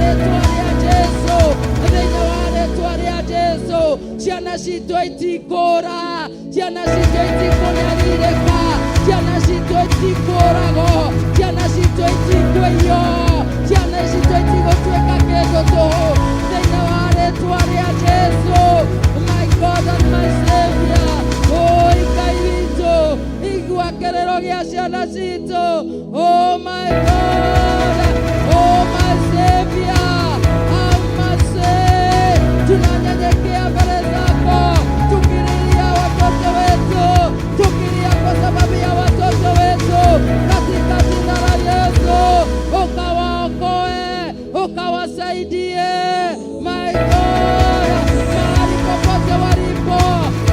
Rĩtwa rĩa Jesu, thĩinĩ wa rĩtwa rĩa Jesu, ciana citũ itikũra, ciana citũ itikũnyarirĩka, ciana citũ itikũragwo, ciana citũ itikũiywo, ciana citũ itigũtuĩka kĩndũ tũhũ, thĩinĩ wa rĩtwa rĩa Jesu. My God and my Savior, oi Ngai witũ, igua kĩrĩro gĩa ciana citũ. Oh my God, oh my Savior, have mercy. Tunanyenyekea mbele zako tukililia watoto wetu, tukilia kwa sababu ya watoto wetu, katika jina la Yesu, ukawaokoe, ukawasaidie, my God, mahali popote walipo.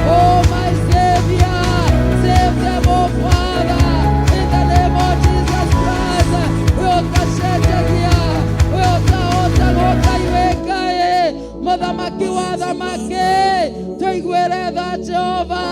Oh my Savior, save them, oh Father, in the name of Jesus Christ. We ũtacenjagia, we ũtahotagwo, Ngai wĩ Ngai, mũthamaki wa thamaki, tũiguĩre tha, Jehova.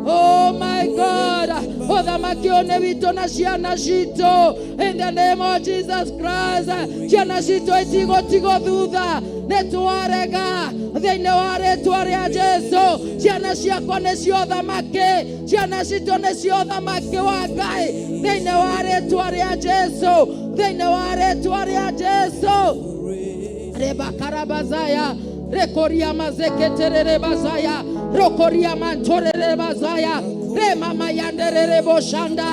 Oh my God, ũthamaki ũyũ nĩ witũ na ciana citũ, in the name of Jesus Christ. Ciana citũ itigũtigwo thutha, nĩ twarega thĩinĩ wa rĩtwa rĩa Jesu. Ciana ciakwa nĩcio thamaki, ciana citũ nĩcio thamaki wa Ngai, thĩinĩ wa rĩtwa rĩa Jesu, thĩinĩ wa rĩtwa rĩa Jesu. Rebakarabazaya, rekoria mazeketerere bazaya, rokoria mantorere bazaya, remamayanderere boshanda,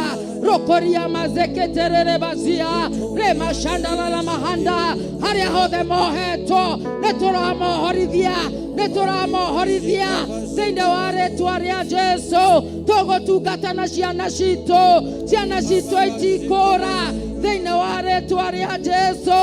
rokoria mazeketerere bazia, remashandala mahanda. Harĩa hothe mohetwo, nĩ tũramohorithia, nĩ tũramohorithia thĩinĩ wa rĩtwa rĩa Jesu. Tũgũtungata na ciana citũ, ciana citũ itikũra, thĩinĩ wa rĩtwa rĩa Jesu,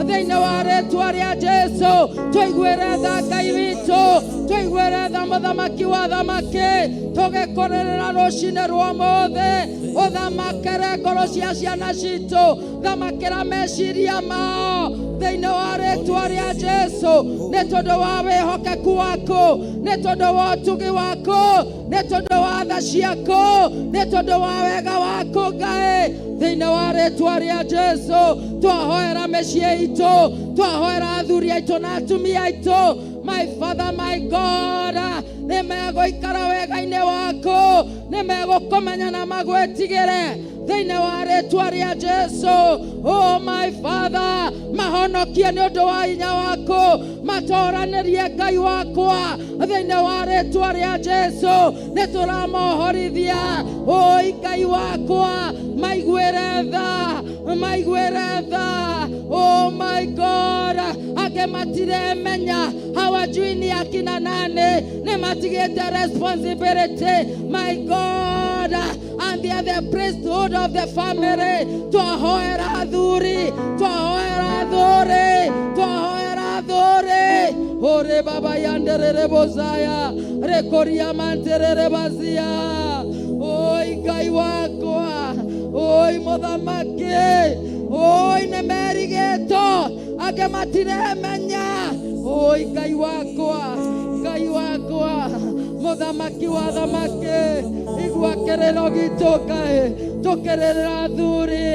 thĩinĩ wa rĩtwa rĩa Jesu. Tũiguĩre tha, Ngai witũ, tũiguĩre tha, mũthamaki wa thamaki. Tũgĩkũrĩrĩra rũcinĩ rwa mũthĩ, ũthamakĩre ngoro cia ciana citũ, thamakĩra meciria mao, thĩinĩ wa rĩtwa rĩa Jesu, nĩ tondũ wa wĩhokeku waku, nĩ tondũ wa ũtugi waku, nĩ tondũ wa tha ciaku, nĩ tondũ wa wega waku, Ngai, thĩinĩ wa rĩtwa rĩa Jesu. Twahoera mĩciĩ itũ, twahoera athuri aitũ na atumia aitũ. My Father, my God, nĩ megũikara wega-inĩ waku, nĩ megũkũmenya na magwĩtigĩre, thĩinĩ wa rĩtwa rĩa Jesu. Oh my Father, mahonokie nĩ ũndũ wa hinya waku, matoranĩrie, Ngai wakwa, thĩinĩ wa rĩtwa rĩa Jesu. Nĩ tũramohorithia, oi Ngai wakwa, maiguĩre tha, maiguĩre tha. Oh my God, angĩ matiremenya, hawajui ni akina nani, nĩ matigĩte responsibility, my God, and they are the priesthood of the family. Twahoera athuri, twahoera athuri, twahoera athuri. Ore baba yanderere bozaya, rekoria manterere bazia. Oi Ngai wakwa, oi mũthamaki, oi nĩ merigĩtwo, angĩ matiremenya. Oi Ngai wakwa, Ngai wakwa, mũthamaki wa thamaki, igua kĩrĩro gitũ, Ngai, tũkĩrĩrĩra athuri.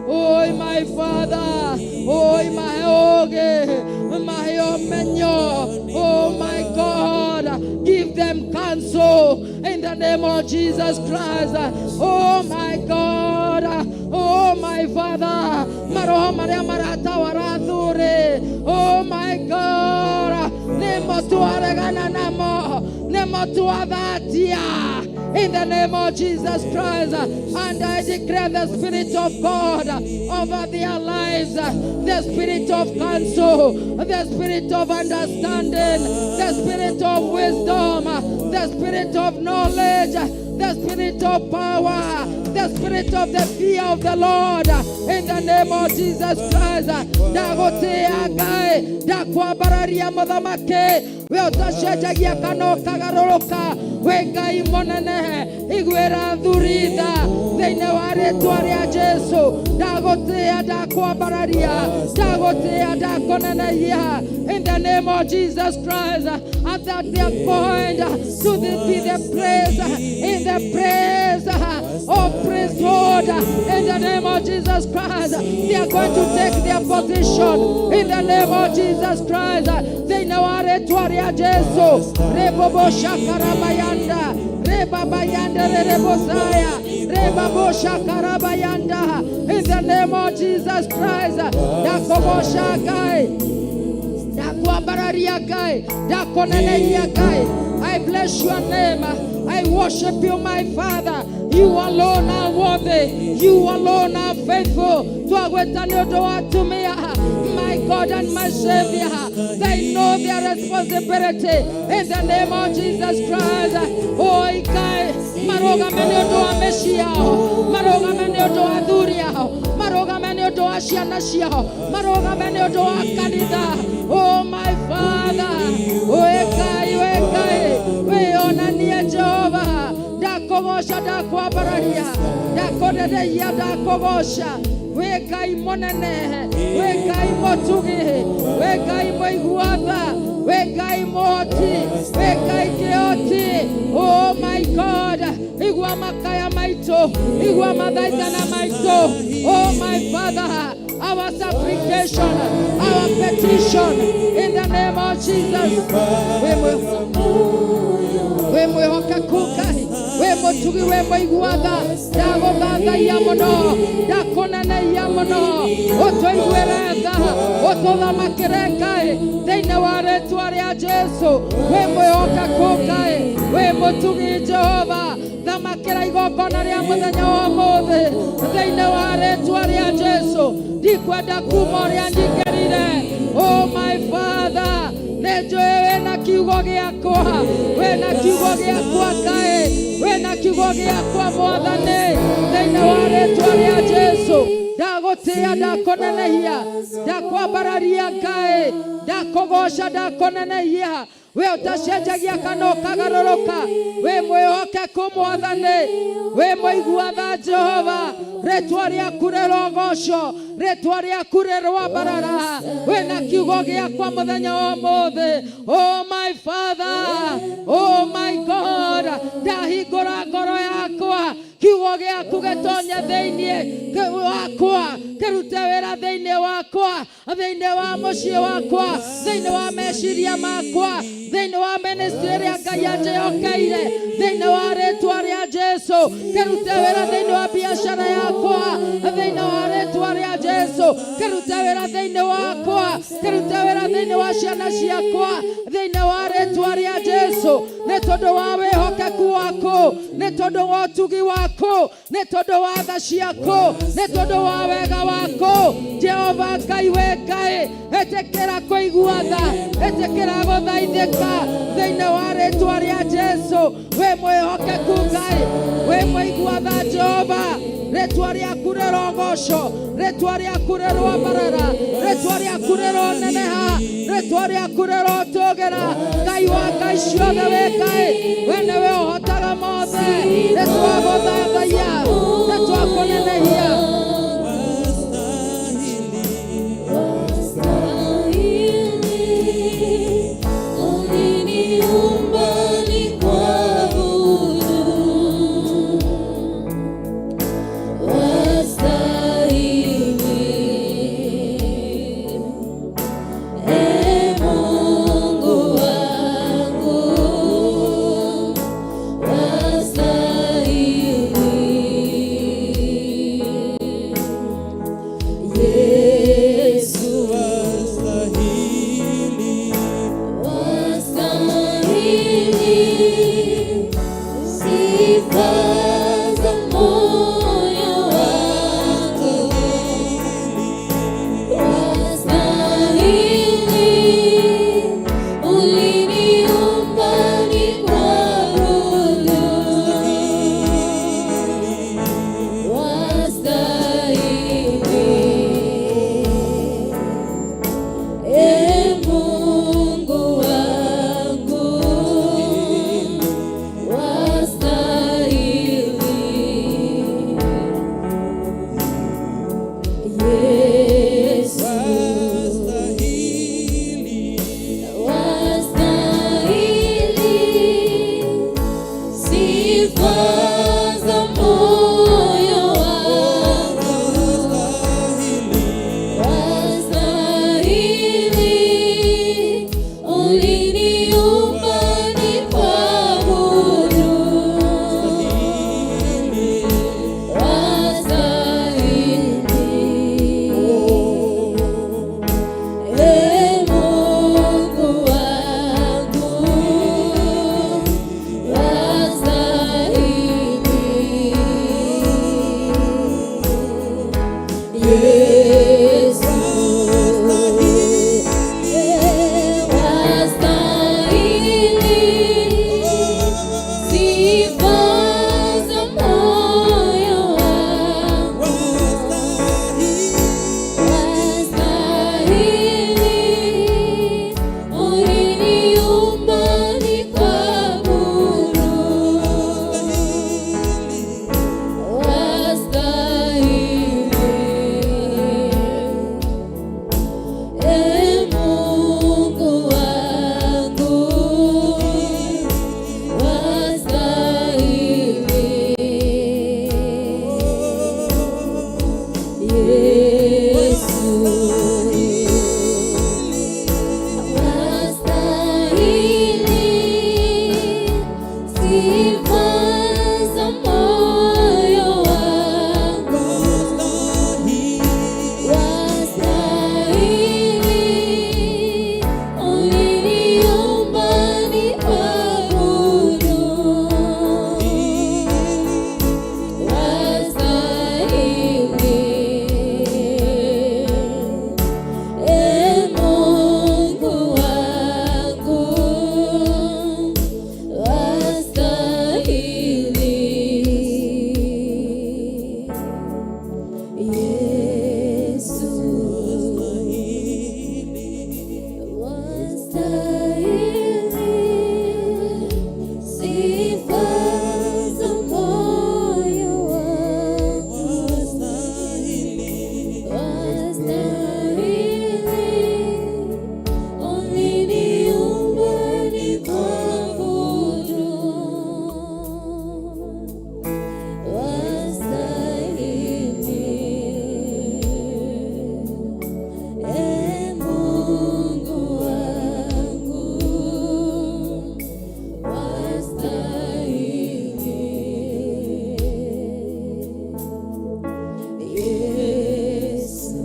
Oi my Father, oi mahe ũũgĩ, mahe ũmenyo. Oh my God, give them counsel in the name of Jesus Christ. Oh my God, oh my Father, maroho marĩa maratawara athuri, oh my God, nĩmo twaregana namo, nĩmo twathatia, in the name of Jesus Christ. And I declare the Spirit of God over their lives, the spirit of counsel, the spirit of understanding, the spirit of wisdom, the spirit of knowledge, the spirit of power, the spirit of the fear of the Lord, in the name of Jesus Christ. Ndagũtĩĩa, Ngai, ndakwambararia, mũthamaki, we ũtacenjagia kana ũkagarũrũka, wĩ Ngai mũnene. Iguĩra athuri tha, thĩinĩ wa rĩtwa rĩa Jesu. Ndagũthaitha. Ndagutia, ndakwambararia, ndagutia, ndakuneneia. In the name of Jesus Christ, and that they are going to be the praise in the praise of priesthood. In the name of Jesus Christ, they are going to take their position. In the name of Jesus Christ, thĩinĩ wa rĩtwa rĩa Jesu, rebobo shakarabayanda, rebabayanda rerebosaya, rebabo shakarabayanda. In the name of Jesus Christ, ndakũgoca Ngai, ndakwambararia Ngai, ndakuneneria Ngai. I bless your name. I worship you, my Father. You alone are worthy. You alone are faithful. Twagwĩta nĩ ũndũ wa atumia. My God and my Savior. They know their responsibility. In the name of Jesus Christ. Oh, Ngai, marũgame nĩ ũndũ wa mĩciĩ yao, marũgame nĩ ũndũ wa athuri ao, marũgame nĩ ũndũ wa ciana ciao, marũgame nĩ ũndũ wa kanitha. Oh my Father, we Ngai, we Ngai, wĩonanie Jehova, ndakũgoca, ndakwambararia, ndakũneneia, ndakũgoca. Wĩ Ngai mũnene, wĩ Ngai mũtugi, wĩ Ngai mũigua tha, wĩ Ngai mũhoti, wĩ Ngai kĩhoti. Oh my God, igua makaya maitũ, igua mathaithana maitũ. Oh my Father, our supplication, our petition, in the name of Jesus. Wĩ mwĩhokeku Ngai, wĩ mũtugi, wĩ mũigua tha, ndagũthathaiya mũno, ndakũneneia mũno, ũtũiguĩre tha, ũtũthamakĩre Ngai, thĩinĩ wa rĩtwa rĩa Jesu. Wĩ mwĩhokeku Ngai, wĩ mũtugi Jehova, thamakĩra igongona rĩa mũthenya wa ũmũthĩ, thĩinĩ wa rĩtwa rĩa Jesu. Ndikwenda kuma ũrĩa nyingĩrire. Oh my Father, nĩnjũĩ wĩna kiugo gĩakwa, wĩna kiugo gĩakwa Ngai, wĩna kiugo gĩakwa Mwathani, thĩinĩ wa rĩtwa rĩa Jesu. Ndagũtĩĩa, ndakũnenehia, ndakwambararia Ngai, ndakũgoca, ndakũnenehia. We ũtacenjagia kana ũkagarũrũka, wĩ mwĩhokeku Mwathani, wĩ mũigua tha Jehova. Rĩtwa rĩaku rĩrogocwo, rĩtwa rĩaku rĩrwambarara. Wĩna kiugo gĩakwa mũthenya wa ũmũthĩ. Oh my Father, oh my God, ndahingũra ngoro yakwa, kiugo gĩaku gĩtonye thĩinĩ wakwa, kĩrute wĩra thĩinĩ wakwa, thĩinĩ wa mũciĩ wakwa, thĩinĩ wa meciria makwa, thĩinĩ wa ministry ĩrĩa Ngai anjĩhokeire, thĩinĩ wa rĩtwa rĩa Jesu. Kĩrute wĩra thĩinĩ wa biacara yakwa, thĩinĩ wa rĩtwa rĩa Jesu. Kĩrute wĩra thĩinĩ wakwa, kĩrute wĩra thĩinĩ wa ciana ciakwa, thĩinĩ wa rĩtwa rĩa Jesu. Nĩ tondũ wa wĩhokeku waku, nĩ tondũ wa ũtugi waku, nĩ tondũ wa tha ciaku, nĩ tondũ wa wega waku, Jehova Ngai, we Ngai, ĩtĩkĩra kũigua tha, ĩtĩkĩra gũthaithĩka, thĩinĩ wa rĩtwa rĩa Jesu. Wĩ mwĩhokeku Ngai, wĩ mũigua tha Jehova. Rĩtwa rĩaku rĩrogocwo, rĩtwa rĩaku rĩrwambarara, rĩtwa rĩaku rĩroneneha, rĩtwa rĩaku rĩrotũgĩra. Ngai wa ngai ciothe, wĩ Ngai, we nĩwe ũhotaga mothe. Nĩtwagũthathaiya, nĩtwakũnenehia. Wastahili, uliniumba nikuabudu. Wastahili, Ee Mungu wangu, wastahili. Yesu. Wastahili sifa za moyo wangu. Wastahili, uliniumba nikuabudu. Wastahili, Ee Mungu wangu, wastahili. Yesu, wastahili sifa za moyo wangu. Wastahili, uliniumba nikuabudu. Wastahili, Ee Mungu wangu, wastahili. Yesu, wastahili sifa za moyo wangu. Wastahili, uliniumba nikuabudu. Wastahili, Ee Mungu wangu, wastahili. Yesu.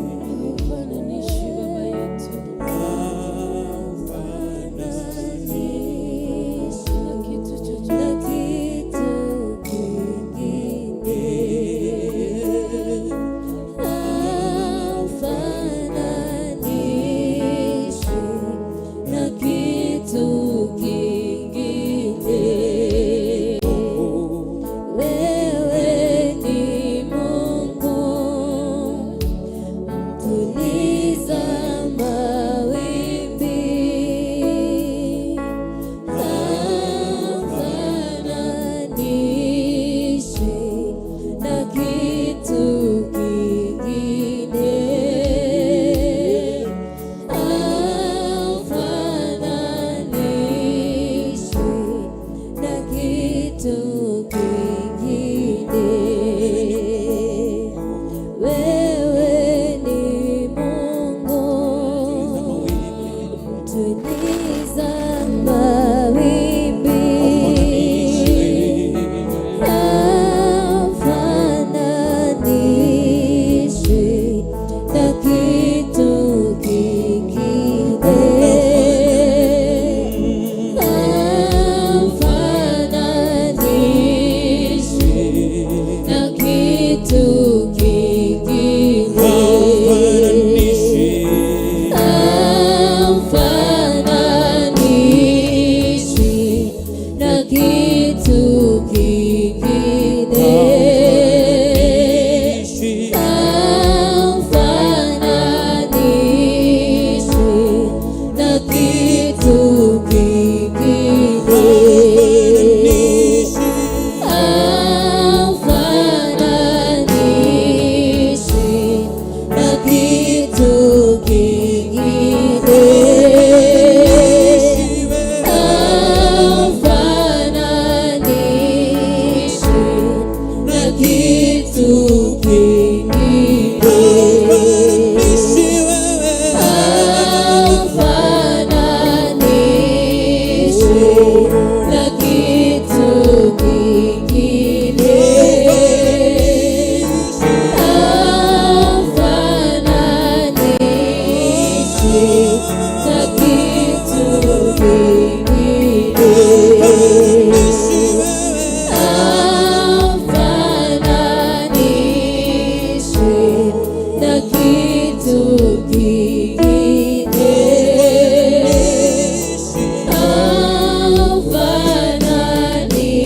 Haufananishi Baba yetu na kitu chochote. Na kitu kingine haufananishwi na kitu kingine. Wewe ni Mungu mtuliza mawimbi, haufananishwi na kitu kingine, haufananishwi na kitu kingine. Wewe ni Mungu mtuliza mawimbi, haufananishwi na kitu kingine, haufananishwi na kitu kingine. na kitu kingine. Haufananishwi na kitu kingine.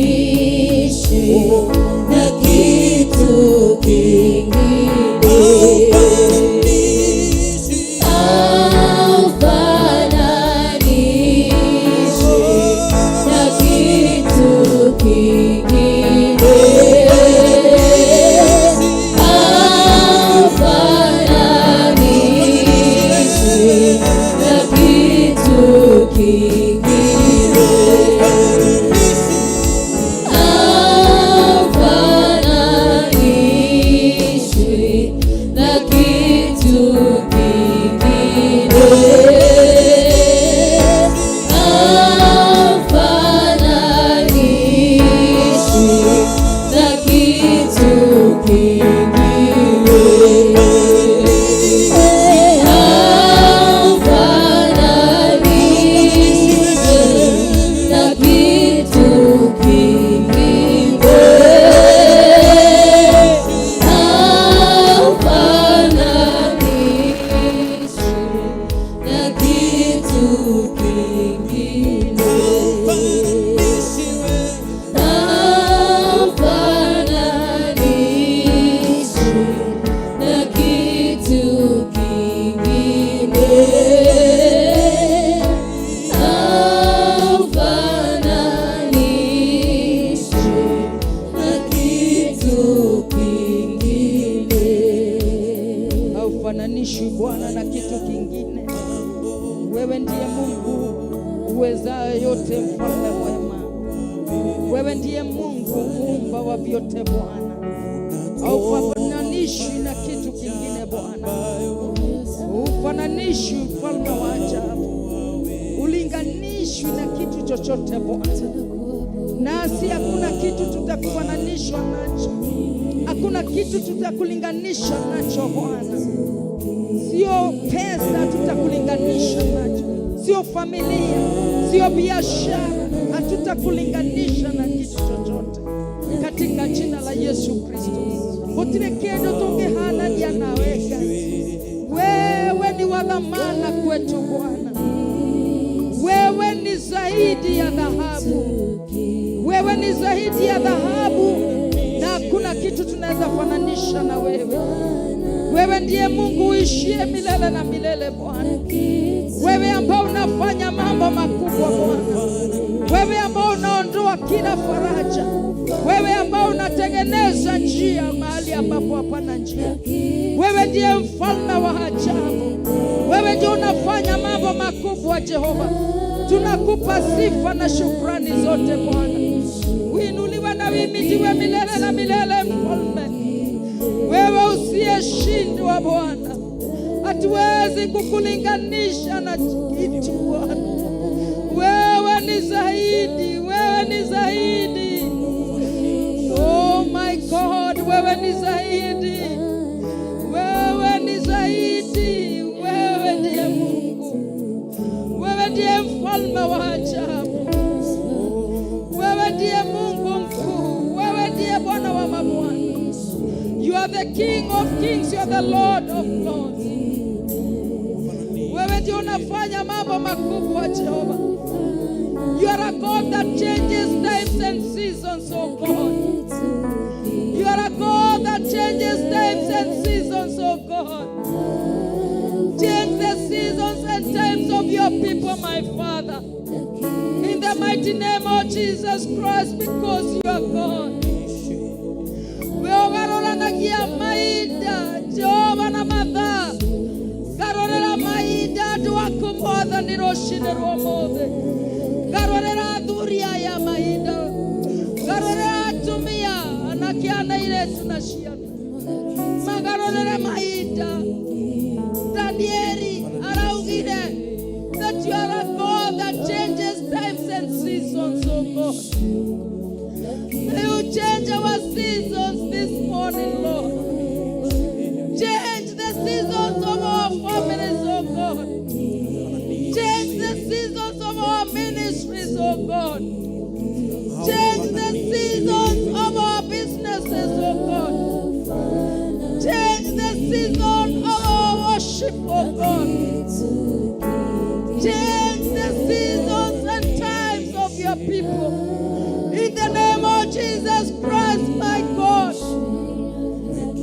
Haufananishwi na kitu kingine. Haufananishwi na kitu kingine. Haufananishwi na kitu kingine. Haufananishwi na kitu kingine. Haufananishwi na kitu kingine. Haufananishwi na kitu kingine. Haufananishwi na kitu kingine. Haufananishwi na kitu kingine. Haufananishwi na kitu kingine. Haufananishwi, Bwana, na kitu kingine. Wewe ndiye Mungu uwezaye yote, mfalme mwema. Wewe ndiye Mungu muumba wa vyote, Bwana. Haufananishwi na kitu kingine, Bwana. Hufananishwi, mfalme wa ajabu. Hulinganishwi na kitu chochote, Bwana. Nasi hakuna kitu tutakufananishwa nacho, hakuna kitu tutakulinganisha nacho, Bwana. Sio pesa tutakulinganisha nacho, sio familia, sio biashara, hatutakulinganisha na kitu chochote, katika jina la Yesu Kristo. Gũtirĩ kĩndũ tũngĩhanania nawe, Ngai. Wewe ni wa dhamana kwetu, Bwana. Wewe ni zaidi ya dhahabu, wewe ni zaidi ya dhahabu, na hakuna kitu tunaweza fananisha na wewe. Wewe ndiye Mungu uishie milele na milele, Bwana. Wewe ambao unafanya mambo makubwa, Bwana. Wewe ambao unaondoa kila faraja. Wewe ambao unatengeneza njia mahali ambapo hapana njia. Wewe ndiye mfalme wa ajabu. Wewe ndiye unafanya mambo makubwa, Jehova. Tunakupa sifa na shukrani zote, Bwana. Uinuliwe na uhimidiwe milele na milele, mfalme. Wewe usiyeshindwa, Bwana, hatuwezi kukulinganisha na kitu, Bwana. Wewe ni zaidi, wewe ni zaidi. Oh my God, wewe ni zaidi, wewe ni zaidi, wewe ndiye Mungu, wewe ndiye mfalme wa ajabu, wewe ndiye Mungu mkuu, wewe ndiye Bwana wa mabwana. You are the King of kings, you are the Lord of lords. Wewe ndio unafanya mambo makubwa, Jehova. You are a God that changes times and seasons, oh God. You are a God that changes times and seasons, oh God. Change the seasons and times of your people, my Father. In the mighty name of Jesus Christ, because you are God. We ũgarũranagia mahinda, Jehova, na mathaa. Garũrĩra mahinda andũ aku, Mwathani, rũcinĩ rwa ũmũthĩ. Garũrĩra athuri aya mahinda, garũrĩra atumia, anake ana airĩtu na ciana, magarũrĩre mahinda. Danieli araugire that you are a God that changes times and seasons, oh God. May you change our seasons this morning, Lord. Change the seasons of our families, oh God. seasons of our ministries, oh God. Change the seasons of our businesses, oh God. Change the season of our worship, oh God. Change the seasons and times of your people. In the name of Jesus Christ, my God.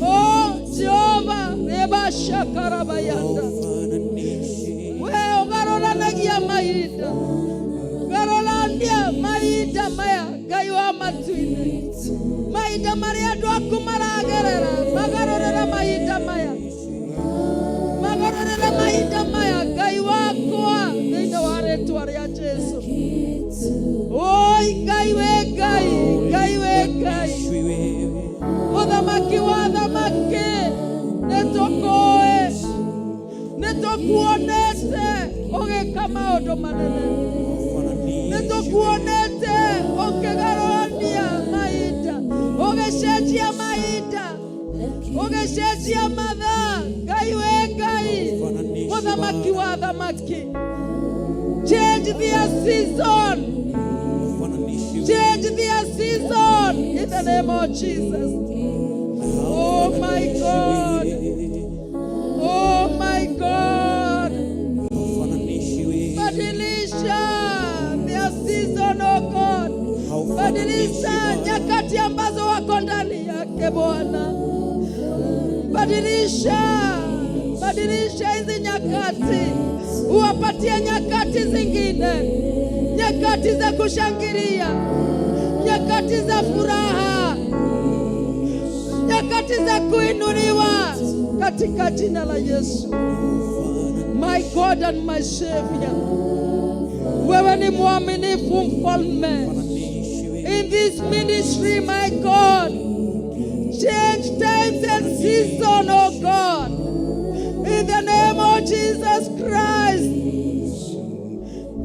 Oh, Jehovah, Reba Shakarabayanda. We ugaroranagia mahinda. Garorania mahinda maya Ngai wa matu-inĩ. Mahinda marĩa andũ aku maragerera, magarũrĩre mahinda maya. Magarũrĩre mahinda maya Ngai wakwa thĩinĩ wa rĩtwa rĩa Jesu. Oi Ngai we Ngai, Ngai we Ngai. Mũthamaki wa thamaki, nĩtũkũĩ, nĩtũkuonete ũgĩka maũndũ manene. Nĩtũkuonete ũkĩgarũrania mahinda, ũgĩcenjia mahinda, ũgĩcenjia mathaa. Ngai we Ngai, mũthamaki wa thamaki. Change their season. Change their season in the name of Jesus. Oh my God. Oh my God. Badilisha their season, oh God. Badilisha nyakati ambazo wako ndani yake Bwana. Badilisha, badilisha hizi nyakati, uwapatie nyakati zingine, nyakati za kushangilia, nyakati za furaha, nyakati za kuinuliwa katika jina la Yesu. My God and my Savior, wewe ni mwaminifu mfalme. In this ministry, my God, change times and season, oh God. In the name of Jesus Christ.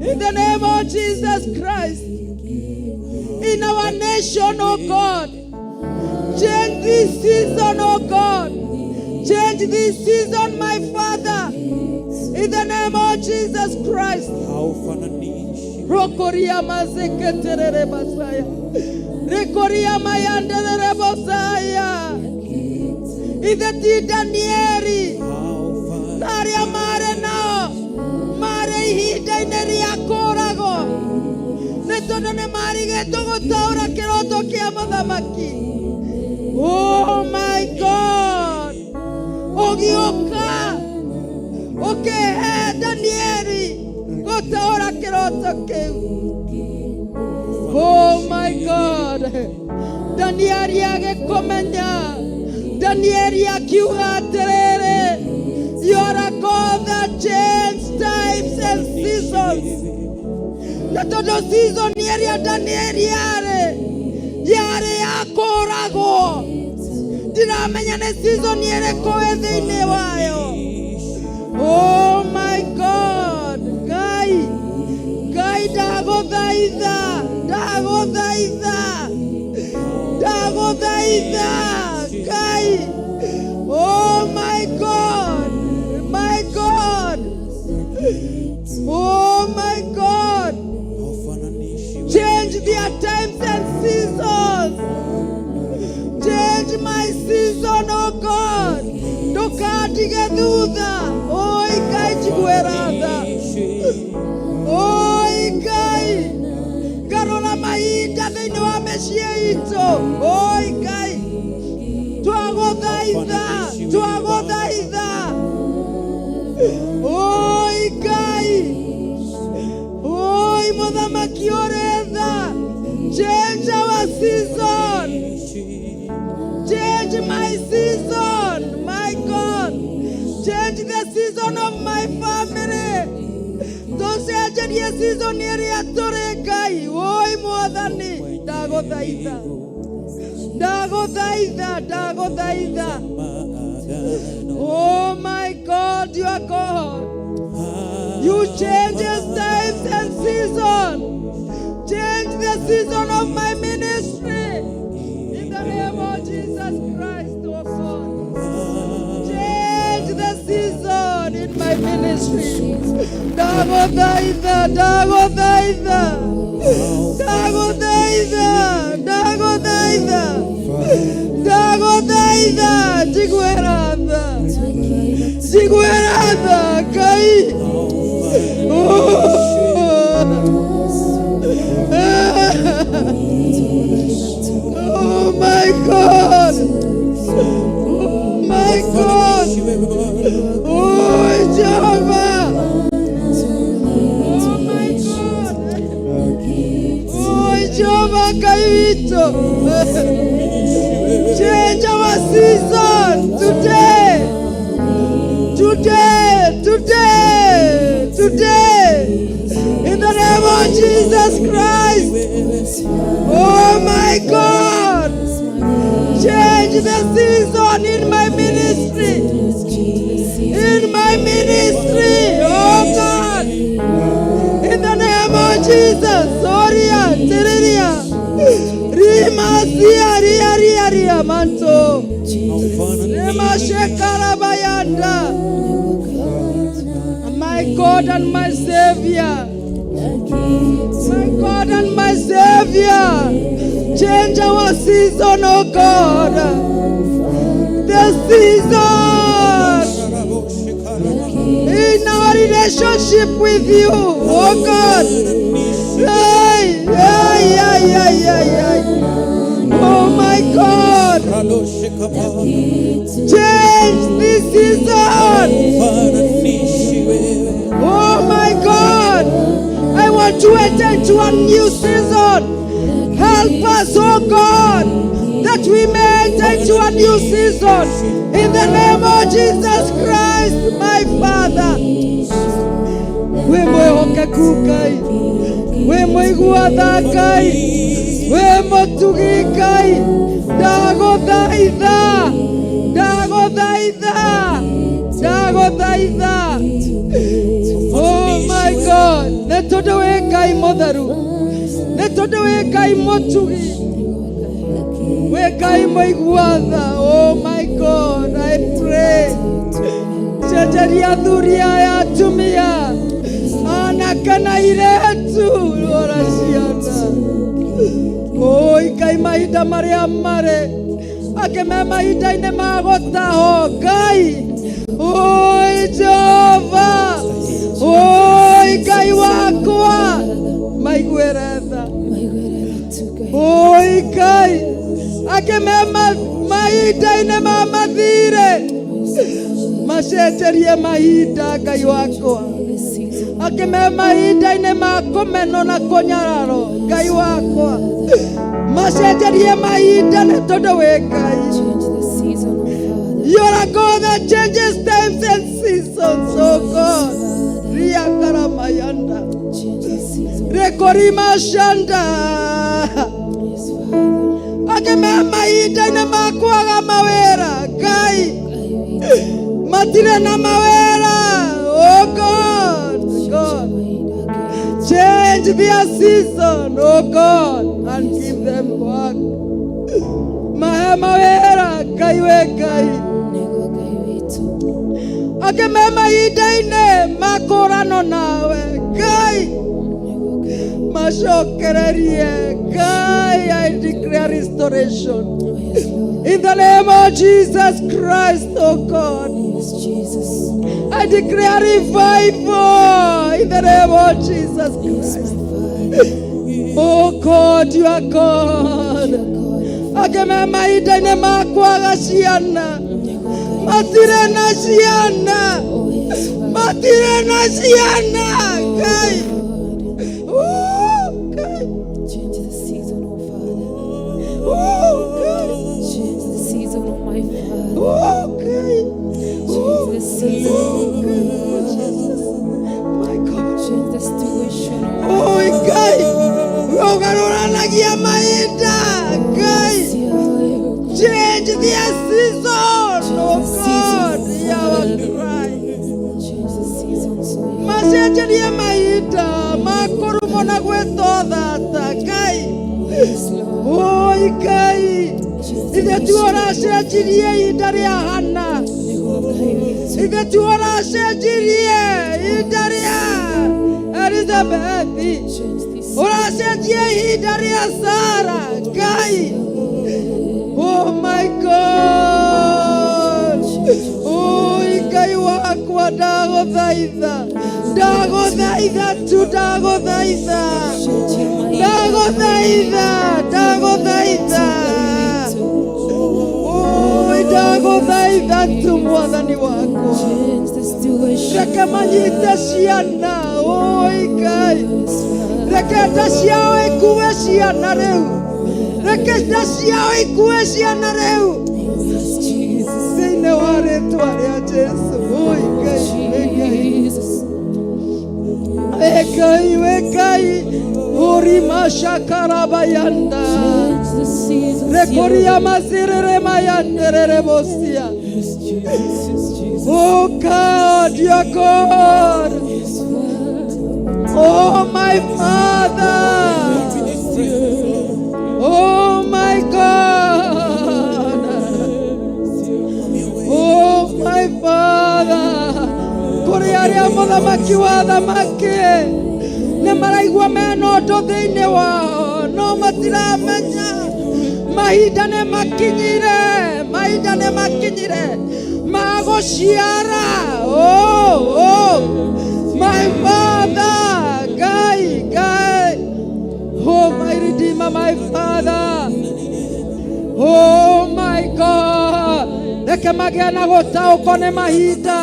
In the name of Jesus Christ. In our nation, oh God. Change this season, oh God. Change this season, my Father. In the name of Jesus Christ. Rokoria mazeketerere basaya. Rekoria mayanderere bosaya. Ithe ti Danieli na arĩa marĩ nao marĩ ihinda-inĩ rĩa kũragwo nĩ tondũ nĩ marigĩtwo gũtaũra kĩroto kĩa mũthamaki. Oh my God, ũgĩũka ũkĩhe Danieli gũtaũra kĩroto kĩu. Oh my God, Danieli agĩkũmenya. Danieli akiuga atĩrĩrĩ, "You are a God that changes times and seasons." Na tondũ season ĩrĩa Danieli yarĩ yarĩ ya kũragwo, ndiramenya nĩ season ĩrĩkũ wĩ thĩinĩ wayo. Oh my God, Ngai, Ngai, ndagũthaitha, ndagũthaitha, ndagũthaitha Ngai. Oh my God, my God, oh my God, change their times and seasons. Change my season, oh God. Ndũkandige thutha. Oi Ngai, njiguĩra tha. Oi Ngai, ngarũra mahinda thĩinĩ wa mĩciĩ itũ. Oi Ngai, twagũthaitha, twagũthaitha. Oi Ngai, oi mũthamaki ũrĩ tha. Change our season. Change my season, my God. Change the season of my family. Tũcenjerie season ĩrĩa tũrĩ Ngai. Oi mwathani, ndagũthaitha, ndagũthaitha, ndagũthaitha. Oh my God, you are God. You change times and season. Change the season of my ministry. In the name of Jesus Christ, oh God. Change the season in my ministry. ministry. Ndagũthaitha, ndagũthaitha, ndagũthaitha, ndagũthaitha, ndagũthaitha, njiguĩra tha, njiguĩra tha, Ngai. Oh. Oh my God. Oh my God. Oh Jehovah. Oh my God. Oh Jehovah Ngai witũ. Change our season today. Today, today, today. In the name of Jesus Christ. Oh my God. Change the season in my ministry. In my ministry. Oh God. In the name of Jesus. Soria, Tereria. Rima, Sia, Ria, Ria, Ria, Manto. Rema, Shekara, Bayanda. My God and my Savior. My God and my Savior. Change our season, oh God. The season in our relationship with you, oh God. Hey, hey, hey, hey, hey, hey. Oh my God. Change this season. Oh my God. I want to enter into a new season. Help us, oh God, that we may enter into a new season. In the name of Jesus Christ, my Father. Wĩ mwĩhokeku Ngai, wĩ mũigua tha Ngai, wĩ mũtugi Ngai, ndagũthaitha, ndagũthaitha, ndagũthaitha. Oh my God, nĩ tondũ wĩ Ngai mũtheru, nĩ tondũ wĩ Ngai mũtugi, wĩ Ngai mũigua tha. Oh my God, I pray. Cenjeria athuri aya atumia, anake na airĩtu, rora ciana. Oi Ngai mahinda marĩa marĩ, angĩ me mahinda-inĩ ma gũtahwo Ngai. Oi Jehova, oi Ngai wakwa, maiguĩre tha. Oi Ngai, angĩ me mahinda-inĩ ma mathirĩ, macenjerie mahinda Ngai wakwa. Angĩ me mahinda-inĩ ma kũmenwo na kũnyararwo Ngai wakwa, macenjerie mahinda nĩ tondũ wĩ Ngai. You're a God that changes times and seasons, oh God. Ria karamayanda. Rekorima shanda. Angĩ me mahinda-inĩ ma kwaga mawĩra Ngai, matirĩ na mawĩra. Oh God, God, change their season, oh God, and give them work. Mahe mawĩra Ngai wĩ Ngai. Angĩ me mahinda-inĩ ma kũrano nawe Ngai, macokererie Ngai. I declare restoration in the name of Jesus Christ, oh God. I declare revival in the name of Jesus Christ. Oh God, you are God. Angĩ me mahinda-inĩ ma kwaga ciana, matirĩ na ciana, matirĩ na ciana Ngai. Oh, Ngai. Change the season, oh Father. Oh, Ngai. Change the season, oh my Father. Oh, Ngai. Change the season, Oh, Ngai. Oh, Jesus. My God. Change the situation, oh Oh, Ngai. Ũgarũranagia mahinda Ngai. Change their season, oh God. Hear our cry. Change the season, so Macenjerie mahinda makũrumwo na gwĩtwo thata Ngai. Yes, Lord. Oi Ngai, ithe tu ũracenjirie ihinda rĩa Hana. Ithe ti ũracenjirie ihinda rĩa Elizabethi, Change this. ũracenjia ihinda rĩa Sara. Ngai, oh my God, oh Ngai wakwa, ndagũthaitha, ndagũthaitha tu, ndagũthaitha, ndagũthaitha, ndagũthaitha, oh ndagũthaitha tu, Mwathani wakwa. Change the situation. Reke manyite ciana, oi Ngai, reke nda ciao ikue ciana rĩu, reke nda ciao ikue ciana rĩu. Jesus, Jesus, Thĩinĩ wa rĩtwa rĩa Jesu, oi Ngai, we Ngai, Jesus. We Ngai, we Ngai, urimashakarabayanda Change the seasons. rekoria mazirire mayanderere bosia. Yes, Jesus, yes, Jesus. Oh God, your God. Yes, Father. Oh my Father. Oh my God. Oh my Father. Kũrĩ arĩa, mũthamaki wa thamaki, nĩ maraigua mena ũndũ thĩinĩ wao no matiramenya mahinda nĩ makinyire, mahinda nĩ makinyire magũciara. Oh, my Father, Ngai, Ngai. Oh my Redeemer, my Father. Oh my God. Reke magĩa na gũtaũkwo nĩ mahinda.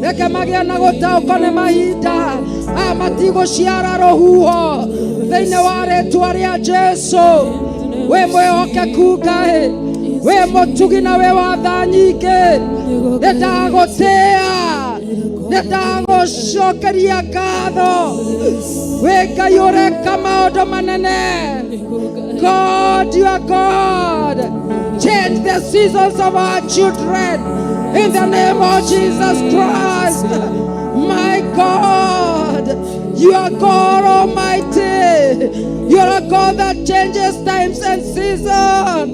Reke magĩe na gũtaũkwo nĩ mahinda. Aya matigũciara rũhuho. Thĩinĩ wa rĩtwa rĩa Jesu. Wĩ mwĩhokeku Ngai. Wĩ mũtugi na wĩ wa tha nyingĩ. Nĩ ndagũtĩĩa. Nĩ ndagũcokeria ngatho. Wĩ Ngai ũreka maũndũ manene. God, you are God. Change the seasons of our children in the name of Jesus Christ. My God, you are God Almighty. You are a God that changes times and seasons.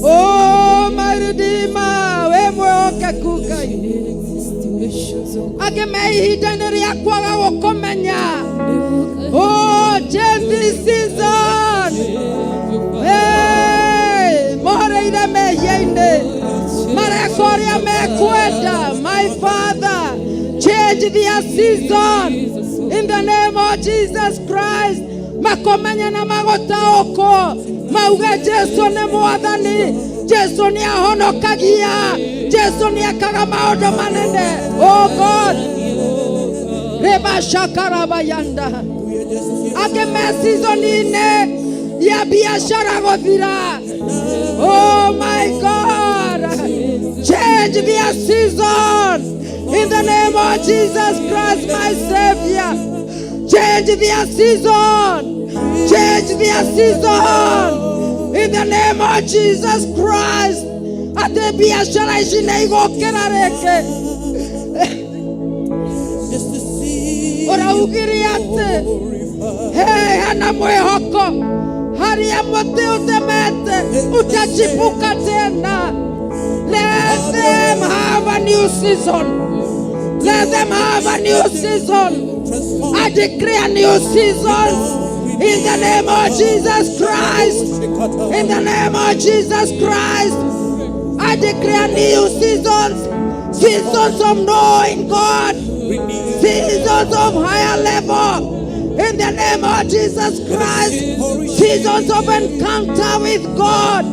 Oh, my Redeemer, we mwĩhokeku Ngai. Angĩ me ihinda-inĩ rĩa kwaga gũkũmenya. Oh, change this season. Hey, moreire mehia-inĩ, mareka ũrĩa mekwenda. My Father, change their season in the name of Jesus Christ. Makũmenye na magũtaũkwo, mauge Jesu nĩ Mwathani, Jesu nĩ ahonokagia, Jesu nĩ ekaga maũndũ manene. Oh God, rebashakarabayanda. Angĩ me season-inĩ ya biashara gũthira. Oh my God, change their season in the name of Jesus Christ, my Savior. Change their season, change their season in the name of Jesus Christ. Atĩ biashara ici nĩ igũkĩra rĩngĩ. Ũraugire atĩ hey, hena mwĩhoko, harĩa mũtĩ ũtemete utachipuka tena. Let them have a new season. Let them have a new season. I declare new seasons in the name of Jesus Christ. In the name of Jesus Christ, I declare new seasons, seasons of knowing God, seasons of higher level. In the name of Jesus Christ, seasons of encounter with God.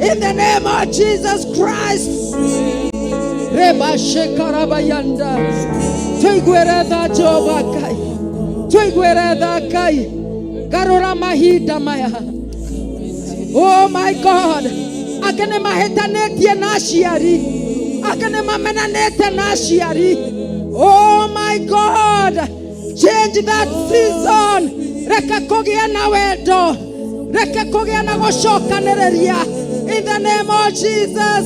In the name of Jesus Christ. Reba shekarabayanda. Tuiguere tha Jehova Ngai. Tuiguere tha Ngai. Garũra mahinda maya. Oh my God. Angĩ nĩ mahĩtanĩtie na aciari. Angĩ nĩ mamenanĩte na aciari. Oh my God. Change that season. Reke kũgĩe na wendo. Reke kũgĩe na gũcokanĩrĩria. In the name of Jesus.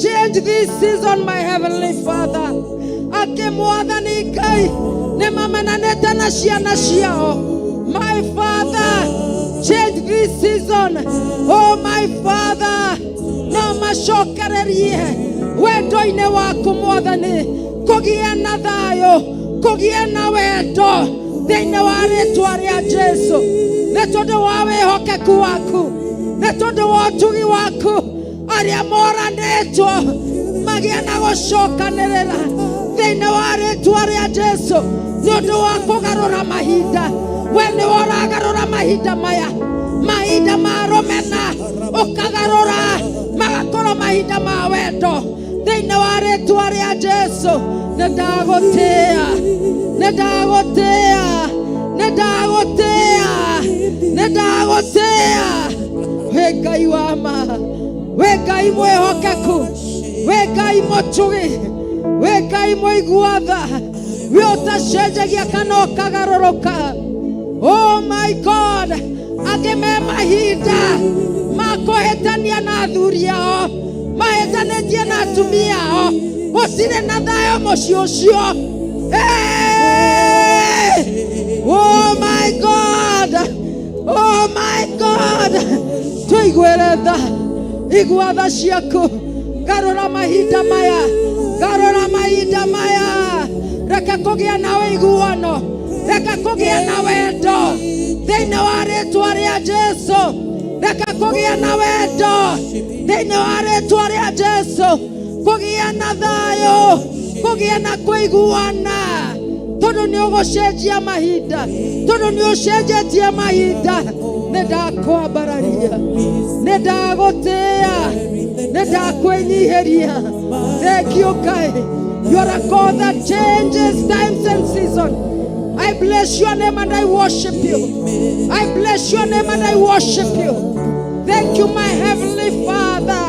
Change this season, my heavenly Father. Angĩ, Mwathani Ngai, nĩ mamenanĩte na ciana ciao. My Father, change this season. Oh my Father, no macokererie. Wendo-inĩ waku Mwathani, kũgĩe na thayũ, kũgĩe na wendo thĩinĩ wa rĩtwa rĩa Jesu. Nĩ tondũ wa wĩhokeku waku, nĩ tondũ wa ũtugi waku, arĩa moranĩtwo magĩe na gũcokanĩrĩra thĩinĩ wa rĩtwa rĩa Jesu. Nĩ ũndũ wa kũgarũra mahinda, we nĩwe ũragarũra mahinda maya, mahinda ma rũmena ũkagarũra magakorwo mahinda ma wendo thĩinĩ wa rĩtwa rĩa Jesu. Nĩ ndagũtĩĩa, nĩ ndagũtĩĩa, nĩ ndagũtĩĩa, nĩ ndagũtĩĩa. Wĩ Ngai wa ma, wĩ Ngai mwĩhokeku, wĩ Ngai mũtugi, wĩ Ngai mũigua tha, wĩ ũtacenjagia kana ũkagarũrũka. Oh my God, angĩ me mahinda ma kũhĩtania na athuri ao, mahĩtanĩtie na atumia ao, gũtirĩ na thayũ mũciĩ ũcio. Hey! Oh my God, oh my God, tũiguĩre tha, igua tha ciaku, garũra mahinda maya, garũra mahinda maya, reke kũgĩa na ũiguano, reke kũgĩa na wendo thĩinĩ wa rĩtwa rĩa Jesu, reke kũgĩa na wendo thĩinĩ wa rĩtwa rĩa Jesu, kũgĩa na thayũ, kũgĩa na kũiguana, tondũ nĩ ũgũcenjia mahinda, tondũ nĩ ũcenjetie mahinda. Nĩ ndakwambararia, nĩ ndagũtĩĩa, nĩ ndakwĩnyihĩria. Thank you, Ngai. You are a God that changes times and season. I bless your name and I worship you. I bless your name and I worship you. Thank you, my heavenly Father.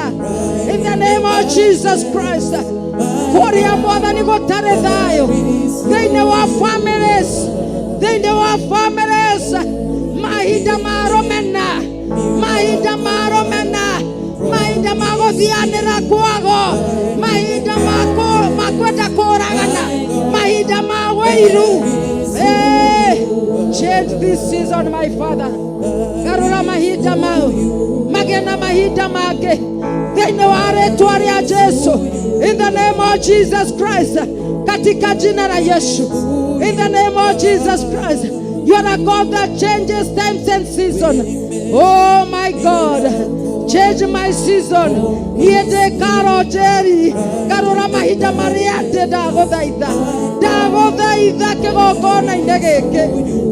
In the name of Jesus Christ. Kũrĩa Mwathani gũtarĩ thayũ thĩinĩ wa families, thĩinĩ wa families, mahinda ma rũmena, mahinda ma rũmena, mahinda ma gũthianĩra kwago, mahinda ma kwenda kũragana, mahinda ma wĩiru. Hey, change this season, my Father. Garũra mahinda mau magĩe na mahinda mangĩ thĩinĩ wa rĩtwa rĩa Jesu. In the name of Jesus Christ, katika jina la Yesu. In the name of Jesus Christ, you are a God that changes times and season. Oh my God, change my season. Niĩ ndĩ Karo Njeri, garũra mahinda marĩa ndĩ. Ndagũthaitha, ndagũthaitha kĩgongona-inĩ gĩkĩ,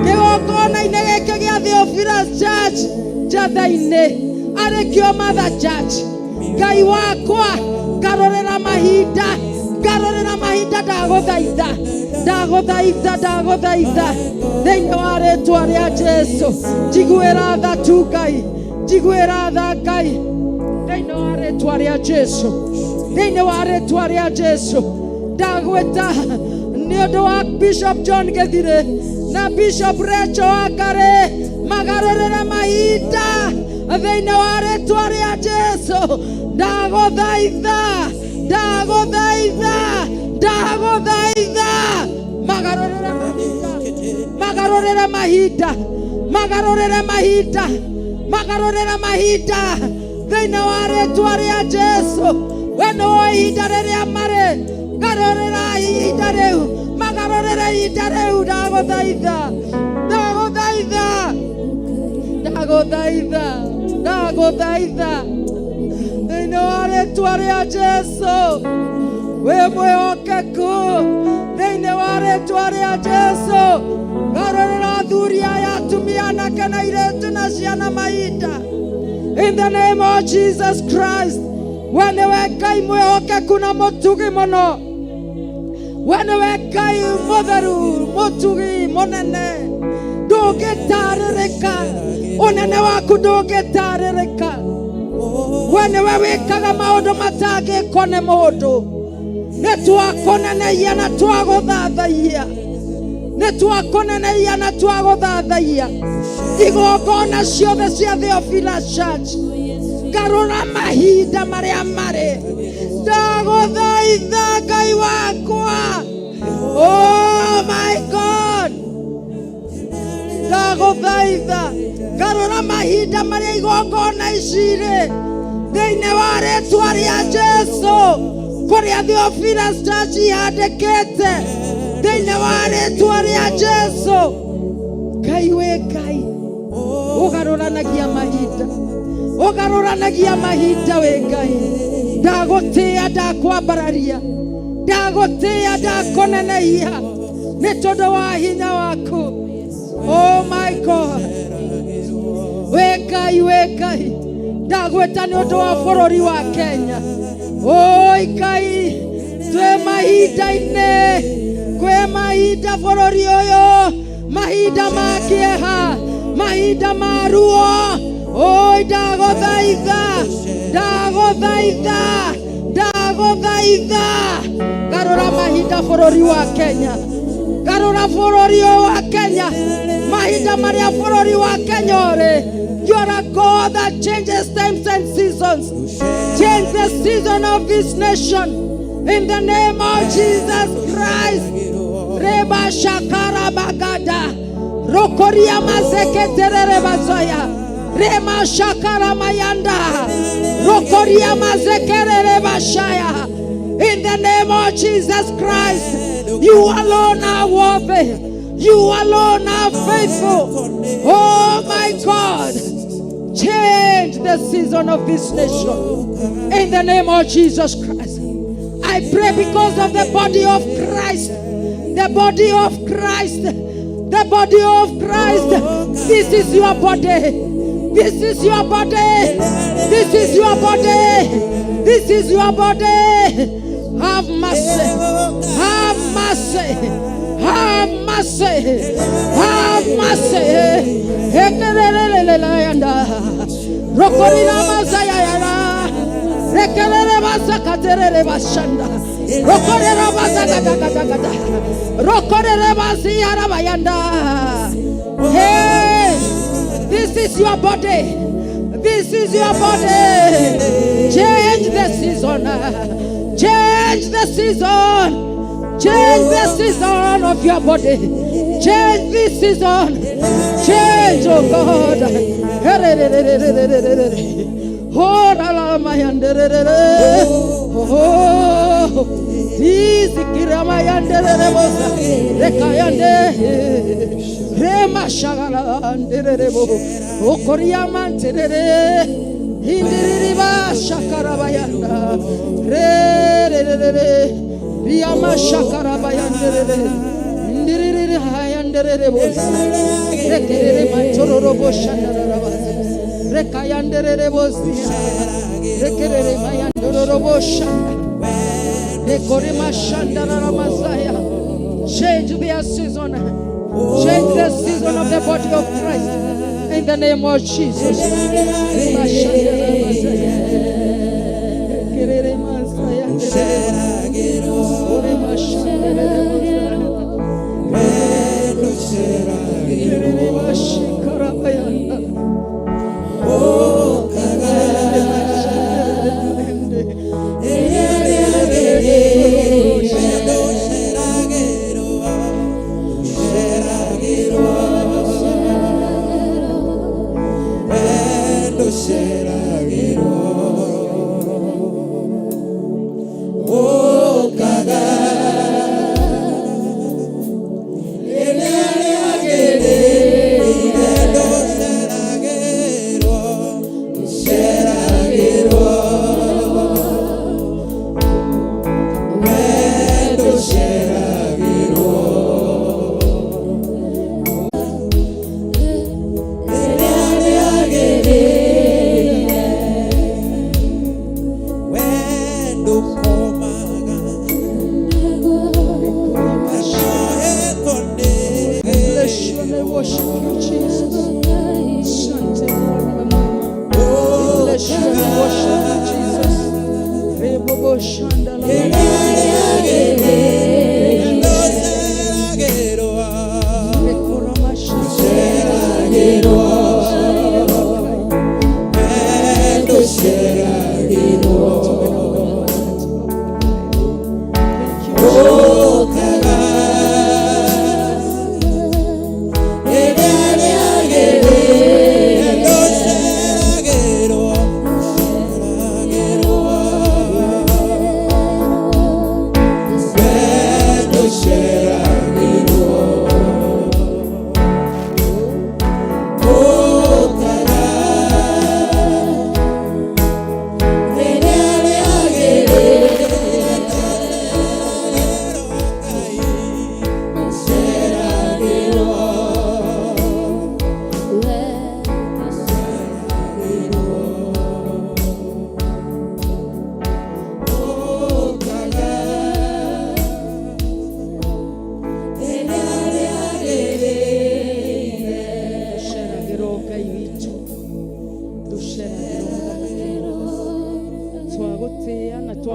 kĩgongona-inĩ gĩkĩ gĩa Theophilus Church Njatha-inĩ, arĩ kĩo Mother Church. Ngai wakwa, ngarũrĩra mahinda, ngarũrĩra mahinda, ndagũthaitha, ndagũthaitha, ndagũthaitha thĩinĩ wa rĩtwa rĩa Jesu. Njiguĩra tha tu Ngai, njiguĩra tha Ngai, thĩinĩ wa rĩtwa rĩa Jesu, thĩinĩ wa rĩtwa rĩa Jesu. Ndagwĩta nĩ ũndũ wa Bishop John Gĩthirĩ na Bishop Rachel Wangari, magarũrĩre mahinda thĩinĩ wa rĩtwa rĩa Jesu. Ndagũthaitha, ndagũthaitha, ndagũthaitha, magarũrĩre mahinda, magarũrĩre mahinda, magarũrĩre mahinda, magarũrĩre mahinda thĩinĩ wa rĩtwa rĩa Jesu. We nĩwe ihinda rĩrĩa marĩ, garũrĩra ihinda rĩu, magarũrĩre ihinda rĩu. Ndagũthaitha, ndagũthaitha, ndagũthaitha, ndagũthaitha thĩinĩ wa rĩtwa rĩa Jesu. Wĩ mwĩhokeku. Thĩinĩ wa rĩtwa rĩa Jesu, garũrĩra athuri aya, atumia, anake na airĩtu na ciana mahinda. In the name of Jesus Christ. We nĩwe Ngai mwĩhokeku na mũtugi mũno. We nĩwe Ngai mũtheru, mũtugi mũnene, ndũngĩtarĩrĩka, ũnene waku ndũngĩtarĩrĩka. We nĩwe wĩkaga maũndũ matangĩkwo nĩ mũndũ. Nĩ twakũneneia na twagũthathaia, nĩ twakũneneia na twagũthathaia. Igongona ciothe cia Theophilus Church, ngarũra mahinda marĩa marĩ. Ndagũthaitha, Ngai wakwa. Oh my God, ndagũthaitha, ngarũra mahinda marĩa igongona ici irĩ thĩinĩ wa rĩtwa rĩa Jesu. Kũrĩa Theophilus Church ihandĩkĩte thĩinĩ wa rĩtwa rĩa Jesu. Ngai wĩ Ngai ũgarũranagia mahinda, ũgarũranagia mahinda wĩ Ngai. Ndagũtĩĩa, ndakwambararia, ndagũtĩĩa, ndakũnenehia nĩ tondũ wa hinya waku. Oh my God, wĩ Ngai, wĩ Ngai, ndagwĩta nĩ ũndũ wa bũrũri wa Kenya. Oi Ngai, twĩ mahinda-inĩ, kwĩ mahinda bũrũri ũyũ, mahinda ma kĩeha, mahinda ma ruo. Oi ndagũthaitha, ndagũthaitha, ndagũthaitha, garũra mahinda bũrũri wa Kenya, garũra bũrũri ũyũ wa Kenya, mahinda marĩa bũrũri wa Kenya ũrĩ. You are a God that changes times and seasons. Change the season of this nation in the name of Jesus Christ. Reba shakara bagada rokoria mazeketerere bazaya rema shakara mayanda rokoria mazekerere bashaya. In the name of Jesus Christ, you alone are worthy. You alone are faithful. Oh my God, change the season of this nation in the name of Jesus Christ. I pray because of the body of Christ, the body of Christ, the body of Christ. This is your body. This is your body. This is your body. This is your body. Have mercy. Have mercy. Have mercy. Have mercy. Ekereleleleleyanda. Rokorina mazayayara. Rekerere basakaterere bashanda. Rokorere basakatakatakata. Rokorere basiyara bayanda. Hey, this is your body. This is your body. Change the season. Change the season. Change the season of your body. Change this season. Change, oh God. Oh, la mayanderere. Oh, izikiramayanderere bosa. Rekayande. Rema shagalanderere bo. Okoriamanterere. Hindiririba shakarabayanda. Re re re re re. Riyama shakarabayanderere. Hindiriri hayanderere bosa. Rekerere mantororo boshandarabasa. Rekayanderere bosia. Rekerere mayandororo boshanda. Rekorema shandararamasaya. Change their season. Change the season of the body of Christ. In the name of Jesus. Rema shandaramasaya. Rekerere masaya. Orema shandarare bosaya. Rekerere mashikarabayanda. Bless you and I worship you, Jesus. Asante Mfalme mwema. We bless you and we worship you, Jesus. Rebobo shanda la la la. Rekora mashanda. Thank you, Jesus.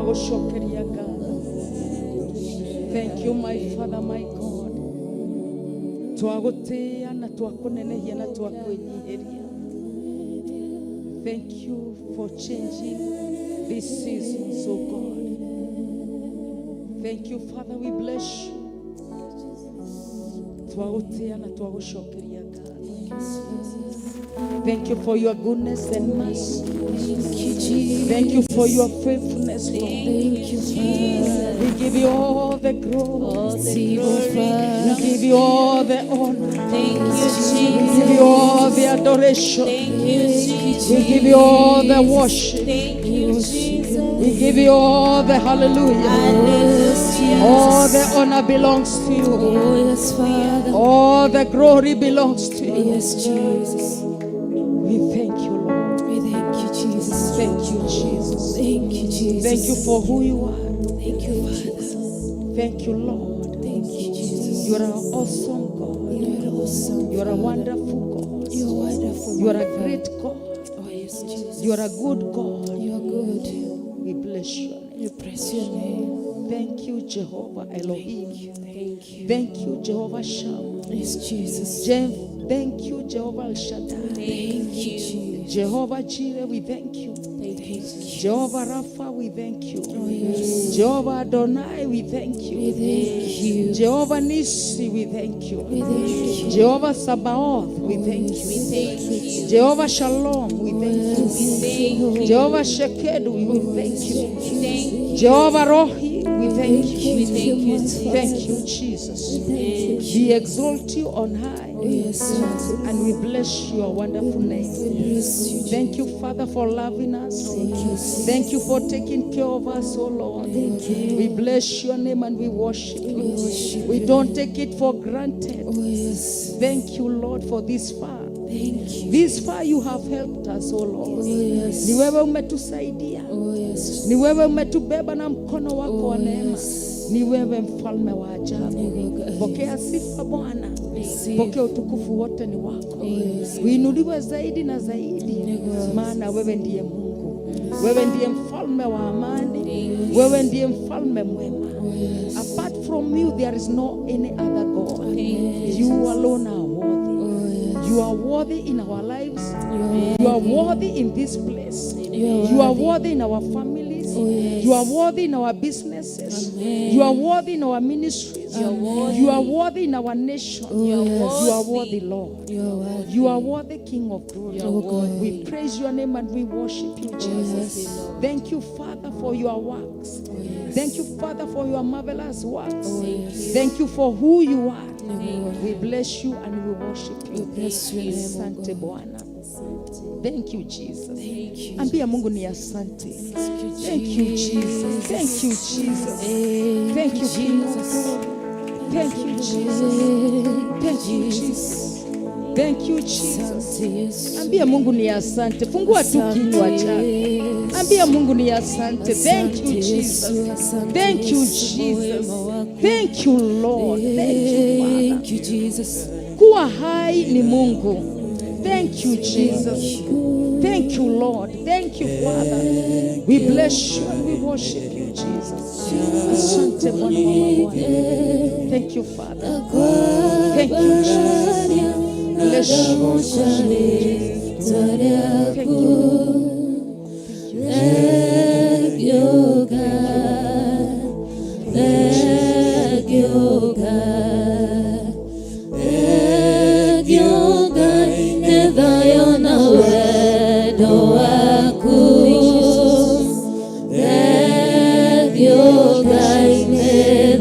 Twagũcokeria ngatho. Thank you, my Father, my God. Twagũtĩĩa na twakũnenehia na twakwĩnyihĩria. Thank you for changing these seasons, oh God. Thank you, Father, we bless you. Twagũtĩĩa na twagũcokeria ngatho. Thank you for your goodness and mercy. Thank you, Jesus. Thank you for your faithfulness, Lord. Thank you, Father. We give you all the glory. Receive, oh We Father. give you all the honor. Thank you, We Jesus. give you all the adoration. Thank you, Jesus. We give you all the worship. Thank you, Jesus. We give you all the hallelujah. Yes, Jesus. All the honor belongs to you. Oh, yes, Father. All the glory belongs to you. Yes, Jesus. We thank you, Lord. We thank you, Jesus. Thank you, Jesus. Thank you, Jesus. Thank you for who you are. Thank you, Father. Thank you, Lord. Thank you, Jesus. You are an awesome God. You are awesome. You are a wonderful God. You are wonderful. You are a great God. Oh, yes, Jesus. You are a good God. You are good. We bless your name. We bless your name. Thank you, Jehovah Elohim. Thank you. Thank you, Jehovah Shammah. Yes, Jesus. Thank you, Jehovah El Shaddai. Thank you, Jesus. Jehovah Jireh, we thank you. Thank you. Jehovah Rapha, we thank you. Oh, yes. Jehovah Adonai, we thank We you. thank you. Jehovah Nissi, we thank you. We thank you. Jehovah Sabaoth, we thank you. Thank you. Jehovah Shalom, we thank you. Thank you. Jehovah Sheked, we thank you. Thank you. Jehovah Rohi, we thank you. We thank you. Thank you, Jesus. Thank you. We exalt you on high Oh, yes, Jesus. and we bless your wonderful name. We bless you. Thank you, Father, for loving us. Yes. Thank you for taking care of us, oh Lord. Thank you. We bless your name and we worship you. worship We don't take it for granted. Oh, yes. Thank you, Lord, for this far. Thank you. This far you have helped us, oh Lord. Oh, yes. Ni wewe umetusaidia. Oh, yes. Ni wewe umetubeba na mkono wako wa Oh, neema. yes. Ni wewe mfalme wa ajabu. Pokea sifa Bwana, Receive. pokea utukufu wote ni wako. Oh, yes. Uinuliwe zaidi na zaidi, maana wewe ndiye Mungu, wewe ndiye mfalme wa amani, wewe ndiye mfalme mwema. Oh, yes. Apart from you there is no any other God. You alone are worthy. Oh, yes. You are worthy in our lives. You are You are worthy in this place. You are You are worthy in our families. Oh, yes. You are worthy in our businesses. Amen. You are worthy in our ministries. You are worthy in our nation. Oh, yes. You are worthy, Lord. You are worthy. You are worthy, King of glory. Oh, God. We praise your name and we worship you, Jesus. yes. Thank you, Father, for your works. Oh, yes. Thank you, Father, for your marvelous works. Oh, yes. Thank you for who you are. Lord. We bless you and we worship We you. bless your name, oh Asante God. Bwana. Thank you, Jesus. Thank you. Ambia Mungu ni asante. Thank you, Thank you, Jesus. Thank you, Jesus. Thank Thank you, King of Jesus. glory. Thank you, Jesus. Thank you, Jesus. Thank you, Jesus. Asante Yesu. Ambia Mungu ni asante. Fungua tu kinywa chako. Ambia Mungu ni asante. Thank you, Asante Jesus. Yesu, asante Thank you, Yesu kwa Jesus. wema wako. Thank you, Lord. Thank you, Father. Thank you, Jesus. Kuwa hai ni Mungu. Thank you, Jesus. Thank you, Lord. Thank you, Father. We bless you and we worship you, Jesus. Asante Bwana wa mabwana. Thank you, Father. Thank you, Jesus. Bless you. Thank you, Lord. Thank you, God. Thank you, God. Thank you, God. Nĩ na wendo waku. Thank you, Ngai, nĩ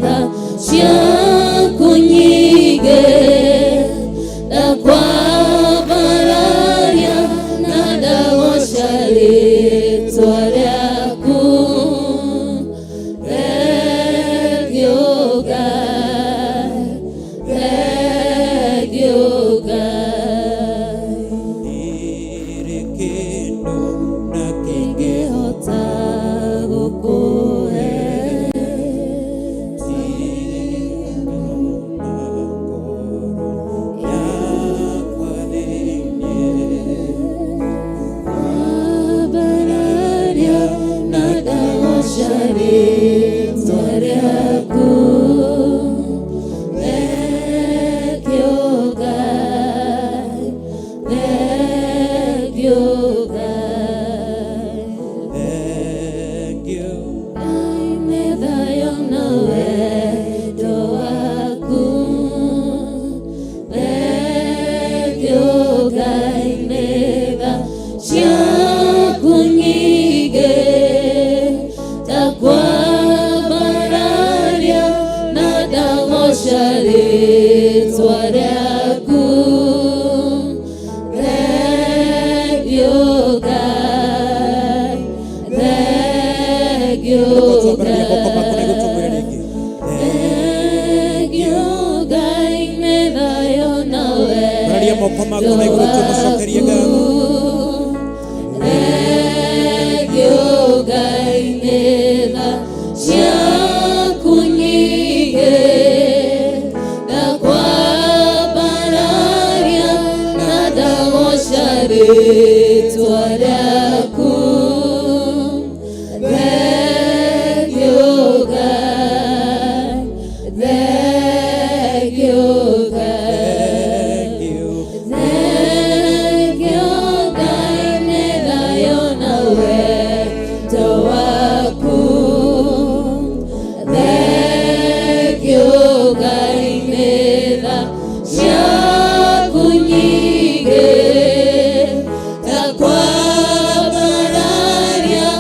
tha ciaku nyingĩ ndakwambararia na ndagoca rĩtwa rĩaku. Thank you, God. Thank you, God. ciaku nyingĩ ndakwambararia na ndagoca rĩtwa rĩaku. Thengiũ Ngai, thengiũ Reke twambararie moko maku na Ngai. igũrũ tũmwĩre rĩngĩ. Thengiũ Ngai nĩ thayũ na Ambararia moko wendo maku na igũrũ tũmũcokerie waku. ngatho. Thengiũ Ngai nĩ tha ciaku nyingĩ ndakwambararia na ndagoca rĩtwa rĩaku. Thengiũ Ngai, thengiũ Ngai. Thank you. Thengiũ Ngai nĩ thayũ na wendo waku. Thengiũ Ngai nĩ tha ciaku nyingĩ ndakwambararia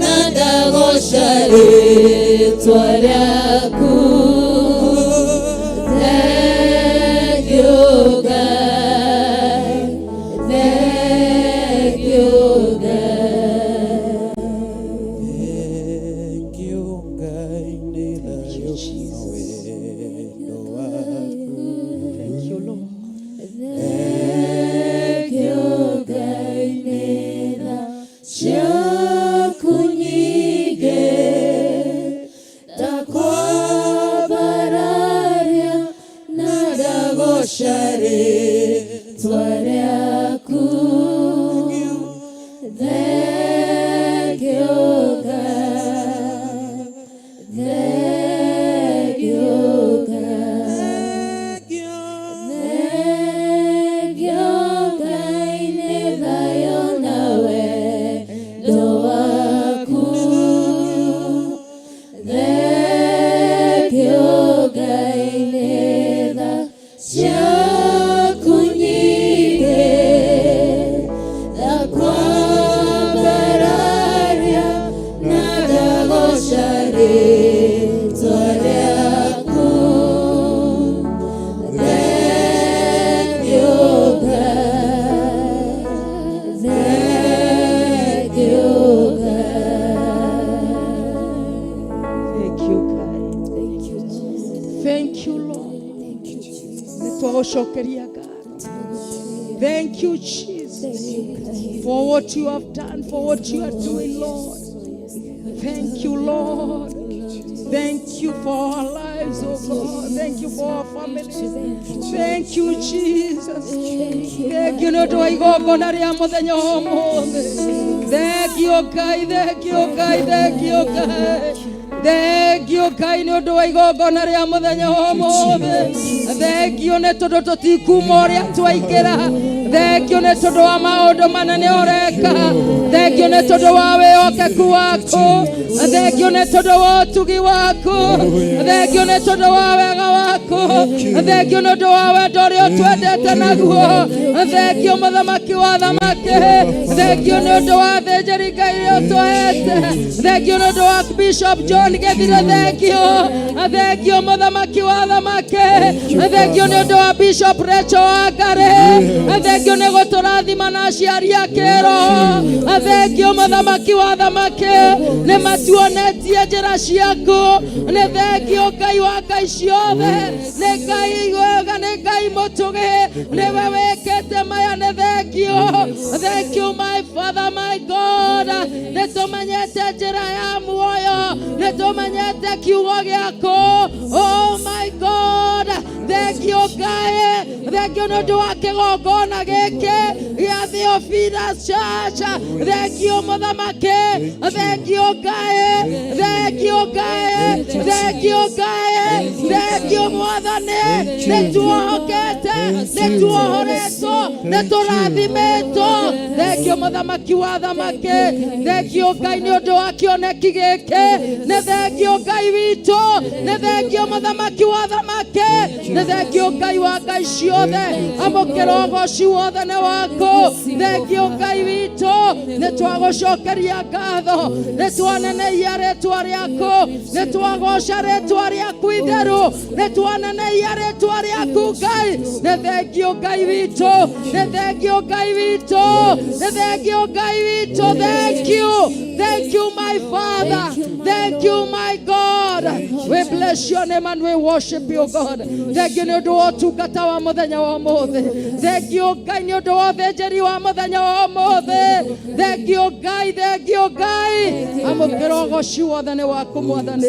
na ndagoca rĩtwa rĩaku. Thengiũ Ngai, thengiũ Ngai. Thank you, Ngai nĩ thayũ na wendo waku. Thank you, Lord. Thengiũ Ngai nĩ tha ciaku nyingĩ ndakwambararia na ndagoca rĩtwa rĩaku. Thengiũ Ngai, thengiũ Ngai. Thengiũ Ngai nĩ thayũ na wendo waku. Thengiũ Ngai nĩ tha ciaku nyingĩ ndakwambararia na ndagoca rĩtwa rĩaku. Thengiũ Ngai, thengiũ Ngai. Thank you, Ngai. Thank you, Jesus. Thank you, Lord. Thank you, Jesus. Nĩ twagũcokeria ngatho. Thank you, Jesus, for what you have done, for what you are doing, Lord. Thank you, Lord. Thank you for our lives, oh God. Thank you for our families. Thank you, Jesus. Thank you nĩ ũndũ wa igongona rĩa mũthenya wa ũmũthĩ. Thank you, Ngai. Thank you, Ngai. Thank you, Ngai. Thank you, Ngai nĩ ũndũ wa igongona rĩa mũthenya wa ũmũthĩ. Thank you nĩ tondũ tũtikuma ũrĩa twaingĩra. Thank you nĩ tondũ wa maũndũ manene ũreka. Thank you nĩ tondũ wa wĩhokeku waku. Thank you nĩ tondũ wa ũtugi waku. Thank you nĩ tondũ wa wega waku. Thank you nĩ ũndũ wa wendo ũrĩa ũtwendete naguo. Thank you mũthamaki wa thamaki. Thank you nĩ ũndũ wa thĩnjĩri Ngai ũrĩa ũtũhete. Thank you nĩ ũndũ wa Bishop John Gethire. Thank you. Thank you mũthamaki wa thamaki. Thank you nĩ ũndũ wa Bishop Rachel Wangari. Thank you nĩ gũtũrathima na aciari a kĩroho. Thank you mũthamaki wa thamaki nĩ matuonetie njĩra ciaku. Nĩ thank you Ngai wa Ngai ciothe. Nĩ Ngai wega, nĩ Ngai mũtũgĩ. Nĩwe wĩkĩte maya, nĩ thank you. Thank you, my Father, my God. Nĩ tũmenyete njĩra ya muoyo. Nĩ tũmenyete kiugo gĩaku. Oh my God. Thank you, Ngai. Thank you nĩ ũndũ wa kĩgongona gĩkĩ gĩa Theophilus Church. Thank you, mũthamaki. Thank you, Ngai. Thank you, Ngai. Thank you, Ngai. Thank you, Mwathani. Nĩ tuohokete, nĩ tuohoretwo. Nĩ tũrathimĩtwo. Thengio mũthamaki wa thamaki. Thengio Ngai nĩ ũndũ wa kĩoneki gĩkĩ. Nĩ thengio Ngai witũ. Nĩ thengio mũthamaki wa thamaki. Nĩ thengio Ngai wa ngai ciothe. Amũkĩra ũgoci wothe nĩ waku. Thengio Ngai witũ. Nĩ twagũcokeria ngatho. Nĩ twanenehia rĩtwa rĩaku. Nĩ twagoca rĩtwa rĩaku itheru. Nĩ twanenehia rĩtwa rĩaku Ngai. Nĩ thengio Ngai witũ. Nĩ thengio Ngai witũ. Nĩ thengio Ngai witũ. Thank you. Thank you, my Father. Thank you, my God. We bless your name and we worship you, God. Thank you nĩ ũndũ wa ũtungata wa mũthenya wa ũmũthĩ. Thank you, Ngai, nĩ ũndũ wa ũthĩnjĩri wa mũthenya wa ũmũthĩ. Thank you, Ngai. Thank you, Ngai. Amũkĩra ũgoci wothe nĩ waku Mwathani.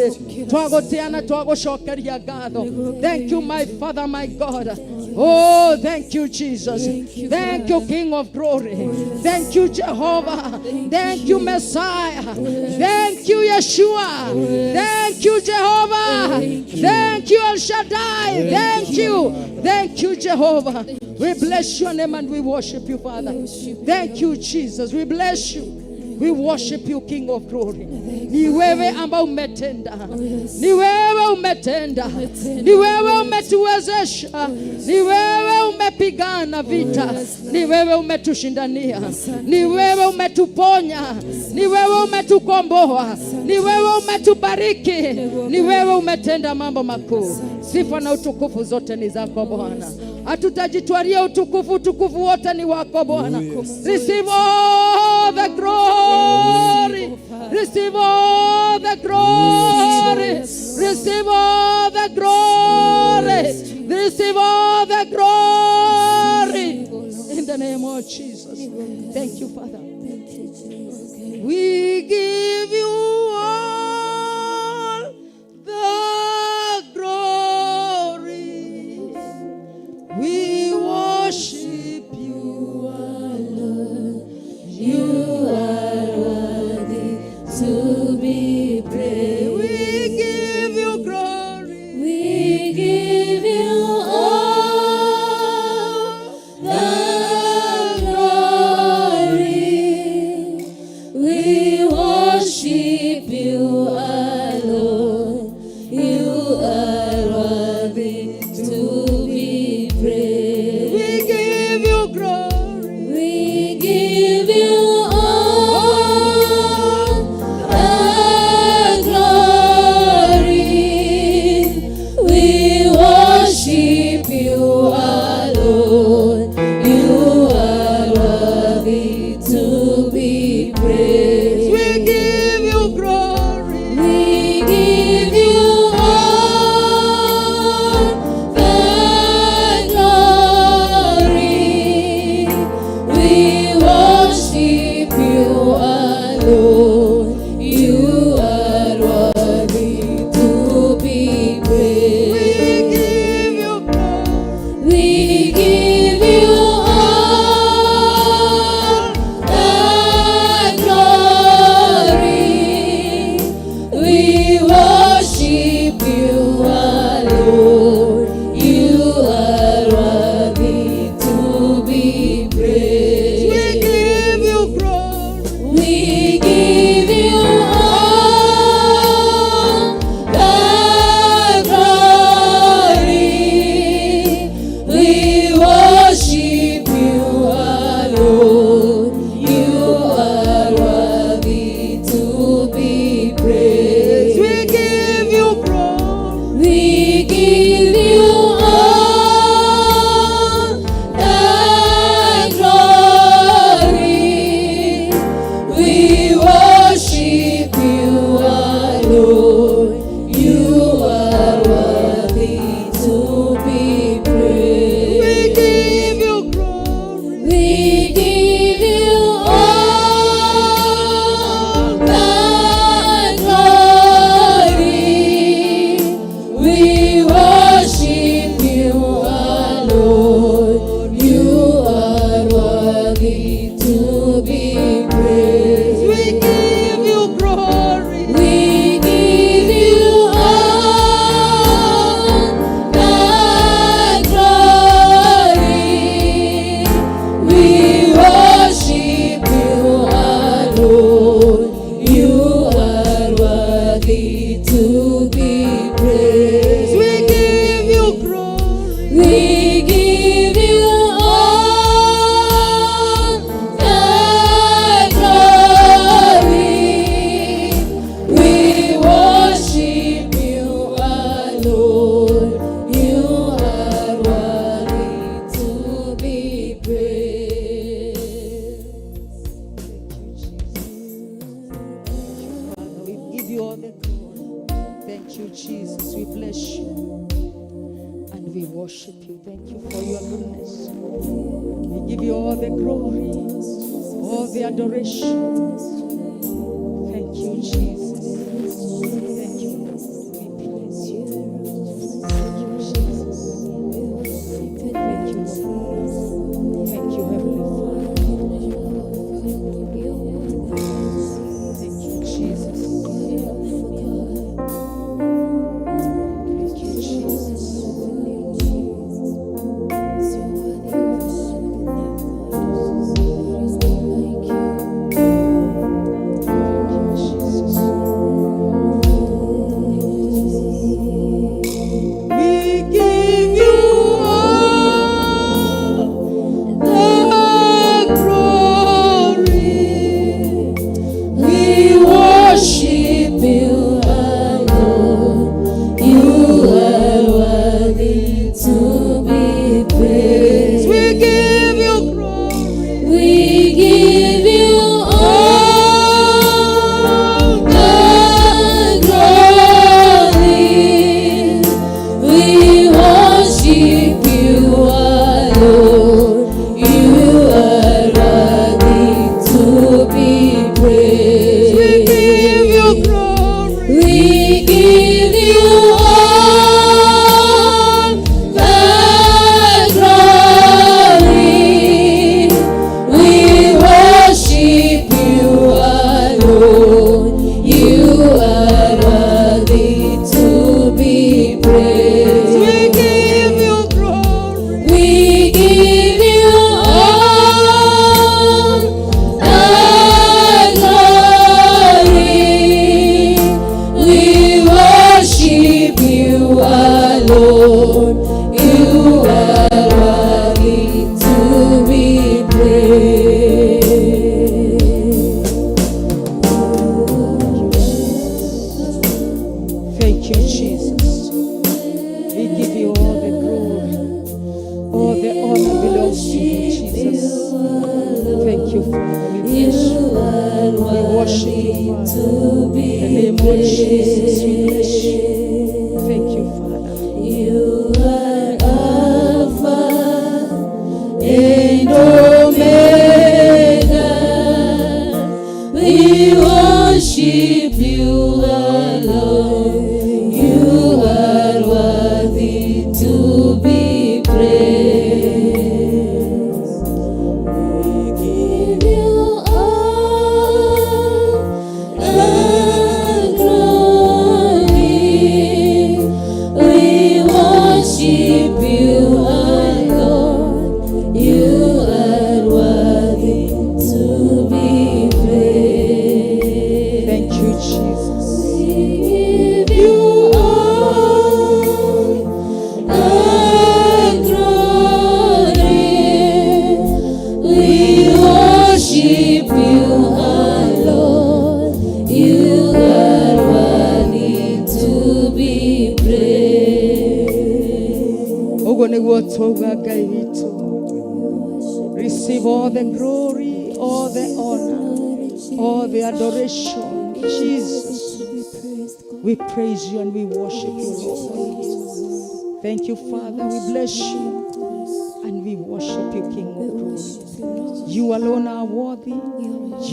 Twagũtĩa na twagũcokeria ngatho. Thank you, my Father, my God. Oh, thank you, Jesus. Thank you, King of glory. Thank you, Jehovah. Thank you, Messiah. Thank you, Yeshua. Thank you, Jehovah. Thank you, El Shaddai. Thank you. Thank you, Jehovah. We bless your name and we worship you, Father. Thank you, Jesus. We bless you. We worship you, King of glory. Ni wewe ambao umetenda, ni wewe umetenda, ni wewe umetuwezesha, ni wewe umepigana vita, ni wewe umetushindania, ni wewe umetuponya, ni wewe umetukomboa, ni wewe umetubariki, ni wewe umetenda mambo makuu. Sifa na utukufu zote ni zako Bwana. Hatutajitwaria utukufu, utukufu wote ni wako Bwana. Receive all the glory. Receive all the glory. Receive all the glory. Receive all the glory. In the name of Jesus. Thank you, Father. Thank you, Jesus. We give you all the glory. We worship you alone. You are worthy to be praised. We give you glory. We give you all the glory. We worship you alone. You are worthy to be praised. We give you glory. We give you all the glory. We worship you alone. You are worthy to be praised. We give you glory. We give you all the glory. We worship you alone. You are worthy to be praised. We give you glory. We give you all the glory. We worship you alone. You are worthy to be praised. We give you glory. We give you all the glory. We worship you alone. You are worthy to be praised. We give you glory. We give you all the glory. We worship you alone. You are worthy to be praised. We give you glory. We give you all the glory. We worship you alone. You are worthy to be praised. We give you glory. We give you all the glory. the glory, all the adoration. Thank you, Jesus. Thank you, Lord. We praise you. Thank you, Jesus. Thank you, Lord. Thank you, Heavenly Father. Thank you, Jesus. Thank you, Jesus. Thank you, Jesus. We give you all the glory. We worship you alone. You are worthy to be praised. We give you glory. We give you all the glory. We worship you alone. You are worthy to be praised. We give you glory. We give you all the glory. We worship you alone. You are worthy to be praised. We give you glory. We give you all the glory. We worship you alone. You are worthy to be praised. Thank you, Jesus. We give you all the glory. All the honor belongs to you, Jesus. Thank you, Father. We bless you. You are We worship you, worthy Father. to be In the name of Jesus, we bless you. Thank you, Father. You are Alpha and Omega. We worship you alone. You are worthy to be praised. We give you all the glory. We worship you alone. You are worthy to be praised. Thank you, Jesus. We give you all the glory. We worship you alone. You are worthy to be praised. Ũguo nĩguo twauga Ngai witũ. Receive all the glory, all the honor, all the adoration. Jesus, we praise you and we worship you, Lord. Thank you, Father. We bless you and we worship you, King of glory. You alone are worthy.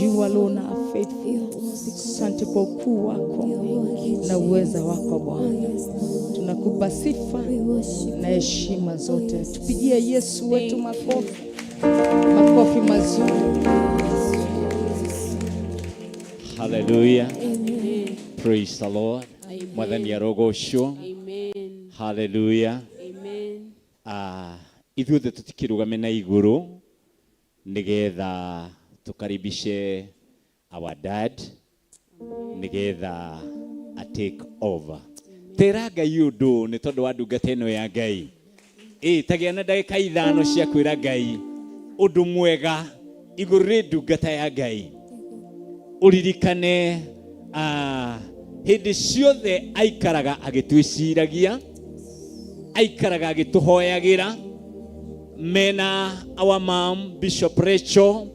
You alone are faithful. Asante kwa ukuu wako na uweza wako Bwana. Tunakupa sifa na heshima zote. Tupigie Yesu wetu makofi, makofi mazuri. Hallelujah. Praise the Lord. Amen. Mwathani arogocwo. Amen. Hallelujah. Amen. Ah, ithuothe tũtikĩrũgame na igũrũ nĩgetha tũkaribishe our dad nĩgetha a take over. Tĩra Ngai ũndũ nĩ tondũ wa ndungata ĩno ya Ngai. Ĩ tagĩa na ndagĩka 5 cia kwĩra Ngai ũndũ mwega igũrũ rĩ ndungata ya Ngai. Ũririkane hĩndĩ ciothe aikaraga agĩtwĩciragia, aikaraga agĩtũhoyagĩra mena our mom Bishop Rachel.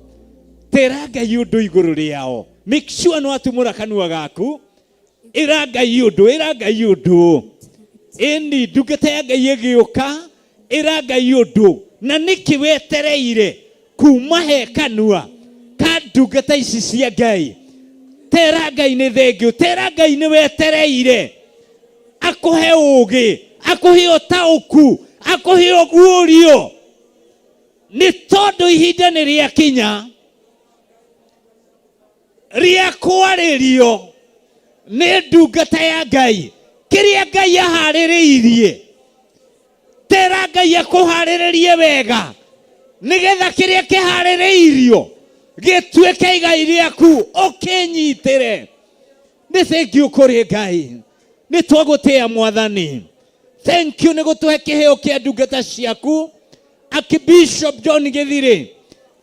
Tĩra Ngai ũndũ igũrũ rĩao, make sure no atumũra kanua gaku, ĩra Ngai ũndũ, ĩra Ngai ũndũ. Ĩni ndungata ya Ngai ĩgĩũka, ĩra Ngai ũndũ na nĩkĩ wetereire. Kuma he kanua ka ndungata ici cia Ngai. Tera Ngai nĩ thengiũ, tera Ngai nĩ wetereire akũhe ũũgĩ, akũhe ũtaũku, akũhe ũguũrio, nĩ tondũ ihinda nĩ rĩakinya rĩa kwarĩrio nĩ ndungata ya Ngai kĩrĩa Ngai aharĩrĩirie. Tera Ngai akũharĩrĩrie wega nĩgetha kĩrĩa kĩharĩrĩirio gĩtuĩke igai rĩaku ũkĩnyitĩre. Nĩ thengiũ kũrĩ Ngai, nĩ twagũtĩĩa Mwathani. Thank you nĩ gũtũhe kĩheo kĩa ndungata ciaku Archbishop John Githiri.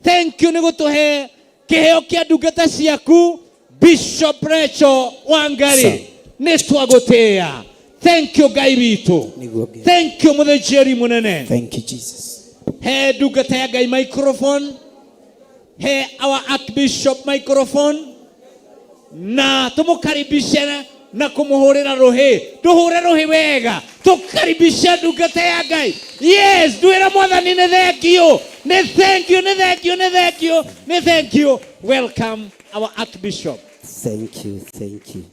Thank you nĩ gũtũhe kĩheo kĩa ndungata ciaku Bishop Rachel Wangari. Nĩ twagũtĩĩa. Thank you Ngai witũ. Nĩguo Ngai. Thank you mũthĩnjĩri mũnene. Thank you, Jesus. He ndungata ya Ngai microphone, he our Archbishop microphone, na tumukaribishe na kumuhurira ruhi. Tuhure ruhi wega, tukaribishe ndungata ya Ngai. Yes, ndwira Mwathani nĩ thank you, nĩ thank you, nĩ thank you, nĩ thank you, nĩ thank you. Welcome our Archbishop. Thank you, thank you.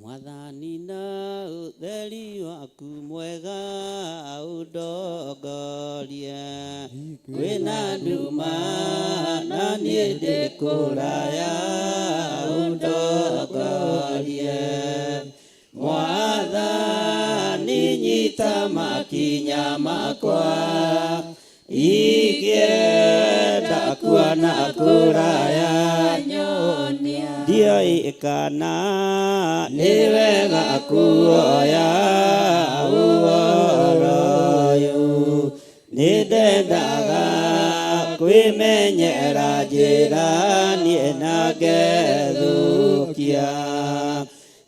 Mwathani na ũtheri waku mwega ũndongorie, kwĩna nduma na niĩ ndĩ kũraya ũndongorie. Mwathani nyita makinya makwa, ingĩenda kuona kũraya ndiũĩ kana nĩ wega kuoya ũhoro ũyũ. Nĩ ndendaga kwĩmenyera njĩra niĩ na ngethũkia,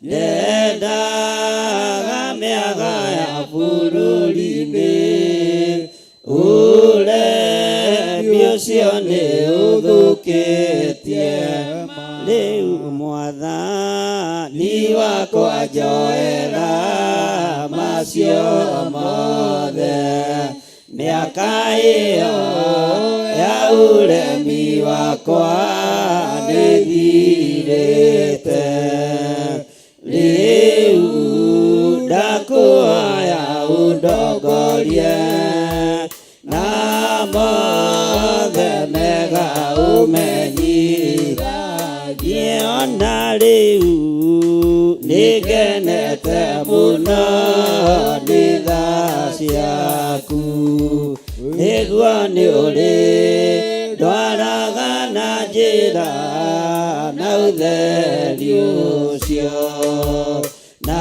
ndendaga mĩaga ya bũrũri-inĩ, ũremi ũcio nĩ ũthũkĩtie. Rĩu Mwathani wakwa njoera macio mothe, mĩaka ĩyo ya ũremi wakwa nĩthirĩte. Rĩu ndakũhoya ũndongorie na mothe mega ũmenyithagie. Ona rĩu nĩngenete mũno nĩ tha ciaku, nĩguo nĩ ũrĩ ndwaraga na njĩra na ũtheri ũcio, na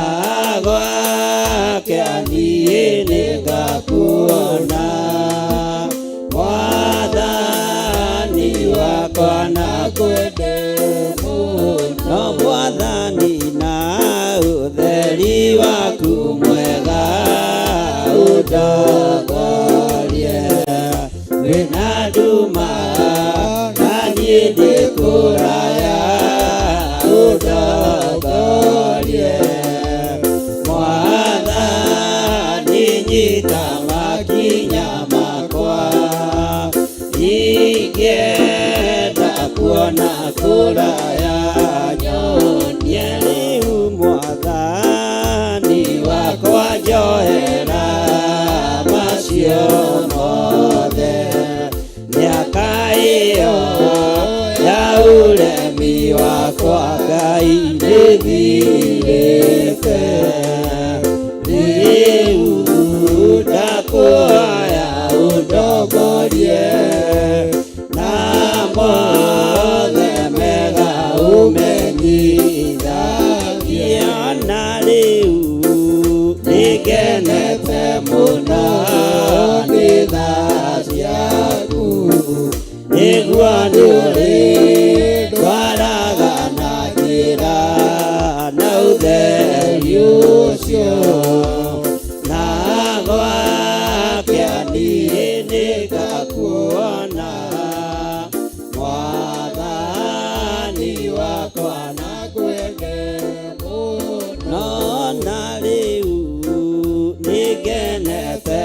gwake niĩ nĩngakuona. Mwathani wakwa na kwende mũno, Mwathani na ũtheri waku mwega ũndongorie, wĩna nduma na niĩ ndĩ kũraya ũndongorie. Mwathani nyita makinya makwa, ingĩenda kuona kũraya nyonie. Rĩu Mwathani wakwa njoera macio mothe, mĩaka ĩyo ya ũremi wakwa Ngai nĩthirĩte. Rĩu ndakũhoya ũndongorie na mothe mega ũmenyithagie. Ona rĩu nĩngenete mũno nĩ tha ciaku, nĩguo nĩ ũrĩ ndwaraga na njĩra na ũtheri ũcio, na gwake niĩ nĩngakuona. Mwathani wakwa na kwende mũno, na rĩu nĩngenete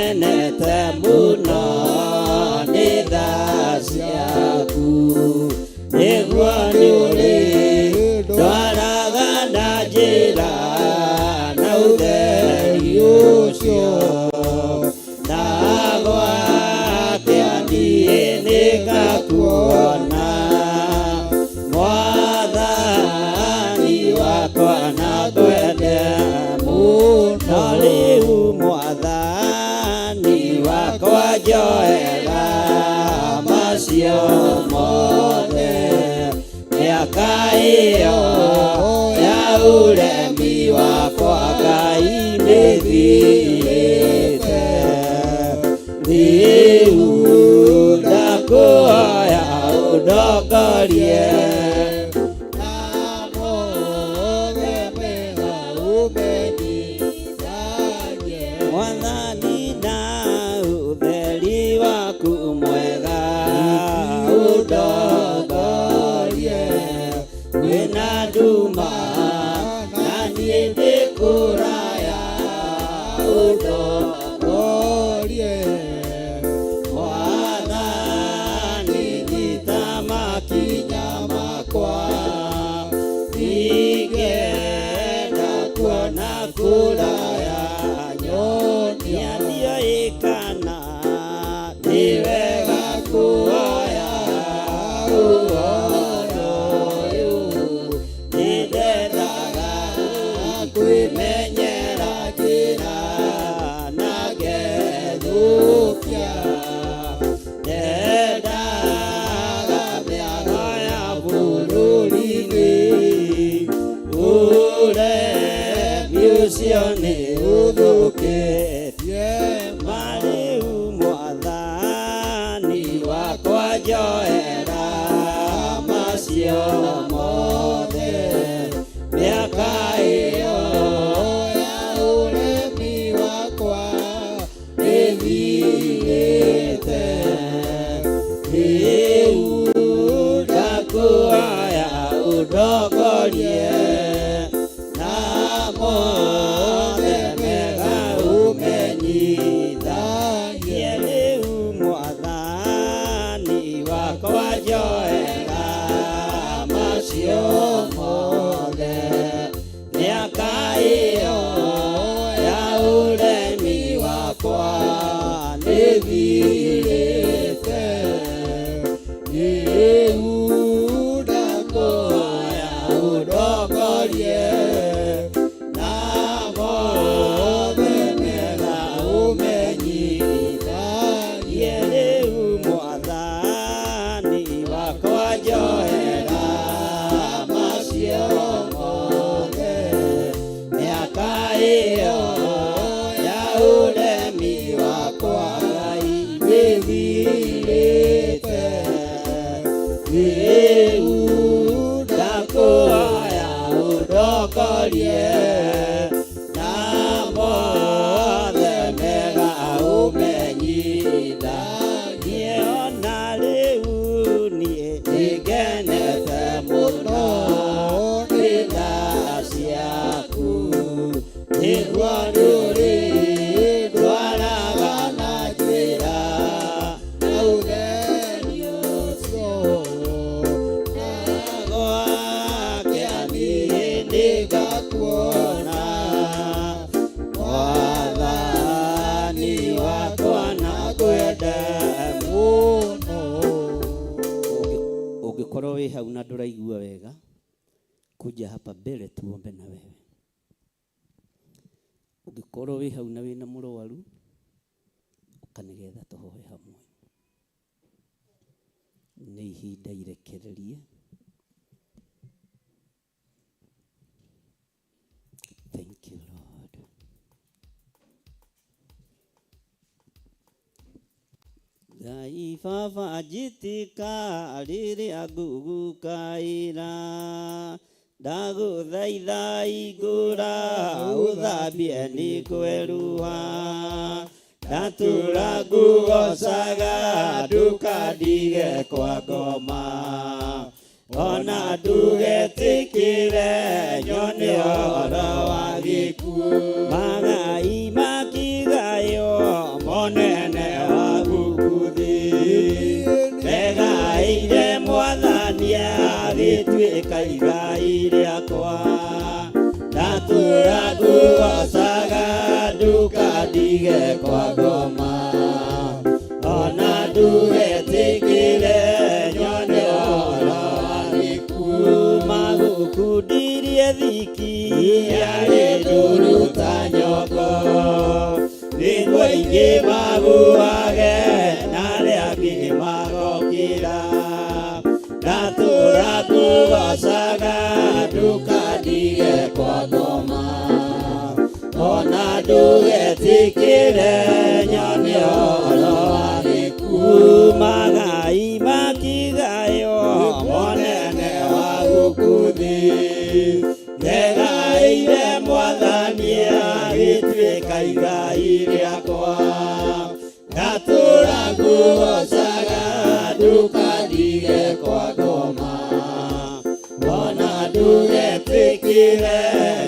Nĩngenete mũno nĩ tha ciaku, nĩguo nĩũrĩ ndwaraga na njĩra na ũtheri ũcio, na gwakĩa niĩ nĩngakuona. Mwathani wakwa na ngwende mũno, rĩu Mwathani wakwa njoera macio mothe, mĩaka ĩyo ya ũremi wakwa Ngai nĩthirĩte. Rĩu ndakũhoya ũndongorie na mothe mega ũmenyithagie. Mwathani na ũtheri waku mwega ũndongorie, kwĩna nduma na niĩ ndĩ kũraya ũndongorie. Mwathani nyita makinya makwa, ingĩenda kuona kũraya, nyonia ndiũĩ kana nĩ wega kuoya ũhoro ũyũ. Nĩndendaga kwĩmenyera njĩra na ngethũkia, ndendaga mĩago ya bũrũri-inĩ, ũremi ũcio nĩ ũthũkĩtie. Marĩu Mwathani wakwa njoera macio mothe, mĩaka ĩyo ya ũremi wakwa nĩthirĩte. Rĩu ndakũhoya ũndongorie na mothe mega ũmenyithagie. Rĩu Mwathani wakwa njoera macio mothe, mĩaka ĩyo ya ũremi wakwa nĩthirĩte. Rĩu ndakũhoya ũndongorie na mothe mega ũmenyithagie. Rĩu Mwathani wakwa njoera macio mothe, mĩaka ĩyo ya ũremi wakwa Ngai nĩthirĩte. Rĩu ndakũhoya ũndongorie na mothe mega ũmenyithagie. Ona rĩu niĩ nĩngenete mũno nĩ tha ciaku, nĩguo nĩũrĩ ndwaraga na njĩra na ũtheri ũcio, na gwakĩa niĩ nĩngakuona. Mwathani wakwa na ngwende mũno. Ũngĩkorwo wĩ hau na ndũraigua wega, kuja hapa mbele tuombe na wewe. Ũngĩkorwo wĩ hau na wĩna mũrwaru, ũka nĩgetha tũhoe hamwe. Nĩ ihinda irekererie. Thank you, Lord. Ngai Baba njĩtĩka rĩrĩa ngũgũkaĩra, ndagũthaitha igũra ũthambie nĩ kweruha, ndatũra ngũgocaga ndũkandige kwa ngoma, ona ndũgetĩkĩre nyone ũhoro wa gĩkuũ. Magai makĩgaywo Monene wa gũkũ thĩ Ndegaĩire mwathani agĩtuĩka igai rĩakwa Ndatũra ngũgocaga ndũkandige kwa ngoma Ona ndũgetĩkĩre nyone ũhoro wa gĩkuũ Magũkundirie thiki yarĩ ndũrũ ta nyongo Nĩguo aingĩ magũage na arĩa angĩ magokĩra Ndatũra ngũgocaga ndũkandige kwa ngoma Ona ndũgetĩkĩre nyone ũhoro wa gĩkuũ Magai makigayo monene wa gũkũ thĩ Ndegaĩire mwathani agĩtuĩka igai rĩakwa Ndatũra ngũgocaga ndũkandige kwa ngoma Ona ndũgetĩkĩre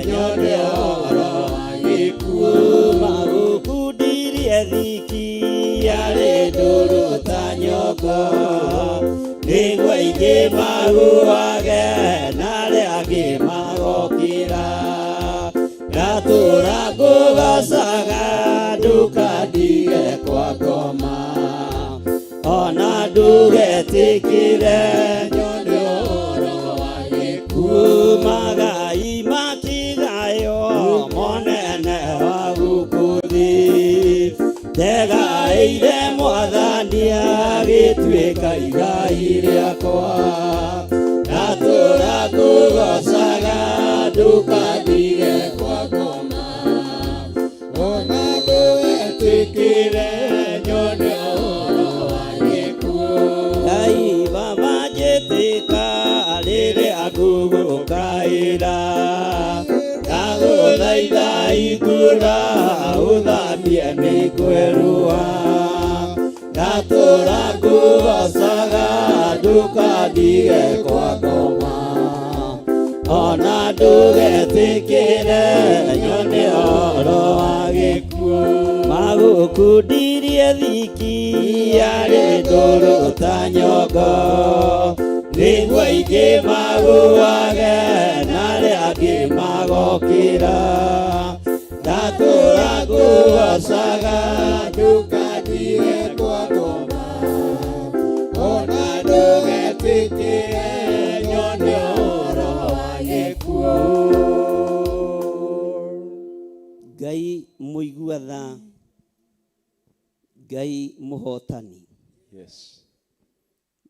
nyone ũhoro wa gĩkuũ Magũkundirie thiki yarĩ ndũrũ ta nyongo Nĩguo aingĩ magũage na arĩa angĩ magokĩra Ndatũra ngũgocaga ndũkandige kwa ngoma Ona ndũgetĩkĩre nyone ũhoro wa gĩkuũ Magai makigayo monene wa gũkũ thĩ Ndegaĩire mwathani agĩtuĩka igai rĩakwa Ndatũra ngũgocaga ndũkandige kwa ngoma Ona ndũgetĩkĩre nyone ũhoro wa gĩkuũ Ngai baba njĩtĩka rĩrĩa ngũgũkaĩra Ndagũthaitha ikura ũthambie mĩkwerũa Ndatũra ngũgocaga ndũkandige kwa ngoma Ona ndũgetĩkĩre nyone ũhoro wa gĩkuũ Magũkundirie thiki yarĩ ndũrũ ta nyongo Nĩguo aingĩ magũage na arĩa angĩ magokĩra Ndatũra ngũgocaga ndũkandige kwa ngoma Ona ndũgetĩkĩre nyone ũhoro wa gĩkuũ Ngai mũigua tha Ngai mũhotani Yes.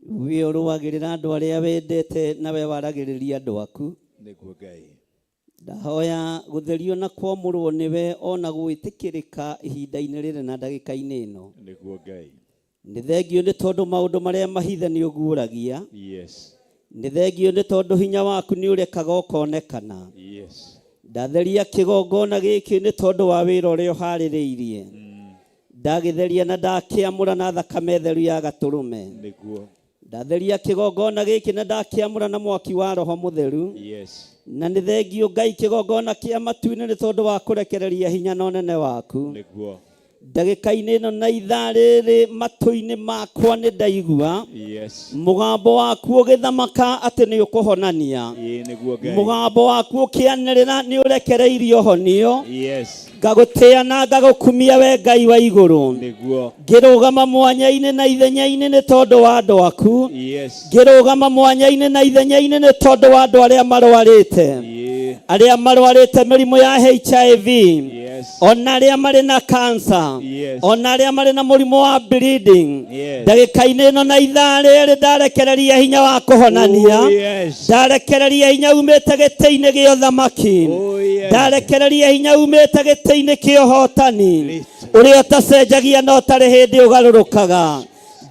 we ũrũagĩrĩra andũ arĩa wendete na we waragĩrĩria andũ aku Nĩguo Ngai. ndahoya gũtherio na kwamũrwo nĩwe ona gwĩtĩkĩrĩka ihinda-inĩ rĩrĩ na ndagĩka-inĩ ĩno Nĩguo Ngai. nĩ thengio nĩ tondũ maũndũ marĩa mahithe nĩ ũguũragia Yes. nĩ thengio nĩ tondũ hinya waku nĩ ũrekaga ũkonekana Yes. ndatheria kĩgongona gĩkĩ nĩ tondũ wa wĩra ũrĩa ũharĩrĩirie ndagĩtheria na ndakĩamũra na thakame theru ya gatũrũme Nĩguo. ndatheria kĩgongona gĩkĩ na ndakĩamũra na mwaki wa roho mũtheru Yes. na nĩ thengio Ngai kĩgongona kĩa matu-inĩ nĩ tondũ wa kũrekereria hinya na ũnene waku Nĩguo. ndagĩka-inĩ ĩno na ithaa rĩrĩ matũ-inĩ makwa nĩ ndaigua Yes. mũgambo waku ũgĩthamaka atĩ nĩ ũkũhonania Ĩĩ nĩguo Ngai. mũgambo waku ũkĩanĩrĩra nĩ ũrekereirie ũhonio Yes. ngagũtĩa na ngagũkumia we Ngai wa igũrũ Nĩguo. ngĩrũgama mwanya-inĩ na ithenya-inĩ nĩ tondũ wa andũ aku Yes. ngĩrũgama mwanya-inĩ na ithenya-inĩ nĩ tondũ wa andũ arĩa marwarĩte Ĩĩ. arĩa marwarĩte mĩrimũ ya HIV Yes. ona arĩa marĩ na cancer Yes. ona arĩa marĩ na mũrimũ wa bleeding Yes. ndagĩka-inĩ ĩno na ithaa rĩrĩ ndarekereria hinya wa kũhonania Oh, yes. ndarekereria hinya umĩte gĩtĩ-inĩ gĩa ũthamaki Oh, yes. ndarekereria hinya umĩte gĩtĩ-inĩ kĩa ũhotani ũrĩa ũtacenjagia na ũtarĩ hĩndĩ ũgarũrũkaga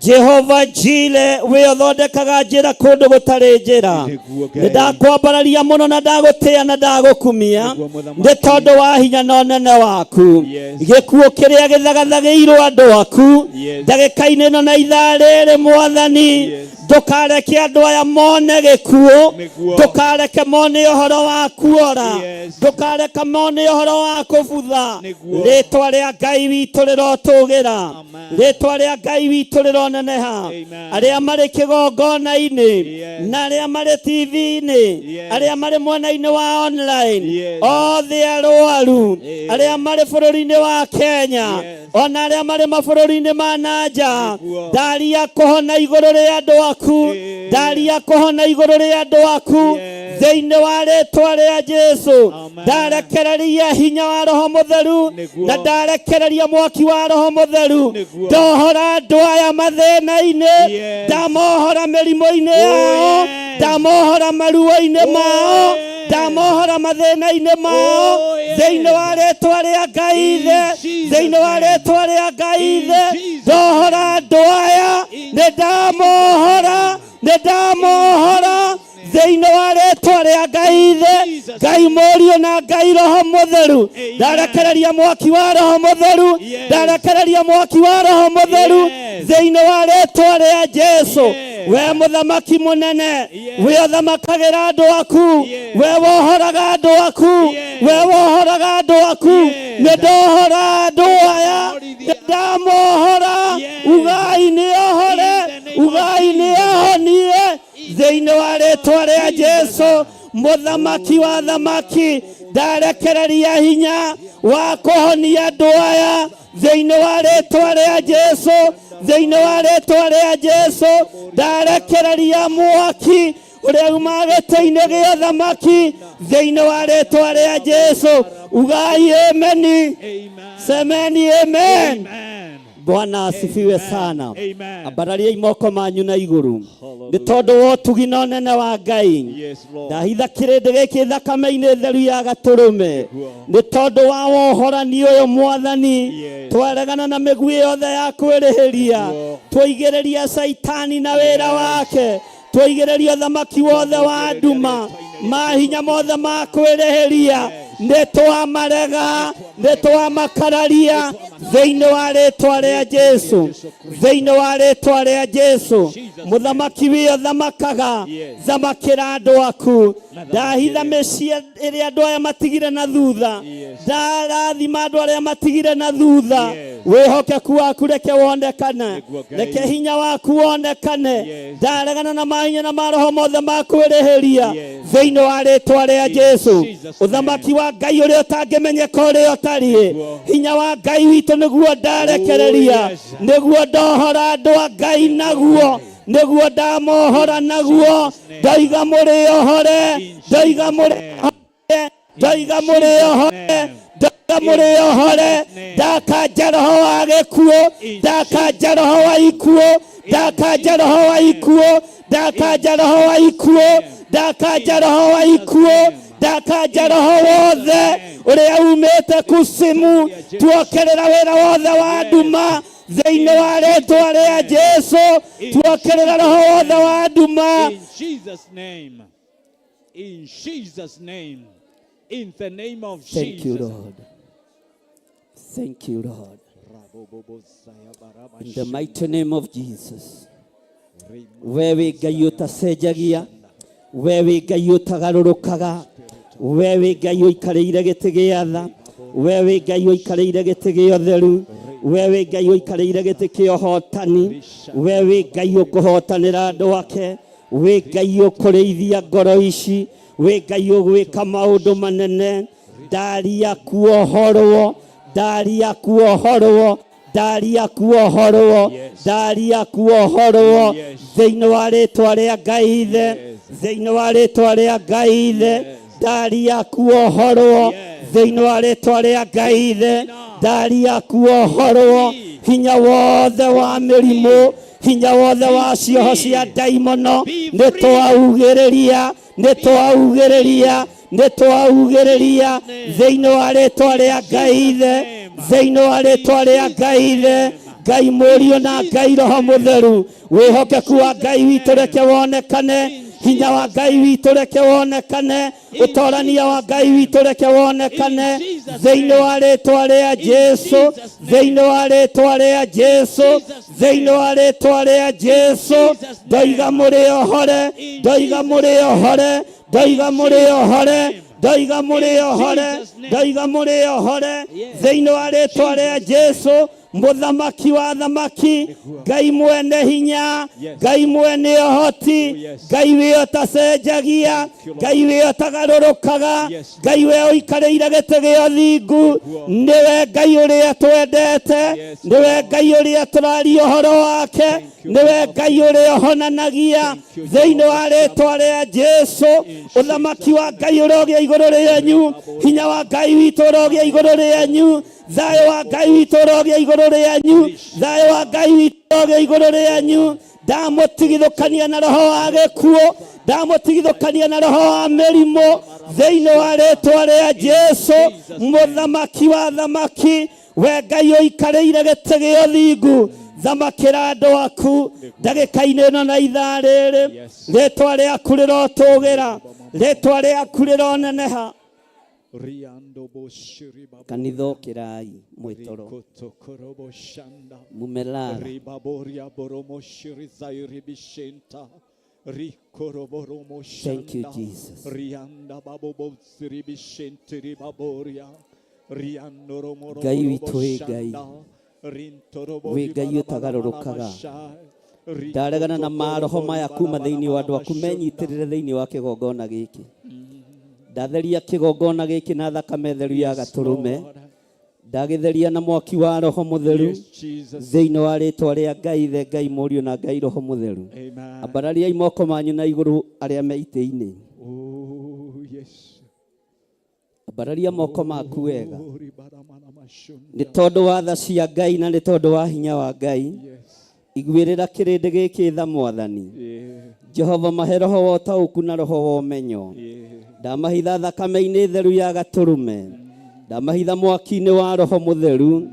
Jehova Jire we ũthondekaga njĩra kũndũ gũtarĩ njĩra Nĩguo Ngai. nĩ ndakwambararia mũno na ndagũtĩa na ndagũkumia Nĩguo Mũthamaki. nĩ tondũ wa hinya na ũnene waku Yes. gĩkuũ kĩrĩa gĩthagathagĩirwo andũ aku Yes. ndagĩka-inĩ ĩno na ithaa rĩrĩ mwathani Yes. Ndũkareke andũ aya mone gĩkuũ. Nĩguo. Ndũkareke mone ũhoro wa kuora. Yes. Ndũkareke mone ũhoro wa kũbutha. Nĩguo. Rĩtwa rĩa Ngai witũ rĩrotũgĩra. Amen. Rĩtwa rĩa Ngai witũ rĩroneneha. Amen. Arĩa marĩ kĩgongona-inĩ Yes. na arĩa marĩ TV-inĩ, Yes. arĩa marĩ mwena-inĩ wa online, Yes. othe arwaru, Yes. arĩa marĩ bũrũri-inĩ wa Kenya, Yes. ona arĩa marĩ mabũrũri-inĩ ma na nja, Nĩguo. ndaria kũhona igũrũ rĩa andũ aku, Yes. ndaria kũhona igũrũ rĩa andũ aku Yes. thĩinĩ wa rĩtwa rĩa Jesu. Amen. Ndarekereria hinya wa Roho Mũtheru Nĩguo. na ndarekereria mwaki wa Roho Mũtheru. Nĩguo. Ndohora andũ aya mathĩna-inĩ, Yes. ndamohora mĩrimũ-inĩ Oh, yao, yes. ndamohora maruo-inĩ Oh, mao, yes. ndamohora mathĩna-inĩ mao Oh, yes. thĩinĩ wa rĩtwa rĩa Ngai In Ithe, Jesus' thĩinĩ wa name. rĩtwa rĩa Ngai In Ithe. Jesus' Ndohora andũ aya, In nĩ ndamohora, nĩ ndamohora thĩinĩ wa rĩtwa rĩa Ngai Ithe, Jesus' Ngai Mũriũ na Ngai Roho Mũtheru. Amen. Ndarekereria mwaki wa Roho Mũtheru, Yes. ndarekereria mwaki wa Roho Mũtheru Yes. thĩinĩ wa rĩtwa rĩa Jesu. Yes. We mũthamaki mũnene, Yes. we ũthamakagĩra andũ aku, Yes. we wohoraga andũ aku, Yes. we wohoraga andũ aku. Yes. Nĩ ndohora andũ aya, nĩ ndamohora. Yes. Ugai nĩ ohore, In the name of ugai nĩ ahonie thĩinĩ wa rĩtwa rĩa Jesu. Mũthamaki wa thamaki, ndarekereria hinya wa kũhonia andũ aya thĩinĩ wa rĩtwa rĩa Jesu, thĩinĩ wa rĩtwa rĩa Jesu. Ndarekereria mwaki ũrĩa umaga gĩtĩ-inĩ gĩa ũthamaki thĩinĩ wa rĩtwa rĩa Jesu. Ugai ameni, Amen. semeni amen. Amen. Bwana asifiwe sana. Amen. Ambarariai moko manyu na igũrũ nĩ tondũ wa ũtugi na ũnene wa Ngai. Yes, Lord. Ndahitha kĩrĩndĩ gĩkĩ thakame-inĩ theru ya gatũrũme nĩ tondũ wa wohorani ũyũ Mwathani. Yes. Twaregana na mĩguĩ yothe ya kwĩrĩhĩria, Nĩguo. twaigĩrĩria Caitani na wĩra wake, twaigĩrĩria ũthamaki wothe wa nduma, mahinya mothe ma kwĩrĩhĩria, nĩ twamarega, nĩ twamakararia thĩinĩ wa rĩtwa rĩa Jesu, thĩinĩ wa rĩtwa rĩa Jesu. Mũthamaki wĩyo thamakaga, Yes. thamakĩra andũ aku. Ndahitha mĩciĩ ĩrĩa andũ aya matigire na thutha, Yes. ndarathima andũ arĩa matigire na thutha. Yes. Wĩhokeku waku reke wonekane, Nĩguo Ngai. reke hinya waku wonekane. Yes. Ndaregana na mahinya na maroho mothe ma kwĩrĩhĩria Yes. thĩinĩ wa rĩtwa rĩa In Jesu. Jesus' Ũthamaki wa Ngai ũrĩa ũtangĩmenyeka ũrĩa ũtariĩ, Nĩguo. hinya wa Ngai witũ nĩguo ndarekereria, Oh, yes. nĩguo ndohora andũ a Ngai naguo, nĩguo ndamohora naguo. Ndoiga mũrĩohore, ndoiga mũrĩohore, ndoiga mũrĩohore, ndoiga mũrĩohore. Ndakanja roho wa gĩkuũ, ndakanja roho wa ikuũ, ndakanja roho wa ikuũ, ndakanja roho wa ikuũ, ndakanja roho wa ikuũ, ndakanja roho wothe ũrĩa umĩte kusimu. Tuokerera wĩra wothe wa nduma thĩinĩ wa rĩtwa rĩa Jesu. Tuokerera roho wothe wa nduma. In Jesus' name. In Jesus' name. In the name of Thank you, Jesus. Lord. Thank you, Lord. In the mighty name of Jesus. We wĩ Ngai ũtacenjagia, we wĩ Ngai ũtagarũrũkaga, we wĩ Ngai ũikarĩire gĩtĩ gĩa tha, we wĩ Ngai ũikarĩire gĩtĩ gĩa ũtheru, we wĩ Ngai ũikarĩire gĩtĩ kĩa ũhotani, we wĩ Ngai ũkũhotanĩra andũ ake, wĩ Ngai ũkũrĩithia ngoro ici, wĩ Ngai ũgwĩka maũndũ manene. Ndaria kuohorwo, ndaria kuohorwo, ndaria kuohorwo, ndaria kuohorwo thĩinĩ wa rĩtwa rĩa Ngai Ithe, thĩinĩ wa rĩtwa rĩa Ngai Ithe. Ndaria kuohorwo thĩinĩ wa rĩtwa rĩa Ngai Ithe, ndaria kuohorwo hinya wothe wa mĩrimũ, hinya wothe wa cioho cia ndaimono. Nĩ twaugĩrĩria, nĩ twaugĩrĩria, nĩ twaugĩrĩria thĩinĩ wa rĩtwa rĩa Ngai Ithe, thĩinĩ wa rĩtwa rĩa Ngai Ithe, Ngai Mũriũ na Ngai Roho Mũtheru. Wĩhokeku wa Ngai witũ reke wonekane. Hinya wa Ngai witũ reke wonekane, ũtorania wa Ngai witũ reke wonekane thĩinĩ wa rĩtwa rĩa Jesu, thĩinĩ wa rĩtwa rĩa Jesu, thĩinĩ wa rĩtwa rĩa Jesu. Ndoiga mũrĩ ohore, ndoiga mũrĩ ohore, ndoiga mũrĩ ohore, ndoiga mũrĩ ohore, ndoiga mũrĩ ohore thĩinĩ wa rĩtwa rĩa Jesu. Mũthamaki wa thamaki, Ngai mwene hinya, Ngai mwene ũhoti, Ngai we ũtacenjagia, Ngai we ũtagarũrũkaga, Ngai we ũikarĩire gĩtĩ gĩa ũthingu, nĩwe Ngai ũrĩa twendete, nĩwe Ngai ũrĩa tũraria ũhoro wake, nĩwe Ngai ũrĩa ũhonanagia thĩinĩ wa rĩtwa rĩa Jesu. Ũthamaki wa Ngai ũrogĩa igũrũ rĩanyu, hinya wa Ngai witũ ũrogĩa igũrũ rĩanyu, thayũ wa Ngai witũ ũrogĩa igũrũ rĩanyu, thayũ wa Ngai witũ ũrogĩa igũrũ rĩanyu. Ndamũtigithũkania na roho wa gĩkuũ, ndamũtigithũkania na roho wa mĩrimũ thĩinĩ wa rĩtwa rĩa Jesu. Mũthamaki wa thamaki, we Ngai ũikarĩire gĩtĩ gĩa ũthingu, thamakĩra andũ aku ndagĩka-inĩ ĩno na ithaa rĩrĩ. Rĩtwa rĩaku rĩrotũgĩra, rĩtwa rĩaku rĩroneneha. Kanitha ũkĩrai mwĩtoro, mumelala. Thank you, Jesus. Ngai witũ wĩ Ngai, wĩ Ngai ũtagarũrũkaga. Ndaregana na maroho maya kuma thĩinĩ wa andũ aku menyitĩrĩre thĩinĩ wa kĩgongona gĩkĩ. Ndatheria kĩgongona gĩkĩ na thakame theru ya gatũrũme, ndagĩtheria na mwaki wa roho mũtheru thĩinĩ wa rĩtwa rĩa Ngai Ithe, Ngai Mũriũ na Ngai Roho Mũtheru. Ambarariai moko manyu na igũrũ arĩa me itĩ-inĩ. Ambararia moko maku wega, nĩ tondũ wa tha cia Ngai na nĩ tondũ wa hinya wa Ngai. Iguĩrĩra kĩrĩndĩ gĩkĩ tha Mwathani. Jehova, mahe roho wa ũtaũku na roho wa ũmenyo. Ndamahitha thakame-inĩ theru ya gatũrũme, ndamahitha mwaki-inĩ wa roho mũtheru,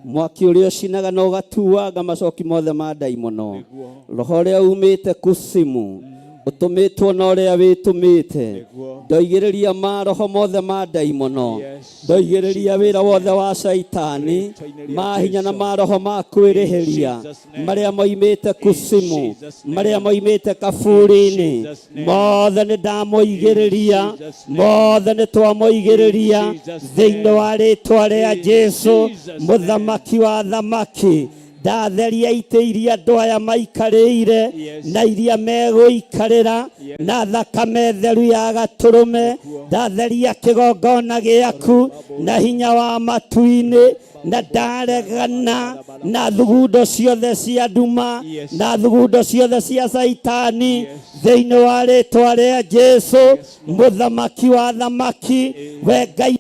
mwaki ũrĩa ũcinaga na ũgatuanga macoki mothe ma ndaimono. Roho ũrĩa umĩte kusimu ũtũmĩtwo na ũrĩa wĩtũmĩte, ndoigĩrĩria maroho mothe ma ndaimono, ndoigĩrĩria wĩra wothe wa caitani, mahinya na maroho ma kwĩrĩhĩria marĩa moimĩte kusimu, marĩa moimĩte kaburi-inĩ, mothe nĩ ndamoigĩrĩria, mothe nĩ twamoigĩrĩria thĩinĩ wa rĩtwa rĩa Jesu. Mũthamaki wa thamaki, ndatheria itĩ iria andũ aya maikarĩire na iria megũikarĩra na thakame theru ya gatũrũme. Ndatheria kĩgongona gĩaku na hinya wa matu-inĩ, na ndaregana na thugundo ciothe cia nduma na thugundo ciothe cia caitani thĩinĩ wa rĩtwa rĩa Jesu. Mũthamaki wa thamaki, we Ngai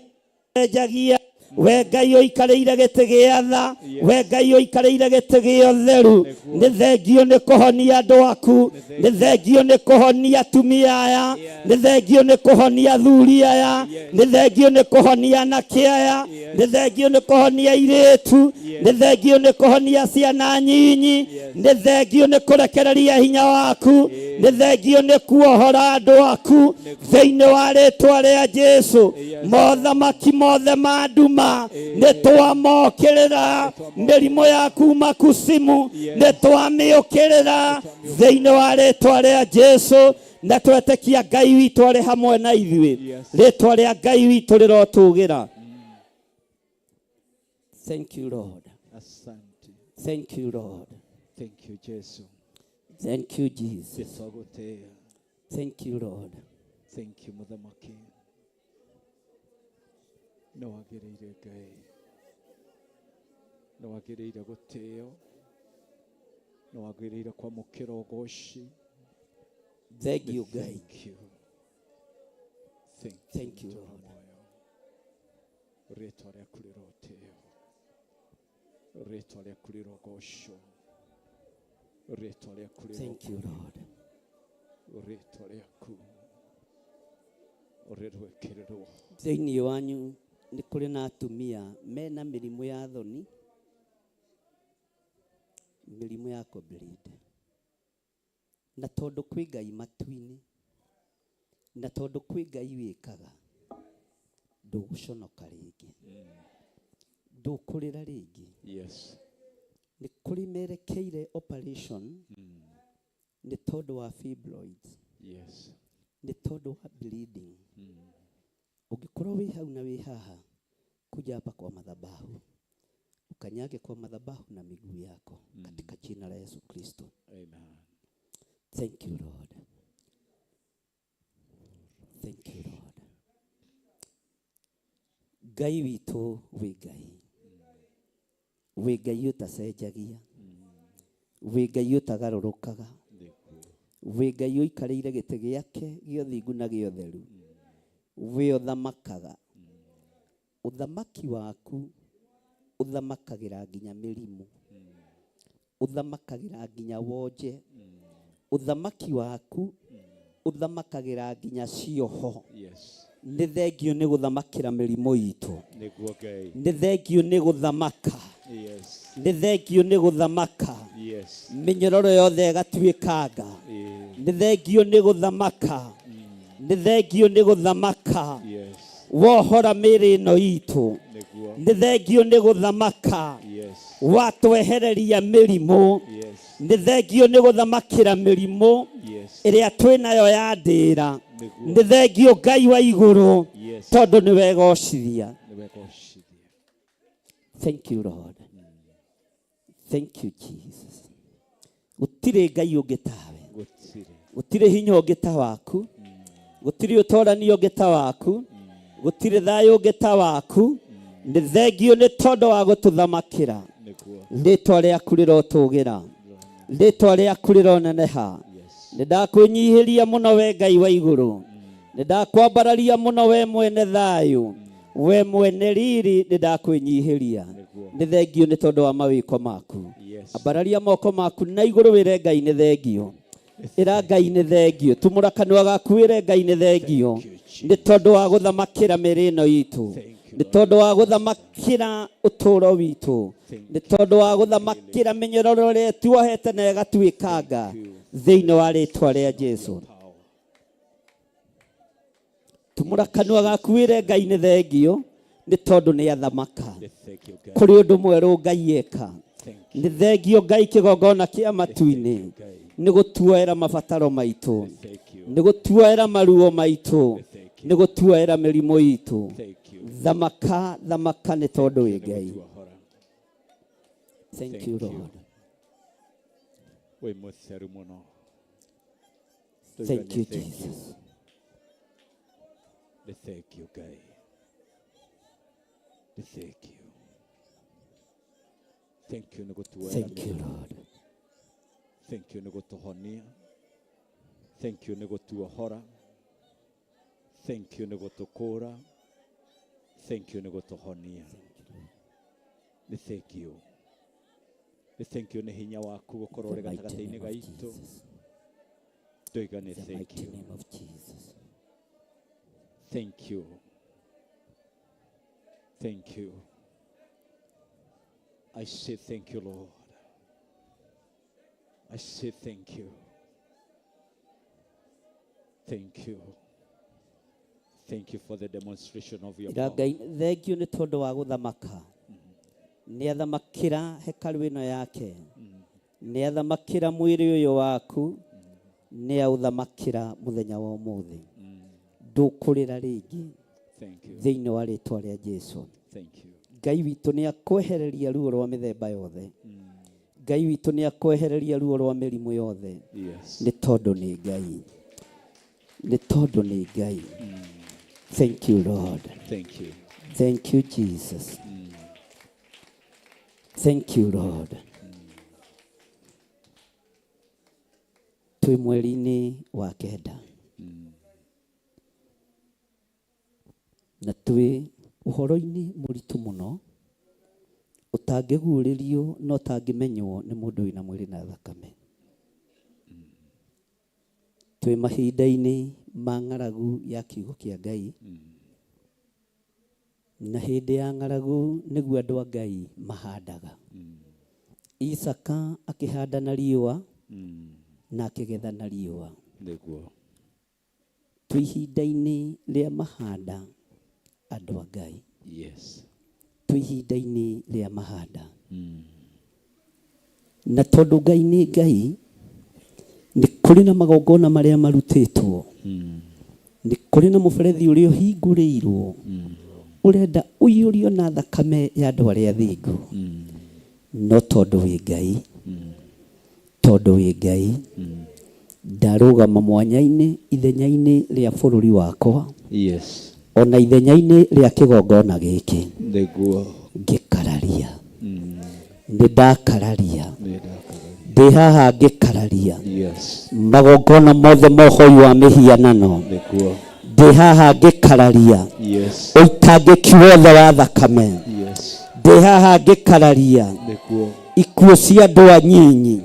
njagia, we Ngai ũikarĩire gĩtĩ gĩa tha, we Ngai ũikarĩire gĩtĩ gĩa ũtheru, nĩ thengio nĩ kũhonia andũ aku, nĩ thengio nĩ kũhonia atumia aya, nĩ thengio nĩ kũhonia athuri aya, nĩ thengio nĩ kũhonia anake aya, nĩ thengio nĩ kũhonia airĩtu, nĩ thengio nĩ kũhonia ciana nyinyi, nĩ thengio nĩ kũrekereria hinya waku, nĩ thengio nĩ kuohora andũ aku thĩinĩ wa rĩtwa rĩa Jesu. Mothamaki mothe ma nduma nĩ twamokĩrĩra, mĩrimũ ya kuma kusimu nĩ twamĩũkĩrĩra thĩinĩ wa rĩtwa rĩa Jesu, na twetĩkia Ngai witũ arĩ hamwe na ithuĩ. Rĩtwa rĩa Ngai witũ rĩrotũgĩra. Thank you, Lord. Asante. Thank you, Lord. Thank you, Jesu. Thank you, Jesus. Nĩtwagũtĩĩa. Thank you, Lord. Thank you, Mũthamaki. Nĩ wagĩrĩire Ngai, nĩ wagĩrĩire gũtĩĩo, nĩ wagĩrĩire kwamũkĩra ũgoci. Thank you, Ngai. Thank you. Thank Thank you, you, Lord. Muoyo. Rĩtwa rĩaku rĩrotĩĩo, rĩtwa rĩaku rĩrogocwo, rĩtwa rĩaku Thank you, Lord. rĩtwa rĩaku rĩrwĩkĩrĩrwo. Thĩinĩ wanyu nĩ kũrĩ na atumia mena mĩrimũ ya thoni, mĩrimũ ya kũbleed, na tondũ kwĩ Ngai matu-inĩ, Na tondũ kwĩ Ngai wĩkaga, ndũgũconoka rĩngĩ, ndũkũrĩra rĩngĩ. Yes. Nĩ kũrĩ merekeire operation nĩ tondũ wa fibroids, Yes. nĩ tondũ wa bleeding. Ũngĩkorwo wĩ hau na wĩ haha, kuja hapa kwa madhabahu, ukanyage kwa madhabahu na miguu yako katika jina la Yesu Kristo. Amen. Thank you Lord. Thank you Lord. Ngai witũ wĩ Ngai, wĩ Ngai ũtacenjagia, wĩ Ngai ũtagarũrũkaga, wĩ Ngai ũikarĩire gĩtĩ gĩake gĩa ũthingu na gĩa ũtheru, wĩ ũthamakaga. Ũthamaki waku ũthamakagĩra nginya mĩrimũ, ũthamakagĩra nginya wonje, ũthamaki waku ũthamakagĩra nginya cioho. Yes. Nĩ thengio nĩ gũthamakĩra mĩrimũ itũ, Nĩguo Ngai. nĩ thengio nĩ gũthamaka, Yes. nĩ thengio nĩ gũthamaka, Yes. mĩnyororo yothe ĩgatuĩkanga. Yeah. Nĩ thengio nĩ gũthamaka, nĩ thengio nĩ gũthamaka, Yes. wohora mĩĩrĩ ĩno itũ. Nĩguo. Nĩ thengio nĩ gũthamaka, Yes. watwehereria mĩrimũ. Yes. Nĩ thengio nĩ gũthamakĩra mĩrimũ Yes. ĩrĩa twĩ nayo ya ndĩra. Nĩguo. Nĩ thengio Ngai wa igũrũ, Yes. tondũ nĩ wegocithia. Nĩwegocithia. Thank you Lord. Thank you Jesus. Gũtirĩ Ngai ũngĩ tawe, Gũtirĩ. gũtirĩ hinya ũngĩ ta waku, gũtirĩ ũtorani ũngĩ ta waku, gũtirĩ thayũ ũngĩ ta waku. Nĩ thengio nĩ tondũ wa gũtũthamakĩra. Nĩguo. Rĩtwa rĩaku rĩrotũgĩra, rĩtwa rĩaku rĩroneneha. Yes. Nĩ ndakwĩnyihĩria mũno we Ngai wa igũrũ, nĩ ndakwambararia mũno we mwene thayũ, we mwene riri, nĩ ndakwĩnyihĩria. Nĩguo. Nĩ thengio nĩ tondũ wa mawĩko maku. Yes. Ambararia moko maku na igũrũ wĩre Ngai nĩ thengio. Ĩra Ngai nĩ thengio, tumũra kanua gaku wĩre Ngai nĩ thengio, nĩ tondũ wa gũthamakĩra mĩĩrĩ ĩno itũ, nĩ tondũ wa gũthamakĩra ũtũũro witũ, nĩ tondũ wa gũthamakĩra mĩnyororo ĩrĩa tuohete na ĩgatuĩkanga thĩinĩ wa rĩtwa rĩa Jesu. Tumũra kanua gaku wĩre Ngai nĩ thengio, nĩ tondũ nĩ athamaka. Nĩ thengio Ngai. Kũrĩ ũndũ mwerũ Ngai eka. Thank you. Nĩ thengio Ngai kĩgongona kĩa matu-inĩ nĩ gũtuoera mabataro maitũ, Thank you. nĩ gũtuoera maruo maitũ, Thank you. nĩ gũtuoera mĩrimũ itũ. Thank you. Thamaka, thamaka nĩ tondũ wĩ Ngai. Nĩgũtuohora. Thank Thank you you. Lord. Wĩ mũtheru mũno. Thank you Thank you. Jesus. Nĩ thank you Ngai. Nĩ thank you. Thank you nĩ gũtuoera Thank you mĩrimũ. Lord. Thank you nĩ gũtũhonia. Thank you nĩ gũtuohora. Thank you nĩ gũtũkũra. Thank you nĩ gũtũhonia. Nĩ thank you. Nĩ thank you nĩ hinya waku gũkorwo The ũrĩ mighty gatagatĩ-inĩ name of gaitũ. Jesus. Ndoiga nĩ The thank mighty you. name of Jesus. Thank you. Thank you. I say thank you, Lord. I say thank you. Thank you. Thank you for the demonstration of your Ĩra power. Ngai thengio nĩ tondũ wa gũthamaka. Nĩ athamakĩra hekarũ ĩno yake, nĩ athamakĩra mwĩrĩ ũyũ waku, nĩ aũthamakĩra mũthenya wa ũmũthĩ. Ndũkũrĩra rĩngĩ Thank you. thĩinĩ wa rĩtwa rĩa Jesu. Thank you. Ngai witũ nĩ akwehereria ruo rwa mĩthemba yothe. Ngai witũ nĩ akwehereria ruo rwa mĩrimũ yothe. Yes. Nĩ tondũ nĩ Ngai, nĩ tondũ nĩ Ngai. Thank you Lord. Thank you. Thank you Jesus. Thank you Lord. Twĩ mweri-inĩ wa kenda na twĩ ũhoro-inĩ mũritũ mũno ũtangĩguũrĩrio na ũtangĩmenywo nĩ mũndũ wĩna mwĩrĩ na thakame. Twĩ mahinda-inĩ ma ng'aragu ya kiugo kĩa Ngai, na hĩndĩ ya ng'aragu nĩguo andũ a Ngai mahandaga. Isaka akĩhanda na riũa na akĩgetha na riũa. Nĩguo. Twĩ ihinda-inĩ rĩa mahanda andũ a Ngai. Yes. Twĩ ihinda-inĩ rĩa mahanda. Na tondũ Ngai nĩ Ngai, nĩ kũrĩ na magongona marĩa marutĩtwo. Nĩ kũrĩ na mũberethi ũrĩa ũhingũrĩirwo ũrenda ũiyũrio na thakame ya andũ arĩa athingu. No tondũ wĩ Ngai, tondũ wĩ Ngai, ndarũgama mwanya-inĩ ithenya-inĩ rĩa bũrũri wakwa. Yes. Ona ithenya-inĩ rĩa kĩgongona gĩkĩ. Nĩguo. Ngĩkararia. Nĩ ndakararia. Ndĩ haha ngĩkararia. Yes. Magongona mothe ma ũhoi wa mĩhianano. Nĩguo. Ndĩ haha ngĩkararia. Yes. Ũitangĩki wothe wa thakame. Yes. Ndĩ haha ngĩkararia. Nĩguo. Ikuũ cia andũ anyinyi.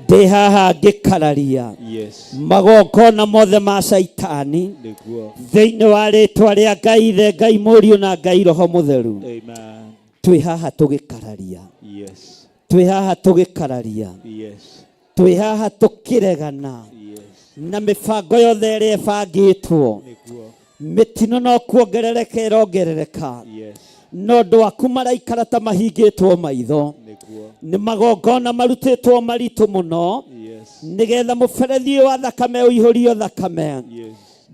Ndĩ haha ngĩkararia. Yes. Magongona mothe ma Caitani. Nĩguo. Thĩinĩ wa rĩtwa rĩa Ngai Ithe, Ngai Mũriũ na Ngai Roho Mũtheru. Amen. Twĩ haha tũgĩkararia. Yes. Twĩ haha tũgĩkararia. Yes. Twĩ haha tũkĩregana. Yes. Na mĩbango yothe ĩrĩa ĩbangĩtwo. Nĩguo. Mĩtino no kuongerereka ĩrongerereka. Yes. No andũ aku maraikara ta mahingĩtwo maitho. Nĩguo. Nĩ magongona marutĩtwo maritũ mũno. Yes. Nĩgetha mũberethi ũyũ wa thakame ũihũrio thakame. Yes.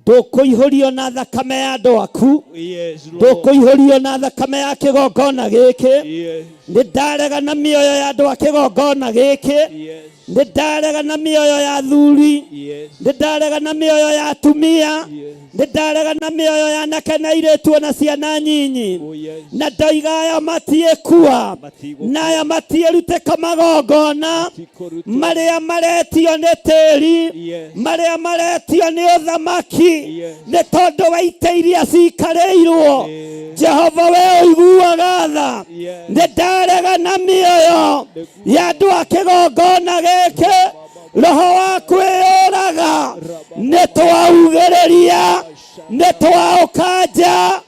Ndũkũihũrio na thakame ya andũ aku. Yes, Lord. Ndũkũihũrio na thakame ya kĩgongona gĩkĩ. Yes. Nĩ ndarega na mĩoyo ya andũ a kĩgongona gĩkĩ. Yes. Nĩ ndarega na mĩoyo ya athuri. Yes. Nĩ ndarega na mĩoyo ya atumia. Yes. Nĩ ndarega na mĩoyo ya anake na airĩtu ona ciana nyinyi. Oh, yes. Na ndoiga aya matiĩkua. Matigũkua. Na aya matiĩrutĩka magongona. Matikũrutwo. Marĩa maretio nĩ tĩri. Yes. Marĩa maretio nĩ ũthamaki. Yes. Nĩ tondũ wa itĩ iria cikarĩirwo. Yes. Jehova we ũiguaga tha. Yes. Nĩ ndarega na mĩoyo ya andũ a kĩgongona gĩkĩ. Roho wa kwĩyũraga nĩ twaugĩrĩria, nĩ twaũkanja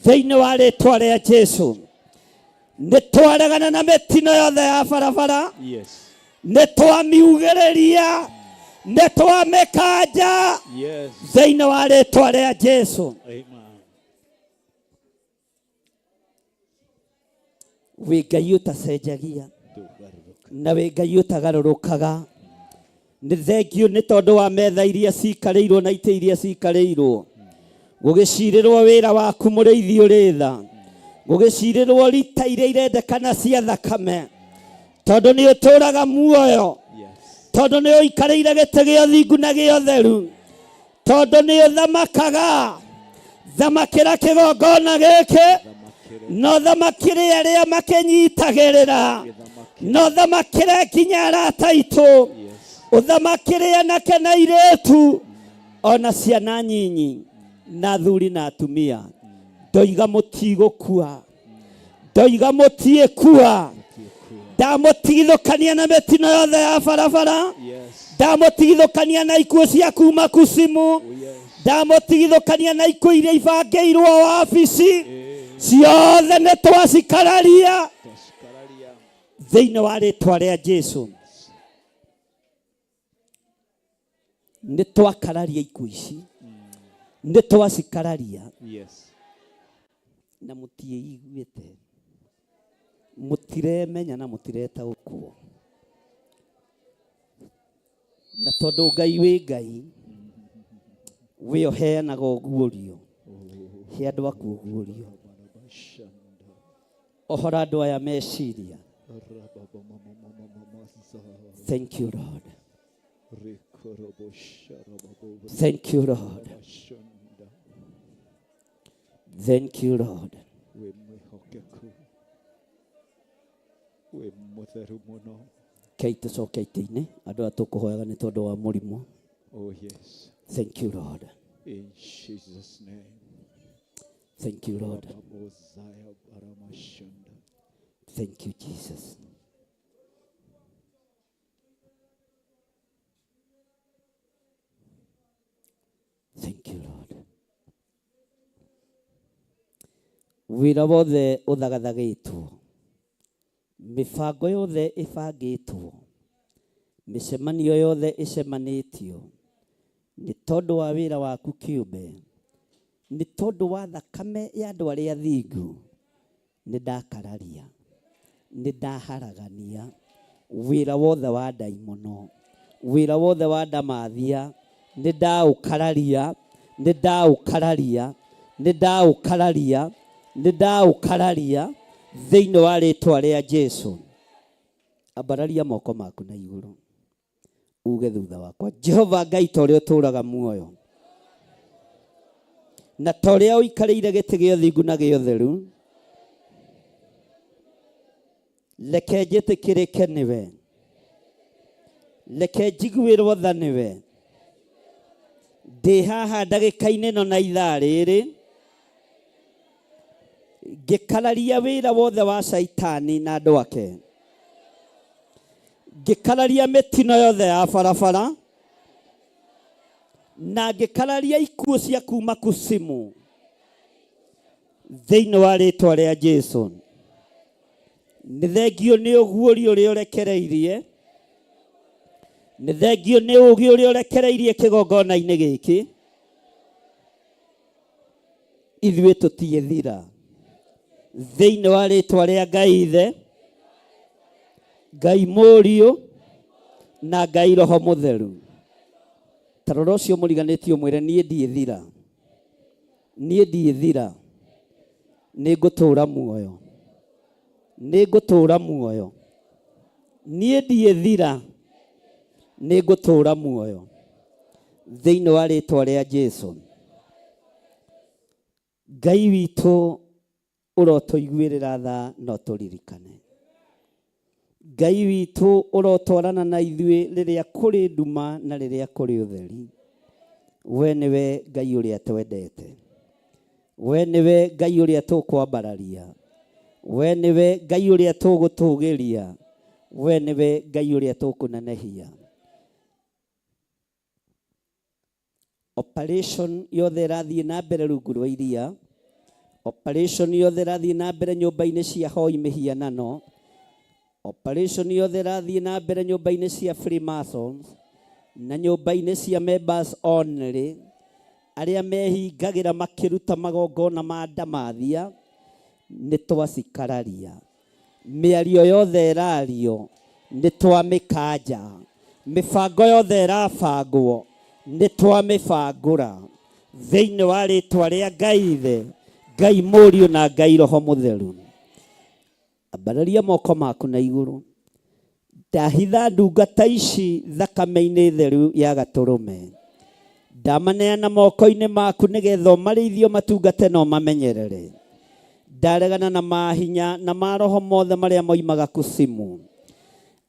thĩinĩ wa rĩtwa rĩa Jesu. Nĩ twaregana na mĩtino yothe ya barabara. Yes. Nĩ twamiugĩrĩria, nĩ twamĩkanja Yes. thĩinĩ wa rĩtwa rĩa Jesu. Amen. Wĩ Ngai ũtacenjagia na wĩ Ngai ũtagarũrũkaga. Nĩ thengiũ nĩ tondũ wa metha iria cikarĩirwo na itĩ iria cikarĩirwo. Gũgĩcirĩrwo wĩra waku mũrĩithi ũrĩ tha. Gũgĩcirĩrwo rita iria irendekana cia thakame. Tondũ nĩ ũtũraga muoyo. Yes. Tondũ nĩ ũikarĩire gĩtĩ gĩa ũthingu na gĩa ũtheru. Tondũ nĩ ũthamakaga. Thamakĩra kĩgongona gĩkĩ. No thamakĩre arĩa makĩnyitagĩrĩra. No thamakĩre nginya arata aitũ. Ũthamakĩre anake na airĩtu. Ona ciana nyinyi. Na athuri na atumia. Ndoiga mũtigũkua. Ndoiga mũtiĩkua. Ndamũtigithũkania na mĩtino yothe ya barabara. Yes. Ndamũtigithũkania na ikuũ cia kuma kucimu. Oh, yes. Ndamũtigithũkania na ikuũ iria ibangĩirwo wabici. Ciothe nĩ twacikararia. Twacikararia. Thĩinĩ wa rĩtwa rĩa Jesu. Nĩ twakararia ikuũ ici. Nĩ twacikararia. Yes. Na mũtiĩiguĩte. Mũtiremenya na mũtiretaũkwo. Na tondũ Ngai wĩ Ngai, we ũheanaga ũguũrio. He andũ aku ũguũrio. Ohora andũ aya meciria. Thank you, Lord. Thank you, Lord. Thank you, Lord. Wĩ mwĩhokeku. Wĩ mũtheru mũno. Kei tũcoke itĩ-inĩ. Andũ aya tũkũhoyaga nĩ tondũ wa mũrimũ. Oh, yes. Thank you, Lord. In Jesus' name. Thank you, Lord. Rababozaya baramashanda. Thank you, Jesus. Thank you, Lord. Wĩra wothe ũthagathagĩtwo, mĩbango yothe ĩbangĩtwo Mĩcemanio yothe ĩcemanĩtio nĩ tondũ wa wĩra waku kĩũmbe, nĩ tondũ wa thakame ya andũ arĩa athingu, nĩ ndakararia, nĩ ndaharagania wĩra wothe wa ndaimono, wĩra wothe wa ndamathia, nĩ ndaũkararia, nĩ ndaũkararia, nĩ ndaũkararia, nĩ ndaũkararia thĩinĩ wa rĩtwa rĩa Jesu. Ambararia moko maku na igũrũ uge thutha wakwa, Jehova Ngai ta ũrĩa ũtũũraga muoyo na ta ũrĩa ũikarĩire gĩtĩ gĩa ũthingu na gĩa ũtheru, reke njĩtĩkĩrĩke nĩwe, reke njiguĩrwo tha nĩwe. Ndĩ haha ndagĩka-inĩ ĩno na ithaa rĩrĩ ngĩkararia wĩra wothe wa Caitani na andũ ake, ngĩkararia mĩtino yothe ya barabara, na ngĩkararia ikuũ cia kuma kusimu thĩinĩ wa rĩtwa rĩa Jesu. Nĩ thengio nĩ ũguũrio ũrĩa ũrekereirie, nĩ thengio nĩ ũũgĩ ũrĩa ũrekereirie kĩgongona-inĩ gĩkĩ. Ithuĩ tũtiĩthira thĩinĩ wa rĩtwa rĩa Ngai Ithe, Ngai Mũriũ na Ngai Roho Mũtheru. Ta rora ũcio mũriganĩtie ũmwĩre, niĩ ndiĩthira, niĩ ndiĩthira, nĩ ngũtũũra muoyo, nĩ ngũtũũra muoyo, niĩ ndiĩthira, nĩ ngũtũũra muoyo thĩinĩ wa rĩtwa rĩa Jesu. Ngai witũ ũrotũiguĩrĩra tha na ũtũririkane. Ngai witũ ũrotwarana na ithuĩ rĩrĩa kũrĩ nduma na rĩrĩa kũrĩ ũtheri. We nĩwe Ngai ũrĩa twendete, we nĩwe Ngai ũrĩa tũkwambararia, we nĩwe Ngai ũrĩa tũgũtũgĩria, we nĩwe Ngai ũrĩa tũkũnenehia. Operation yothe ĩrathiĩ na mbere rungu rwa iria, operation yothe ĩrathiĩ na mbere nyũmba-inĩ cia hoi mĩhianano, operation yothe ĩrathiĩ na mbere nyũmba-inĩ cia Freemasons na nyũmba-inĩ cia members only, arĩa mehingagĩra makĩruta magongona ma ndamathia, nĩ twacikararia. Mĩario yothe ĩrario nĩ twamĩkanja, mĩbango yothe ĩrabangwo nĩ twamĩbangũra thĩinĩ wa rĩtwa rĩa Ngai Ithe, Ngai Mũriũ na Ngai Roho Mũtheru. Ambararia moko maku na igũrũ. Ndahitha ndungata ici thakame-inĩ theru ya gatũrũme, ndamaneana moko-inĩ maku nĩgetha ũmarĩithie, ũmatungate na ũmamenyerere. Ndaregana na mahinya na maroho mothe marĩa moimaga kusimu,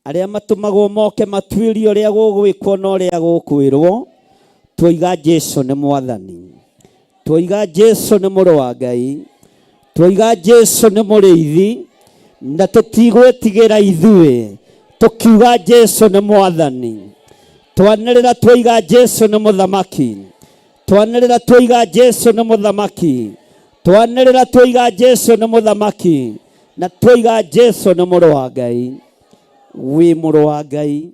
arĩa matũmagwo moke matuĩrie ũrĩa gũgwĩkwo na ũrĩa gũkwĩrwo. Twoiga Jesu nĩ Mwathani, twoiga Jesu nĩ Mũrũ wa Ngai, twoiga Jesu nĩ Mũrĩithi, na tũtigwĩtigĩra ithuĩ tũkiuga Jesu nĩ Mwathani. Twanĩrĩra twoiga Jesu nĩ Mũthamaki, twanĩrĩra twoiga Jesu nĩ Mũthamaki, twanĩrĩra twoiga Jesu nĩ Mũthamaki, na twoiga Jesu nĩ Mũrũ wa Ngai. Wĩ Mũrũ wa Ngai.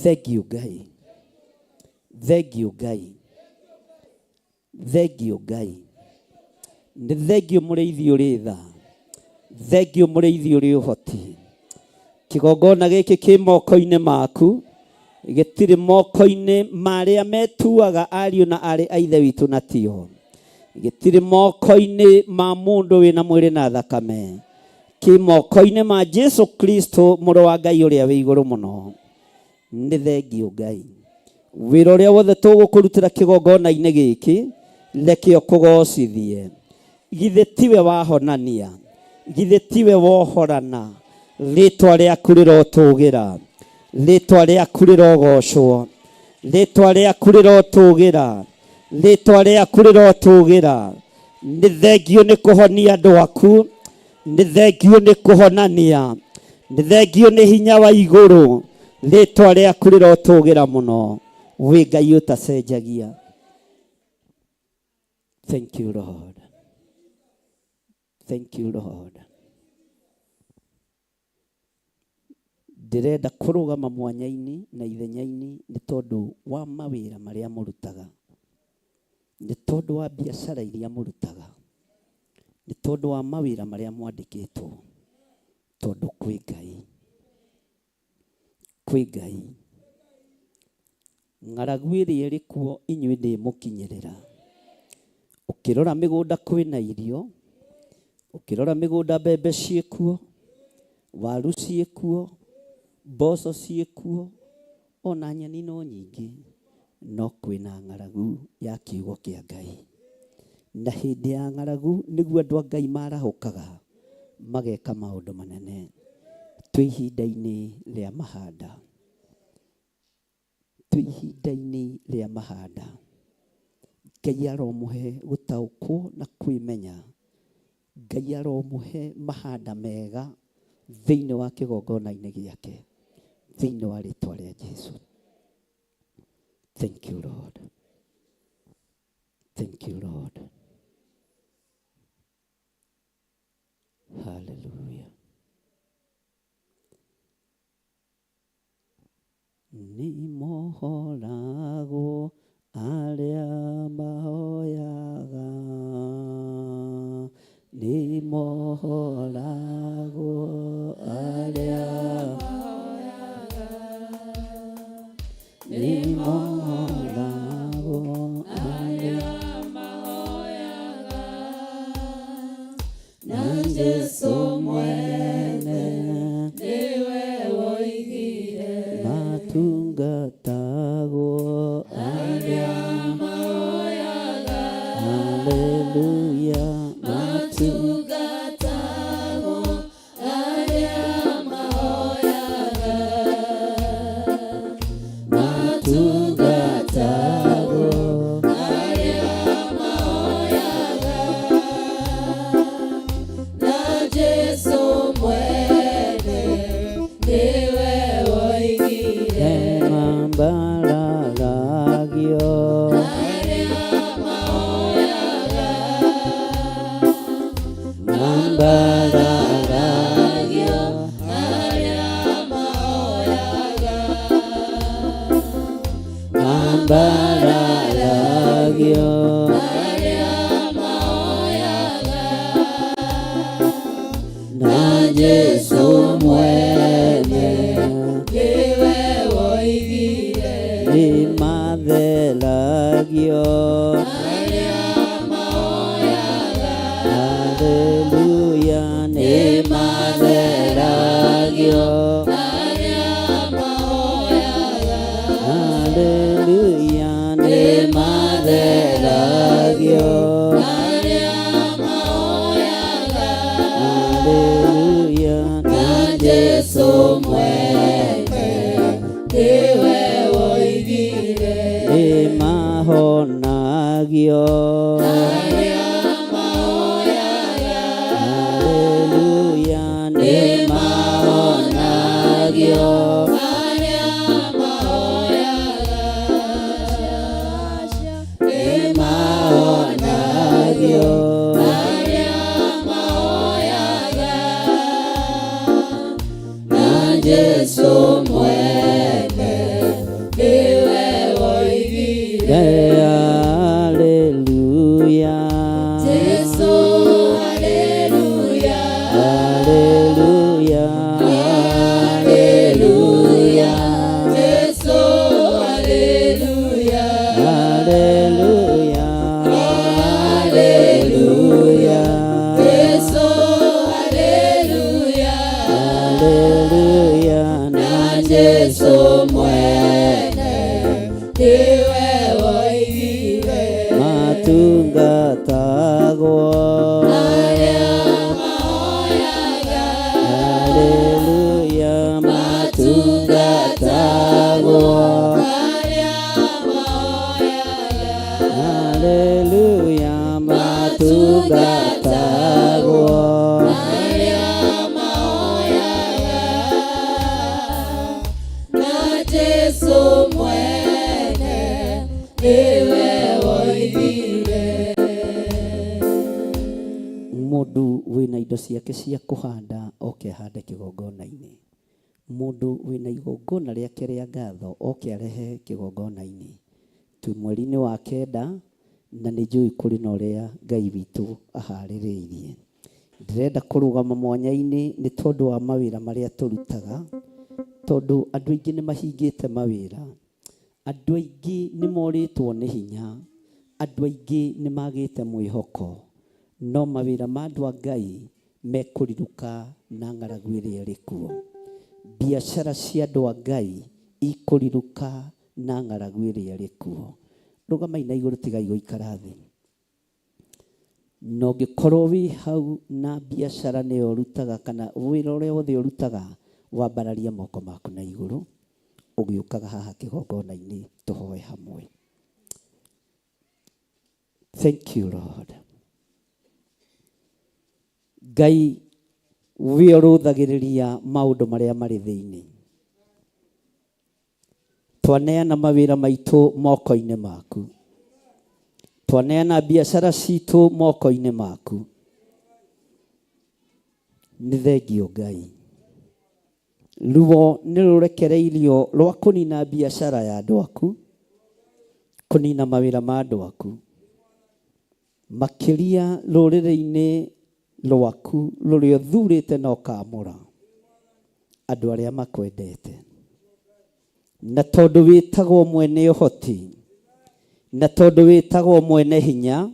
Thank you Ngai, thank you Ngai, thank you Ngai, nĩ thank you mũrĩithi ũrĩ tha, thank you mũrĩithi ũrĩ ũhoti. Kĩgongona gĩkĩ kĩ moko-inĩ maku, gĩtirĩ moko-inĩ ma arĩa metuaga ariũ na aarĩ a Ithe witũ na tio, gĩtirĩ moko-inĩ ma mũndũ wĩna mwĩrĩ na thakame, kĩ moko-inĩ ma Jesu Kristo Mũrũ wa Ngai ũrĩa wĩ igũrũ mũno. Nĩ thengio Ngai, wĩra ũrĩa wothe tũgũkũrutĩra kĩgongona-inĩ gĩkĩ, reke ũkũgocithie. Githĩ tiwe wahonania, githĩ tiwe wohorana, rĩtwa rĩaku rĩrotũgĩra, rĩtwa rĩaku rĩrogocwo, rĩtwa rĩaku rĩrotũgĩra, rĩtwa rĩaku rĩrotũgĩra. Nĩ thengio nĩ kũhonia andũ aku, nĩ thengio nĩ kũhonania, nĩ thengio nĩ hinya wa igũrũ, rĩtwa rĩaku rĩrotũgĩra mũno. Wĩ Ngai ũtacenjagia. Thank you Lord, thank you Lord. Ndĩrenda kũrũgama mwanya-inĩ na ithenya-inĩ nĩ tondũ wa mawĩra marĩa mũrutaga, nĩ tondũ wa biacara iria mũrutaga, nĩ tondũ wa mawĩra marĩa mwandĩkĩtwo, tondũ kwĩ Ngai, kwĩ Ngai. Ng'aragu ĩrĩa ĩrĩ kuo inyuĩ ndĩmũkinyĩrĩra. Ũkĩrora mĩgũnda kwĩna irio, ũkĩrora mĩgũnda mbembe ciĩkuo, waru ciĩkuo, mboco ciĩkuo, ona nyeni no nyingĩ, no kwĩna ng'aragu ya kiugo kĩa Ngai. Na hĩndĩ ya ng'aragu nĩguo andũ a Ngai marahũkaga mageka maũndũ manene. Twĩ ihinda-inĩ rĩa mahanda, twĩ ihinda-inĩ rĩa mahanda. Ngai aromũhe gũtaũkwo na kwĩmenya. Ngai aromũhe mahanda mega thĩinĩ wa kĩgongona-inĩ gĩake, thĩinĩ wa rĩtwa rĩa Jesu. Thank you Lord. Thank you Lord. Hallelujah. Nĩ mohoragwo arĩa mahoyaga, nĩ mohoragwo arĩa mahoyaga, nĩ mohoragwo arĩa mahoyaga, na Jesu mwene Nĩwe woigire matungatagwo arĩa mahoyaga, Haleluya, matungatagwo arĩa mahoyaga, matungatagwo arĩa mahoyaga, na Jesu mwene nĩwe woigire mambararagio arĩa mahoyaga, mambararagio arĩa mahoyaga, mambararagio arĩa mahoyaga, na Jesu mwene nĩwe woigire nĩ matheragio arĩa mahoyaga, Haleluya, nĩ matheragio arĩa mahoyaga, Haleluya, nĩ matheragio arĩa mahoyaga, Haleluya, na Jesu mwene nĩwe woigire nĩ mahonagio arĩa mahoyaga, Haleluya, nĩ mahonagio arĩa mahoyaga, nĩ mahonagio arĩa mahoyaga, na Jesu mwene nĩwe woigire Haleluya, Jesu haleluya, Haleluya, haleluya, Jesu haleluya, Haleluya, haleluya, Jesu haleluya, Haleluya, na Jesu mwene nĩwe woigire matungatagwo arĩa mahoyaga, Haleluya, matungatagwo arĩa mahoyaga, Haleluya, matungatagwo arĩa mahoyaga, na Jesu mwene nĩwe woigire Mũndũ wĩna indo ciake cia kũhanda oke ahande kĩgongona-inĩ. Mũndũ wĩna igongona rĩake rĩa ngatho oke arehe kĩgongona-inĩ. Twĩ mweri-inĩ wa kenda na nĩ njũĩ kũrĩ na ũrĩa Ngai witũ aharĩrĩirie. Ndĩrenda kũrũgama mwanya-inĩ nĩ tondũ wa mawĩra marĩa tũrutaga, tondũ andũ aingĩ nĩ mahingĩte mawĩra, andũ aingĩ nĩ morĩtwo nĩ hinya, andũ aingĩ nĩ magĩte mwĩhoko, no mawĩra ma andũ a Ngai mekũrirũka na ng'aragu ĩrĩa ĩrĩ kuo. Biacara cia andũ a Ngai ikũrirũka na ng'aragu ĩrĩa ĩrĩ kuo. Rũgamai na igũrũ, tigai gũikara thĩ. Na ũngĩkorwo wĩ hau na biacara nĩyo ũrutaga kana wĩra ũrĩa wothe ũrutaga, wambararie moko maku na igũrũ ũgĩũkaga haha kĩgongona-inĩ tũhoe hamwe. Thank you Lord. Ngai we ũrũthagĩrĩria maũndũ marĩa marĩ thĩinĩ. Twaneana mawĩra maitũ moko-inĩ maku. Twaneana biacara citũ moko-inĩ maku. Nĩ thengio Ngai. Ruo nĩ rũrekereirio rwa kũnina biacara ya andũ aku, kũnina mawĩra ma andũ aku. Makĩria rũrĩrĩ-inĩ rwaku rũrĩa ũthurĩte na ũkaamũra andũ arĩa makwendete. Na tondũ wĩtagwo mwene ũhoti, na tondũ wĩtagwo mwene hinya,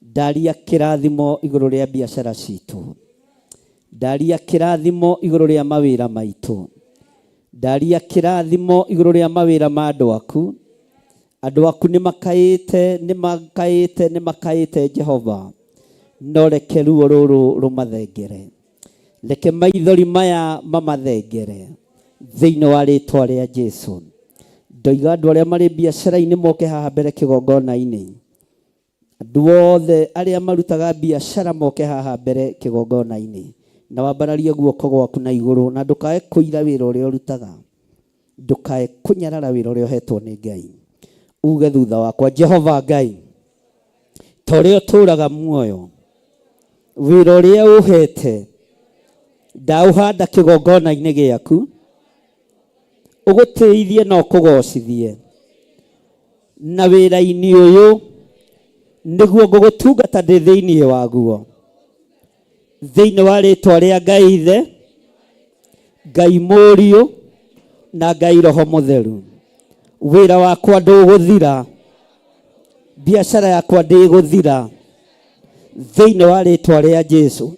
ndaria kĩrathimo igũrũ rĩa biacara citũ, ndaria kĩrathimo igũrũ rĩa mawĩra maitũ, ndaria kĩrathimo igũrũ rĩa mawĩra ma andũ aku. Andũ aku nĩ makaĩte, nĩ makaĩte, nĩ makaĩte Jehova, no reke ruo rũrũ rũmathengere, reke maithori maya mamathengere thĩinĩ wa rĩtwa rĩa Jesu. Ndoiga andũ arĩa marĩ biacara-inĩ moke haha mbere kĩgongona-inĩ. Andũ othe arĩa marutaga biacara moke haha mbere kĩgongona-inĩ, na wambararie guoko gwaku na igũrũ, na ndũkae kũira wĩra ũrĩa ũrutaga, ndũkae kũnyarara wĩra ũrĩa ũhetwo nĩ Ngai. Uge thutha wakwa, Jehova Ngai, ta ũrĩa ũtũũraga muoyo, wĩra ũrĩa ũhete ndaũhanda kĩgongona-inĩ gĩaku, ũgũtĩithie na ũkũgocithie. Na wĩra-inĩ ũyũ nĩguo ngũgũtungata ndĩ thĩinĩ waguo, thĩinĩ wa rĩtwa rĩa Ngai Ithe, Ngai Mũriũ na Ngai Roho Mũtheru. Wĩra wakwa ndũgũthira, biacara yakwa ndĩgũthira, thĩinĩ wa rĩtwa rĩa Jesu.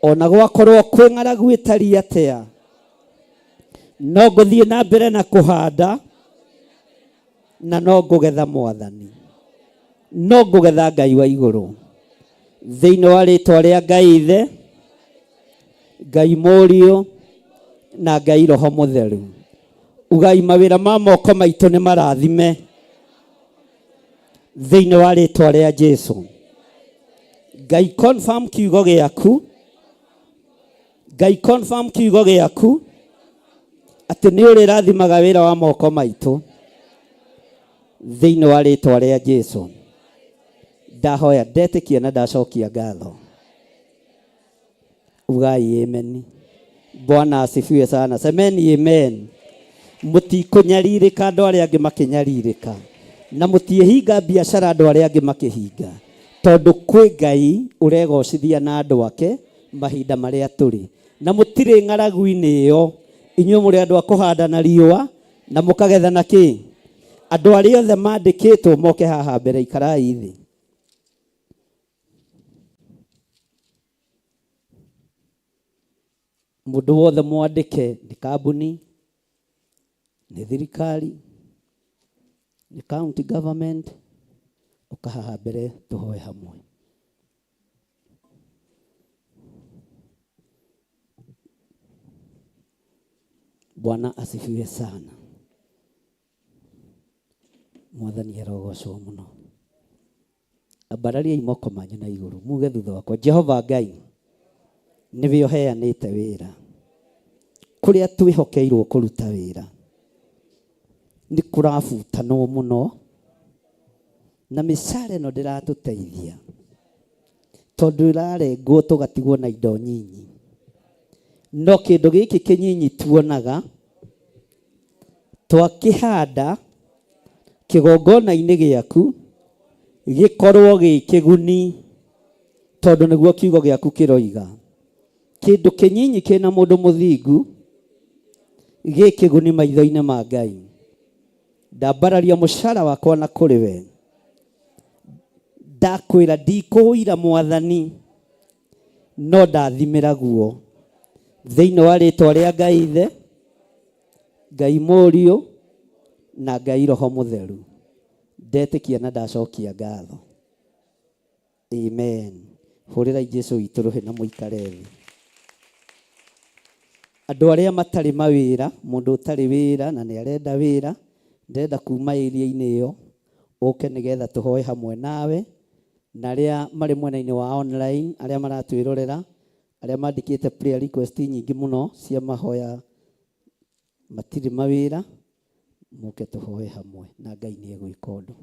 Ona gwakorwo kwĩ ng'aragu ĩtariĩ atĩa, no ngũthiĩ na mbere na kũhanda, na no ngũgetha Mwathani, no ngũgetha Ngai wa igũrũ, thĩinĩ wa rĩtwa rĩa Ngai Ithe, Ngai Mũriũ na Ngai Roho Mũtheru. Ugai mawĩra ma moko maitũ nĩ marathime thĩinĩ wa rĩtwa rĩa Jesu. Ngai confirm kiugo gĩaku, Ngai confirm kiugo gĩaku atĩ nĩ ũrĩrathimaga wĩra wa moko maitũ thĩinĩ wa rĩtwa rĩa Jesu. Ndahoya ndetĩkia na ndacokia ngatho. Ugai amen. Bwana asifiwe sana. Semeni amen. Mũtikũnyarirĩka andũ arĩa angĩ makĩnyarirĩka, na mũtiĩhinga biacara andũ arĩa angĩ makĩhinga, tondũ kwĩ Ngai ũregocithia na andũ ake mahinda marĩa tũrĩ. Na mũtirĩ ng'aragu-inĩ ĩyo, inyuĩ mũrĩ andũ a kũhanda na riũa na mũkagetha na kĩ? Andũ arĩa othe mandĩkĩtwo moke haha mbere, ikarai thĩ. Mũndũ wothe mwandĩke nĩ kambuni, nĩ thirikari, nĩ county government, ũka haha mbere tũhoe hamwe. Bwana asifiwe sana. Mwathani arogocwo mũno. Ambarariai moko manyu na igũrũ muge thutha wakwa, Jehova Ngai nĩwe ũheanĩte wĩra kũrĩa twĩhokeirwo kũruta wĩra. Nĩ kũrabutanwo mũno na mĩcara ĩno ndĩratũteithia, tondũ ĩrarengwo tũgatigwo na indo nyinyi. No kĩndũ gĩkĩ kĩnyinyi tuonaga twakĩhanda kĩgongona-inĩ gĩaku gĩkorwo gĩ kĩguni, tondũ nĩguo kiugo gĩaku kĩroiga. Kĩndũ kĩnyinyi kĩna mũndũ mũthingu gĩ kĩguni maitho-inĩ ma Ngai. Ndambararia mũcara wakwa na kũrĩ we, ndakwĩra ndikũũira Mwathani, no ndathimĩra guo. Thĩinĩ wa rĩtwa rĩa Ngai Ithe, Ngai Mũriũ, na Ngai Roho Mũtheru, ndetĩkia na ndacokia ngatho. Amen. Hũrĩrai Jesu witũ rũhĩ na mũikare thĩ. Andũ arĩa matarĩ mawĩra, mũndũ ũtarĩ wĩra na nĩ arenda wĩra, ndĩrenda kuma area-inĩ ĩyo, ũke nĩgetha tũhoe hamwe nawe, na arĩa marĩ mwena-inĩ wa online, arĩa maratwĩrorera, arĩa mandĩkĩte prayer request nyingĩ mũno cia mahoya matirĩ mawĩra, mũke tũhoe hamwe na Ngai nĩ egwĩka ũndũ.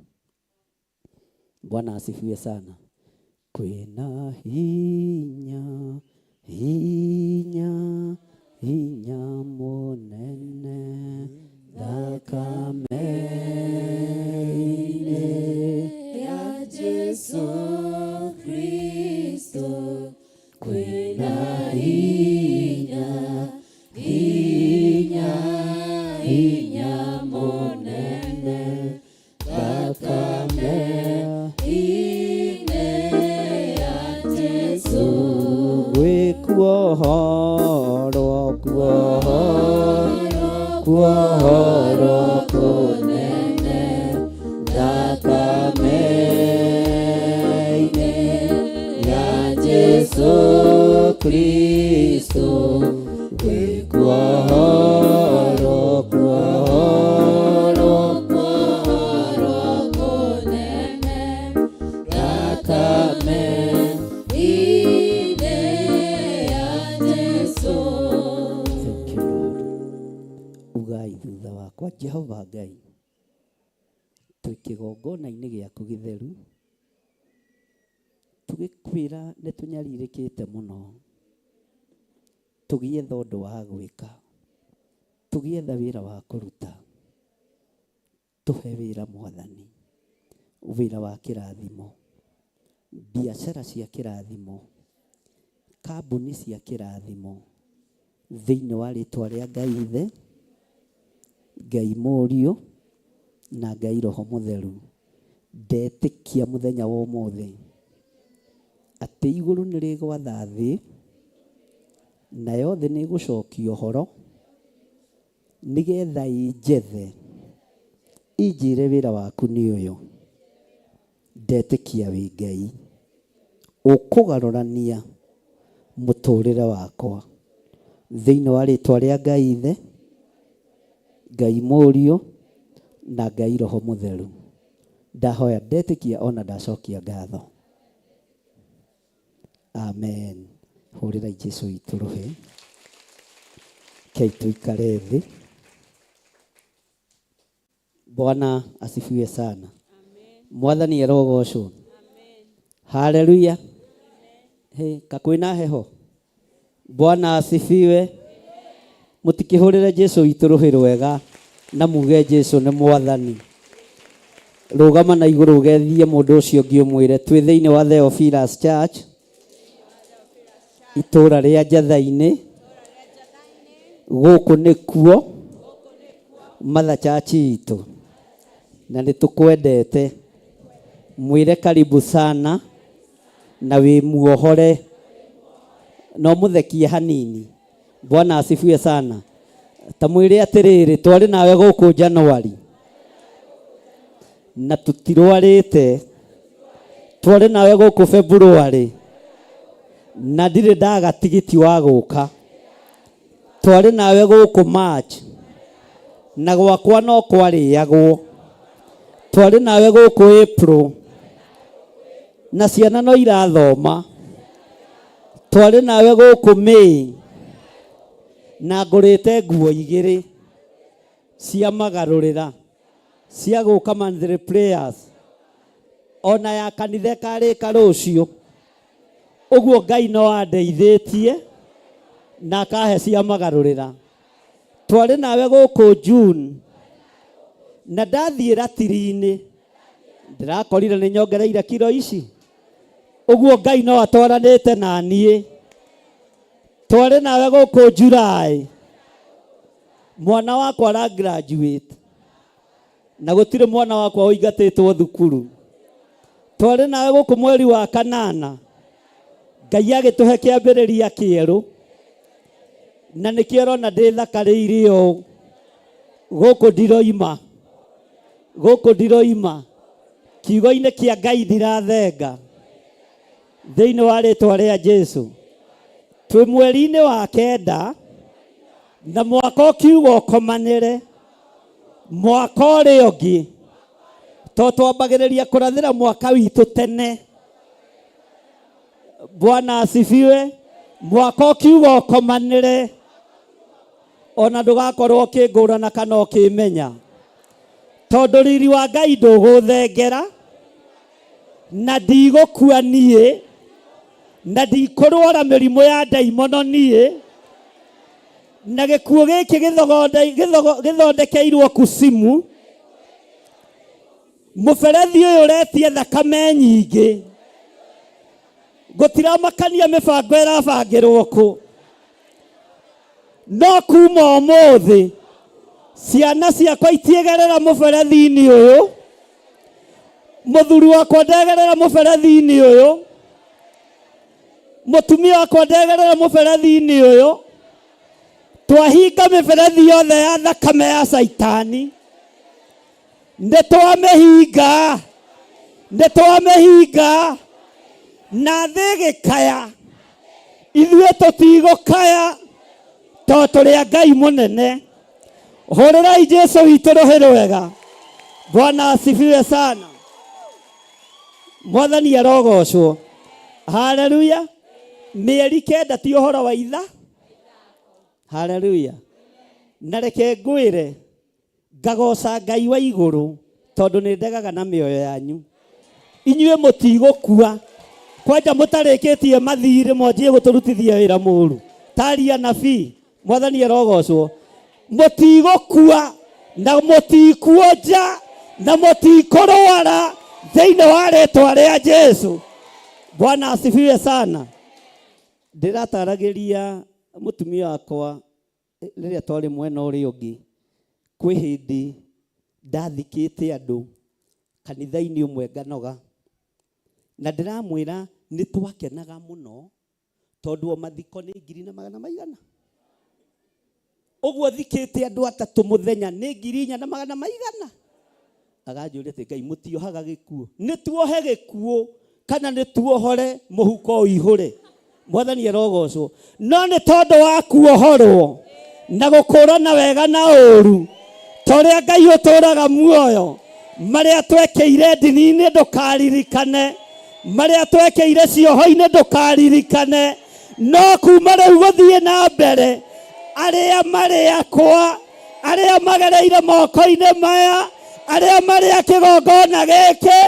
Bwana asifiwe sana. Kwĩna hinya, hinya, hinya mũnene thakame-inĩ ya Jesu Kristo. Kwĩna hinya, hinya, hinya mũnene thakame-inĩ ya Jesu. Gwĩkuohorwo, kuohorwo, kuohorwo kũnene thakame-inĩ ya Jesu Kristo. Gwĩkuohorwo, kuohorwo, kuohorwo kũnene thakame-inĩ ya Jesu. Thank you, Lord. Ugai thutha wakwa, Jehova Ngai, twĩ kĩgongona-inĩ gĩaku gĩtheru, tũgĩkwĩra nĩ tũnyarirĩkĩte mũno, tũgĩetha ũndũ wa gwĩka, tũgĩetha wĩra wa kũruta. Tũhe wĩra Mwathani, wĩra wa kĩrathimo, biacara cia kĩrathimo, kambuni cia kĩrathimo, thĩinĩ wa rĩtwa rĩa Ngai Ithe, Ngai Mũriũ, na Ngai Roho Mũtheru. Ndetĩkia mũthenya wa ũmũthĩ atĩ igũrũ nĩ rĩgwatha thĩ, nayo thĩ nĩ ĩgũcokia ũhoro, nĩgetha ĩnjethe, injĩre wĩra waku nĩ ũyũ. Ndetĩkia wĩ Ngai ũkũgarũrania mũtũrĩre wakwa, thĩinĩ wa rĩtwa rĩa Ngai Ithe, Ngai Mũriũ, na Ngai Roho Mũtheru. Ndahoya ndetĩkia ona ndacokia ngatho. Amen. Hũrĩrai Jesu witũ rũhĩ. Kei tũikare thĩ. Bwana asifiwe sana. Mwathani arogocwo. Haleluya. Hey, kakwĩna heho. Bwana asifiwe. Mũtikĩhũrĩre Jesu witũ rũhĩ rwega na muge Jesu nĩ Mwathani. Rũgama na igũrũ ũgethie mũndũ ũcio ũngĩ ũmwĩre twĩ thĩinĩ wa Theophilus Church, itũũra rĩa Njatha-inĩ, gũkũ nĩkuo Mother Church itũ, na nĩ tũkwendete. Mwĩre karibu sana na wĩ muohore na ũmũthekie hanini. Bwana asifiwe sana. Ta mwĩre atĩrĩrĩ, twarĩ nawe gũkũ January na tũtirwarĩte, twarĩ nawe gũkũ February na ndirĩ ndaga tigiti wa gũka, twarĩ nawe gũkũ March na gwakwa no kwarĩagwo, twarĩ nawe gũkũ April na ciana no irathoma, twarĩ nawe gũkũ May na ngũrĩte nguo igĩrĩ cia magarũrĩra cia gũka monthly prayers, ona ya kanitha ĩkarĩka rũciũ. Ũguo Ngai no andeithĩtie Na akahe cia magarũrĩra. Twarĩ nawe gũkũ June na ndathiĩ ratiri-inĩ ndĩrakorire nĩ nyongereire kiro ici ũguo Ngai no atwaranĩte na niĩ. Twarĩ nawe gũkũ July, mwana wakwa ara graduate na gũtirĩ mwana wakwa ũingatĩtwo thukuru. Twarĩ nawe gũkũ mweri wa kanana, Ngai agĩtũhe kĩambĩrĩria kĩerũ na nĩkĩo ũrona ndĩthakarĩire ũũ. Gũkũ ndiroima, gũkũ ndiroima, kiugo-inĩ kĩa Ngai ndirathenga thĩinĩ wa rĩtwa rĩa Jesu. Twĩ mweri-inĩ wa kenda na mwaka ũkiuga ũkomanĩre mwaka ũrĩa ũngĩ, to twambagĩrĩria kũrathĩra mwaka witũ tene. Bwana asifiwe. Mwaka ũkiuga ũkomanĩre ona ndũgakorwo ũkĩngũrana kana ũkĩmenya, tondũ riri wa Ngai ndũgũthengera na ndigũkua niĩ na ndikũrwara mĩrimũ ya ndaimono niĩ, na gĩkuũ gĩkĩ gĩthondekeirwo kusimu. Mũberethi ũyũ ũretia thakame nyingĩ, gũtiramakania mĩbango ĩrabangĩrwo kũ, no kuma ũmũthĩ ciana ciakwa itiĩgerera mũberethi-inĩ ũyũ, mũthuri wakwa ndegerera mũberethi-inĩ ũyũ, mũtumia wakwa ndegerera mũberethi-inĩ ũyũ. Twahinga mĩberethi yothe ya thakame ya Caitani, nĩ twamĩhinga, nĩ twamĩhinga, na thĩ ĩgĩkaya, ithuĩ tũtigũkaya tondũ tũrĩ a Ngai mũnene. Hũrĩrai Jesu witũ rũhĩ rwega. Bwana asifiwe sana. Mwathani arogocwo. Haleluya. Mĩeri kenda ti ũhoro wa itha. Haleluya. Na reke ngwĩre, ngagoca Ngai wa igũrũ tondũ nĩ ndegaga na mĩoyo yanyu. Inyuĩ mũtigũkua kwanja mũtarĩkĩtie mathirĩ mwanjie gũtũrutithia wĩra mũru taria nabii. Mwathani arogocwo. Mũtigũkua na mũtikuonja na mũtikũrwara thĩinĩ wa rĩtwa rĩa Jesu. Bwana asifiwe sana. Ndĩrataragĩria mũtumia wakwa rĩrĩa twarĩ mwena ũrĩa ũngĩ, kwĩ hĩndĩ ndathikĩte andũ kanitha-inĩ ũmwe nganoga, na ndĩramwĩra nĩ twakenaga mũno tondũ o mathiko nĩ ngiri na magana maigana ũguo thikĩte andũ atatũ mũthenya nĩ ngiri inya na magana maigana. Aganjũria atĩ Ngai mũtiohaga gĩkuũ, nĩ tuohe gĩkuũ kana nĩ tuohore mũhuko ũihũre. Mwathani arogocwo. No nĩ tondũ wa kuohorwo na gũkũrana wega na ũru, ta ũrĩa Ngai ũtũraga muoyo, marĩa twekĩire ndini-inĩ ndũkaririkane, marĩa twekĩire cioho-inĩ ndũkaririkane, no kuma rĩu gũthiĩ na mbere, arĩa marĩ akwa, arĩa magereire moko-inĩ maya, arĩa marĩ a kĩgongona gĩkĩ,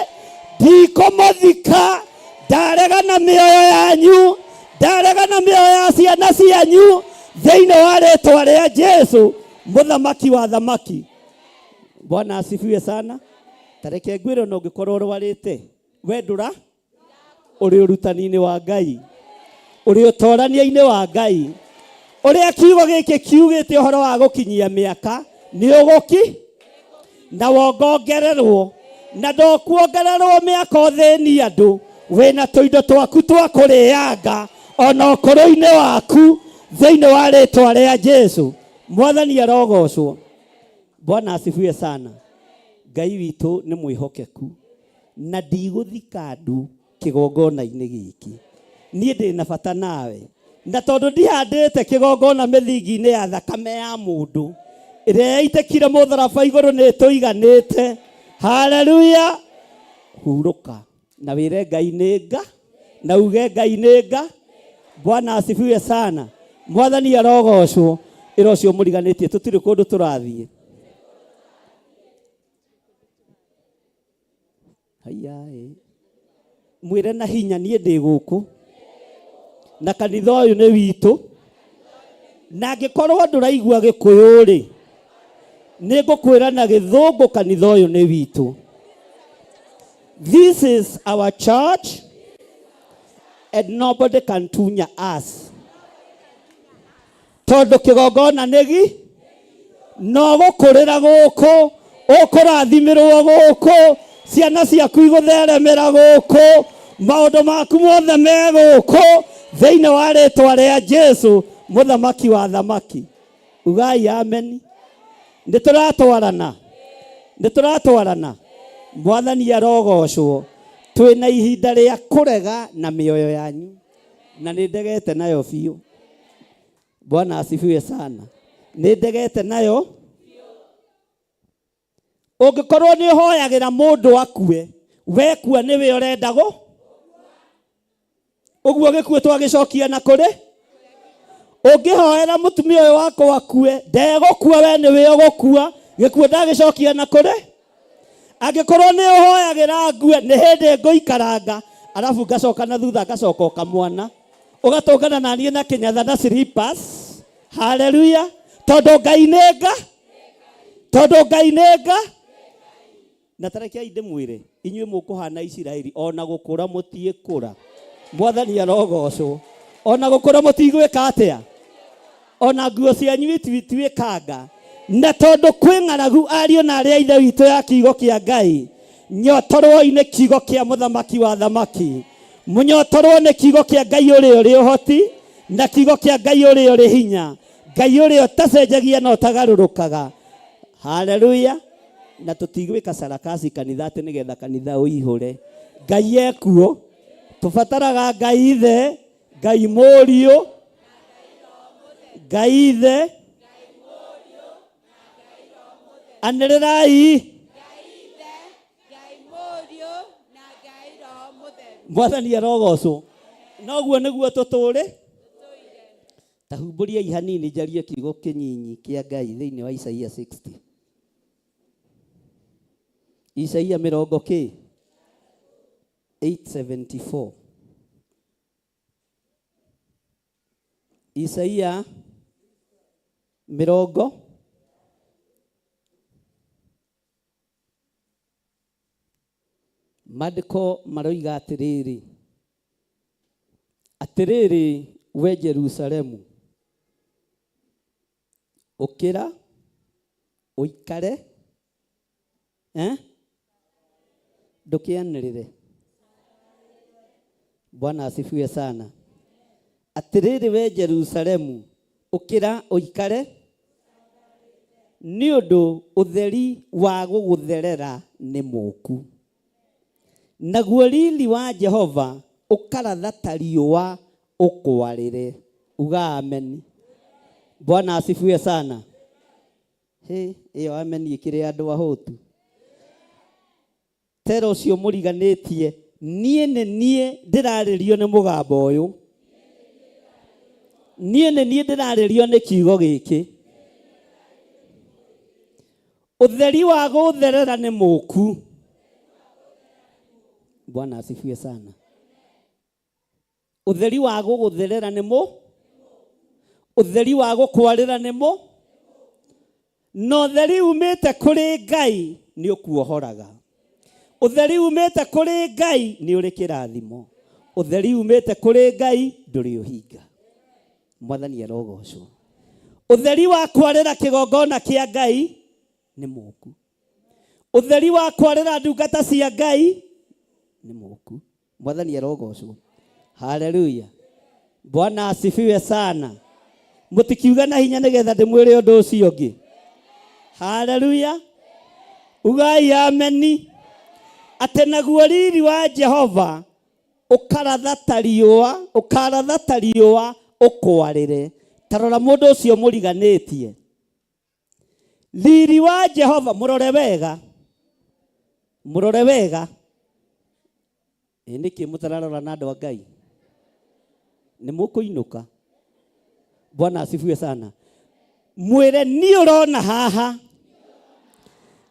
ndikũmũthika, ndarega na mĩoyo yanyu, ndarega na mĩoyo ya ciana cianyu, thĩinĩ wa rĩtwa rĩa Jesu, mũthamaki wa thamaki. Bwana asifiwe sana. Tareke ngwĩre ona ũngĩkorwo ũrwarĩte, we ndũra ũrĩ ũrutani-inĩ wa Ngai, ũrĩ ũtorania-inĩ wa Ngai, ũrĩa kiugo gĩkĩ kiugĩte ũhoro wa gũkinyia mĩaka nĩ ũgũki na wongongererwo, na ndokuongererwo mĩaka ũthĩni andũ, wĩna tũindo twaku twa kũrĩanga ona ũkũrũ-inĩ waku thĩinĩ wa rĩtwa rĩa Jesu. Mwathani arogocwo. Bwana asifiwe sana. Ngai witũ nĩ mwĩhokeku na ndigũthika andũ kĩgongona-inĩ gĩkĩ. Niĩ ndĩ na bata nawe, na tondũ ndihandĩte kĩgongona mĩthingi-inĩ ya thakame ya mũndũ ĩrĩa yaitĩkire mũtharaba igũrũ, nĩ tũiganĩte. Haleluya. Hurũka na wĩre Ngai nĩ nga, na uge Ngai nĩ nga. Bwana asifiwe sana. Mwathani arogocwo. Ĩra ũcio mũriganĩtie tũtirĩ kũndũ tũrathiĩ. Haiya ĩ. Mwĩre na hinya niĩ ndĩ gũkũ, na kanitha ũyũ nĩ witũ, Na angĩkorwo ndũraigua Gĩkũyũ rĩ, nĩ ngũkwĩra na Gĩthũngũ kanitha ũyũ nĩ witũ. This is our church and nobody can tunya us. Tondũ kĩgongona nĩ no gũkũrĩra gũkũ, ũkũrathimĩrwo gũkũ, ciana ciaku igũtheremera gũkũ, maũndũ maku mothe me gũkũ, thĩinĩ wa rĩtwa rĩa Jesu mũthamaki wa thamaki. Ugai ameni. Nĩ tũratwarana, nĩ tũratwarana. Mwathani arogocwo. Twĩna ihinda rĩa kũrega na mĩoyo yanyu, na nĩ ndegete nayo biũ. Bwana asifiwe sana. Nĩ ndegete nayo. Ũngĩkorwo nĩ ũhoyagĩra mũndũ akue, wekua nĩwe ũrenda gũ ũguo gĩkuũ twagĩcokia na kũrĩ. Ũngĩhoera mũtumia ũyũ wakwa akue, ndegũkua, we nĩwe ũgũkua, gĩkuũ ndagĩcokia na kũrĩ. Angĩkorwo nĩ ũhoyagĩra ngue, nĩ hĩndĩ ngũikaranga, arabu ngacoka na thutha ngacoka o kamwana, ũgatũngana na niĩ na kĩnyatha na slippers. Haleluya. Tondũ Ngai nĩ nga, tondũ Ngai nĩ nga. Na tarekeai ndĩmwĩre, inyuĩ mũkũhana Isiraeli, ona gũkũra mũtiĩkũra. Mwathani arogocwo. Ona gũkũra mũtigwĩka atĩa? Ona nguo cianyu ituĩkanga. Na tondũ kwĩ ng'aragu ariũ na arĩa ithe witũ ya kiugo kĩa Ngai, nyotorwoi nĩ kiugo kĩa mũthamaki wa thamaki. Mũnyotorwo nĩ kiugo kĩa Ngai ũrĩa ũrĩ ũhoti, na kiugo kĩa Ngai ũrĩa ũrĩ hinya, Ngai ũrĩa ũtacenjagia na ũtagarũrũkaga. Haleluya. Na tũtigwĩka sarakasi kanitha atĩ nĩgetha kanitha ũihũre. Ngai ekuo. Tũbataraga Ngai ithe, Ngai mũriũ, Ngai ithe. Anĩrĩrai. Mwathani arogocwo. Noguo nĩguo tũtũũre. Ta humbũriai hanini njarie kiugo kĩnyinyi kĩa Ngai thĩinĩ wa Isaia 60. Isaia mĩrongo kĩ? 874. Isaia mĩrongo Maandĩko maroiga atĩrĩrĩ, atĩrĩrĩ we Jerusalemu, ũkĩra ũikare, eh? Ndũkĩanĩrĩre. Bwana asifiwe sana. Atĩrĩrĩ we Jerusalemu, ũkĩra ũikare, nĩ ũndũ ũtheri wa gũgũtherera nĩ mũũku, naguo riri wa Jehova ũkaratha ta riũa ũkwarĩre. Uga ameni. Bwana asifiwe sana. Hĩ, ĩyo ameni ĩkĩrĩ andũ ahũtu. Tera ũcio mũriganĩtie, niĩ nĩ niĩ ndĩrarĩrio nĩ mũgambo ũyũ. Niĩ nĩ niĩ ndĩrarĩrio nĩ kiugo gĩkĩ. Ũtheri wa gũtherera nĩ mũku. Bwana asifiwe sana. Ũtheri wa gũgũtherera nĩ mũ, ũtheri wa gũkwarĩra nĩ mũ, na ũtheri umĩte kũrĩ Ngai nĩ ũkuohoraga. Ũtheri umĩte kũrĩ Ngai nĩ ũrĩ kĩrathimo. Ũtheri umĩte kũrĩ Ngai ndũrĩ ũhinga. Mwathani arogocwo. Ũtheri wa kwarĩra kĩgongona kĩa Ngai nĩ mũku. Ũtheri wa kwarĩra ndungata cia Ngai nĩ mũku. Mwathani arogocwo. Haleluya. Bwana asifiwe sana. Mũtikiuga na hinya nĩgetha ndĩmwĩre ũndũ ũcio ũngĩ. Haleluya. Ugai ameni. Atĩ naguo riri wa Jehova ũkaratha ta riũa, ũkaratha ta riũa ũkwarĩre. Ta rora mũndũ ũcio mũriganĩtie. Riri wa Jehova, mũrore wega, mũrore wega. Ĩ nĩkĩ mũtararora na andũ a Ngai? Nĩ mũkũinũka. Bwana asifiwe sana. Mwĩre niĩ ũrona haha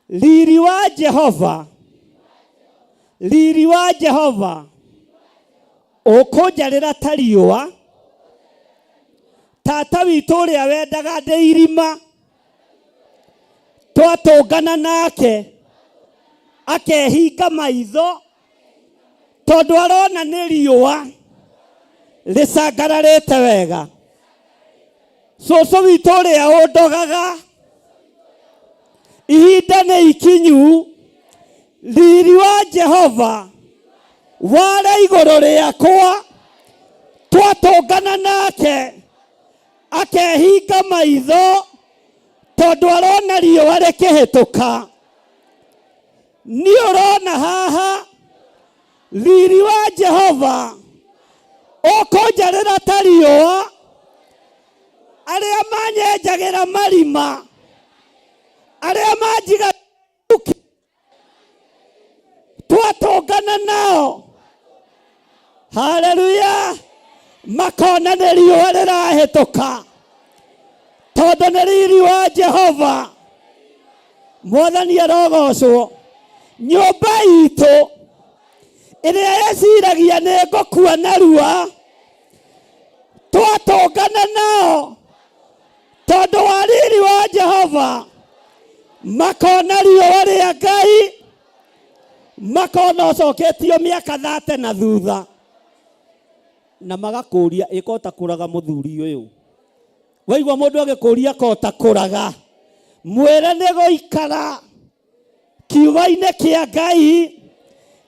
riri wa Jehova, riri wa Jehova ũkũnjarĩra ta riũa, Tata witũ ũrĩa wendaga ndĩ irima twatũngana nake akehinga maitho tondũ arona nĩ riũa rĩcangararĩte wega. Cũcũ witũ ũrĩa ũndogaga ihinda nĩ ikinyu, riri wa Jehova ware igũrũ rĩakwa, twatũngana nake akehinga maitho tondũ arona riũa rĩkĩhĩtũka. Niĩ ũrona haha riri wa Jehova ũkũnjarĩra ta riũa, arĩa manyenjagĩra marima, arĩa manjiga twatũngana nao, haleluya, makona nĩ riũa rĩrahĩtũka tondũ nĩ riri wa Jehova. Mwathani arogocwo. Nyũmba itũ ĩrĩa yeciragia nĩ ngũkua narua, twatũngana nao tondũ wa riri wa Jehova, makona riũa rĩa Ngai, makona ũcoketio mĩaka 30 na thutha, na magakũria ĩkota kũraga mũthuri ũyũ. Waigua mũndũ agĩkũria kota kũraga, mwĩre nĩ gũikara kiugo-inĩ kĩa Ngai.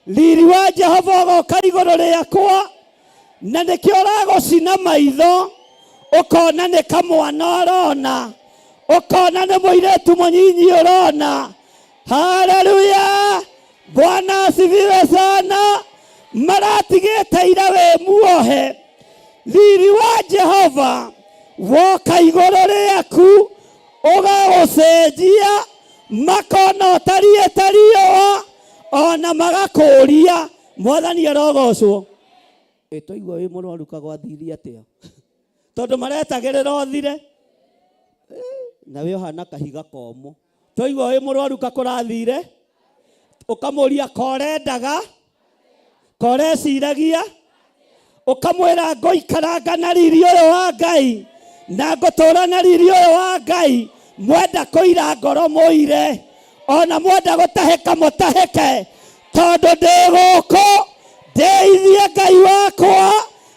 Riri wa Jehova ũgoka igũrũ rĩakwa, na nĩkĩo ũragũcina maitho, ũkona nĩ kamwana ũrona, ũkona nĩ mũirĩtu mũnyinyi ũrona. Haleluya, Bwana asifiwe sana. Maratigĩte ira wĩ muohe, riri wa Jehova woka igũrũ rĩaku ũgagũcenjia, makona ũtariĩ ta riũa, ona magakũria. Mwathani arogocwo. Ĩ twaigua wĩ mũrwaru kagwathirie atĩa? Tondũ maretagĩrĩra ũthire na wĩ ũhana kahiga komũ. Twaigua wĩ mũrwaru kakũrathire, ũkamũria korendaga, koreciragia, ũkamwĩra ngũikaranga na riri ũyũ wa Ngai na ngũtũra na riri ũyũ wa Ngai. Mwenda kũira ngoro mũire, ona mwenda gũtahĩka mũtahĩke, tondũ ndĩ gũkũ ndĩithie Ngai wakwa,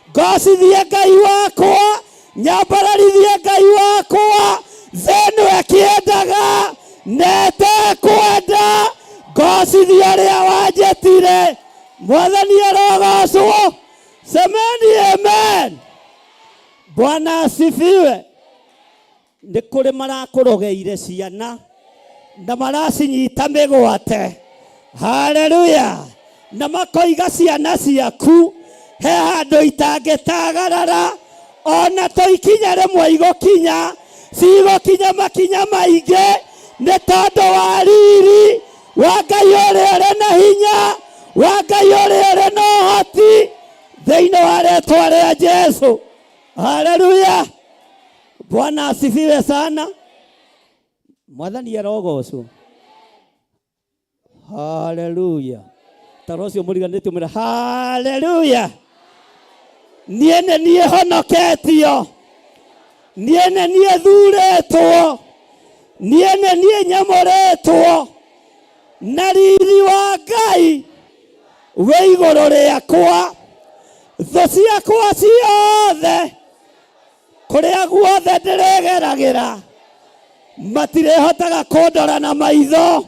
ngocithie Ngai wakwa, nyambararithie Ngai wakwa. Thĩ ĩno ĩkĩendaga na ĩtekwenda, ngocithie ũrĩa wanjĩtire. Mwathani arogocwo. Semeni amen. Bwana asifiwe. Nĩ kũrĩ marakũrogeire ciana na maracinyita mĩgwate, haleluya, na makoiga ciana ciaku he handũ itangĩtagarara, ona to ikinya rĩmwe igũkinya, cigũkinya makinya maingĩ, nĩ tondũ wa riri wa Ngai ũrĩa ũrĩ na hinya, wa Ngai ũrĩa ũrĩ na ũhoti, thĩinĩ wa rĩtwa rĩa Jesu. Haleluya, Bwana asifiwe sana. Mwathani arogocwo. Haleluya. Tara ũcio mũriganĩtie mwĩre haleluya. Niĩ nĩ niĩ honoketio, niĩ nĩ niĩ thurĩtwo, niĩ nĩ niĩ nyamũrĩtwo, na riri wa Ngai wĩ igũrũ rĩakwa. Thũ ciakwa ciothe kũrĩa guothe ndĩrĩgeragĩra matirĩhotaga kũndora na maitho,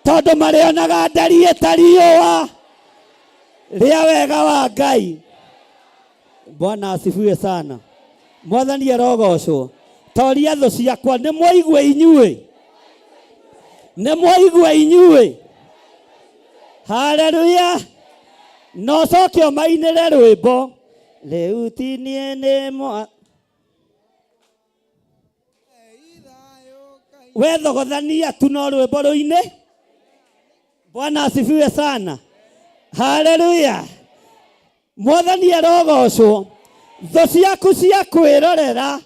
tondũ marĩonaga ndariĩ ta riũa rĩa wega wa Ngai. Bwana asifiwe sana. Mwathani arogocwo. Toria thũ ciakwa, nĩ mwaigua inyuĩ, nĩ mwaigua inyuĩ. Haleluya. Na ũcoke ũmainĩre rwĩmbo rĩu ti niĩ nĩ mwa wethogothania tu no rwĩmbo rũinĩ. Bwana asifiwe sana. Haleluya. Mwathani arogocwo. Thũ ciaku cia kwĩrorera,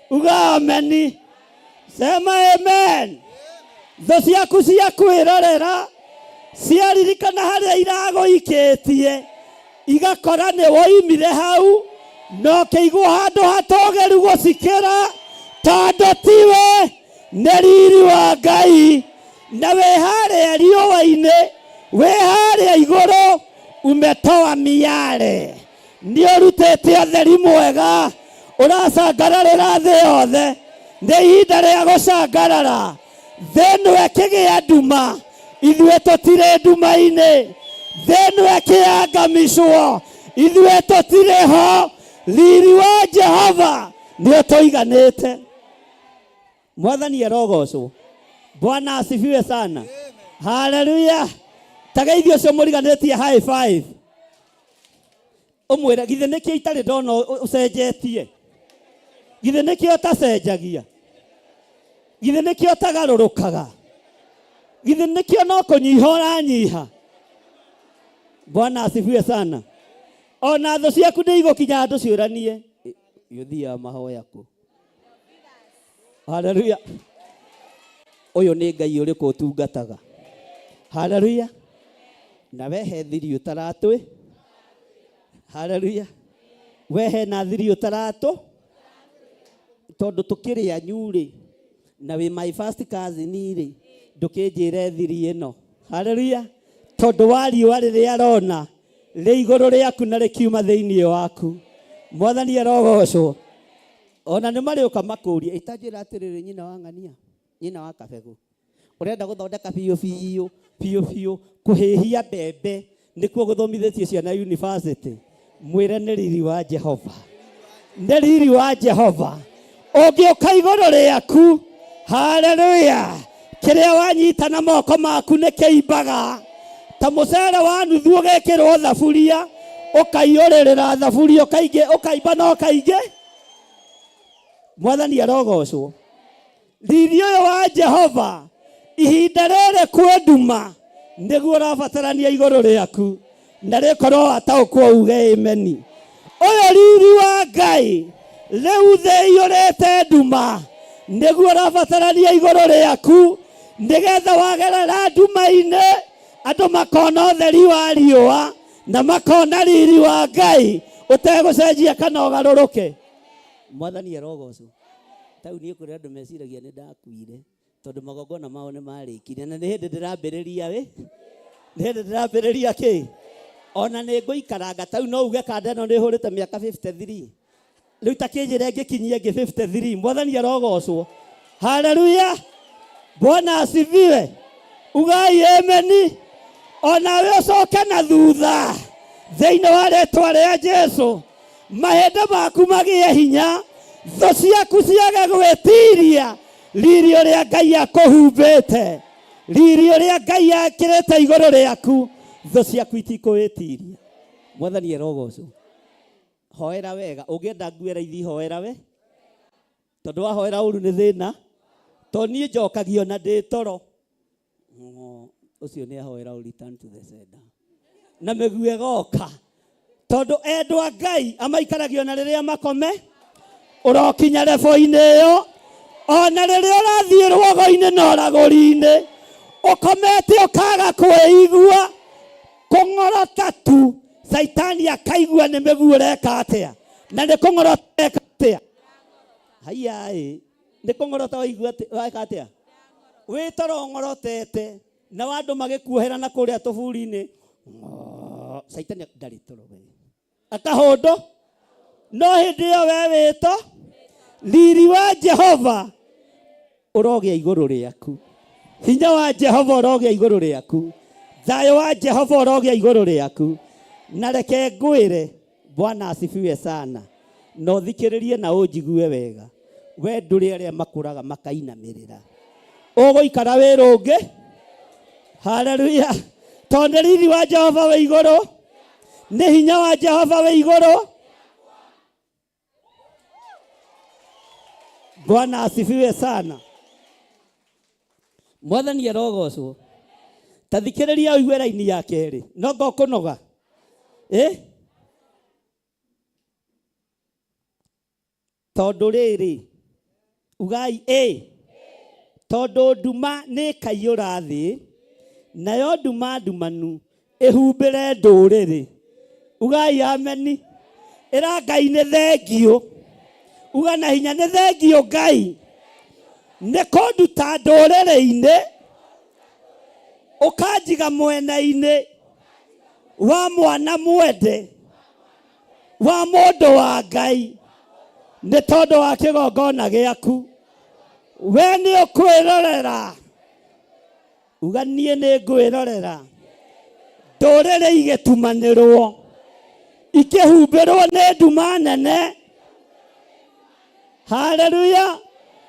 uga ameni, sema amen. Thũ ciaku cia kwĩrorera ciaririkana harĩa iragũikĩtie, igakora nĩ woimire hau. No kĩigwo handũ hatũgĩru gũcikĩra, tondũ tiwe nĩ riri wa Ngai. Na wĩ harĩa riũa-inĩ, wĩ harĩa igũrũ, umetoa miale, nĩ ũrutĩte ũtheri mwega ũracangararĩra thĩ yothe. Nĩ ihinda rĩa gũcangarara. Thĩ ĩno ĩkĩgĩa nduma, ithuĩ tũtirĩ nduma-inĩ. Thĩ ĩno ĩkĩangamicwo, ithuĩ tũtirĩ ho. Riri wa Jehova nĩ ũtũiganĩte. Mwathani arogocwo. Bwana asifiwe sana. Haleluya. Tageithio ũcio mũriganĩtie high five. Ũmwĩre githĩ nĩkĩo itarĩ ndona ũcenjetie, githĩ nĩkĩo ũtacenjagia, githĩ nĩkĩo ũtagarũrũkaga, githĩ nĩkĩo no kũnyiha ũranyiha. Bwana asifiwe sana. Ona thũ ciaku nĩ igũkinya handũ ciũranie, ũthiaga mahoya kũ? Haleluya. Ũyũ nĩ Ngai ũrĩkũ ũtungataga? Haleluya. Na we he thiri ũtaratwĩ. Haleluya. We he na thiri ũtaratũ, tondũ tũkĩrĩ anyu rĩ, na wĩ my first cousin rĩ, ndũkĩnjĩre thiri ĩno. Haleluya. Tondũ wa riũa rĩrĩa arona rĩ igũrũ rĩaku na rĩkiuma thĩinĩ waku. Mwathani arogocwo. Ona nĩ marĩũka makũrie, ĩtanjĩra atĩrĩrĩ, nyina wa ng'ania, nyina wa kabegũ, ũrenda gũthondeka biũ biũ biũ biũ kũhĩhia mbembe nĩkuo gũthomithĩtie ciana university. Mwĩre nĩ riri wa Jehova, nĩ riri wa Jehova ũngĩũka igũrũ rĩaku. Haleluya. Kĩrĩa wanyita na moko maku nĩ kĩimbaga ta mũcere wa nuthu ũgekĩrwo thaburia, ũkaiyũrĩrĩra thaburia, ũkaingĩ, ũkaimba na ũkaingĩ. Mwathani arogocwo. Riri ũyũ wa Jehova ihinda rĩrĩ kwĩ nduma nĩguo ũrabatarania igũrũ rĩaku, na rĩkorwo wataũkwo uge ameni. Ũyũ riri wa Ngai rĩu thĩ iyũrĩte nduma nĩguo ũrabatarania igũrũ rĩaku, nĩgetha wagerera nduma-inĩ andũ makona ũtheri wa riũa na makona riri wa Ngai ũtegũcenjia kana ũgarũrũke. Mwathani arogocwo. Taũni kũrĩ andũ meciragia nĩ ndakuire tondũ magongona mao nĩ marĩkire, na nĩ hĩndĩ ndĩrambĩrĩria wĩ, nĩ hĩndĩ ndĩrambĩrĩria kĩ, ona nĩ ngũikaranga tau. No uge kanda ĩno nĩ hũrĩte mĩaka 53 rĩu, ta kĩnjĩre ngĩkinyie ngĩ 53. Mwathani arogocwo. Haleluya. Bwana asifiwe. Ugai ameni. Onawe ũcoke na thutha thĩinĩ wa rĩtwa rĩa Jesu, mahĩndĩ maku magĩe hinya, thũ ciaku ciage gwĩtiria riri ũrĩa Ngai akũhumbĩte, riri ũrĩa Ngai akĩrĩte igũrũ rĩaku, thũ ciaku itikũwĩtiria. Mwathani arogocwo. Hoera wega, ũngĩenda ngue raithi hoera we, tondũ wahoera ũru nĩ thĩna, tondũ niĩ njokagio na ndĩ toro. Ũcio nĩ ahoera ũru, return to the sender, na mĩguo ĩgoka, tondũ endwa Ngai amaikaragio na rĩrĩa makome. Ũrokinya rebo-inĩ ĩyo, ona rĩrĩa ũrathiĩ rwogo-inĩ na ũragũri-inĩ, ũkomete ũkaga kwĩigua, kũng'orota tu, Caitani akaigua nĩ mĩguo ũreka atĩa, na nĩ kũng'orota eka atĩa. Haiya ĩ, nĩ kũng'orota waigua weka atĩa, wĩ toro ũng'orotete na andũ magĩkuohera na kũrĩa tũburi-inĩ. Caitani ndarĩ toro we, akahũndũ. No hĩndĩ ĩyo we wĩto riri wa Jehova ũrogĩa igũrũ rĩaku, hinya wa Jehova ũrogĩa igũrũ rĩaku, thayũ wa Jehova ũrogĩa igũrũ rĩaku. Na reke ngwĩre, Bwana asifiwe sana, na ũthikĩrĩrie na ũnjigue wega, we ndũrĩ arĩa makũraga makainamĩrĩra, ũgũikara wĩ rũngĩ. Haleluya. Tondũ nĩ riri wa Jehova wĩ igũrũ, nĩ hinya wa Jehova wĩ igũrũ. Bwana asifiwe sana. Mwathani arogocwo. Ta thikĩrĩria ũigue raini ya kerĩ, no ngokũnoga ĩ, tondũ rĩrĩ, ugai ĩ, tondũ nduma nĩ ĩkaiyũra thĩ, nayo nduma ndumanu ĩhumbĩre ndũrĩrĩ. Ugai ameni. Ĩra Ngai nĩ thengiũ. Uga na hinya nĩ thengiũ Ngai. Nĩ kũnduta ndũrĩrĩ-inĩ ũkanjiga mwena-inĩ wa mwana mwende wa mũndũ wa Ngai nĩ tondũ wa kĩgongona gĩaku. We nĩ ũkwĩrorera. Uga niĩ nĩ ngwĩrorera ndũrĩrĩ igĩtumanĩrwo ikĩhumbĩrwo nĩ nduma nene. Haleluya!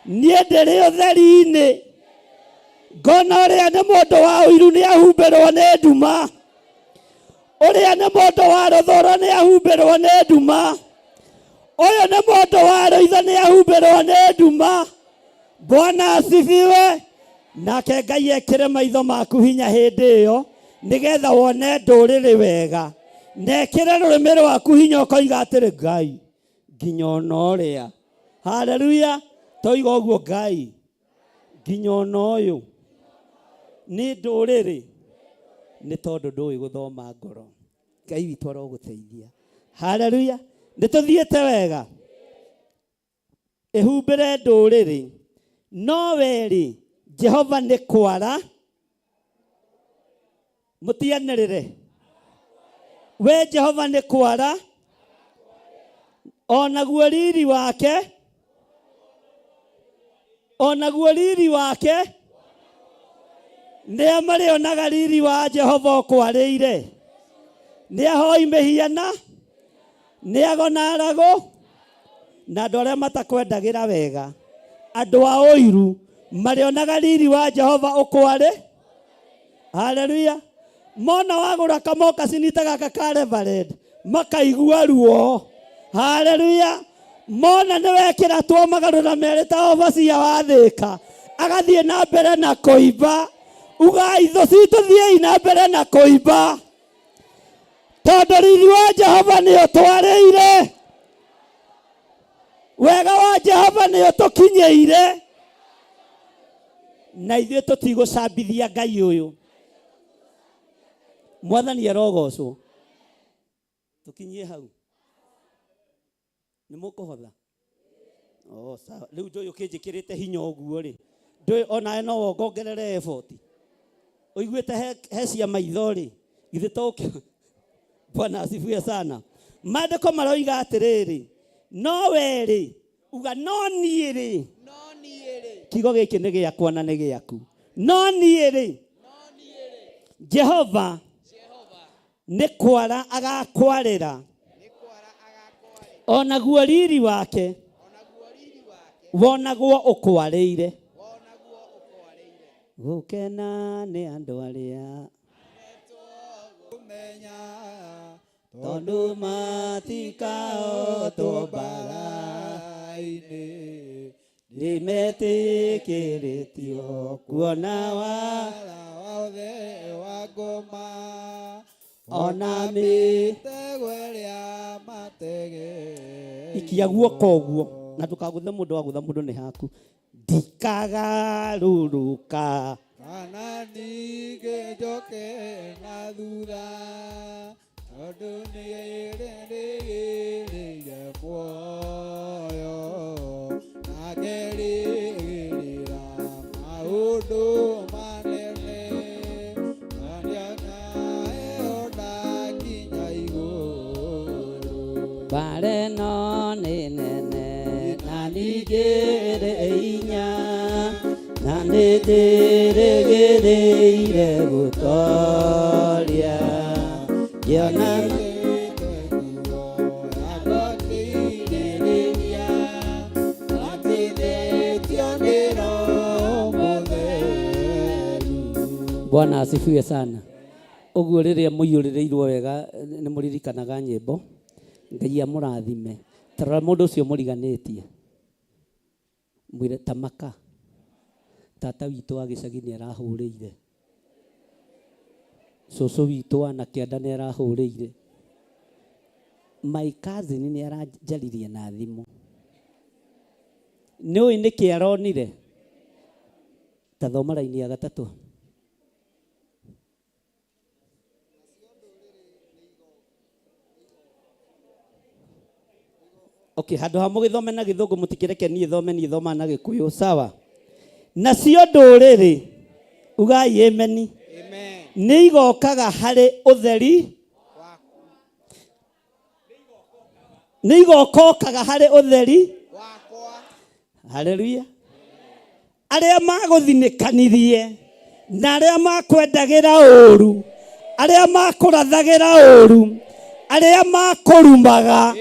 Niĩ ndĩrĩ ũtheri-inĩ ngona ũrĩa nĩ mũndũ wa ũiru nĩ ahumbĩrwo nĩ nduma, ũrĩa nĩ mũndũ wa rũthũro nĩ ahumbĩrwo nĩ nduma, ũyũ nĩ mũndũ wa rũitho nĩ ahumbĩrwo nĩ nduma. Bwana asifiwe. Nake Ngai ekĩre maitho maku hinya hĩndĩ ĩyo nĩgetha wone ndũrĩrĩ wega, na ekĩre rũrĩmĩ rwaku hinya ũkoiga atĩrĩ, Ngai nginya ona ũrĩa. Haleluya! Toiga ũguo, Ngai nginya ona ũyũ nĩ ndũrĩrĩ, nĩ tondũ ndũĩ gũthoma ngoro. Ngai witũ arogũteithia. Haleluya! Nĩ tũthiĩte wega. Ĩhumbĩre ndũrĩrĩ, no we-rĩ, Jehova nĩ kwara. Mũtianĩrĩre. We Jehova nĩ kwara, o naguo riri wake, o naguo riri wake, nĩa marĩonaga riri wa Jehova ũkwarĩire? Nĩ ahoi mĩhiana, nĩ ago na aragũ, na andũ arĩa matakwendagĩra wega, andũ a ũiru, marĩonaga riri wa Jehova ũkwarĩ. Haleluya! Mona wagũra kamokacini ta gaka ka Reverend, makaigua ruo. Haleluya! Mona nĩ wekĩra two magarũra merĩ ta obacia wa Thĩka, agathiĩ na mbere na kũimba. Ugai thũ citũ thiĩi na mbere na kũimba, tondũ riri wa Jehova nĩ ũtwarĩire, wega wa Jehova nĩ ũtũkinyĩire, na ithuĩ tũtigũcambithia Ngai ũyũ. Mwathani arogocwo. Tũkinyie hau nĩ mũkũhotha. Oh, sawa. Rĩu ndũĩ ũkĩnjĩkĩrĩte hinya ũguo rĩ, ndũĩ onawe no wongongerere effort. Ũiguĩte he, he cia maitho rĩ, githĩ to ũkĩ Bwana asifiwe sana. Maandĩko maroiga atĩrĩrĩ, no we rĩ, uga no niĩ rĩ, kiugo gĩkĩ nĩ gĩakwa na nĩ gĩaku. No niĩ rĩ, Jehova nĩ kwara agakwarĩra, o naguo riri wake wonagwo ũkwarĩire. Gũkena nĩ andũ arĩa tondũ matikahotwo mbara-inĩ, nĩmetĩkĩrĩtio kuona wa wothe wa ngoma ona mĩtego ĩrĩa matege ikia guoko ũguo na ndũkagũthe mũndũ, wagũtha mũndũ nĩ haku. Ndikagarũrũka kana ningĩ njoke na thutha, tondũ nĩrĩrĩgĩrĩire muoyo na ngerĩgĩrĩra maũndũ manene, na ndĩona ĩyo ndakinya igũrũ. Mbara ĩno nĩ nene na ningĩ ĩrĩ hinya, na nĩ njĩrĩgĩrĩire gũtoria. Ngĩona Bwana asifiwe sana. Ũguo rĩrĩa mũiyũrĩrĩirwo wega nĩ mũririkanaga nyĩmbo. Ngai amũrathime. Ta rora mũndũ ũcio mũriganĩtie, mwĩre tamaka, tata witũ wa gĩcagi nĩ arahũrĩire, cũcũ witũ wa nakĩanda nĩ arahũrĩire, my cousin nĩ aranjaririe na thimũ. Nĩ ũĩ nĩkĩ aronire? Ta thoma raini ya gatatũ. Okay, handå ha må gä thome na gä thå ngå må tikäreke niä thome niä thoma na gä kå yå sawa. Nacio ndå rä rä ugai ameni Amen. nä igokaga harä å theri nä igokokaga harä å theri Wakwa. Haleluya. Arĩa magũthinĩkanirie na arĩa makwendagĩra ũũru, arĩa makũrathagĩra ũũru, arĩa makũrumaga,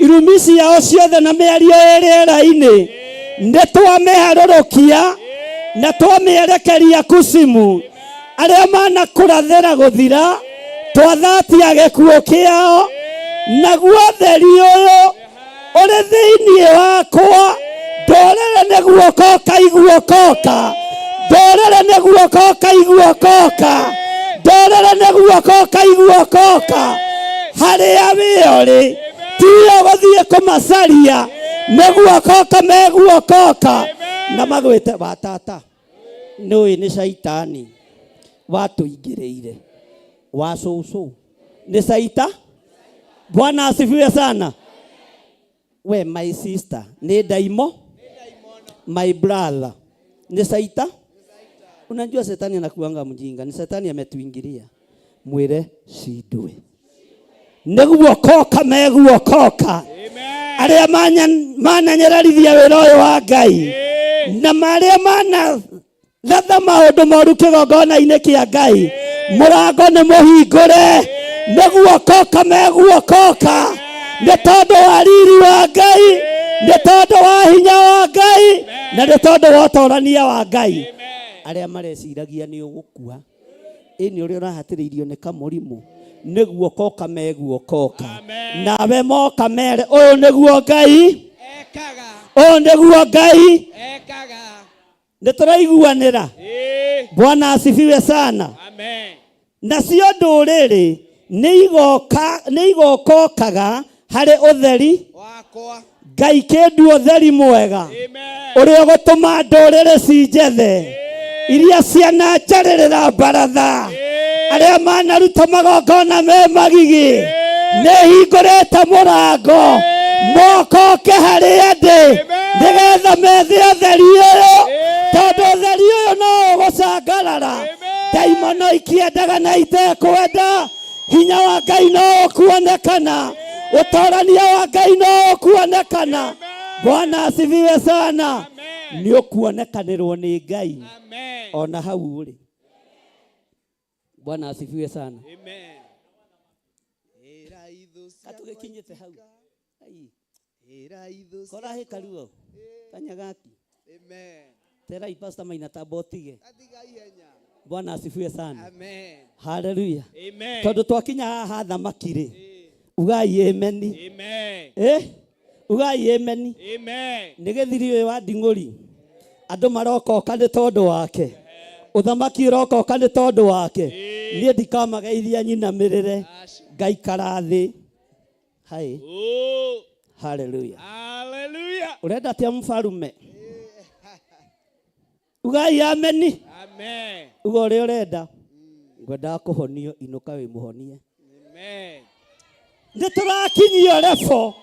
irumi ciao ciothe na mĩario ĩ rĩera-inĩ nĩ twamĩharũrũkia na twamĩerekeria kucimu. Arĩa manakũrathĩra gũthira twathatia gĩkuũ kĩao, naguo ũtheri ũyũ ũrĩ thĩinĩ wakwa ndũrĩrĩ nĩguo koka iguokoka, ndũrĩrĩ nĩguo koka iguokoka, ndũrĩrĩ nĩguo koka iguokoka. Harĩa wĩorĩ tiyo gũthiĩ kũmacaria, nĩguo koka meguokoka na magwĩte watata nĩũĩ nĩ caitani watũingĩrĩire wa cũcũ nĩ caita. Bwana asifiwe sana. We my sister nĩ ndaimo, my brother nĩ saita. Unajua shetani anakuanga mjinga, ni shetani ametuingilia. Mwire cindwe nĩguo koka meguokoka arĩa mananyararithia wĩra ũyũ wa Ngai na marĩa manathatha maũndũ moru kĩgongona-inĩ kĩa Ngai, mũrango nĩ mũhingũre nĩguo koka meguokoka nĩ tondũ wa riri wa Ngai, nĩ tondũ wa hinya wa Ngai na nĩ tondũ wa ũtorania wa Ngai. Arĩa mareciragia nĩ ũgũkua ĩni ũrĩa ũrahatĩrĩirio nĩ kamũrimũ nĩguo koka meguokoka nawe moka mere ũyũ nĩguo Ngai, Ekaga. ũyũ nĩguo Ngai. Ekaga. Nĩ tũraiguanĩra. Bwana asifiwe sana. Amen. Nacio ndũrĩrĩ nĩ igokokaga harĩ ũtheri Wakwa. Ngai kĩndu ũtheri mwega ũrĩa ũgũtũma ndũrĩrĩ cinjethe iria ciananjarĩrĩra baratha arĩa manaruta magongona me magigi nĩ hingũrĩte mũrango mokoke harĩa ndĩ nĩgetha methe ũtheri ũyũ, tondũ ũtheri ũyũ no ũgũcangarara. Ndaimono ikĩendaga na itekwenda, hinya wa Ngai no ũkuonekana, ũtorania wa Ngai no ũkuonekana. Bwana asifiwe sana. Nĩ ũkuonekanĩrwo nĩ Ngai Amen. ona hau ũrĩ. Bwana asifiwe sana. Amen. Ĩra ithũ ciakwa Katũgĩkinyĩte hau. Ai, Ĩra ithũ kora ciakwa. hĩkaruo kanyagaki Amen. terai pastor Maina tamba ũtige. Atiga ihenya. Bwana asifiwe sana. Amen. Haleluya. Amen. Tondũ twakinya haha thamaki rĩ, ugai ameni. Amen. Eh? Ugai ameni. Amen. Nĩ gĩthiri ũyũ wa nding'ũri andũ marokoka nĩ tondũ wake, ũthamaki ũrokoka nĩ tondũ wake. Niĩ ndikamageithia nyinamĩrĩre, ngaikara thĩ. Hai. Oh, Haleluya. hallelujah. Ũrenda atĩa mfarume? Ugai ameni. Amen. Uga ũrĩa ũrenda. Ngwendaga kũhonio, inũka wĩ mũhonie. Amen. Nĩ tũrakinyio rebo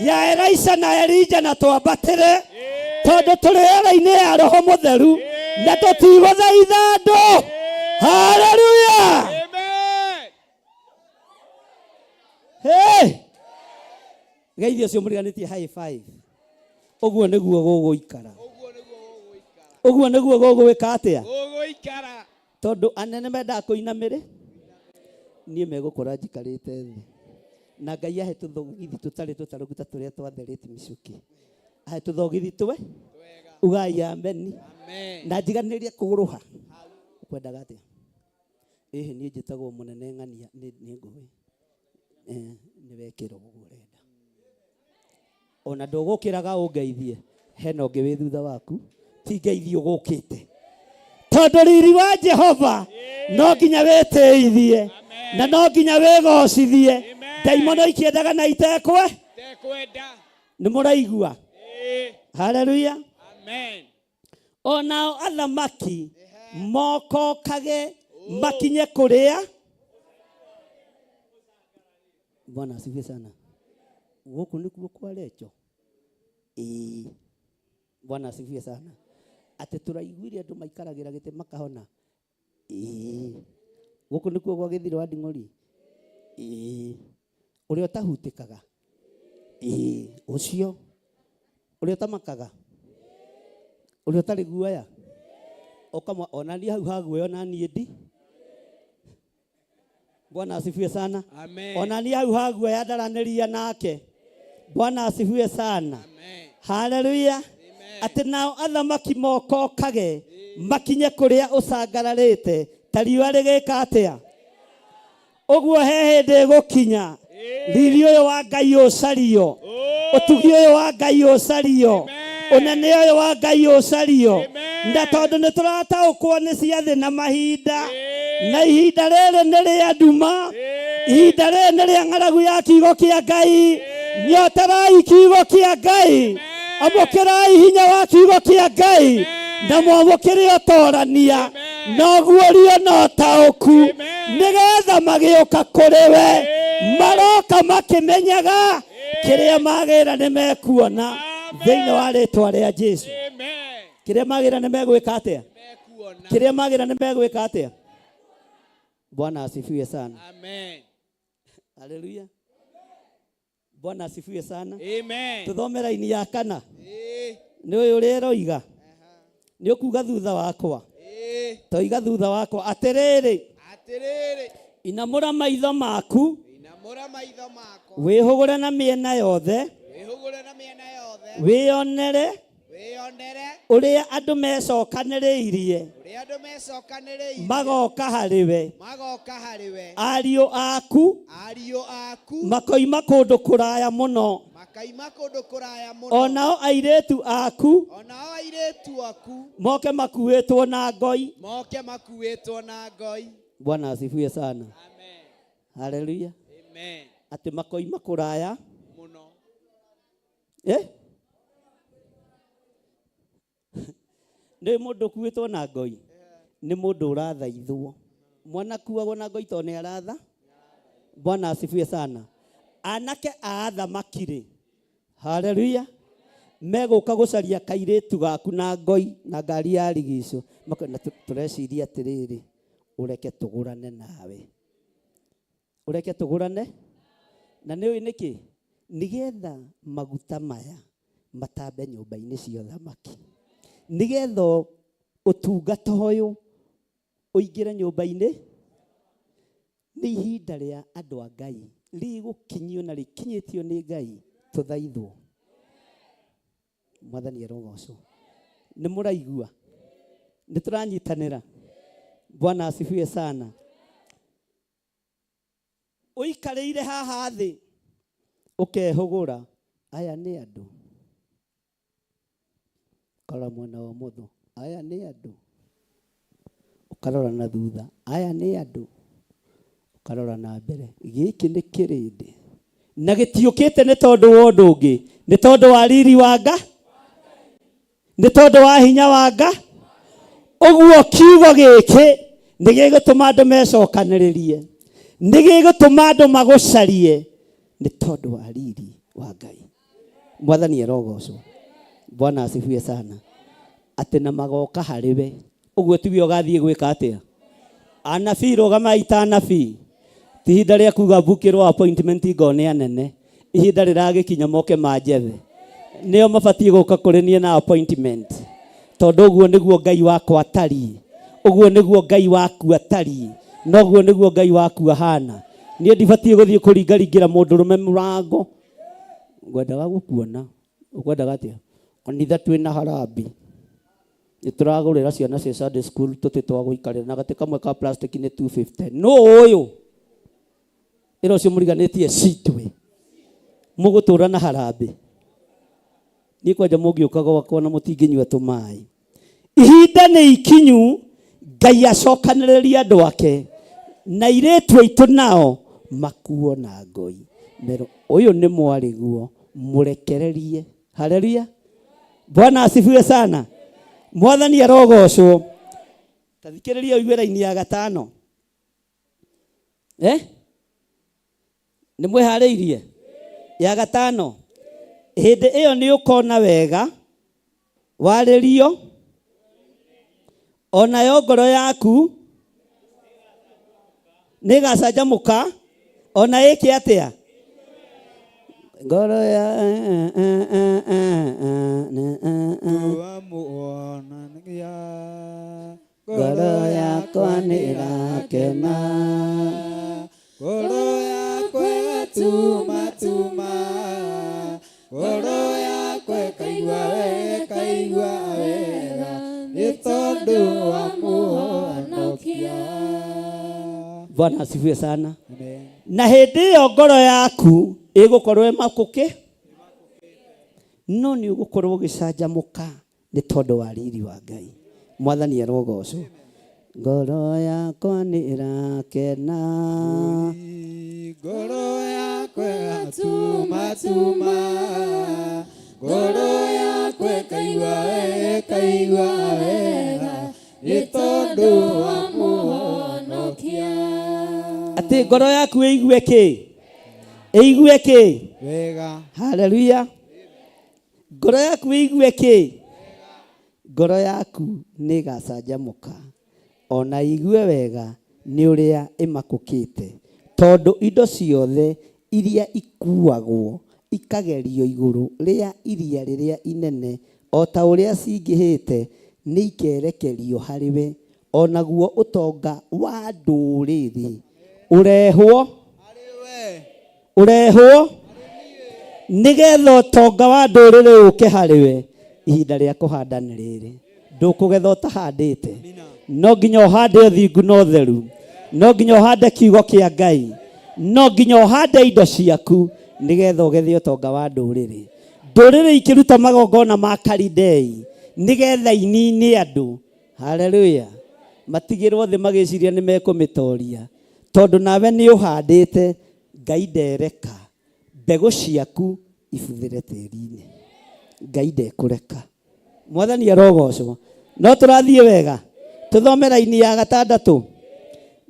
ya Elisha na Elija na twambatĩre tondũ tũrĩ era-inĩ ya Roho Mũtheru na tũtigũthaitha andũ. Haleluya. Amen. Hey! Geithia ũcio mũriganĩtie high five. Ũguo nĩguo gũgũikara. Ũguo nĩguo gũgwĩka atĩa? Gũgũikara. Tondũ anene mendaga kũinamĩrĩ, niĩ megũkora njikarĩte thĩ. Na Ngai ahe tũthogithi tũtarĩ tũtarũku ta tũrĩa twatherĩte mĩcuki. Ahe tũthogithi twe ugai ameni. Amen. Na njiganĩrie kũgũrũ ha. Ũkwendaga atĩa? Ĩhĩ niĩ njĩtagwo mũnene ng'ania nĩ ngũĩ. Nĩ wekĩra ũguo ũrenda. Ona ndũgũkĩraga ũngeithie, hena ũngĩ wĩ thutha waku, ti ngeithio ũgũkĩte. Tondũ riri wa Jehova no nginya wĩtĩithie na no nginya wĩgocithie. Ndaimono ikĩendaga na itekwe. Tekwenda. Nĩ mũraigua? Eh. Haleluya. Amen. Onao athamaki mokokage makinye kũrĩa. Bwana asifiwe sana. Gũkũ nĩkuo kwa Recho? Ĩĩ. Bwana asifiwe sana. Atĩ tũraiguire andũ maikaragĩra gĩtĩ makahona? Ĩĩ. Gũkũ nĩkuo gwa Gĩthiro wa Nding'ori? Ĩĩ. Ũrĩa ũtahutĩkaga? Ĩĩ. Ũcio ũrĩa ũtamakaga? Ũrĩa ũtarĩ guoya? Ũkamwa ona niĩ hau ha guoya ona niĩ ndi. Bwana asifiwe sana. Amen. Ona niĩ hau ha guoya ndaranĩria nake. Bwana asifiwe sana. Amen. Haleluya. Atĩ nao athamaki mokokage makinye kũrĩa ũcangararĩte ta riũa rĩgĩka atĩa? Ũguo he hĩndĩ ĩgũkinya riri ũyũ wa Ngai ũcario, ũtugi ũyũ wa Ngai ũcario, ũnene ũyũ wa Ngai ũcario. Na tondũ nĩ tũrataũkwo nĩ ciathĩ na mahinda, na ihinda rĩrĩ nĩ rĩa nduma, ihinda rĩrĩ nĩ rĩa ng'aragu ya kiugo kĩa Ngai. Nyoterai kiugo kĩa Ngai, amũkĩrai hinya wa kiugo kĩa Ngai, na mwamũkĩre ũtorania na ũguũrio na ũtaũku, nĩgetha magĩũka kũrĩ we maroka makĩmenyaga kĩrĩa magĩra nĩ mekuona thĩinĩ wa rĩtwa rĩa Jesu. Amen. Kĩrĩa magĩra nĩ megwĩka atĩa? Mekuona. Kĩrĩa magĩra nĩ megwĩka atĩa? Bwana asifiwe sana. Amen. Haleluya. Bwana asifiwe sana. Amen. Tuthome raini ya kana. Ĩĩ. Nĩ ũyũ ũrĩa ĩroiga. Nĩ ũkuga thutha wakwa. Ĩĩ. Toiga thutha wakwa atĩrĩrĩ, Atĩrĩrĩ, inamũra maitho maku inamũra maitho makwa, wĩhũgũre na mĩena yothe, wĩhũgũre na mĩena yothe, wĩonere wĩonere ũrĩa andũ mecokanĩrĩirie ũrĩa andũ mecokanĩrĩirie magoka harĩ we. magoka harĩ we. Ariũ aku Ariũ aku makoima kũndũ kũraya mũno, makaima kũndũ kũraya o mũno, nao airĩtu aku o nao airĩtu aku moke makuĩtwo na ngoi. moke makuĩtwo na ngoi. Bwana asifiwe sana. Amen. Haleluya. Amen. Atĩ makoima kũraya Muno. eh? Nĩ mũndũ ũkuĩtwo na ngoi nĩ mũndũ ũrathaithwo. Mwana akuagwo na ngoi tondũ nĩ aratha. Bwana asifiwe sana. Anake a athamaki rĩ, haleluya, megũka gũcaria kairĩtu gaku na ngoi na ngari ya rigicũ. Makona tũreciria atĩrĩrĩ, ũreke tũgũrane nawe, ũreke tũgũrane na nĩ ũĩ nĩkĩ? Nĩgetha maguta maya matambe nyũmba-inĩ cia ũthamaki, nĩgetha ũtungata ũyũ ũingĩre nyũmba-inĩ. Nĩ ihinda rĩa andũ a Ngai rĩgũkinyio na rĩkinyĩtio nĩ Ngai tũthaithwo. Mwathani arogocwo. Nĩ mũraigua? Nĩ tũranyitanĩra? Bwana asifiwe sana. Ũikarĩire haha thĩ ũkehũgũra, aya nĩ andũ. Ũkarora mwena wa ũmotho, aya nĩ andũ. Ũkarora na thutha, aya nĩ andũ. Ũkarora na mbere, gĩkĩ nĩ kĩrĩndĩ. Na gĩtiũkĩte nĩ tondũ wa ũndũ ũngĩ, nĩ tondũ wa riri wa Nga, nĩ tondũ wa hinya wa Nga. Ũguo kiugo gĩkĩ nĩ gĩgũtũma andũ mecokanĩrĩrie, nĩ gĩgũtũma andũ magũcarie, nĩ tondũ wa riri wa Ngai. Mwathani arogocwo. Bwana asifiwe sana. Atĩ na magoka harĩ we. Ũguo tiwe ũgathiĩ gwĩka atĩa? Anabii rũgamai ta anabii. Ti ihinda rĩa kuga mbukĩrwo appointment ngone anene. Ihinda rĩragĩkinya moke manjethe. Nĩo mabatiĩ gũka kũrĩ niĩ na appointment. Tondũ ũguo nĩguo Ngai wakwa atariĩ. Ũguo nĩguo Ngai waku atariĩ. Na ũguo nĩguo Ngai waku ahana. Niĩ ndibatiĩ gũthiĩ kũringaringĩra mũndũrũme mũrango. Ngwendaga gũkuona. Ũkwendaga atĩa? Kanitha twĩna harambee. Nĩ tũragũrĩra ciana cia Sunday school tũtĩ twa gũikarĩra na gatĩ kamwe ka plastic nĩ 250. Nũ ũyũ? Ĩra ũcio mũriganĩtie citwe. Mũgũtũra na harambee. Niĩ kwanja mũngĩũka gwakwa na mũtingĩnyua tũmaĩ. Ihinda nĩ ikinyu Ngai acokanĩrĩrie andũ ake na airĩtu aitũ nao makuo na ngoi. Mero ũyũ nĩ mwarĩguo mũrekererie. Haleluya. Bwana asifiwe sana. Mwathani arogocwo. Ta thikĩrĩria ũigue raini ya gatano. Nĩ mwĩharĩirie? Ya gatano, hĩndĩ ĩyo nĩ ũkona wega warĩrio, onayo ngoro yaku nĩ ĩgacanjamũka, ona ĩke atĩa? Ngoro ya ngoro yakwa nĩ ĩrakena, ngoro yakwa ĩgatumatuma, ngoro yakwa ĩkaigua wega, ĩkaigua wega nĩ tondũ wa mũhonokia. Bwana asifiwe sana. Amen. Na hĩndĩ ĩyo ngoro yaku ĩgũkorwo ĩmakũkĩ, no nĩ ũgũkorwo ũgĩcanjamũka nĩ tondũ wa riri wa Ngai. Mwathani arogocwo. Ngoro yakwa nĩ ĩrakena, Ngoro yakwa ĩgatumatuma, ngoro yakwa ĩkaigua wega, ĩkaigua wega nĩ tondũ wa mũhonokia. Atĩ ngoro yaku ĩigue kĩ? Ĩigue kĩ? Wega. Haleluya. Ngoro yaku ĩigue kĩ? Ngoro yaku nĩ ĩgacanjamũka, ona igue wega nĩ ũrĩa ĩmakũkĩte, tondũ indo ciothe iria ikuagwo ikagerio igũrũ rĩa iria rĩrĩa inene, o ta ũrĩa cingĩhĩte, nĩ ikerekerio harĩ we, onaguo ũtonga wa ndũrĩrĩ ũrehwo ũrehwo nĩgetha ũtonga wa ndũrĩrĩ ũke harĩ we. Ihinda rĩa kũhanda nĩ rĩrĩ, ndũkũgetha ũtahandĩte. No nginya ũhande ũthingu na ũtheru, no nginya ũhande kiugo kĩa Ngai, no nginya ũhande indo ciaku nĩgetha ũgethe ũtonga wa ndũrĩrĩ. Ndũrĩrĩ ikĩruta magongona ma Kalidei nĩgetha inine andũ. Haleluya. Matigĩrwo thĩ magĩciria nĩ mekũmĩtoria, tondũ nawe nĩ ũhandĩte. Ngai ndereka mbegũ ciaku ibuthĩre tĩri-inĩ, Ngai ndekũreka. Mwathani arogocwo. No tũrathiĩ wega, tũthome raini ya gatandatũ.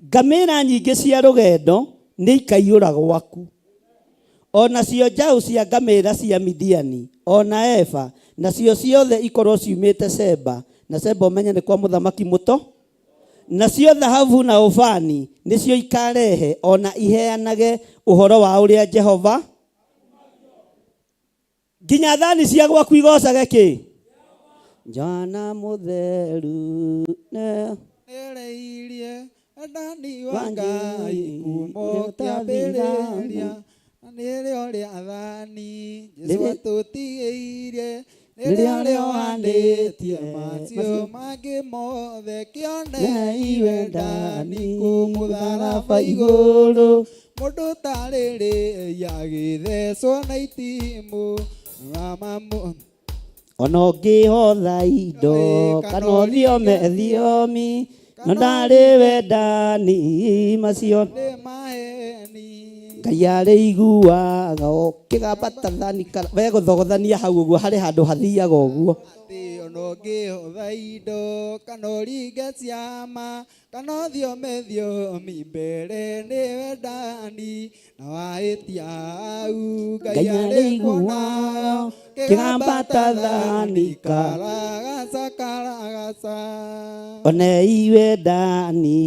Ngamĩra nyingĩ cia rũgendo nĩ ikaiyũra gwaku, onacio njaũ cia ngamĩra cia Midiani ona Eba, nacio ciothe ikorwo ciumĩte Seba, na Seba ũmenye nĩ kwa mũthamaki mũto. Nacio thahabu na ũbani nĩcio ikarehe, ona iheanage ũhoro wa ũrĩa Jehova, nginya thani cia gwaku igocage kĩ? Johana mũtheru ne Ereirie endani wa wa Ngai Ngai kuma ũrĩa ũkĩambĩrĩria, ũtathiraga. na nĩrĩo rĩathani Jesũ Rĩrĩ- atũtigĩirie, Rĩrĩa nĩrĩo rĩohanĩtie rĩohanĩtie macio macio mangĩ mothe, kĩonei Nei wendani wendani kũ mũtharaba mũtharaba igũrũ, igũrũ, mũndũ tarĩrĩia agĩthecwo na itimũ ramamu ona ũngĩhotha indo Ĩ, kana kana ũthiome ũringe thiomi, no kana ndarĩ ũringe wendani macio nĩ maheni. Ngai arĩ iguaga ũkĩgamba ta thani we gũthogothania hau ũguo, harĩ handũ hathiaga ũguo. Atĩ ona ũngĩhotha indo kana ũringe ciama kana ũthiome thiomi, mbere nĩ wendani na wahĩtia hau Ngai Ngai arĩ arĩ kuona iguaga kĩgamba kĩgamba ta ta thani thani ka karagaca karagaca onei wendani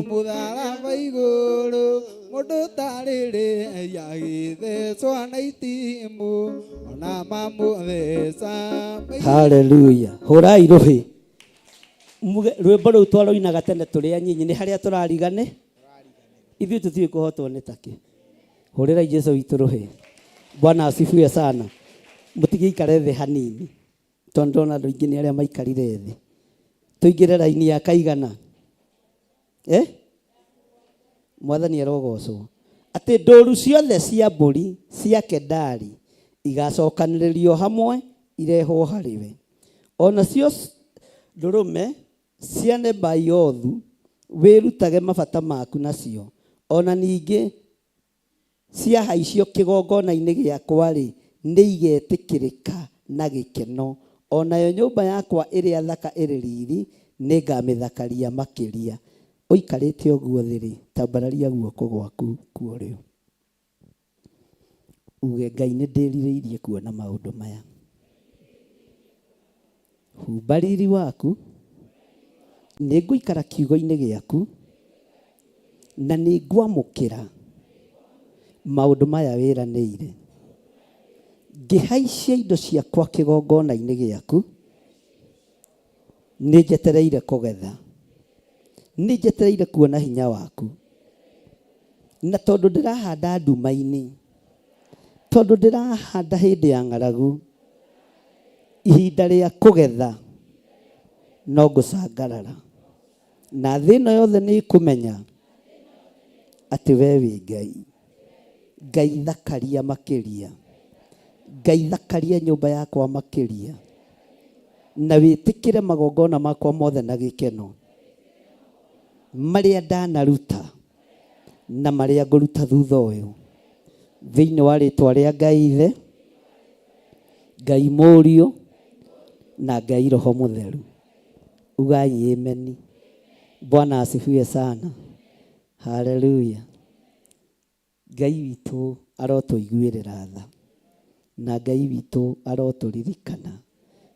Mũtharaba igũrũ mũndũ tarĩrĩria agĩthecwo na itimũ ona mamũtheca. Haleluya. Hũrai rũhĩ. Muge rwĩmbo rũu twarũinaga tene tũrĩ anyinyi, nĩ harĩa tũrarigane ithuĩ tũtiũĩ kũhotwo nĩ takĩ. Hũrĩrai Jesu witũ rũhĩ. Bwana asifiwe sana. Mũtigĩikare thĩ hanini, tondũ ndona andũ aingĩ nĩ arĩa maikarire thĩ. Tũingĩre raini ya kaigana, eh? Mwathani arogocwo. Atĩ ndũru ciothe cia mbũri cia Kedari igacokanĩrĩrio hamwe irehwo harĩ we, onacio ndũrũme cia Nebaiothu wĩrutage mabata maku nacio, ona ningĩ ciahaicio kĩgongona-inĩ gĩakwa-rĩ, nĩ igetĩkĩrĩka na gĩkeno, onayo nyũmba yakwa ĩrĩa thaka ĩrĩ riri nĩ ngamĩthakaria makĩria. Ũikarĩte ũguo thĩ-rĩ, tambararia guoko gwaku kuo rĩu. Uge Ngai nĩ ndĩrirĩirie kuona maũndũ maya. Humba riri waku, nĩ ngũikara kiugo-inĩ gĩaku, na nĩ ngwamũkĩra maũndũ maya wĩranĩire. Ngĩhaicia indo ciakwa kĩgongona-inĩ gĩaku, nĩ njetereire kũgetha. Nĩ njetereire kuona hinya waku. Na tondũ ndĩrahanda nduma-inĩ, tondũ ndĩrahanda hĩndĩ ya ng'aragu, ihinda rĩa kũgetha no ngũcangarara. Na thĩ ĩno yothe nĩ ĩkũmenya atĩ we wĩ Ngai. Ngai thakaria makĩria. Ngai thakaria nyũmba yakwa makĩria. Na wĩtĩkĩre magongona makwa mothe na gĩkeno. Marĩa ndanaruta na marĩa ngũruta thutha ũyũ. Thĩinĩ wa rĩtwa rĩa Ngai Ithe, Ngai Mũriũ na Ngai Roho Mũtheru. Ugai ameni. Bwana asifiwe sana. Haleluya. Ngai witũ arotũiguĩrĩra tha, na Ngai witũ arotũririkana,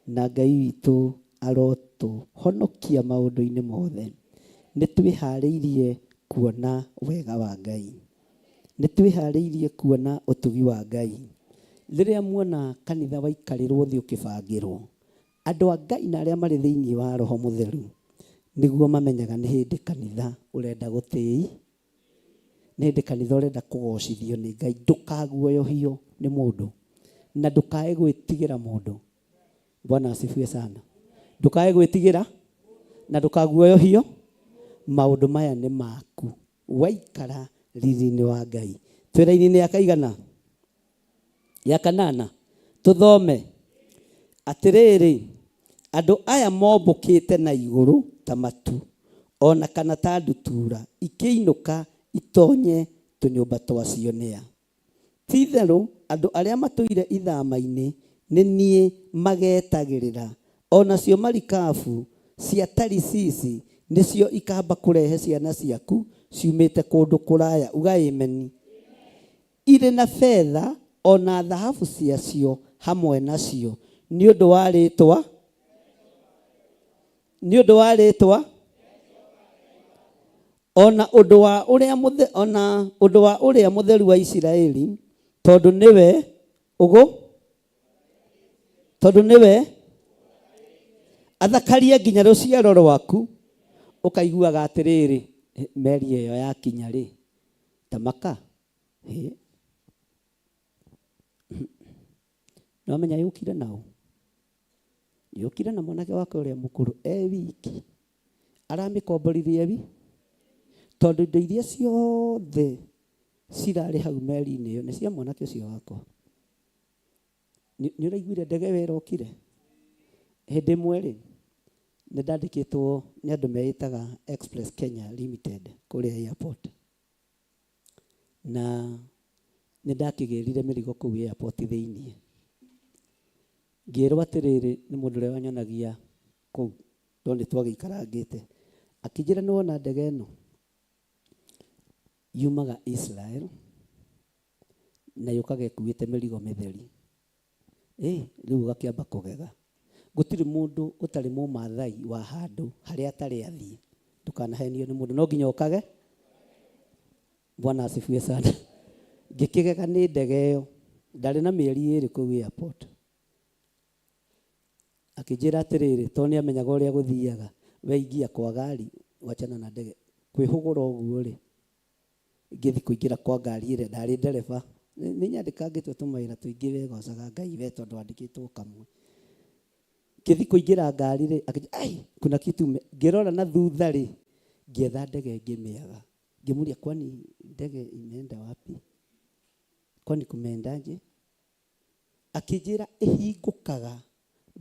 na Ngai witũ arotũhonokia maũndũ-inĩ mothe. Nĩ twĩharĩirie kuona wega wa Ngai. Nĩ twĩharĩirie kuona ũtugi wa Ngai. Rĩrĩa muona kanitha waikarĩrwo thĩ ũkĩbangĩrwo, andũ a Ngai na arĩa marĩ thĩinĩ wa Roho Mũtheru nĩguo mamenyaga nĩ hĩndĩ kanitha ũrenda gũtĩi, nĩ hĩndĩ kanitha ũrenda kũgocithio nĩ Ngai. Ndũkaguoyohio nĩ mũndũ na ndũkae gwĩtigĩra mũndũ. Bwana asifiwe sana. Ndũkae gwĩtigĩra na ndũkaguoyohio. Maũndũ maya nĩ maku waikara riri-inĩ wa Ngai. Twĩ raini-inĩ ya kaigana? Ya kanana. Tũthome. Atĩrĩrĩ, andũ aya mombũkĩte na igũrũ ta matu, o na kana ta ndutura ikĩinũka itonye tũnyũmba twacio nĩa? Ti-itherũ andũ arĩa matũire ithama-inĩ nĩ niĩ magetagĩrĩra, o nacio marikabu cia Tarisisi nĩcio ikaamba kũrehe ciana ciaku ciumĩte kũndũ kũraya. Ugai ameni. Irĩ na betha o na thahabu ciacio hamwe nacio, nĩ ũndũ wa rĩĩtwa, nĩ ũndũ wa rĩĩtwa O na ũndũ wa ũrĩa mũthe, o na ũndũ wa ũrĩa mũtheru wa Isiraeli, tondũ nĩwe ũgũ, tondũ nĩwe athakarie nginya rũciaro rwaku, ũkaiguaga atĩrĩrĩ, meri ĩyo yakinya rĩ, tamaka, hĩ, nĩwamenya yũkire naũ? Yũkire na mwanake wake ũrĩa mũkũrũ e wiki. Aramĩkomboririe wi tondũ indo iria ciothe cirarĩ hau meri-inĩ ĩyo nĩ cia mwanake ũcio wakwa. Nĩ ũraiguire ndege ĩyo ĩrokire? Hĩndĩ ĩmwe rĩ, nĩ ndandĩkĩtwo nĩ andũ meĩtaga Express Kenya Limited kũrĩa airport. Na nĩ ndakĩgĩrire mĩrigo kũu airport thĩinĩ. Ngĩrwo atĩrĩrĩ nĩ mũndũ ũrĩa wanyonagia kũu tondũ nĩ twagĩikarangĩte. Akĩnjĩra nĩ wona ndege ĩno yumaga Israel na yũkaga ĩkuĩte mĩrigo mĩtheri. Ĩ rĩu ũgakĩamba kũgega. Gũtirĩ mũndũ ũtarĩ mũmathai wa handũ harĩa atarĩ athiĩ. Ndũkanahenio nĩ mũndũ, no nginya ũkage. Bwana asifiwe sana. Ngĩkĩgega nĩ ndege ĩyo. Ndarĩ na mĩeri ĩrĩ kũu airport. Akĩnjĩra atĩrĩrĩ, tondũ nĩ amenyaga ũrĩa gũthiaga, we ingia kwa gari, wachana na ndege. Kwĩhũgũra ũguo rĩ, ngĩthiĩ kũingĩra kwa ngari ĩrĩa ndarĩ ndereba. Nĩ nyandĩkangĩtwo tũmawĩra tũingĩ we gocaga Ngai we tondũ wandĩkĩtwo kamwe. Ngĩthiĩ kũingĩra ngari rĩ, akĩnjĩra ai kuna kitu ngĩrora na thutha rĩ, ngĩetha ndege ngĩmĩaga. Ngĩmũria kwani ndege imeenda wapi? Kwani kumeendaje? Akĩnjĩra ĩhingũkaga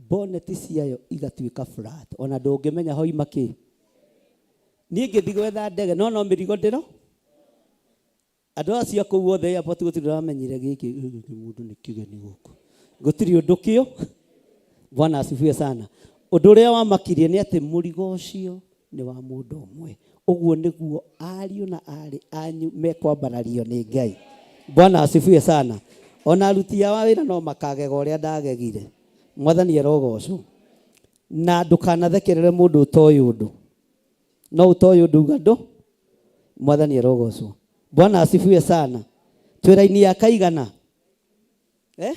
boneti ciayo igatuĩka flat ona ndũngĩmenya hoima kĩ. Niĩ ngĩthiĩ gwetha ndege no no mĩrigo ndĩro andũ acio a kũu othe airport gũtirĩ ũramenyire gĩkĩ gĩkĩ mũndũ nĩ kĩgeni gũkũ gũtirĩ ũndũ kĩo. Bwana asifiwe sana. Ũndũ ũrĩa wamakirie nĩ atĩ mũrigo ũcio nĩ wa mũndũ ũmwe. Ũguo nĩguo ariũ na aarĩ anyu mekwambarario nĩ Ngai. Bwana asifiwe sana. Ona aruti a wĩra no makagega ũrĩa ndagegire. Mwathani arogocwo. Na ndũkanathekerere mũndũ ũtoĩ ũndũ. No ũtoĩ ũndũ uga ndũ. Mwathani arogocwo. Bwana asifiwe sana. Twĩ raini ya kaigana? Eh?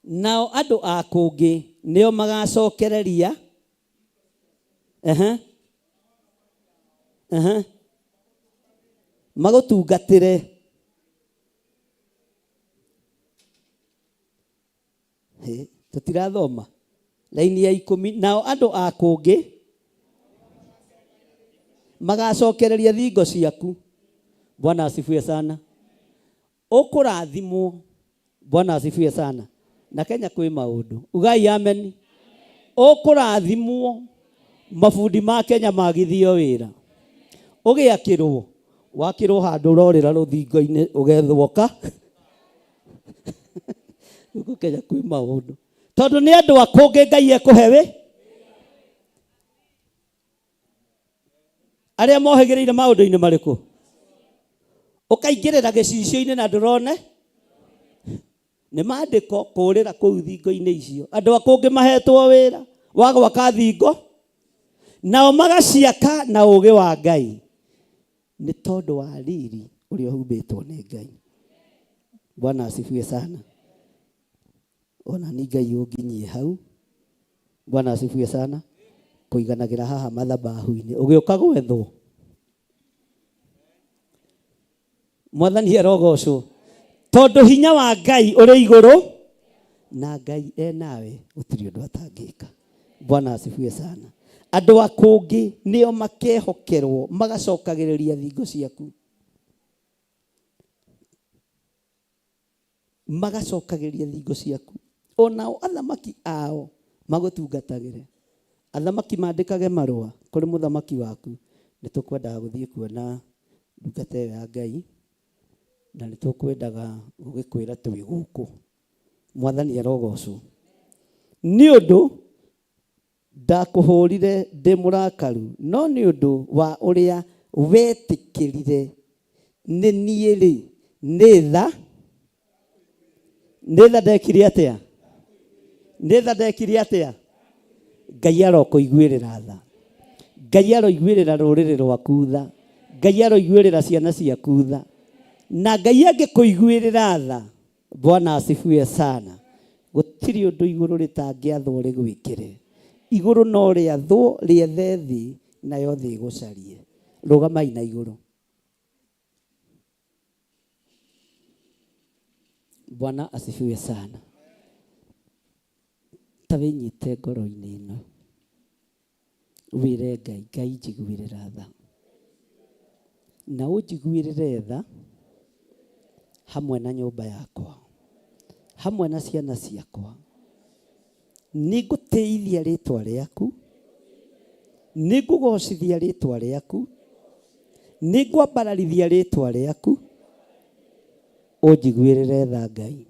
Nao andũ a kũngĩ nĩo magacokereria. Ehe. Ehe. Magũtungatĩre. Hĩ, tũtirathoma raini ya ikũmi. Nao andũ a kũngĩ magacokereria thingo ciaku. Bwana asifiwe sana. Ũkũrathimwo. Bwana asifiwe sana. Na Kenya kwĩ maũndũ. Ugai amen. Ũkũrathimwo mabundi ma Kenya magithio wĩra. Ũgĩakĩrwo, wakĩrwo handũ ũrorĩra rũthingo-inĩ ũgethwo ka. Gũkũ Kenya kwĩ maũndũ. Tondũ nĩ andũ a kũngĩ Ngai ekũhe wĩ. Arĩa mohĩgĩrĩire maũndũ-inĩ marĩkũ? Ũkaingĩrĩra gĩcicio-inĩ na ndũrone nĩ maandĩko kũrĩra kũu thingo-inĩ icio. Andũ a kũngĩ mahetwo wĩra wa gwaka thingo, nao magaciaka na ũũgĩ wa Ngai nĩ tondũ wa riri ũrĩa ũhumbĩtwo nĩ Ngai. Bwana asifiwe sana. Ona ni Ngai ũnginyie hau. Bwana asifiwe sana. Kũiganagĩra haha mathabahu-inĩ ũgĩũka gwethwo. Mwathani arogocwo. Tondũ hinya wa Ngai ũrĩ igũrũ na Ngai e nawe gũtirĩ ũndũ atangĩka. Bwana asifiwe sana. Andũ a kũngĩ nĩo makehokerwo magacokagĩrĩria thingo ciaku. Magacokagĩria thingo ciaku. O nao athamaki ao magũtungatagĩre. Athamaki mandĩkage marũa kũrĩ mũthamaki waku, nĩ tũkwendaga gũthiĩ kuona ndungata ĩyo ya Ngai, na nĩ tũkwendaga gũgĩkwĩra twĩ gũkũ. Mwathani arogocwo. Nĩ ũndũ ndakũhũrire ndĩ mũrakaru, no nĩ ũndũ wa ũrĩa wetĩkĩrire nĩ niĩ-rĩ, nĩ tha, nĩ tha ndekire atĩa? Nĩ tha ndekire atĩa? Ngai arokũiguĩrĩra tha. Ngai aroiguĩrĩra rũrĩrĩ rwaku tha. Ngai aroiguĩrĩra ciana ciaku tha. Na Ngai angĩkũiguĩrĩra tha, Bwana asifiwe sana. Gũtirĩ ũndũ igũrũ rĩtangĩathwo rĩgwĩkĩre. Igũrũ no rĩathwo rĩethe thĩ, nayo thĩ ĩgũcarie. Rũgamai na igũrũ. Bwana asifiwe sana. Ta wĩnyite ngoro-inĩ ĩno. Wĩre Ngai, Ngai njiguĩrĩra tha. Na ũnjiguĩrĩre tha hamwe na nyũmba yakwa, hamwe na ciana ciakwa. Nĩngũtĩithia rĩtwa rĩaku, nĩngũgocithia rĩtwa rĩaku, nĩngwambararithia rĩtwa rĩaku. Ũnjiguĩrĩre tha Ngai.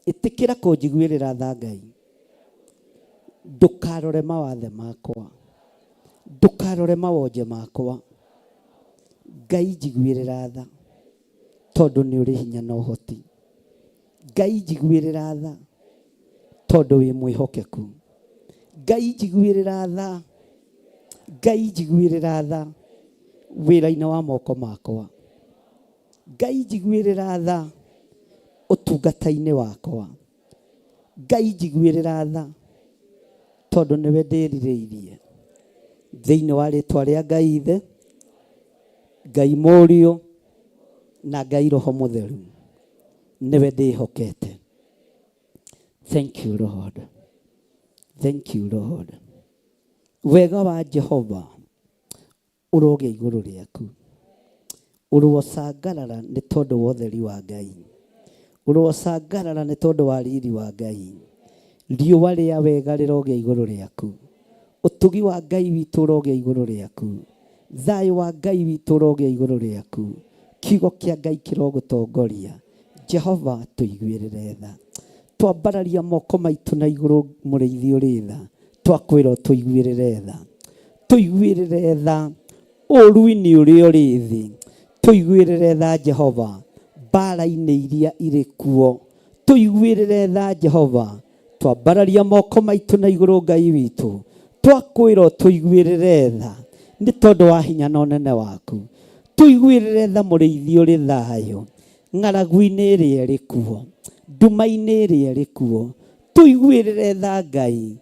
Ĩtĩkĩra kũnjiguĩrĩra tha Ngai. Ndũkarore mawathe makwa. Ndũkarore mawonje makwa. Ngai njiguĩrĩra tha. Tondũ nĩ ũrĩ hinya na ũhoti. Ngai njiguĩrĩra tha. Tondũ wĩ mwĩhokeku. Ngai njiguĩrĩra tha. Ngai njiguĩrĩra tha. Wĩra-inĩ wa moko makwa. Ngai njiguĩrĩra tha ũtungata-inĩ wakwa. Ngai njiguĩrĩra tha tondũ nĩwe ndĩrirĩirie. Thĩinĩ wa rĩtwa rĩa Ngai Ithe, Ngai Mũriũ na Ngai Roho Mũtheru, nĩwe ndĩhokete. Thank you Lord. Thank you Lord. Wega wa Jehova ũrogĩa igũrũ rĩaku. Ũrocangarara nĩ tondũ wa ũtheri wa Ngai. Ũrocangarara nĩ tondũ wa riri wa Ngai. Riũa rĩa wega rĩrogĩa igũrũ rĩaku. Ũtugi wa Ngai witũ ũrogĩa igũrũ rĩaku. Thayũ wa Ngai witũ ũrogĩa igũrũ rĩaku. Kiugo kĩa Ngai kĩrogũtongoria. Jehova tũiguĩrĩre tha. Twambararia moko maitũ na igũrũ mũrĩithi ũrĩ tha. Twakwĩra ũtũiguĩrĩre tha. Tũiguĩrĩre tha ũũru-inĩ ũrĩa ũrĩ thĩ. Tũiguĩrĩre tha Jehova. Mbara-inĩ iria irĩ kuo, tũiguĩrĩre tha Jehova. Twambararia moko maitũ na igũrũ Ngai witũ, twakwĩra ũtũiguĩrĩre tha nĩ tondũ wa hinya na ũnene waku. Tũiguĩrĩre tha mũrĩithi ũrĩ thayũ, ng'aragu-inĩ ĩrĩa ĩrĩ kuo, nduma-inĩ ĩrĩa ĩrĩ kuo, tũiguĩrĩre tha Ngai,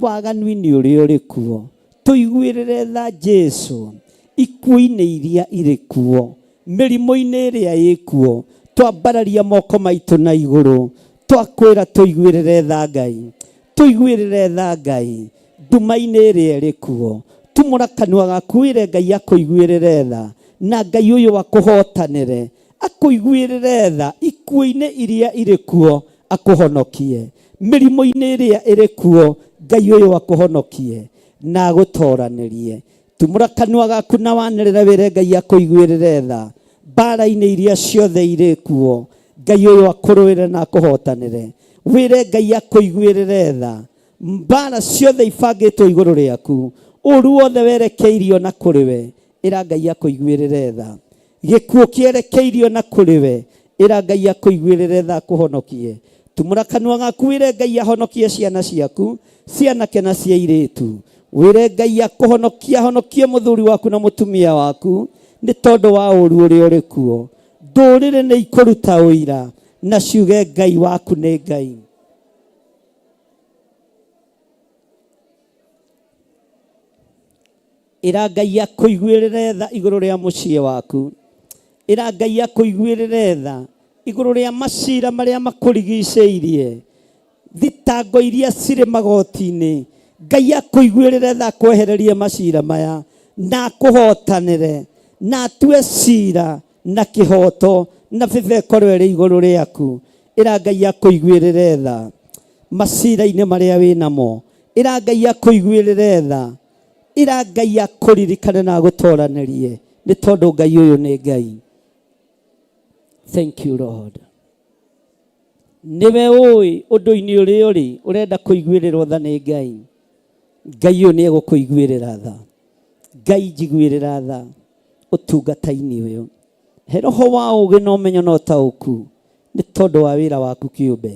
waganu-inĩ ũrĩa ũrĩ kuo, tũiguĩrĩre tha Jesu, ikuũ-inĩ iria irĩ kuo, mĩrimũ-inĩ ĩrĩa ĩ kuo, twambararia moko maitũ na igũrũ, twakwĩra tũiguĩrĩre tha Ngai, tũiguĩrĩre tha Ngai, nduma-inĩ ĩrĩa ĩrĩ kuo. Tumũra kanua gaku wĩre Ngai akũiguĩrĩre tha, na Ngai ũyũ akũhotanĩre, akũiguĩrĩre tha ikuũ-inĩ iria irĩ kuo, akũhonokie, mĩrimũ-inĩ ĩrĩa ĩrĩ kuo, Ngai ũyũ akũhonokie na agũtoranĩrie. Tumũra kanua gaku na wanĩrĩre wĩre Ngai akũiguĩrĩre tha mbara-inĩ iria ciothe irĩ kuo, Ngai ũyũ akũrũĩre na akũhotanĩre. Wĩre Ngai akũiguĩrĩre tha mbara ciothe ibangĩtwo igũrũ rĩaku, ũru wothe werekeirio na kũrĩ we, ĩra Ngai akũiguĩrĩre tha. Gĩkuũ kĩerekeirio na kũrĩ we, ĩra Ngai akũiguĩrĩre tha akũhonokie. Tumũra kanua gaku wĩre Ngai ahonokie ciana ciaku, cianake na cia airĩtu. Wĩre Ngai akũhonokie, ahonokie mũthuri waku na mũtumia waku nĩ tondũ wa ũru ũrĩa ũrĩ kuo. Ndũrĩrĩ nĩ ikũruta ũira na ciuge Ngai waku nĩ Ngai. Ĩra Ngai akũiguĩrĩre tha igũrũ rĩa mũciĩ waku. Ĩra Ngai akũiguĩrĩre tha igũrũ rĩa macira marĩa makũrigicĩirie, thitango iria cirĩ magoti-inĩ. Ngai akũiguĩrĩre tha akwehererie macira maya na akũhotanĩre na atue cira na kĩhoto na bĩba ĩkorwo ĩrĩ igũrũ rĩaku. Ĩra Ngai akũiguĩrĩre tha macira-inĩ marĩa wĩnamo. Ĩra Ngai akũiguĩrĩre tha. Ĩra Ngai akũririkane na agũtoranĩrie nĩ tondũ Ngai ũyũ nĩ Ngai. Thank you Lord. Nĩwe ũĩ ũndũ-inĩ ũrĩa ũrĩ ũrenda kũiguĩrĩrwo tha nĩ Ngai. Ngai ũyũ nĩ egũkũiguĩrĩra tha. Ngai njiguĩrĩra tha ũtungata-inĩ ũyũ. He roho wa ũũgĩ na ũmenyo na ũtaũku nĩ tondũ wa wĩra waku kĩũmbe.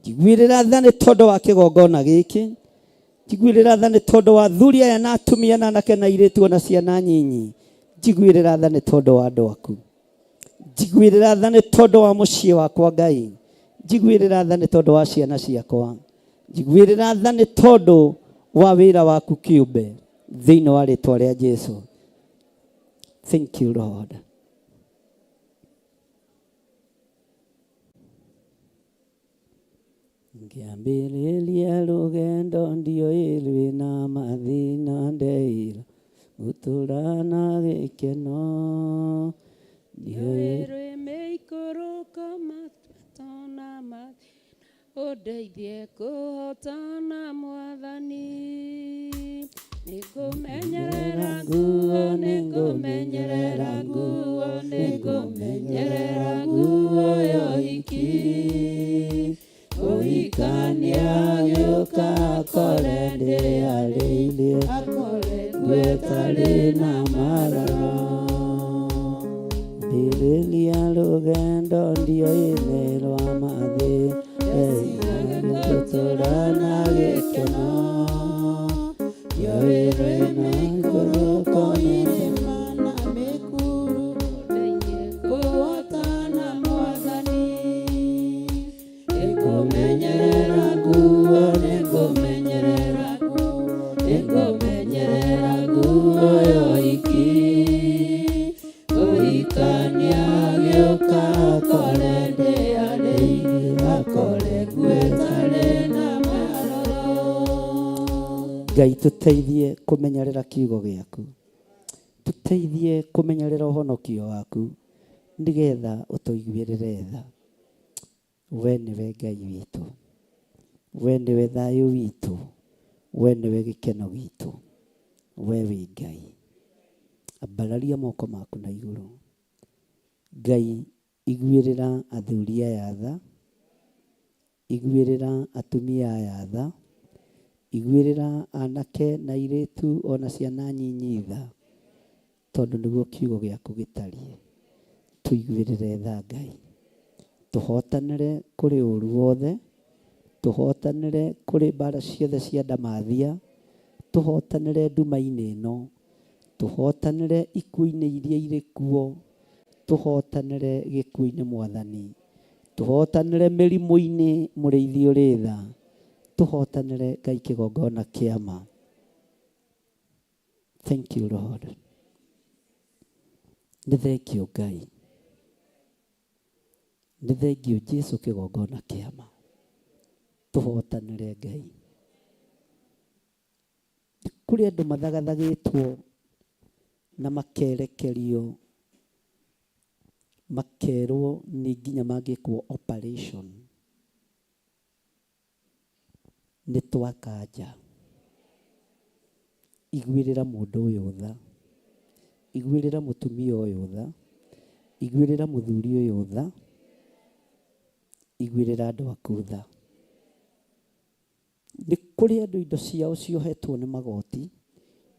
Njiguĩrĩra tha nĩ tondũ wa kĩgongona gĩkĩ. Njiguĩrĩra tha nĩ tondũ wa athuri aya na atumia na anake na airĩtu ona ciana nyinyi. Njiguĩrĩra tha nĩ tondũ wa andũ aku. Njiguĩrĩra tha nĩ tondũ wa mũciĩ wakwa Ngai. Njiguĩrĩra tha nĩ tondũ wa ciana ciakwa. Njiguĩrĩra tha nĩ tondũ wa wĩra waku kĩũmbe thĩinĩ wa rĩtwa rĩa Jesu. Thank you Lord. Ngĩambĩrĩria rũgendo ndiũĩ rwĩna mathĩna ndeira gũtũra na gĩkeno ndiũĩ Rwĩmĩikũrũko matona mathĩna ũndeithie kũhotana Mwathani. Nĩngũmenyerera nguo, nĩngũmenyerera nguo, nĩngũmenyerera nguo ya ũhiki. Ũhikania gĩũka akore ndĩarĩirie nguo ĩtarĩ na maroro. Mbĩrĩria rũgendo ndiũĩ nĩ rwa mathĩna gũtũra na gĩkeno ndiũĩ rwĩna ikũrũko Irĩma na mĩkuru Ũndeithie kũhotana Mwathani. Nĩngũmenyerera nguo, nĩngũmenyerera nguo, nĩngũmenyerera nguo ya ũhiki. Ũhikania gĩũka akore ndĩarĩirie, akore nguo ĩtarĩ na maroro. Ngai tũteithie kũmenyerera kiugo gĩaku, tũteithie kũmenyerera ũhonokio waku, nĩgetha ũtũiguĩrĩre tha. We nĩwe Ngai witũ, we nĩwe thayũ witũ, we nĩwe gĩkeno gitũ, we wĩ Ngai. Ambararia moko maku na igũrũ. Ngai iguĩrĩra athuri aya tha, iguĩrĩra atumia aya tha, iguĩrĩra anake na airĩtu ona ciana nyinyi tha, tondũ nĩguo kiugo gĩaku gĩtariĩ. Tũiguĩrĩre tha Ngai, tũhotanĩre kũrĩ ũru wothe, tũhotanĩre kũrĩ mbara ciothe cia ndamathia, tũhotanĩre nduma-inĩ ĩno, tũhotanĩre ikuũ-inĩ iria irĩ kuo, tũhotanĩre gĩkuũ-inĩ Mwathani, tũhotanĩre mĩrimũ-inĩ mũrĩithi ũrĩ tha, tũhotanĩre Ngai kĩgongona kĩama. Thank you Lord. Nĩ thengio Ngai, nĩ thengio Jesu kĩgongona kĩama. Tũhotanĩre Ngai. Kũrĩ andũ mathagathagĩtwo na makerekerio, makerwo nĩ nginya mangĩkwo operation. Nĩ twakanja. Iguĩrĩra mũndũ ũyũ tha, iguĩrĩra mũtumia ũyũ tha, iguĩrĩra mũthuri ũyũ tha, iguĩrĩra andũ aku tha. Nĩ kũrĩ andũ indo ciao ciohetwo nĩ magoti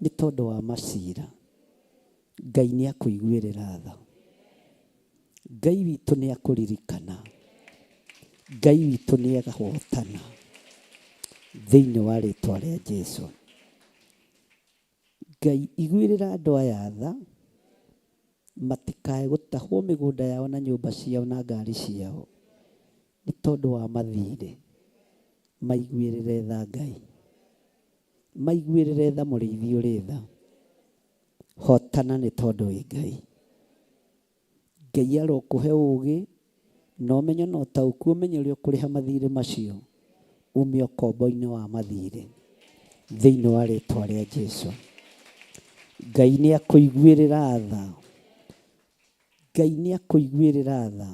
nĩ tondũ wa macira. Ngai nĩ akũiguĩrĩra tha. Ngai witũ nĩ akũririkana. Ngai witũ nĩ agahotana thĩinĩ wa rĩtwa rĩa Jesu. Ngai iguĩrĩra andũ aya tha, matikae gũtahwo mĩgũnda yao na nyũmba ciao na ngari ciao nĩ tondũ wa mathirĩ. Maiguĩrĩre tha Ngai, maiguĩrĩre tha mũrĩithi ũrĩ tha. Hotana nĩ tondũ wĩ Ngai. Ngai arokũhe ũgĩ na ũmenyo na ũtaũku, ũmenye ũrĩa ũkũrĩha mathirĩ macio, ume ũkombo-inĩ wa mathirĩ thĩinĩ wa rĩtwa rĩa Jesu. Ngai nĩ akũiguĩrĩra tha. Ngai nĩ akũiguĩrĩra tha.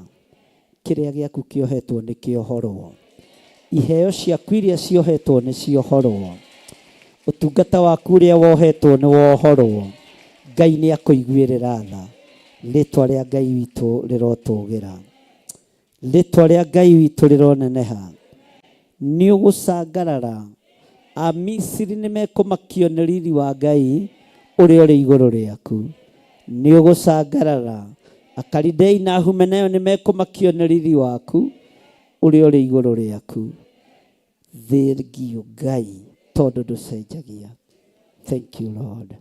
Kĩrĩa gĩaku kĩohetwo nĩ kĩohorwo. Iheo ciaku iria ciohetwo nĩ ciohorwo. Ũtungata waku ũrĩa wohetwo nĩ wohorwo. Ngai nĩ akũiguĩrĩra tha. Rĩtwa rĩa Ngai witũ rĩrotũgĩra. Rĩtwa rĩa Ngai witũ rĩroneneha. Nĩ ũgũcangarara. Amisiri nĩ mekũmakio nĩ riri wa Ngai ũrĩa ũrĩ igũrũ rĩaku. Nĩ ũgũcangarara. Akalidei na Ahumenayo nĩ mekũmakio nĩ riri waku ũrĩa ũrĩ igũrũ rĩaku. Thengio Ngai tondũ ndũcenjagia. Thank you Lord.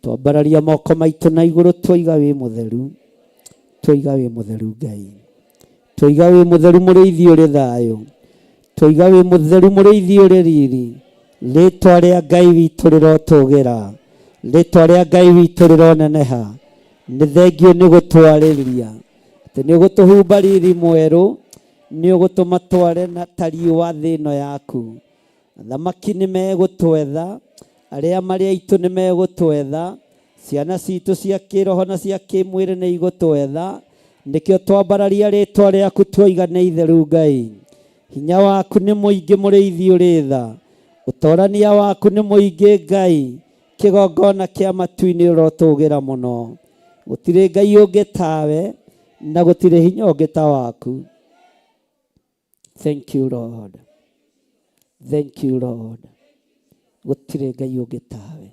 Twambararia moko maitũ na igũrũ, twaiga wĩ mũtheru, twaiga wĩ mũtheru Ngai, twaiga wĩ mũtheru mũrĩithi ũrĩ thayũ, twaiga wĩ mũtheru mũrĩithi ũrĩ riri. Rĩtwa rĩa Ngai witũ rĩrotũgĩra, rĩtwa rĩa Ngai witũ rĩroneneha. Nĩ thengio nĩ gũtwarĩria atĩ nĩ ũgũtũhumba riri mwerũ, nĩ ũgũtũma tware na ta riũa thĩ ĩno yaku. Athamaki nĩ megũtwetha, arĩa marĩ aitũ nĩ megũtwetha, ciana citũ cia kĩroho na cia kĩmwĩrĩ nĩ igũtwetha. Nĩkĩo twambararia rĩtwa rĩaku twaiga nĩ itheru Ngai. Hinya waku nĩ mũingĩ mũrĩithi ũrĩ tha, ũtorania waku nĩ mũingĩ Ngai. Kĩgongona kĩa matu-inĩ ũrotũgĩra mũno. Gũtirĩ Ngai ũngĩ tawe na gũtirĩ hinya ũngĩ ta waku. Thank you Lord. Thank you Lord. Gũtirĩ Ngai ũngĩ tawe,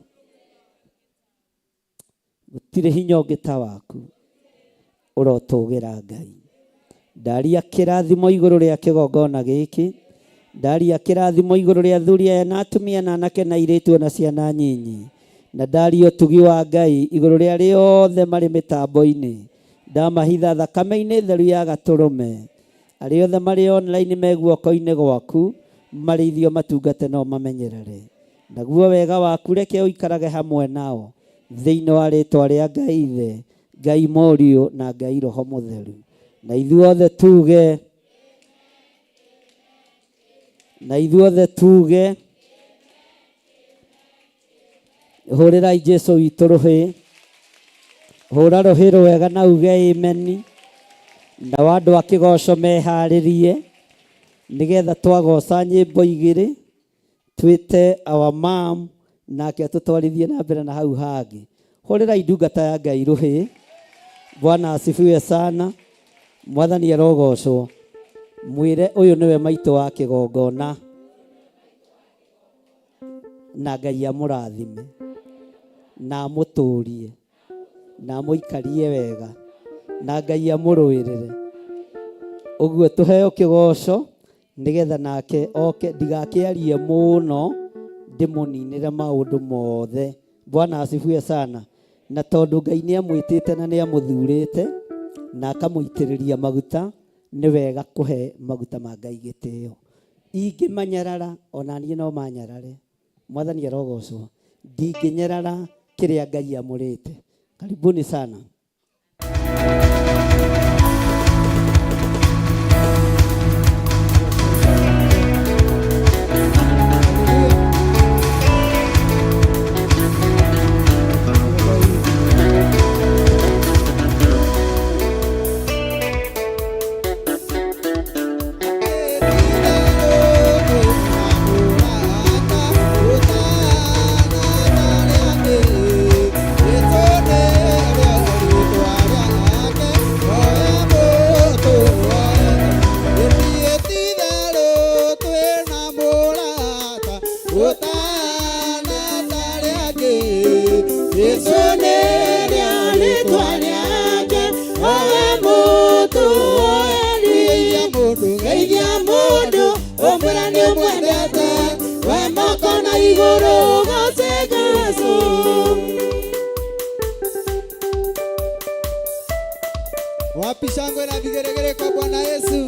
gũtirĩ hinya ũngĩ ta waku. Ũrotũgĩra Ngai. Ndaria kĩrathimo igũrũ rĩa kĩgongona gĩkĩ, ndaria kĩrathimo igũrũ rĩa athuri aya na atumia na anake na airĩtu ona ciana nyinyi, na ndaria ũtugi wa Ngai igũrũ rĩa arĩa othe marĩ mĩtambo-inĩ. Ndamahitha thakame-inĩ theru ya gatũrũme. Arĩa othe marĩ online me guoko-inĩ gwaku, marĩithio matungate no mamenyerere. Naguo wega waku reke ũikarage hamwe nao thĩinĩ wa rĩtwa rĩa Ngai Ithe, Ngai Mũriũ na Ngai Roho Mũtheru. Na ithuothe tuge, na ithuothe tuge, hũrĩrai Jesu witũ rũhĩ, hũra rũhĩ rwega na uge ameni. Na andũ a kĩgoco meharĩrie nĩgetha twagoca nyĩmbo igĩrĩ twĩte our mom nake atũtwarithie na mbere na hau hangĩ. Hũrĩrai ndungata ya Ngai rũhĩ. Bwana asifiwe sana. Mwathani arogocwo. Mwĩre ũyũ nĩwe maitũ wa kĩgongona na Ngai amũrathime na amũtũrie na amũikarie wega Na Ngai amũrũĩrĩre. Ũguo tũheo kĩgoco nĩgetha nake oke ndigakĩarie mũno ndĩmũninĩre maũndũ mothe. Bwana asifiwe sana. Na tondũ Ngai nĩ amwĩtĩte na nĩ amũthurĩte na akamũitĩrĩria maguta, nĩ wega kũhe maguta ma Ngai gĩtĩo. Ingĩmanyarara ona niĩ no manyarare. Mwathani arogocwo. Ndingĩnyarara kĩrĩa Ngai amũrĩte. Karibuni sana. Wapi shangwe na vigeregere kwa Bwana Yesu.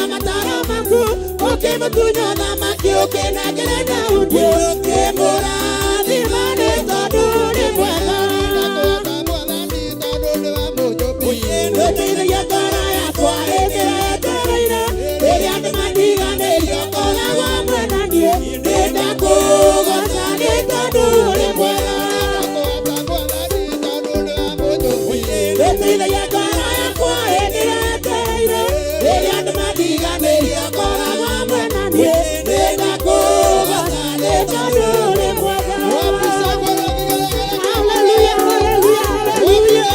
Ũkĩmwĩra mataro maku, ũkĩmũtunya ũthamaki, ũkĩnengera Daudi, ũkĩmũrathima nĩ tondũ nĩ mwega. Ũteithagia ngoro yakwa ĩrĩa yetereire, rĩrĩa andũ mandiganĩirie, ũkoragwo hamwe na niĩ. Nĩndakũgooca nĩ tondũ ũrĩ mwega. Ũteithagia ngoro yakwa ĩrĩa yetereire, rĩrĩa andũ mandiganĩirie, ũkoragwo hamwe na niĩ. Nĩndakũgooca nĩ tondũ ũrĩ mwega. Hallelujah, hallelujah, hallelujah.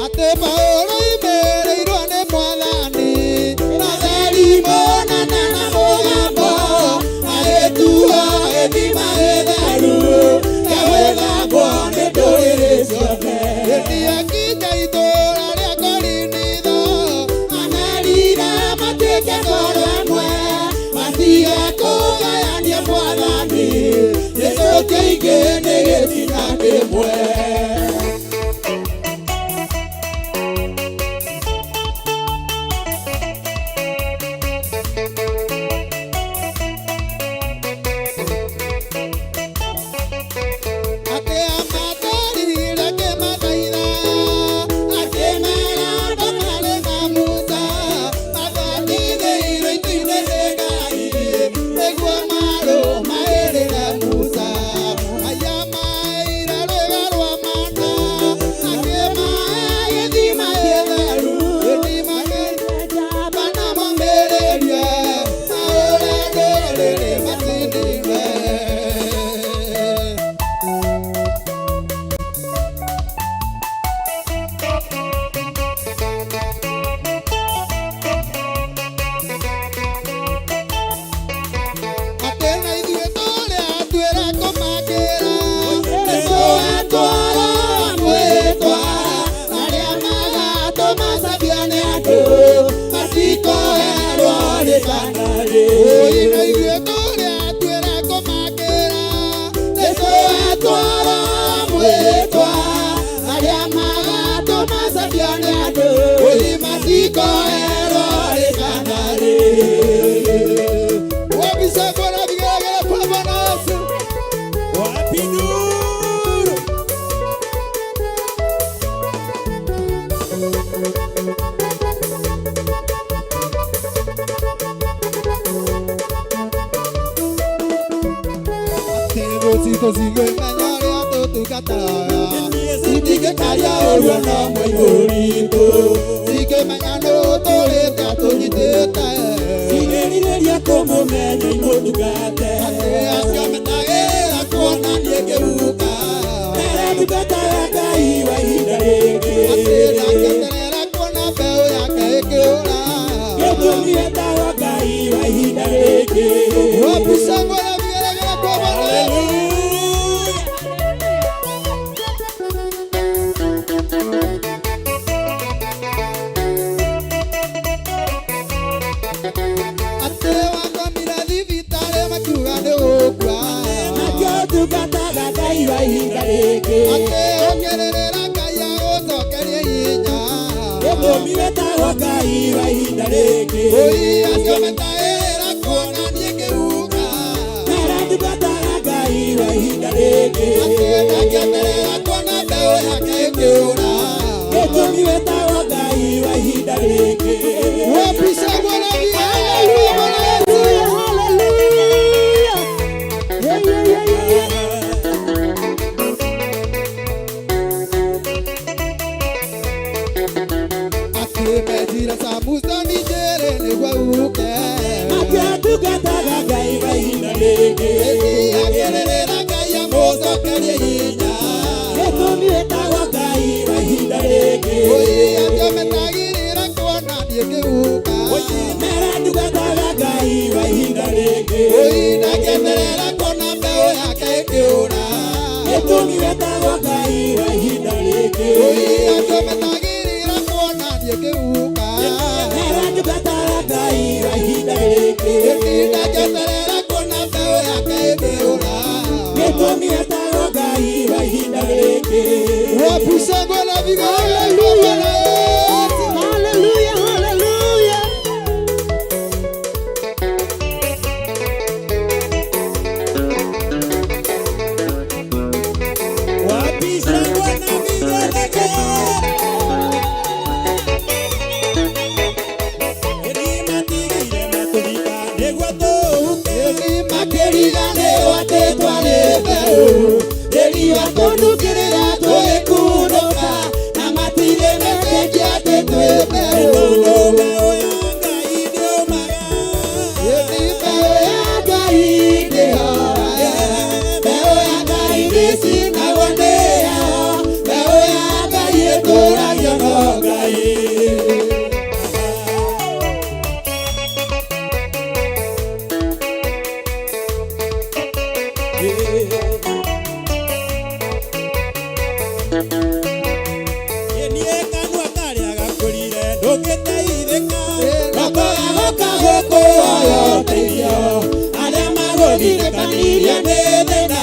Atĩ Paũlũ oimĩrĩirwo nĩ Mwathani, Ratheri mũnene na mũgambo, agĩtuo gĩthima gĩtheru, gĩa gwĩthambwo nĩ ndũrĩrĩ ciothe. Hĩndĩ akinya itũũra rĩa Korinitho, amerire matuĩke ngoro ĩmwe, matige kũgayania Mwathani, Jesũ kĩingĩ nĩ gĩtina kĩmwe. Atĩ amatarire akĩmathaitha, akĩmeera ndamarĩ na Musa, mabatithĩirwo itu-inĩ nĩ Ngai, nĩguo marũmaĩrĩre Musa. Aya maire rwĩga rwa mana, akĩmahe gĩthima gĩtheru, gĩthima kĩbanamomĩrĩrie, maũrĩa ndũrĩrĩ matindiwe. Atĩ na ithuĩ tũrĩa twĩra kũmakĩra, Jesũ atwara mwĩtwa, arĩa magatũmacabia nĩ andũ, matikoherwo nĩ kanarĩ. Ũi na ithuĩ tũrĩa twĩra kũmakĩra, Jesũ atwara mwĩtwa, arĩa magatũmacabia nĩ andũ, ũi matikoherwo nĩ kanarĩ. Wabisagora vigelegele kwa Bwana Yesu. Wapi nuru? Tũcingĩmenya ũrĩa tũtungataga, citingĩkaria ũruo na mũihũritũ, cingĩmenya nũ tũrĩte atũnyitĩte, Cingĩrirĩria kũmũmenya imũtungate. Atĩ acio metagĩra kuona niĩ ngĩhuka, Mere ndungataga Ngai wa ihinda rĩngĩ. Atĩ ndangĩeterera kuona mbeũ yake ĩkĩũra. Gĩtũmi etagwo Ngai wa ihinda rĩngĩ. Wapi shangwe na vigelegele kwa Bwana Yesu. Atĩ wakomire thibitarĩ makiuga nĩ ũgũkua. Nakĩo ndungataga Ngai wa ihinda rĩngĩ. Atĩ ũkĩrĩrĩra Ngai agũcokerie hinya. Gĩtũmi wetagwo Ngai wa ihinda rĩngĩ. Ũi acio metagĩrĩra kuona niĩ ngĩhuka. Mere ndungataga Ngai wa ihinda rĩngĩ. Atĩ ndangĩeterera kuona mbeũ yake ĩkĩũra. Gĩtũmi wetagwo Ngai rĩngĩ. Ndangĩeterera kuona mbeũ yake ĩkĩũra. Gĩtũmi wetagwo Ngai wa ihinda rĩngĩ. Acio metagĩrĩra kuona niĩ ngĩhuka. Era ndungata ya Ngai wa ihinda rĩngĩ. Ndangĩeterera kuona mbeũ yake ĩkĩũra. Gĩtũmi wetagwo Ngai wa ihinda rĩngĩ. Wapisangwe na vigelegele. Hallelujah, hallelujah. Wapishangwe na vigelegele. Ĩni matigire matũthika nĩguo tũhuke. Makĩriganĩrwo atĩ twarĩ mbeũ, rĩriũa tũnukĩrĩra tũgĩkunũka, na matirĩ metĩkia atĩ twĩ mbeũ. Tondũ mbeũ ya Ngai ndĩũmaga. Ĩni mbeũ ya Ngai ndĩhoraga, mbeũ ya Ngai ndĩcinagwo nĩ yao, mbeũ ya Ngai ĩtũragio no Ngai. Niĩ kanua karĩa gakũrire ndũngĩteithĩka. Rokoga goka gũkũhoya ũteithio, arĩa magũthirĩkanirie nĩ thĩna,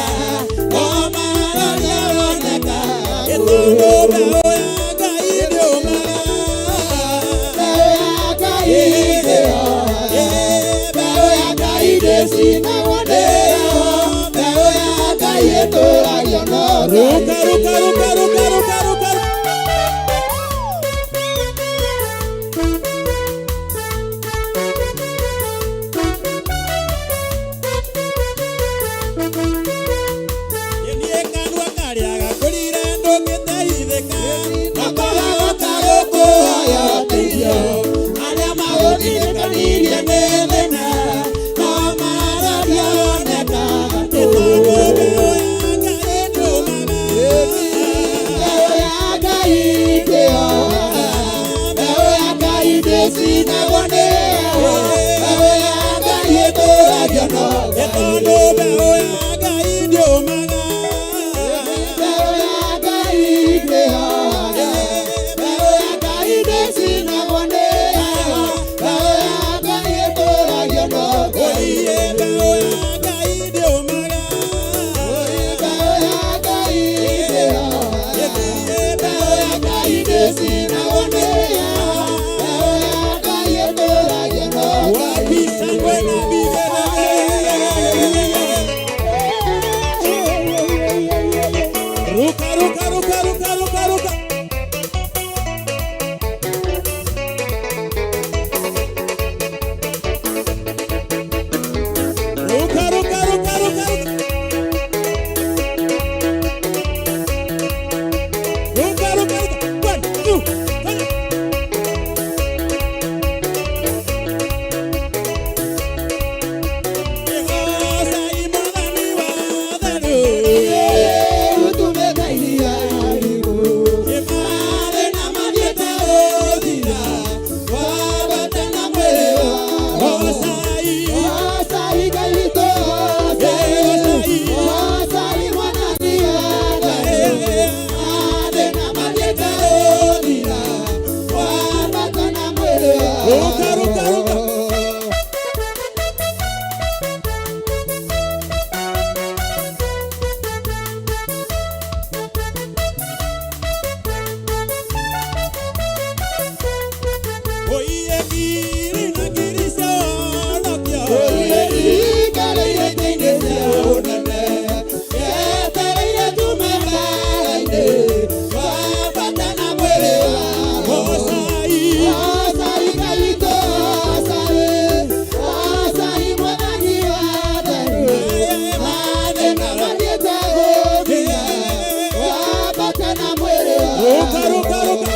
o maroria woneka. Tondũ mbeũ ya Ngai ndĩũmaga. Mbeũ ya Ngai ndĩhoraga, mbeũ ya Ngai ndĩcinagwo nĩ yao, mbeũ ya Ngai ĩtũragio no Ruka, Ngai. ruka, ruka, ruka, ruka, ruka. Niĩ kanua karĩa gakũrire ndũngĩteithĩka. Rokoga goka gũkũhoya ũteithio, arĩa magũthirĩkanirie nĩ thĩna, no maroria woneka. Tondũ mbeũ ya Ngai ndĩũmaga. Mbeũ ya Ngai ndĩhoraga, mbeũ ya Ngai ndĩcinagwo nĩ yao, mbeũ ya Ngai ĩtũragio no Ngai. Tondũ mbeũ ya Ngai ndĩũmaga. Mbeũ ya Ngai ndĩhoraga, mbeũ ya Ngai ndĩcinagwo nĩ yao, mbeũ ya Ngai ĩtũragio no Ngai. Oiye mbeũ ya Ngai ndĩũmaga. Mbeũ ya Ngai ndĩhoraga, mbeũ ya Ngai ndĩcinagwo nĩ yao, mbeũ ya Ngai ĩtũragio no Ngai. Wapishangwe na vigelegele. Ruka, ruka, ruka, ruka, ruka, ruka. Ruka, ruka, ruka, ruka, ruka. Ruka, ruka, ruka. One, two, three. Ruka, ruka, ruka. Oiye ngiri na ngiri cionokio. Gocai. Ruka, ruka, ruka.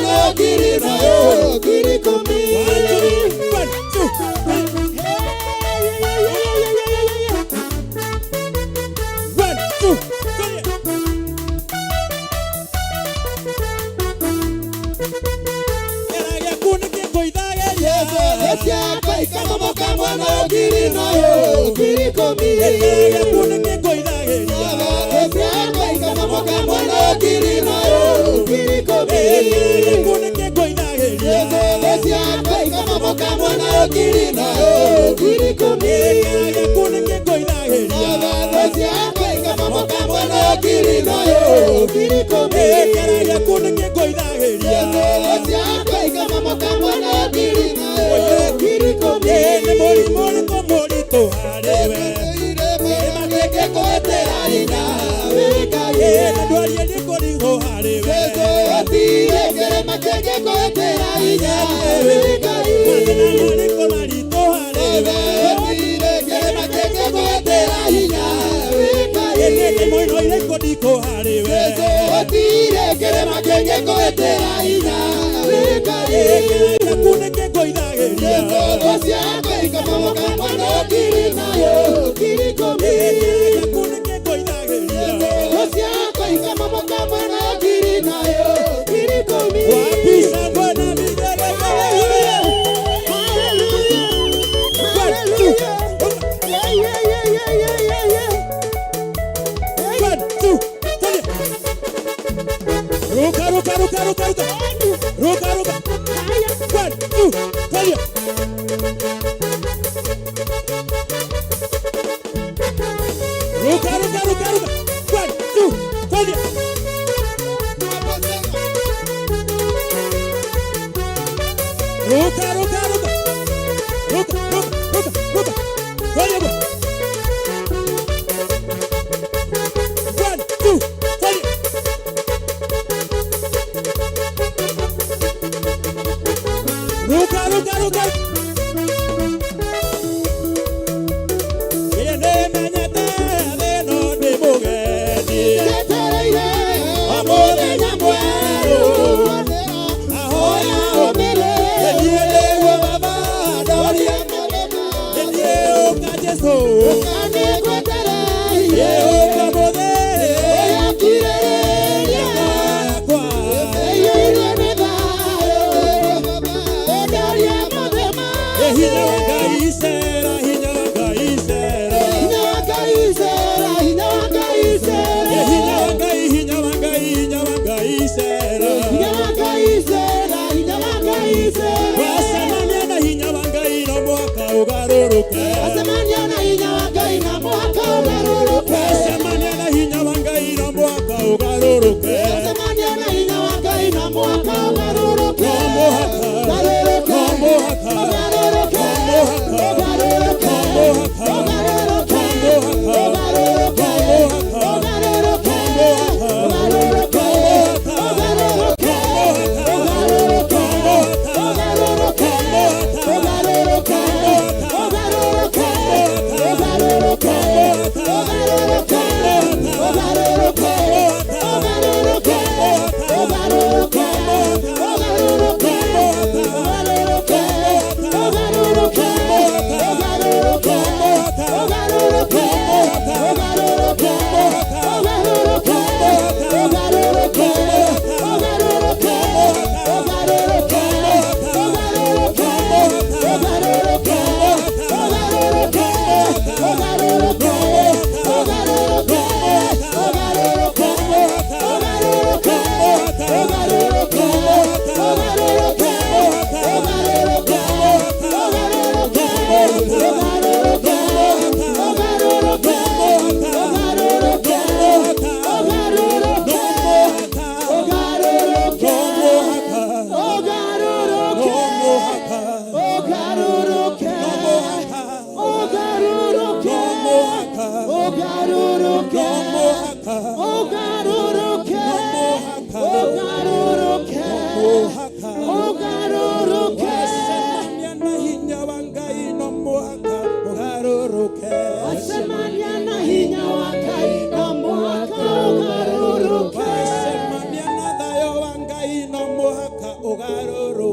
mwana ngiri nayo 10,000. 1 2 3. 1 2 3. Ciakwa ikamomoka mwana ngiri nayo 10,000. Ciakwa ikamomoka mwana ngiri nayo 10,000. Ciakwa ikamomoka mwana ngiri nayo 10,000. Ciakwa ikamomoka mwana ngiri nayo 10,000. Ciakwa ikamomoka mwana ngiri nayo 10,000. Ogaroroke.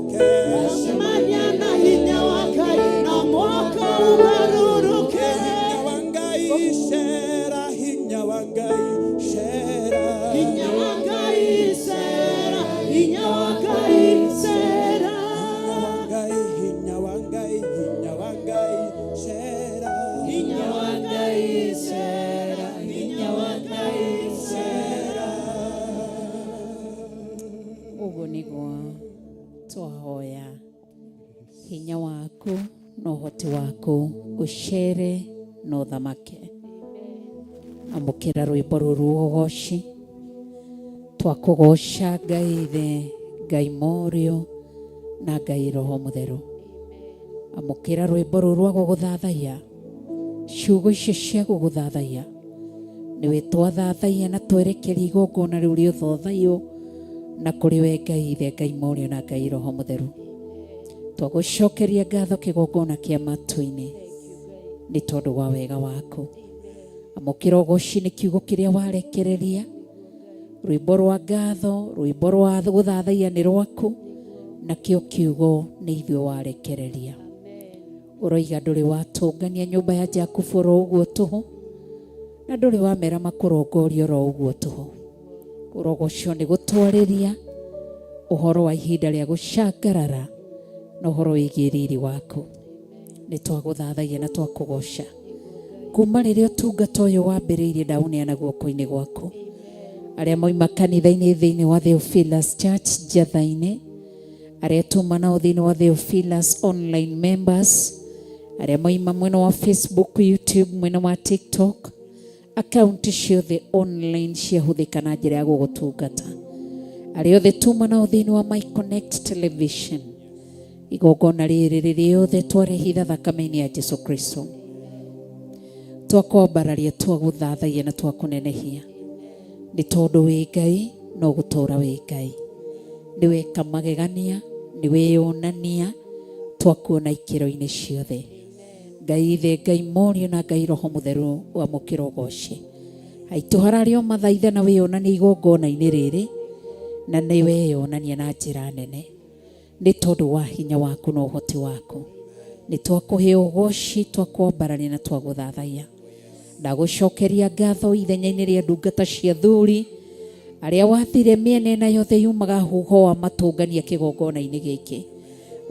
ũgarũrũke. Wacemania na hinya wa Ngai no mũhaka ũgarũrũke. Hinya wa Ngai cera, hinya wa Ngai cera. Hinya wa Ngai cera, hinya wa Ngai cera. Ngai, hinya wa Ngai, hinya wa Ngai cera. Hinya wa Ngai cera, hinya wa Ngai cera. Ũguo nĩguo twahoya hinya waku na ũhoti waku ũcere na ũthamake. Amũkĩra rwĩmbo rũrũ ũgoci. Twakũgoca Ngai Ithe, Ngai Mũriũ na Ngai Roho Mũtheru. Amũkĩra rwĩmbo rũrũ rwa gũgũthathaiya, ciugo icio cia gũgũthathaiya nĩwe twathathaiya na twerekeria igongona rĩu rĩa ũthathaiyo na kũrĩ we Ngai Ithe, Ngai Mũriũ na Ngai Roho Mũtheru. Twagũcokeria ngatho kĩgongona kĩa matu-inĩ nĩ tondũ wa wega waku. Amũkĩra ũgoci nĩ kiugo kĩrĩa warekereria, rwĩmbo rwa ngatho, rwĩmbo rwa gũthathaiya nĩ rwaku, nakĩo kiugo nĩ ithuĩ warekereria. Ũroiga ndũrĩ watũngania nyũmba ya Jakubu oro ũguo tũhũ, na ndũrĩ wamera makũrongoria oro ũguo tũhũ. Ũrogocwo nĩ gũtwarĩria ũhoro wa ihinda rĩa gũcangarara na ũhoro wĩgiĩ riri waku. Nĩ twagũthathaia na twakũgoca kuma rĩrĩa ũtungata ũyũ wambĩrĩirie, ndaũneana guoko-inĩ gwaku. Arĩa moima kanitha-inĩ thĩinĩ wa Theophilus Church Njatha-inĩ, arĩa tuma nao thĩinĩ wa Theophilus online members, arĩa moima mwena wa Facebook, YouTube, mwena wa TikTok, akaunti ciothe online ciahũthĩka na njĩra ya gũgũtungata, arĩa othe tuma nao thĩinĩ wa My Connect Television, igongona rĩrĩ rĩrĩothe twarehitha thakame-inĩ ya Jesu Kristo, twakwambararia, twagũthathaia na twakũnenehia nĩ tondũ wĩ Ngai no gũtũũra wĩ Ngai. Nĩ weka magegania, nĩ wĩyonania, twakuona ikĩro-inĩ ciothe. Ngai Ithe, Ngai Mũriũ na Ngai Roho Mũtheru, wamũkĩra ũgoci. Haitũ hararĩ o mathaitha na wĩyonania igongona-inĩ rĩrĩ, na nĩ weyonania na njĩra nene nĩ tondũ wa hinya waku na ũhoti waku. Nĩ twakũhe ũgoci, twakwambararia na twagũthathaiya. Ndagũcokeria ngatho ithenya-inĩ rĩa ndungata cia thuri arĩa wathire mĩena ĩna yothe yumaga huho wa matũngania kĩgongona-inĩ gĩkĩ.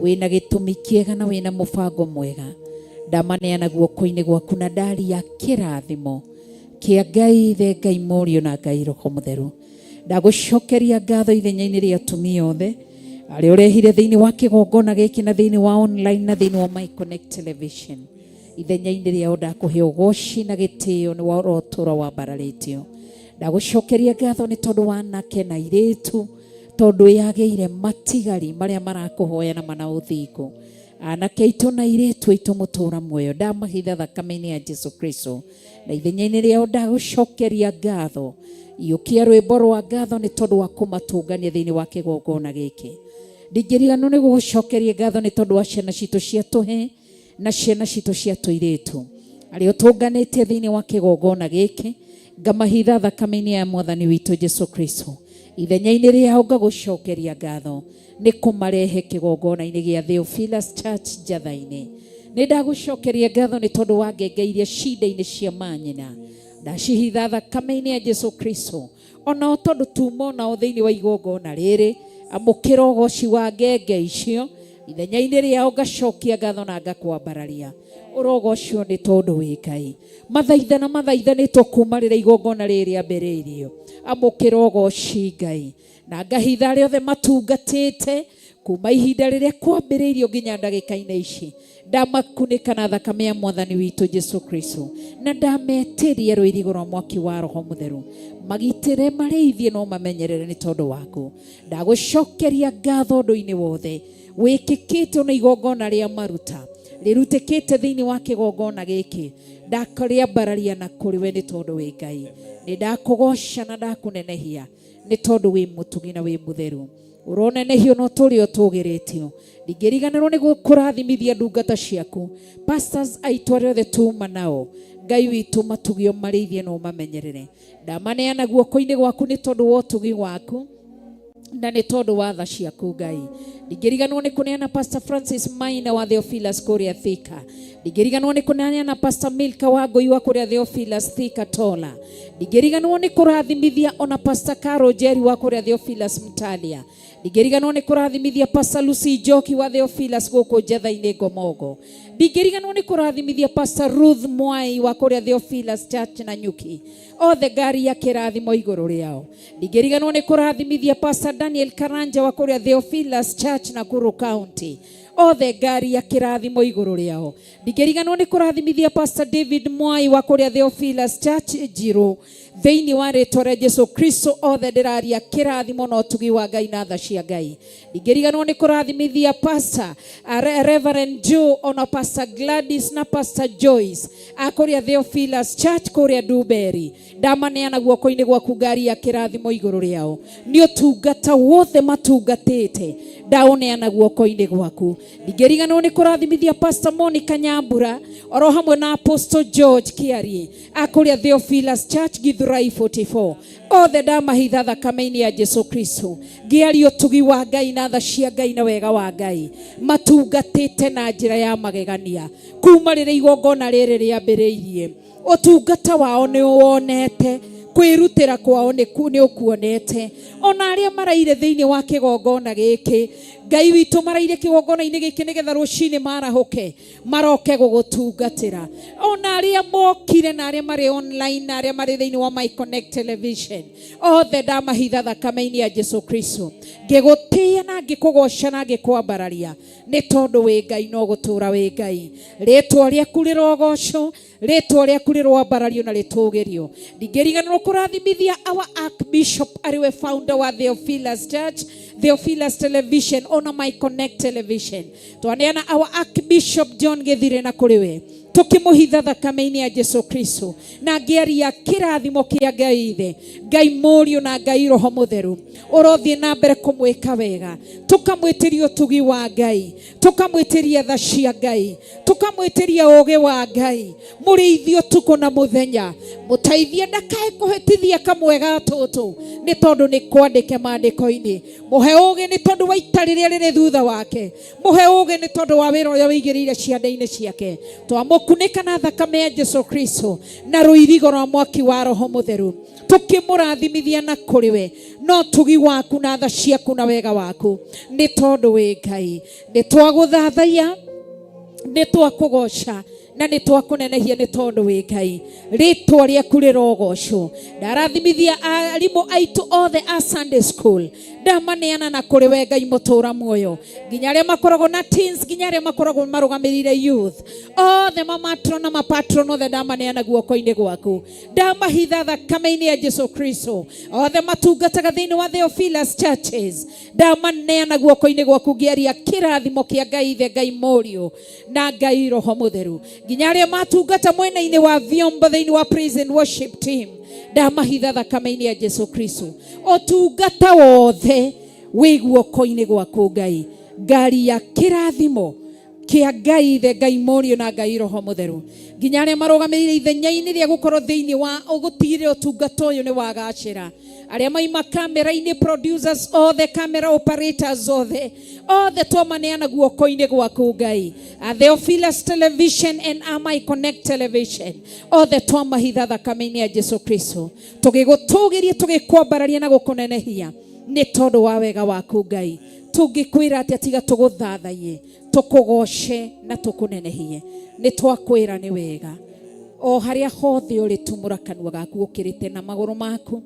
Wĩna gĩtũmi kĩega na wĩna mũbango mwega. Ndamaneana guoko-inĩ gwaku na ndaria kĩrathimo kĩa Ngai Ithe, Ngai Mũriũ na Ngai Roho Mũtheru. Ndagũcokeria ngatho ithenya-inĩ rĩa atumia othe arĩa ũrehire thĩinĩ wa kĩgongona gĩkĩ na thĩinĩ wa online na thĩinĩ wa My Connect Television. Ithenya-inĩ rĩao ndakũhe ũgoci na gĩtĩo nĩ ũrotũra wambararĩtio. Ndagũcokeria ngatho nĩ tondũ wa anake na airĩtu, tondũ yagĩire matigari marĩa marakũhoya na mana ũthingu. Anake aitũ na airĩtu aitũ mũtũra muoyo, ndamahitha thakame-inĩ ya Jesu Kristo, na ithenya-inĩ rĩao ndagũcokeria ngatho. Iyũkia rwĩmbo rwa ngatho nĩ tondũ wa kũmatũngania thĩinĩ wa kĩgongona gĩkĩ. Ndingĩriganĩrwo nĩ gũgũcokeria ngatho nĩ tondũ wa ciana citũ cia tũhĩ na ciana citũ cia tũirĩtu arĩa ũtũnganĩtie thĩinĩ wa kĩgongona gĩkĩ, ngamahitha thakame-inĩ ya Mwathani witũ Jesu Kristo. Ithenya-inĩ rĩao ngagũcokeria ngatho nĩ kũmarehe kĩgongona-inĩ gĩa Theophilus Church Njatha-inĩ. Nĩ ndagũcokeria ngatho nĩ tondũ wa ngenge iria cinda-inĩ cia manyina, ndacihitha thakame-inĩ ya Jesu Kristo. Onao tondũ tuma onao thĩinĩ wa igongona rĩrĩ, amũkĩra ũgoci wa ngenge icio. Ithenya-inĩ rĩao ngacokia ngatho na ngakwambararia. Ũrogocwo nĩ tondũ wĩ Ngai. Mathaithana mathaithanĩtwo kuma rĩrĩa igongona rĩrĩ rĩambĩrĩirio, amũkĩra ũgoci Ngai. Na ngahitha arĩa othe matungatĩte kuma ihinda rĩrĩa kwambĩrĩirio nginya ndagĩka-inĩ ici, ndamakunĩka na thakame ya Mwathani witũ Jesu Kristo, na ndametĩria rũirigo rwa mwaki wa Roho Mũtheru, magitĩre, marĩithie no mamenyerere nĩ tondũ waku. Ndagũcokeria ngatho ũndũ-inĩ wothe wĩkĩkĩte na igongona rĩa maruta rĩrutĩkĩte thĩinĩ wa kĩgongona gĩkĩ, ndakũrĩambararia na kũrĩ we nĩ tondũ wĩ Ngai. Nĩ ndakũgoca na ndakũnenehia nĩ tondũ wĩ mũtugi na wĩ mũtheru. Ũronenehio na ũtũũre ũtũgĩrĩtio. Ndingĩriganĩrwo nĩ kũrathimithia ndungata ciaku, pastors aitũ arĩa othe tuma nao. Ngai witũ, matugio, marĩithie na ũmamenyerere. Ndamaneana guoko-inĩ gwaku nĩ tondũ wa ũtugi waku. Na nĩ tondũ wa tha ciaku Ngai. Ndingĩriganwo nĩ kũneana Pastor Francis Maina wa Theophilus kũrĩa Thika. Ndingĩriganwo nĩ kũneana Pastor Milka wa Ngũi wa kũrĩa Theophilus Thika Tola. Ndingĩriganwo nĩ kũrathimithia ona Pastor Caro Njeri wa kũrĩa Theophilus Mtalia. Ndingĩriganwo nĩ kũrathimithia Pastor Lucy Njoki wa Theophilus gũkũ Njetha-inĩ Ngomongo. Ndingĩriganwo nĩ kũrathimithia Pastor Ruth Mwai wa kũrĩa Theophilus Church na Nyuki. Othe ngari ya kĩrathimo igũrũ rĩao. Ndingĩriganwo nĩ kũrathimithia Pastor Daniel Karanja wa kũrĩa Theophilus Church Nakuru County. Othe ngari ya kĩrathimo igũrũ rĩao. Ndingĩriganwo nĩ kũrathimithia Pastor David Mwai wa kũrĩa Theophilus Church Njirũ. Thĩinĩ wa rĩtwa rĩa Jesu Kristo othe ndĩraria kĩrathimo na ũtugi wa Ngai na tha cia Ngai. Ndingĩriganwo nĩ kũrathimithia Pastor Reverend Joe ona Pastor Gladys na Pastor Joyce a kũrĩa Theophilus Church kũrĩa Nduberi. Ndamaneana guoko-inĩ gwaku ngari ya kĩrathimo igũrũ rĩao. Nĩ ũtungata wothe matungatĩte ndaũneana guoko-inĩ gwaku. Ndingĩriganĩrwo nĩ kũrathimithia Pastor Monica Nyambura oro hamwe na Apostle George Kiarie a kũrĩa Theophilus Church Githurai 44. Othe ndamahitha thakame-inĩ ya Jesu Kristo. Ngĩaria ũtugi wa Ngai na tha cia Ngai na wega wa Ngai. Matungatĩte na njĩra ya magegania kuma rĩrĩa igongona rĩrĩ rĩambĩrĩirie. Ũtungata wao nĩ ũwonete, kwĩrutĩra kwao nĩ ũkuonete. Ona arĩa maraire thĩinĩ wa kĩgongona gĩkĩ, Ngai witũ maraire kĩgongona-inĩ gĩkĩ nĩgetha rũcinĩ marahũke maroke gũgũtungatĩra. Ona arĩa mokire na arĩa marĩ online na arĩa marĩ thĩinĩ wa My Connect Television, othe ndamahitha thakame-inĩ ya Jesu Kristo. Ngĩgũtĩĩa na ngĩkũgoca na ngĩkwambararia nĩ tondũ wĩ Ngai no gũtũũra wĩ Ngai. Rĩtwa rĩaku rĩrogocwo, rĩtwa rĩaku rĩroambarario na rĩtũgĩrio. Ndingĩriganĩrwo kũrathimithia our Archbishop arĩwe founder wa Theophilus Church, Theophilus Television ona My Connect Television. Twaneana our Archbishop John Gĩthire na kũrĩ we tũkĩmũhitha thakame-inĩ ya Jesu Kristo na ngĩaria kĩrathimo kĩa Ngai Ithe, Ngai Mũriũ na Ngai Roho Mũtheru ũrothiĩ na mbere kũmwĩka wega. Tũkamwĩtĩria ũtugi wa Ngai, tũkamwĩtĩria tha cia Ngai, tũkamwĩtĩria ũũgĩ wa Ngai, mũrĩithi ũtukũ na mũthenya, mũteithie ndakae kũhĩtithia kamwe ga tũtũ nĩ tondũ nĩ kwandĩke maandĩko-inĩ. Mũhe ũũgĩ nĩ tondũ wa ita rĩrĩa rĩrĩ thutha wake, mũhe ũũgĩ nĩ tondũ wa wĩra ũrĩa wĩigĩrĩire ciande-inĩ ciake. Twamũkunĩka na thakame ya Jesu Kristo na rũirigo rwa mwaki wa Roho Mũtheru, tũkĩmũrathimithia na kũrĩ we no tugi waku na tha ciaku na wega waku nĩ tondũ wĩ Ngai. Nĩ twagũthathaiya, nĩ twakũgoca na nĩ twakũnenehia nĩ tondũ wĩ Ngai. Rĩtwa rĩaku rĩrogocwo. Ndarathimithia arimũ aitũ othe a Sunday school, ndamaneana na kũrĩ we Ngai mũtũra muoyo, nginya arĩa makoragwo na teens, nginya arĩa makoragwo marũgamĩrĩire youth, othe mamatron na mapatron othe ndamaneana guoko-inĩ gwaku. Ndamahitha thakame-inĩ ya Jesu Kristo. Othe matungataga thĩinĩ wa Theophilus Churches, ndamaneana guoko-inĩ gwaku ngĩaria kĩrathimo kĩa Ngai Ithe, Ngai Mũriũ na Ngai Roho Mũtheru. Nginya arĩa matungata mwena-inĩ wa vyombo thĩinĩ wa praise and worship team, ndamahitha thakame-inĩ ya Jesu Kristo. Ũtungata wothe wĩ guoko-inĩ gwaku Ngai. Ngari ya kĩrathimo kĩa Ngai Ithe, Ngai Mũriũ na Ngai Roho Mũtheru. Nginya arĩa marũgamĩrĩire ithenya-inĩ rĩa gũkorwo thĩinĩ wa ũgũtigĩrĩra ũtungata ũyũ nĩ wagacĩra, arĩa maima kamera-inĩ, producers othe, camera operators othe, othe twamaneana guoko-inĩ gwaku Ngai. A Theophilus Television and My Connect Television, othe twamahitha thakame-inĩ ya Jesu Kristo, tũgĩgũtũgĩria, tũgĩkwambararia na gũkũnenehia nĩ tondũ wa wega waku Ngai. Tũngĩkwĩra atĩa tiga tũgũthathaiye, tũkũgoce na tũkũnenehie? Nĩ twakwĩra nĩ wega. O harĩa hothe ũrĩ, tumũra kanua gaku ũkĩrĩte na magũrũ maku,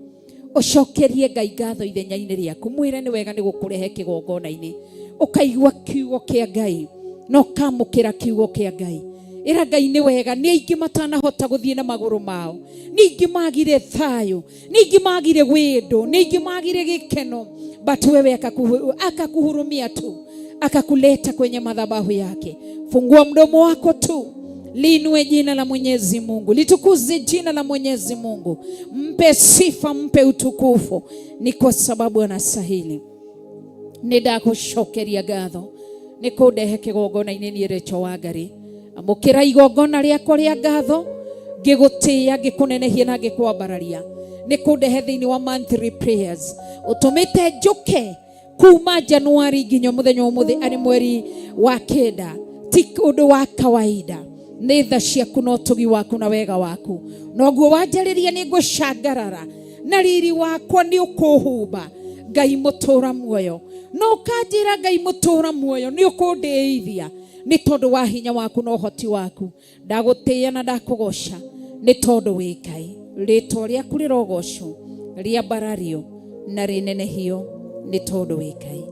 ũcokerie Ngai ngatho ithenya-inĩ rĩaku, mwĩre nĩ wega nĩ gũkũrehe kĩgongona-inĩ, ũkaigua kiugo kĩa Ngai na ũkamũkĩra kiugo kĩa Ngai. Ĩra Ngai nĩ wega. Nĩ aingĩ matanahota gũthiĩ na magũrũ mao, nĩ aingĩ magire thayũ, nĩ aingĩ magire wendo, nĩ aingĩ magire gĩkeno, but wewe akakuhurumia tu, akakuleta kwenye madhabahu yake. Fungua mdomo wako tu, liinue jina la Mwenyezi Mungu, litukuze jina la Mwenyezi Mungu, mpe sifa, mpe utukufu, ni kwa sababu anastahili. Nĩ ndagũcokeria ngatho nĩ kũndehe kĩgongona-inĩ niĩ Rachel Wangari. Amũkĩra igongona rĩakwa rĩa ngatho, Ngĩgũtĩĩa, ngĩkũnenehia na ngĩkwambararia nĩ kũndehe thĩinĩ wa monthly prayers. Ũtũmĩte njũke kuma Januari nginya mũthenya ũmũthĩ arĩ mweri wa 9. Ti ũndũ wa kawaida, nĩ tha ciaku na ũtugi waku na wega waku. Noguo wanjarĩria nĩ ngũcangarara na riri wakwa nĩ ũkũhumba. Ngai mũtũra muoyo, no ũkanjĩra Ngai mũtũra muoyo nĩ ũkũndĩithia nĩ tondũ wa hinya waku na ũhoti waku. Ndagũtĩĩa na ndakũgoca nĩ tondũ wĩ Ngai. Rĩtwa rĩaku rĩrogocwo, rĩambarario na rĩnenehio nĩ tondũ wĩ Ngai.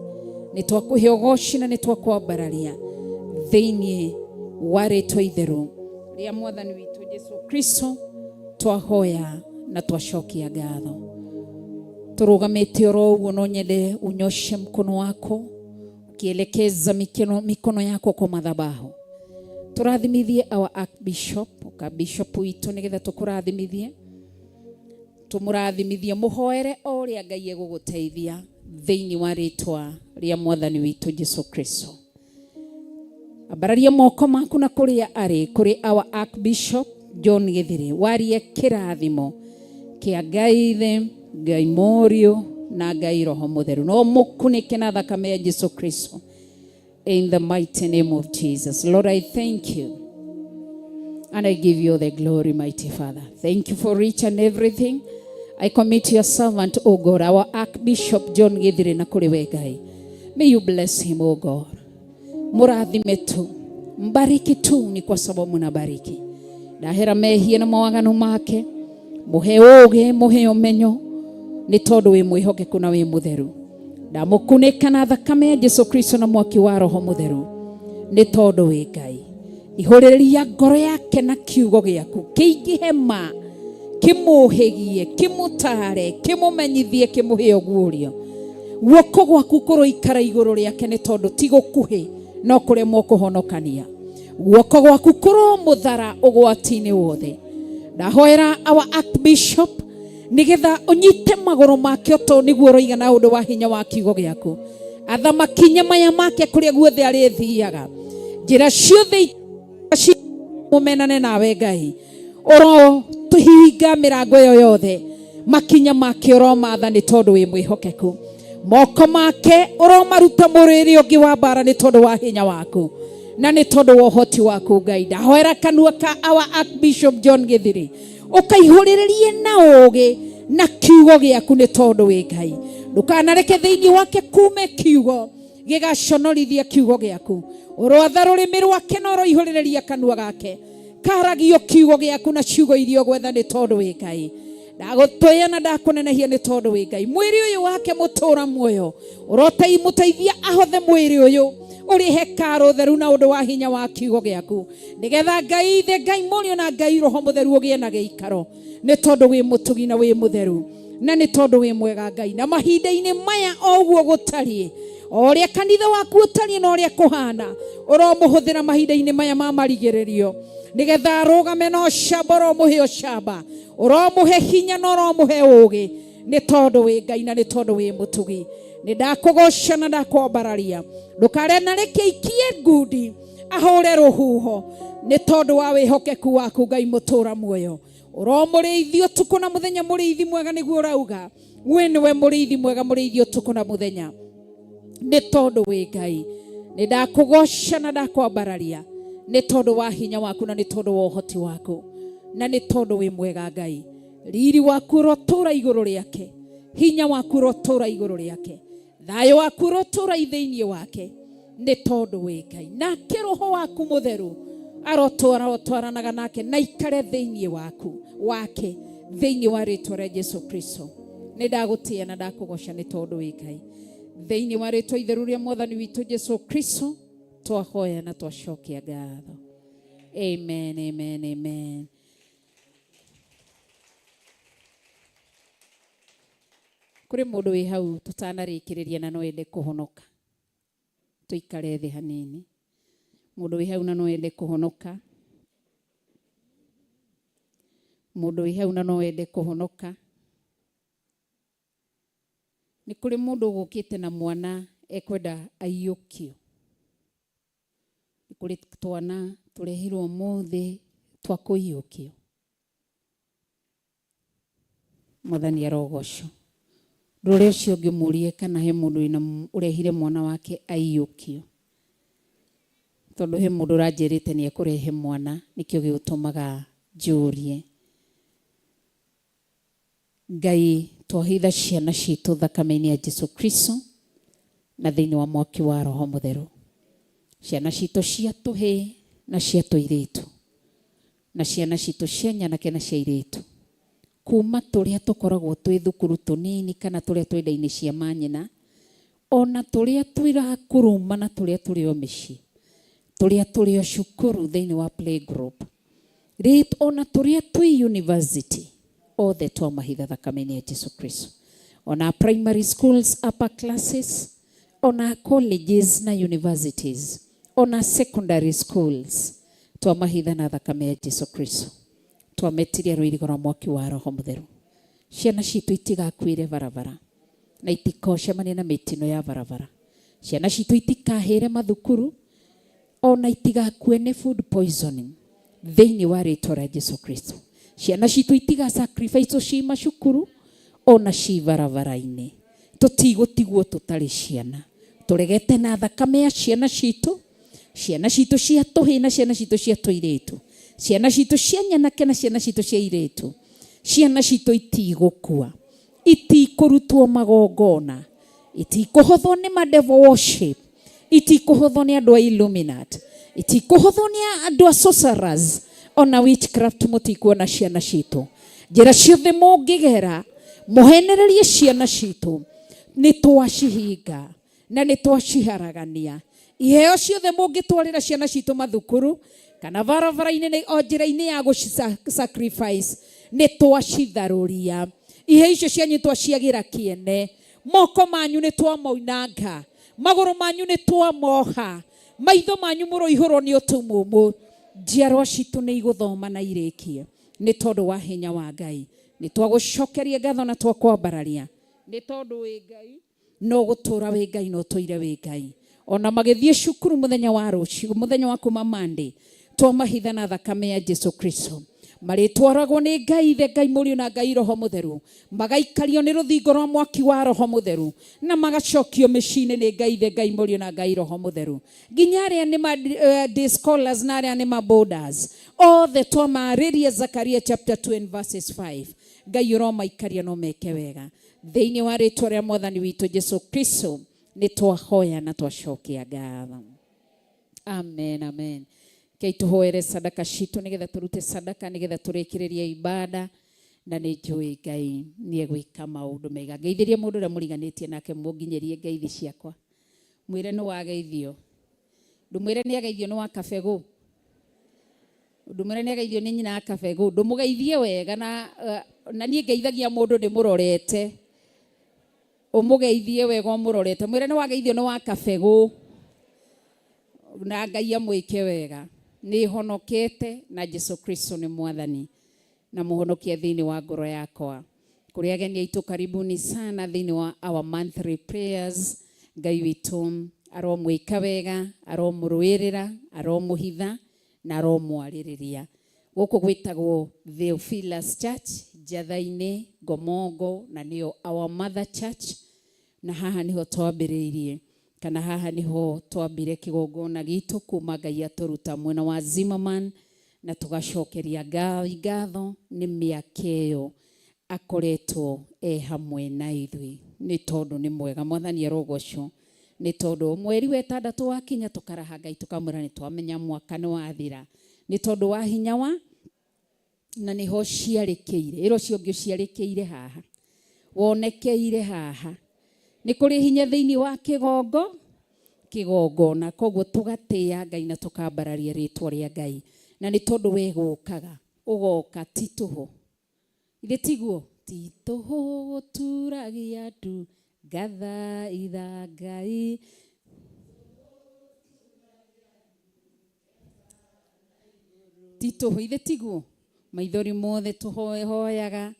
Nĩ twakũhe ũgoci na nĩ twakwambararia thĩinĩ wa rĩtwa itheru rĩa Mwathani witũ Jesu Kristo, twahoya na twacokia ngatho. Tũrũgamĩte oro ũguo, no nyende unyoshe mkono wako ukielekeza mikono yako kwa madhabahu. Tũrathimithie our archbishop, ka bishop witũ, nĩgetha tũkũrathimithie, tũmũrathimithie, mũhoere o ũrĩa Ngai egũgũteithia thĩinĩ wa rĩtwa rĩa Mwathani witũ Jesu Kristo. Ambararia moko maku na kũrĩa arĩ, kũrĩ our archbishop John Githiri, warie kĩrathimo kĩa Ngai Ithe, Ngai Mũriũ na Ngai Roho Mũtheru. No mũkunĩke na thakame ya Jesu Kristo. In the mighty name of Jesus. Lord, I thank you. And I give you the glory, mighty Father. Thank you for each and everything. I commit your servant, O God, our Archbishop John Githiri na kũrĩ we Ngai. May you bless him, O God. Mũrathime tu, mbariki tu, ni kwa sababu nabariki. Ndahera mehia na mawaganu make, mũhe ũũgĩ, mũhe ũmenyo, nĩ tondũ wĩ mwĩhokeku na wĩ mũtheru. Ndamũkunĩka na thakame ya Jesu Kristo na mwaki wa Roho Mũtheru, nĩ tondũ wĩ Ngai. Ihũrĩrĩria ngoro yake na kiugo gĩaku kĩingĩhe ma, kĩmũhĩgie, kĩmũtare, kĩmũmenyithie, kĩmũhe ũguũrio. Guoko gwaku kũroikara igũrũ rĩake, nĩ tondũ ti gũkuhĩ no kũremwo kũhonokania. Guoko gwaku kũromũthara ũgwati-inĩ wothe. Ndahoera our archbishop nĩgetha ũnyite magũrũ make o nĩguo ũroiga na ũndũ wa hinya wa kiugo gĩaku. Atha makinya maya make kũrĩa guothe arĩthiaga, njĩra ciothe mũmenane nawe Ngai, oro tũhinga mĩrango ĩyo yothe. Makinya make ũromatha nĩ tondũ wĩ mwĩhokeku. Moko make ũromaruta mũrĩrĩ ũngĩ wa mbara nĩ tondũ wa hinya waku na nĩ tondũ wa ũhoti waku Ngai. Ndahoera kanua ka our Archbishop John Githiri ũkaihũrĩrĩrie na ũũgĩ na kiugo gĩaku nĩ tondũ wĩ Ngai. Ndũkanareke thĩinĩ wake kume kiugo gĩgaconorithia kiugo gĩaku. Ũroatha rũrĩmĩ rwake na ũroihũrĩrĩria kanua gake karagio kiugo gĩaku na ciugo iria ũgwetha nĩ tondũ wĩ Ngai. Ndagũtũĩa na ndakũnenehia nĩ tondũ wĩ Ngai. Mwĩrĩ ũyũ wake mũtũra muoyo ũroteimũteithia ahothe mwĩrĩ ũyũ ũrĩ hekarũ theru na ũndũ wa hinya wa kiugo gĩaku, nĩgetha Ngai Ithe, Ngai Mũriũ na Ngai Roho Mũtheru ũgĩe na gĩikaro, nĩ tondũ wĩ mũtugi na wĩ mũtheru na nĩ tondũ wĩ mwega Ngai. Na mahinda-inĩ maya o ũguo gũtariĩ, o ũrĩa kanitha waku ũtariĩ na ũrĩa kũhana, ũromũhũthĩra mahinda-inĩ maya ma marigĩrĩrio, nĩgetha arũgame na ũcamba, ũromũhe ũcamba, ũromũhe hinya na ũromũhe ũũgĩ, nĩ tondũ wĩ Ngai na nĩ tondũ wĩ mũtugi. Nĩ ndakũgoca na ndakwambararia. Ndũkarenareke ikie ngundi ahũre rũhuho, nĩ tondũ wa wĩhokeku waku Ngai mũtũra muoyo. Ũromũrĩithi ũtukũ na mũthenya, mũrĩithi mwega nĩguo ũrauga we nĩwe mũrĩithi mwega, mũrĩithi ũtukũ na mũthenya, nĩ tondũ wĩ Ngai. Nĩ ndakũgoca na ndakwambararia nĩ tondũ wa hinya waku na nĩ tondũ wa ũhoti waku na nĩ tondũ wĩ mwega Ngai. Riri waku ũrotũra igũrũ rĩake, hinya waku ũrotũra igũrũ rĩake, thayũ waku ũrotũra thĩinĩ wake, nĩ tondũ wĩ Ngai. Nake Roho waku Mũtheru arotwaranaga nake na ikare thĩinĩ waku wake, thĩinĩ wa rĩtwa rĩa Jesu Kristo. Nĩ ndagũtĩĩa na ndakũgoca nĩ tondũ wĩ Ngai. Thĩinĩ wa rĩtwa itheru rĩa Mwathani witũ Jesu Kristo twahoya na twacokia ngatho. Amen, amen, amen. Kũrĩ mũndũ wĩ hau tũtanarĩkĩrĩria na no ende kũhonoka, tũikare thĩ hanini. Mũndũ wĩ hau na no ende kũhonoka, mũndũ wĩ hau na no ende kũhonoka. Nĩ kũrĩ mũndũ ũgũkĩte na mwana ekwenda aiyũkio. Nĩ kũrĩ twana tũrehirwo ũmũthĩ twa kũiyũkio. Mwathani arogocwo. Rũrĩa ũcio ũngĩ mũrie kana he mũndũ wĩna ũrehire mwana wake aiyũkio. Tondũ he mũndũ ũranjĩrĩte nĩ ekũrehe mwana, nĩkĩo gĩgũtũmaga njũrie. Ngai twahitha ciana citũ thakame-inĩ ya Jesu Kristo na thĩinĩ wa mwaki wa Roho Mũtheru. Ciana citũ cia tũhĩĩ na cia tũirĩtu, na ciana citũ cia nyanake na cia airĩtu, kuma tũrĩa tũkoragwo twĩ thukuru tũnini kana tũrĩa twĩ nda-inĩ cia manyina, ona tũrĩa twĩrakuruma na tũrĩa tũrĩ o mĩciĩ, tũrĩa tũrĩ o cukuru thĩinĩ wa playgroup, ona tũrĩa twĩ university, othe twamahitha thakame-inĩ ya Jesu Kristo. Ona primary schools, upper classes, ona colleges na universities, ona secondary schools, twamahitha na thakame ya Jesu Kristo. Twametirie rũirigo rwa mwaki wa Roho Mũtheru. Ciana citũ itigakuire barabara na itikocemanie na mĩtino ya barabara. Ciana citũ itikahĩre mathukuru ona itigakue nĩ food poisoning thĩinĩ wa rĩtwa rĩa Jesu Kristo. Ciana citũ itiga sacrifice ci macukuru ona ci barabara-inĩ. Tũtigũtigwo tũtarĩ ciana. Tũregete na thakame ya ciana citũ, ciana citũ cia tũhĩĩ na ciana citũ cia tũirĩtu, ciana citũ cia nyanake na ciana citũ cia airĩtu. Ciana citũ itigũkua, itikũrutwo magongona, itikũhothwo nĩ ma devil worship, itikũhothwo nĩ andũ a Illuminati, itikũhothwo nĩ andũ a sorcerers, ona witchcraft mũtikuona ciana citũ. Njĩra ciothe mũngĩgera mũhenererie ciana citũ, nĩ twacihinga na nĩ twaciharagania. Iheo ciothe mũngĩtwarĩra ciana citũ mathukuru kana barabara-inĩ nĩ o njĩra-inĩ ya gũci sacrifice, nĩ twacitharũria. Iheo icio cianyu twaciagĩra kĩene. Moko manyu nĩ twamoinanga, magũrũ manyu nĩ twamoha, maitho manyu mũroihũrwo nĩ ũtumumu. Njiarwa citũ nĩ igũthoma na irĩkie nĩ tondũ wa hinya wa Ngai. Nĩ twagũcokeria ngatho na twakwambararia nĩ tondũ wĩ Ngai, no gũtũra wĩ Ngai na ũtũire wĩ Ngai. Ona magĩthiĩ cukuru mũthenya wa rũciũ, mũthenya wa kuma Monday, twamahitha na thakame ya Jesu Kristo. Marĩtwaragwo nĩ Ngai Ithe, Ngai Mũriũ na Ngai Roho Mũtheru, magaikario nĩ rũthingo rwa mwaki wa Roho Mũtheru, na magacokio mĩciĩ-inĩ nĩ Ngai Ithe, Ngai Mũriũ na Ngai Roho Mũtheru. Nginya arĩa nĩ ma day scholars na arĩa nĩ ma boarders, othe twamarĩria Zakaria chapter 2 and verses 5. Ngai ũromaikaria no meke wega. Thĩinĩ wa rĩtwa rĩa Mwathani witũ Jesu Kristo nĩ twahoya na twacokia ngatho. Amen, amen. Kei tũhoere sadaka citũ nĩgetha tũrute sadaka nĩgetha tũrĩkĩrĩrie ibada, na nĩ njũĩ Ngai nĩ egwĩka maũndũ mega. Ngeithĩrie mũndũ ũrĩa mũriganĩtie nake, mũnginyĩrie ngeithi ciakwa, mwĩre nĩ wageithio. Ndũmwĩre nĩ ageithio nĩ wa kabegũ, ndũmwĩre nĩ ageithio nĩ nyina wa kabegũ, ndũmũgeithie wega na niĩ ngeithagia mũndũ ndĩmũrorete, ũmũgeithie wega ũmũrorete, mwĩre nĩ wageithio nĩ wa kabegũ, na Ngai amwĩke wega. Nĩ honokete na Jesu Kristo nĩ Mwathani na mũhonokia thĩinĩ wa ngoro yakwa. Kũrĩ ageni aitũ, karibuni sana thĩinĩ wa our monthly prayers. Ngai witũ aromwĩka wega, aromũrũĩrĩra, aromũhitha na aromwarĩrĩria. Gũkũ gwĩtagwo Theophilus Church, Njatha-inĩ, Ngomongo, na nĩyo our mother church, na haha nĩho twambĩrĩirie, kana haha nĩho twambire kĩgongona gitũ kuma Ngai atũruta mwena wa Zimmerman, na tũgacokeria Ngai ngatho nĩ mĩaka ĩyo akoretwo e hamwe na ithuĩ, nĩ tondũ nĩ mwega. Mwathani arogocwo nĩ tondũ mweri wa ĩtandatũ wakinya tũkaraha Ngai tũkamwĩra nĩ twamenya mwaka nĩ wathira, nĩ tondũ wa hinya wa na nĩho ciarĩkĩire. Ĩra ũcio ũngĩ ũciarĩkĩire haha, wonekeire haha. Nĩ kũrĩ hinya thĩinĩ wa kĩgongona, koguo tũgatĩĩa Ngai na tũkambararia rĩtwa rĩa Ngai, na nĩ tondũ we gũkaga ũgoka ti tũhũ, ithe tiguo? Ti tũhũ gũturagia ndu ngathaitha Ngai. Ti tũhũ, ithe tiguo? Maithori mothe tũhoyaga,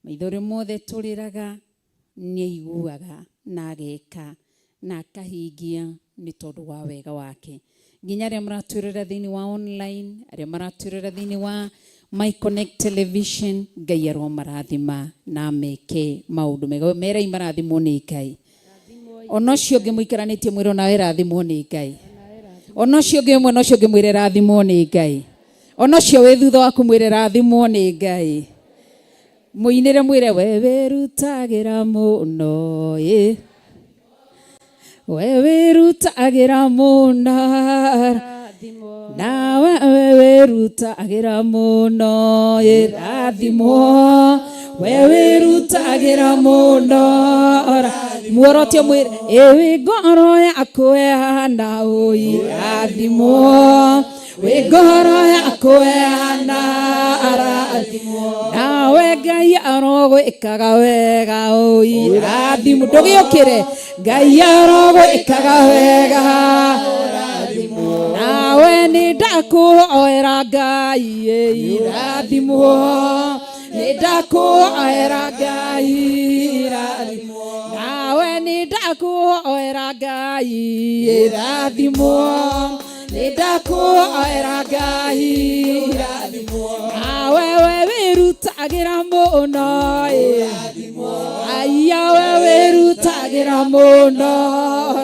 maithori mothe tũrĩraga, nĩ aiguaga na ageka na akahingia nĩ tondũ wa wega wake. Nginya arĩa maratwĩrora thĩinĩ wa online, arĩa maratwĩrora thĩinĩ wa My Connect Television, Ngai aromarathima na meke maũndũ mega. Merei marathimwo nĩ Ngai. Ona ũcio ũngĩ mũikaranĩtie mwĩre onawe rathimwo nĩ Ngai. Ona ũcio ũngĩ mwena ũcio ũngĩ mwĩre rathimwo nĩ Ngai. Ona ũcio wĩ thutha waku mwĩre rathimwo nĩ Ngai. Mũinĩre mwĩre we wĩrutagĩra mũno ĩ. We wĩrutagĩra mũno. Nawe we wĩrutagĩra mũno ĩ rathimwo. We wĩrutagĩra mũno muorotio mwĩre ĩ wĩ ngoro yaku ĩhana ũi rathimwo. Wĩ ngoro yaku ĩhana rathimwo. Nawe Ngai arogwĩkaga wega ũi rathimwo. Ndũgĩũkĩre Ngai arogwĩkaga wega. Nawe nĩ ndakũhoera Ngai ĩ rathimwo. Nĩ ndakũhoera Ngai rathimwo. Nawe nĩ ndakũhoera Ngai ĩ rathimwo. Nĩ ndakũhoera Ngai rathimwo. Nawe we wĩrutagĩra mũno ĩ. Aya we wĩrutagĩra mũno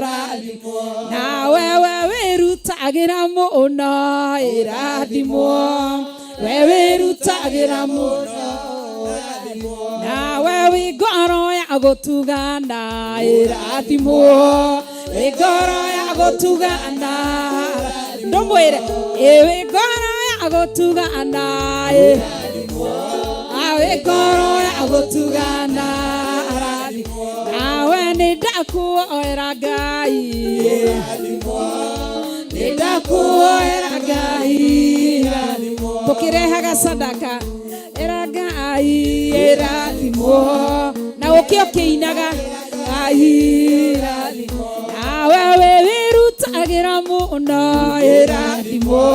rathimwo. Nawe we wĩrutagĩra mũno ĩ rathimwo. We wĩrutagĩra mũno rathimwo. Nawe wĩ ngoro ya gũtugana ĩ rathimwo. Wĩ ngoro ya gũtugana. Ndũmwĩre ĩ wĩ ngoro ya gũtugana ĩ. Wĩ ngoro ya gũtugana rathimwo. Nawe nĩ ndakuoera Ngai. Nĩ ndakuoera Ngai. Tũkĩrehaga sadaka ĩra Ngai ĩrathimwo. Na ũkĩ ũkĩinaga Ngai rathimwo. Nawe wĩ wĩrutagĩra mũno ĩrathimwo.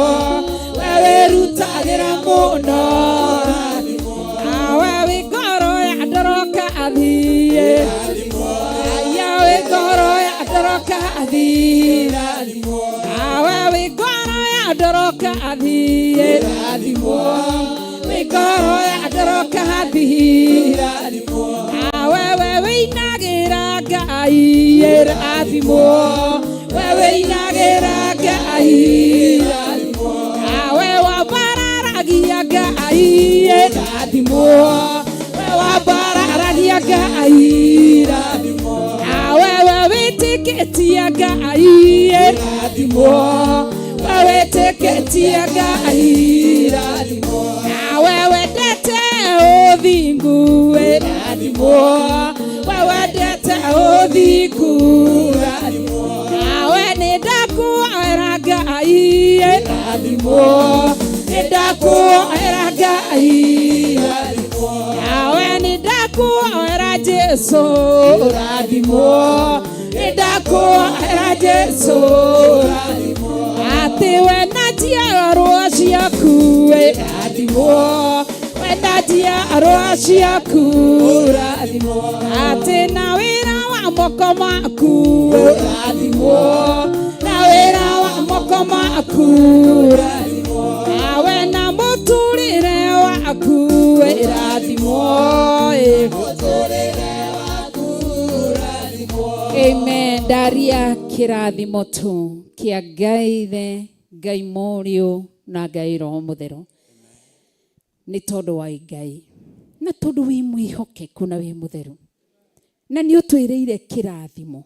We wĩrutagĩra mũno rathimwo. Nawe wĩ ngoro ya ndoroka athiĩ. Aya wĩ ngoro ya ndoroka athiĩ. Nawe wĩ ngoro ya ndoroka athiĩ. Rathimwo. Wĩ ngoro ya ndoroka athiĩ. Nawe we wĩinagĩra Ngai rathimwo. We wĩinagĩra Ngai rathimwo. Nawe wambararagia Ngai rathimwo. We wambararagia Ngai rathimwo. Nawe we wĩtĩkĩtie Ngai rathimwo. We wĩtĩkĩtie Ngai rathimwo. Nawe wendete ũthingu rathimwo. We wendete ũthingu rathimwo. Nawe nĩ ndakuoera Ngai rathimwo. Nĩ ndakuoera Ngai rathimwo. Nawe nĩ ndakuoera Jesũ rathimwo. Nĩ ndakuoera Jesũ rathimwo. Atĩ we na njiarwa ciaku rathimwo. We na njiarwa ciaku rathimwo. Atĩ na wĩra wa moko maku rathimwo. Na wĩra wa moko maku rathimwo. Nawe na mũtũrĩre waku rathimwo. Amen. Ndaria kĩrathimo tu kĩa Ngai Ithe, Ngai Mũriũ na Ngai Roho Mũtheru. Nĩ tondũ wa Ngai na tondũ wĩ mwĩhokeku na wĩ mũtheru na nĩ ũtwĩrĩire kĩrathimo.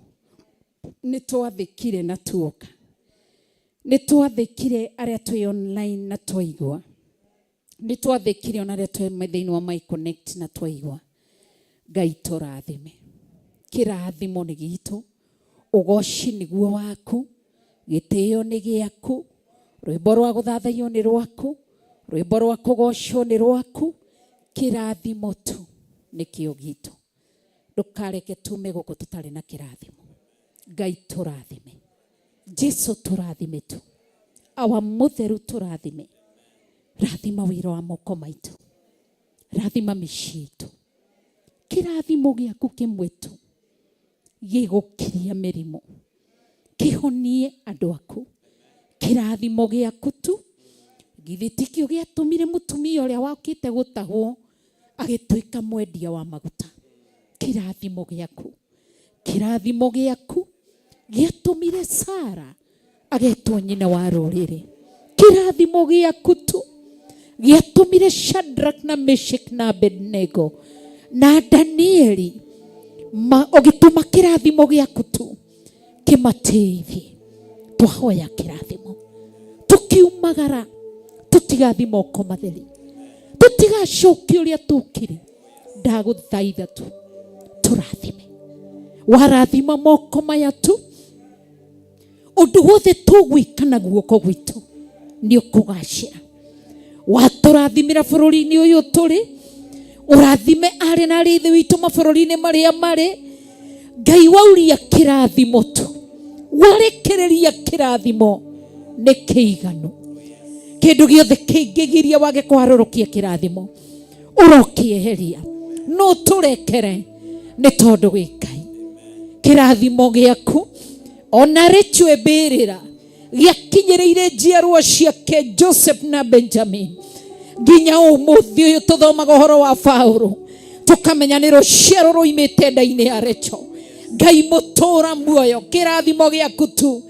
Nĩ twathĩkire na tuoka. Nĩ twathĩkire arĩa twĩ online na twaigua. Nĩ twathĩkire ona arĩa twĩ thĩinĩ wa My Connect na twaigua. Ngai tũrathime. Kĩrathimo nĩ gitũ, ũgoci nĩguo waku, gĩtĩo nĩ gĩaku, rwĩmbo rwa gũthathaiyo nĩ rwaku, rwĩmbo rwa kũgocwo nĩ rwaku, kĩrathimo tu nĩkĩo gitũ. Ndũkareke tume gũkũ tũtarĩ na kĩrathimo. Ngai tũrathime. Jesu tũrathime tu. Awa mũtheru tũrathime. Rathima wĩra wa moko maitũ. Rathima mĩciĩ itũ. Kĩrathimo gĩaku kĩmwe tu gĩgũkiria mĩrimũ, kĩhonie andũ aku. Kĩrathimo gĩaku tu Githĩ tikĩo gĩatũmire mũtumia ũrĩa wakĩte gũtahwo agĩtuĩka mwendia wa maguta? Kĩrathimo gĩaku, kĩrathimo gĩaku gĩatũmire Sara agetwo nyina wa rũrĩrĩ. Kĩrathimo gĩaku tu gĩatũmire Shadrach na Meshach na Abednego na Danieli ũgĩtũma kĩrathimo gĩaku tu kĩmateithie. Twahoya kĩrathimo tukiumagara, tutigathi moko matheri, tutigacokie ũrĩa tũkire. Ndagũthaitha tu tũrathime, warathima moko maya tu, ũndũ wothe tũgwĩka na guoko gwitũ nĩ ũkũgacĩra. Watũrathimĩra bũrũri-inĩ ũyũ tũrĩ, ũrathime arĩ na arĩ ithe witũ mabũrũri-inĩ marĩa marĩ. Ngai wauria kĩrathimo tu, warekereria kĩrathimo nĩ kĩiganu. Kĩndũ gĩothe kĩngĩgiria wage kũharũrũkia kĩrathimo ũrokĩeheria, no tũrekere nĩ tondũ wĩ Ngai. Kĩrathimo gĩaku ona rĩchwe mbĩrĩra gĩakinyĩrĩire njiarwa ciake Joseph na Benjamin nginya ũmũthĩ ũyũ tũthomaga ũhoro wa Paũlũ tũkamenya nĩ rũciaro rũimĩte nda-inĩ ya Rachel. Ngai mũtũra muoyo, kĩrathimo gĩaku tu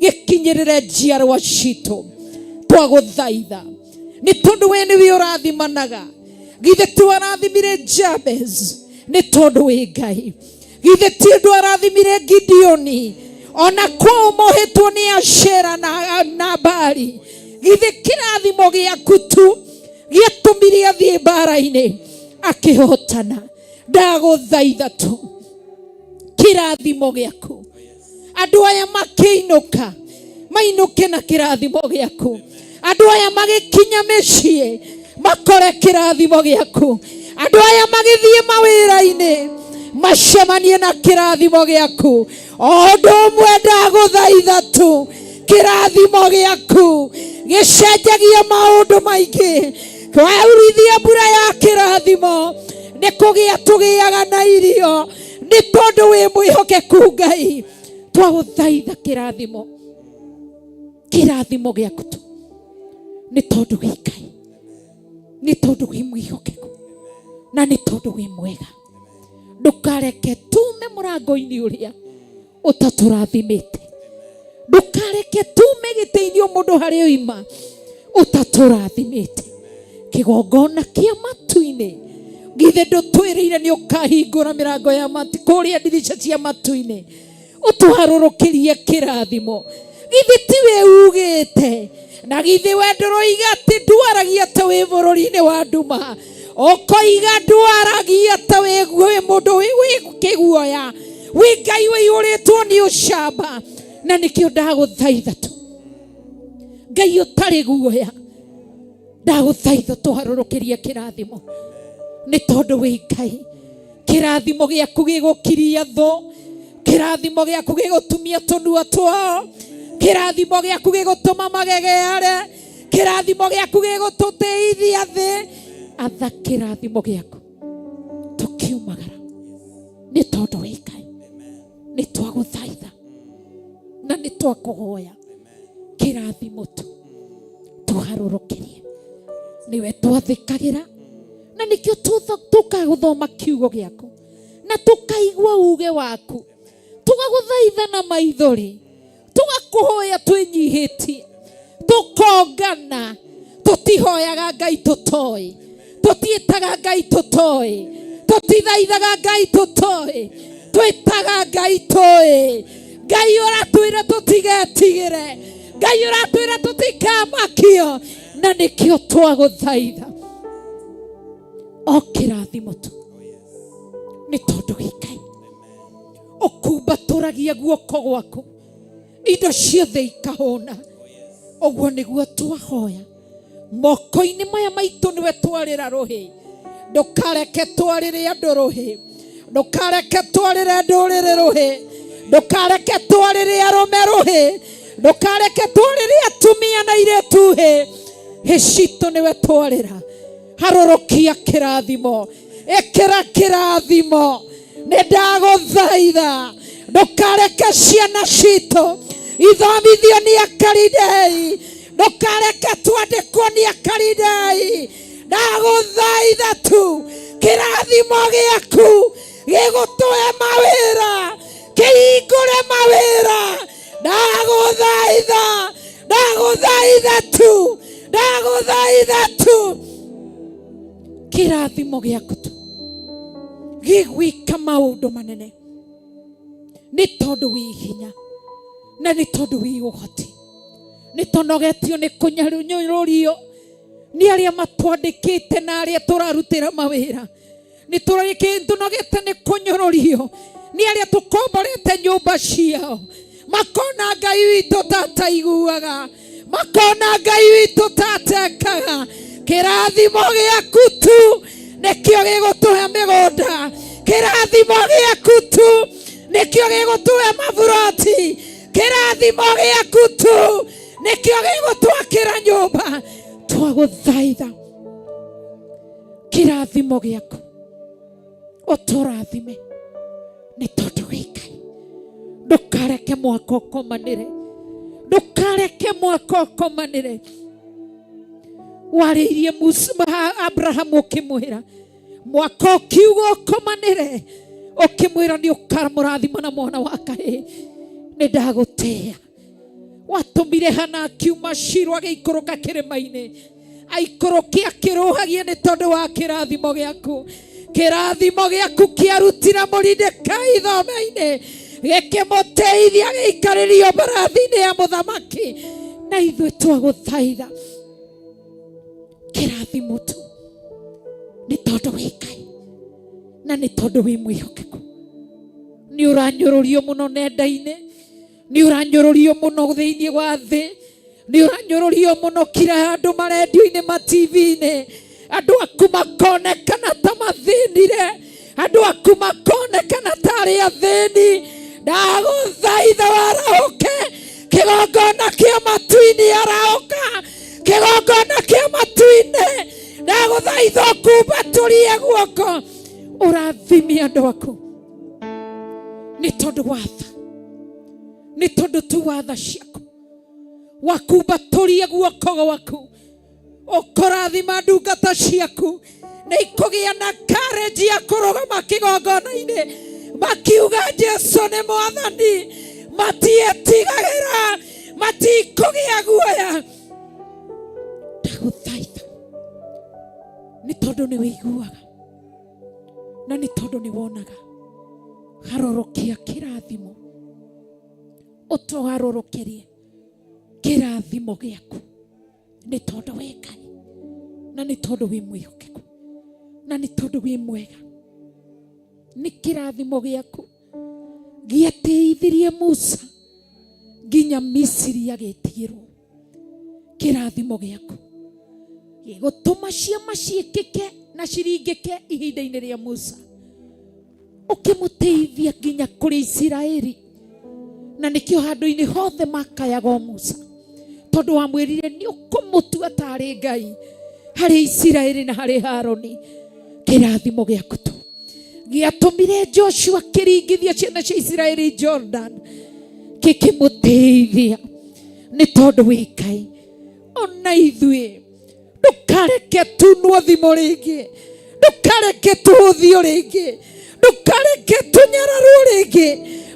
gĩkinyĩrĩre njiarwa citũ. Twagũthaitha nĩ tondũ we nĩwe ũrathimanaga. Githĩ ti warathimire Jabez nĩ tondũ wĩ Ngai? Githĩ ti ũndũ arathimire Gideoni ona kwao mohetwo nĩ Ashera na Baali? Githĩ kĩrathimo gĩaku tu gĩatũmire athiĩ mbara-inĩ akĩhotana? Ndagũthaitha tu kĩrathimo gĩaku, andũ aya makĩinũka mainũke na kĩrathimo gĩaku, andũ aya magĩkinya mĩciĩ makore kĩrathimo gĩaku, andũ aya magĩthiĩ mawĩra-inĩ macemanie na kĩrathimo gĩaku. O ũndũ ũmwe ndagũthaitha tu, kĩrathimo gĩaku gĩcenjagia maũndũ maingĩ. Waurithia mbura ya kĩrathimo nĩ kũgĩa tũgĩaga na irio, nĩ tondũ wĩ mwĩhokeku Ngai. Twagũthaitha kĩrathimo, kĩrathimo gĩaku tu, nĩ tondũ wĩ Ngai, nĩ tondũ wĩ mwĩhokeku, na nĩ tondũ wĩ mwega. Ndũkareke tume mũrango-inĩ ũrĩa ũtatũrathimĩte, ndũkareke tume gĩtĩ-inĩ o mũndũ harĩa oima ũtatũrathimĩte. Kĩgongona kĩa matu-inĩ, githĩ ndũtwĩrĩire nĩ ũkahingũra mĩrango ya matu kũrĩa ndirica cia matu-inĩ ũtũharũrũkĩrie kĩrathimo? Githĩ ti we ugĩte? Na githĩ we ndũroiga atĩ ndwaragia ta wĩ bũrũri-inĩ wa nduma, ũkoiga ndwaragia ta wĩ mũndũ wĩ kĩguoya, wĩ Ngai ũiyũrĩtwo nĩ ũcamba. Na nĩkĩo ndagũthaitha tu Ngai ũtarĩ guoya, ndagũthaitha tũharũrũkĩrie kĩrathimo, nĩ tondũ wĩ Ngai. Kĩrathimo gĩaku gĩgũkiria thũ, kĩrathimo gĩaku gĩgũtumia tũnua twao, kĩrathimo gĩaku gĩgũtũma magegeare, kĩrathimo gĩaku gĩgũtũtĩithia thĩ. Atha kĩrathimo gĩaku tũkiumagara, nĩ tondũ wĩ Ngai. Nĩ twagũthaitha na nĩ twakũhoya kĩrathimo tu tũharũrũkĩrie, nĩwe twathĩkagĩra, na nĩkĩo tũkagũthoma kiugo gĩaku na tũkaigua uge waku, tũgagũthaitha na maithori, tũgakũhoya twĩnyihĩtie, tũkongana. Tũtihoyaga Ngai tũtoĩ, tũtiĩtaga Ngai tũtoĩ, tũtithaithaga Ngai tũtoĩ, twĩtaga Ngai tũĩ. Ngai ũratwĩra tũtigetigĩre, Ngai ũratwĩra tũtikamakio, na nĩkĩo twagũthaitha o kĩrathimo tu, nĩ tondũ wĩ Ngai. Ũkumbatũragia guoko gwaku, indo ciothe ikahũna. Ũguo nĩguo twahoya moko-inĩ maya maitũ, nĩwe twarĩra rũhĩ. Ndũkareke twarĩre andũ rũhĩ, ndũkareke twarĩre ndũrĩrĩ rũhĩ, ndũkareke twarĩre arũme rũhĩ, ndũkareke twarĩre atumia na airĩtu hĩ. Hĩ citũ nĩwe twarĩra. Harũrũkia kĩrathimo, ĩkĩra kĩrathimo. Nĩ ndagũthaitha ndũkareke ciana citũ ithomithio nĩ akaridei, Ndũkareke twandĩkwo nĩ akaridai. Ndagũthaitha tu kĩrathimo gĩaku gĩgũtũhe mawĩra, kĩhingũre mawĩra. Ndagũthaitha, ndagũthaitha tu, ndagũthaitha tu kĩrathimo gĩaku tu gĩgwĩka maũndũ manene, nĩ tondũ wĩ hinya na nĩ tondũ wĩ ũhoti. Nĩ tũnogetio nĩ kũnyarũnyũrũrio nĩ arĩa matwandĩkĩte na arĩa tũrarutĩra mawĩra. Nĩ tũnogete nĩ kũnyũrũrio nĩ arĩa tũkomborete nyũmba ciao, makona Ngai witũ tataiguaga, makona Ngai witũ tatekaga. Kĩrathimo gĩaku tu nĩkĩo gĩgũtũhe mĩgũnda, kĩrathimo gĩaku tu nĩkĩo gĩgũtũhe maburoti, kĩrathimo gĩaku tu nĩkĩo gĩgũtwakĩra nyũmba. Twagũthaitha kĩrathimo gĩaku ũtũrathime, nĩ tondũ wĩ Ngai. Ndũkareke mwaka ũkomanĩre, ndũkareke mwaka ũkomanĩre. Warĩirie Abrahamu ũkĩmwĩra mwaka ũkiuga ũkomanĩre, ũkĩmwĩra nĩ ũkamũrathima na mwana wa kahĩĩ. Nĩ ndagũtĩĩa. Watũmire Hana akiuma Shilo agĩikũrũka kĩrĩma-inĩ, aikũrũke akĩrũhagia nĩ tondũ wa kĩrathimo gĩaku. Kĩrathimo gĩaku kĩarutire Moridekai thome-inĩ, gĩkĩmũteithia agĩikarĩrio mbarathi-inĩ ya mũthamaki. Na ithuĩ twagũthaitha kĩrathimo tu, nĩ tondũ wĩ Ngai na nĩ tondũ wĩ mwĩhokeku. Nĩ ũranyũrũrio mũno nenda-inĩ, nĩ ũranyũrũrio mũno thĩinĩ wa thĩ, nĩ ũranyũrũrio mũno kila handũ, marendio-inĩ, ma TV-inĩ. Andũ aku makonekana ta mathĩnire, andũ aku makonekana ta arĩ athĩni. Ndagũthaitha warahũke, kĩgongona kĩa matu-inĩ, arahũka kĩgongona kĩa matu-inĩ. Ndagũthaitha ũkumbatũrie guoko, ũrathime andũ aku, nĩ tondũ wa tha, nĩ tondũ tu wa tha ciaku. Wakumbatũrie guoko gwaku ũkũrathima ndungata ciaku, nĩ ikũgĩa na courage ya kũrũgama kĩgongona-inĩ makiuga Jesu nĩ Mwathani. Matietigagĩra, matikũgĩa guoya. Ndagũthaitha, nĩ tondũ nĩ wĩiguaga na nĩ tondũ nĩ wonaga. Garũrũkia kĩrathimo, ũtũgarũrũkĩrie kĩrathimo gĩaku, nĩ tondũ wĩ Ngai na nĩ tondũ wĩ mwĩhokeku na nĩ tondũ wĩ mwega. Nĩ kĩrathimo gĩaku gĩatĩithirie Musa nginya Misiri agĩtigĩrwo. Kĩrathimo gĩaku gĩgũtũma ciama ciĩkĩke na ciringĩke ihinda-inĩ rĩa Musa, ũkĩmũteithia nginya kũrĩ Isiraeli, na nĩkĩo handũ-inĩ hothe makayaga o Musa, tondũ wamwĩrire nĩ ũkũmũtua tarĩ Ngai harĩ Isiraeli na harĩ Haroni. Kĩrathimo gĩaku tu gĩatũmire Joshua kĩringithia ciana cia Isiraeli Jordan, kĩkĩmũteithia, nĩ tondũ wĩ Ngai. Ona ithuĩ ndũkareke tunwo thimũ rĩngĩ, ndũkareke tũhũthio rĩngĩ, ndũkareke tũnyararwo rĩngĩ,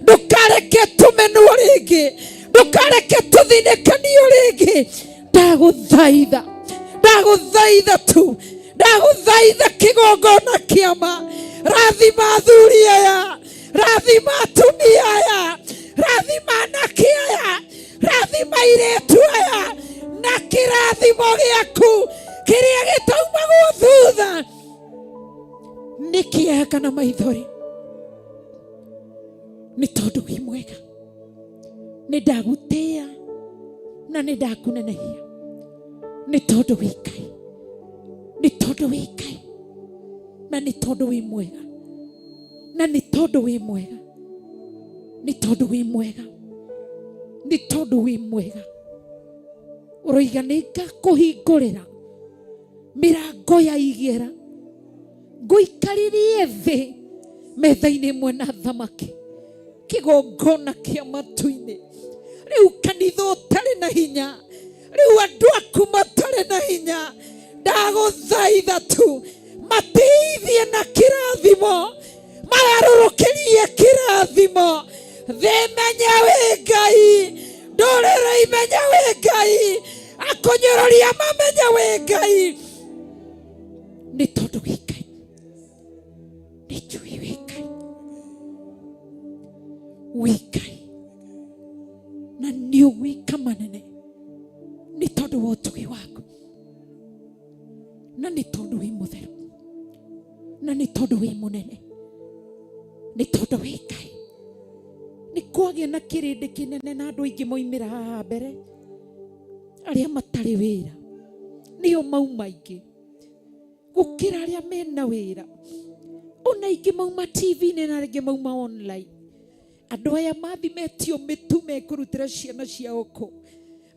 ndũkareke tũmenwo rĩngĩ, ndũkareke tũthinĩkanio rĩngĩ. Ndagũthaitha, ndagũthaitha tu, ndagũthaitha kĩgongona kĩama. Rathima athuri aya, rathima atumia aya, rathima anake aya, rathima airĩtu aya na kĩrathimo gĩaku kĩrĩa gĩtaumagwo thutha nĩ kĩeha kana maithori, nĩ tondũ wĩ mwega. Nĩ ndagũtĩĩa na nĩ ndakũnenehia, nĩ tondũ wĩ Ngai, nĩ tondũ wĩ Ngai na nĩ tondũ wĩ mwega, na nĩ tondũ wĩ mwega, nĩ tondũ wĩ mwega, nĩ tondũ wĩ mwega. Ũroiga nĩ ngakũhingũrĩra mĩrango ya igera, ngũikaririe thĩ metha-inĩ ĩmwe na thamaki, kĩgongona kĩa matu-inĩ. Rĩu kanitha ũtarĩ na hinya, Rĩu andũ aku matarĩ na hinya, ndagũthaitha tu mateithie na kĩrathimo, magarũrũkĩrie kĩrathimo. Thĩ menye wĩ Ngai, ndũrĩrĩ imenye wĩ Ngai, akũnyũrũria mamenye wĩ Ngai. Nĩ tondũ wĩ Ngai, nĩ njũĩ wĩ Ngai, wĩ Ngai na nĩ ũgwĩka manene nĩ tondũ wa ũtugi waku, na nĩ tondũ wĩ mũtheru, na nĩ tondũ wĩ mũnene, nĩ tondũ wĩ Ngai. Nĩ kwagĩa na kĩrĩndĩ kĩnene na andũ aingĩ moimĩra haha mbere, arĩa matarĩ wĩra nĩo mauma aingĩ gũkĩra arĩa mena wĩra. Ona aingĩ mauma TV-inĩ na arĩa mauma online. Andũ aya mathi metio mĩtu mekũrutĩra ciana ciao kũ,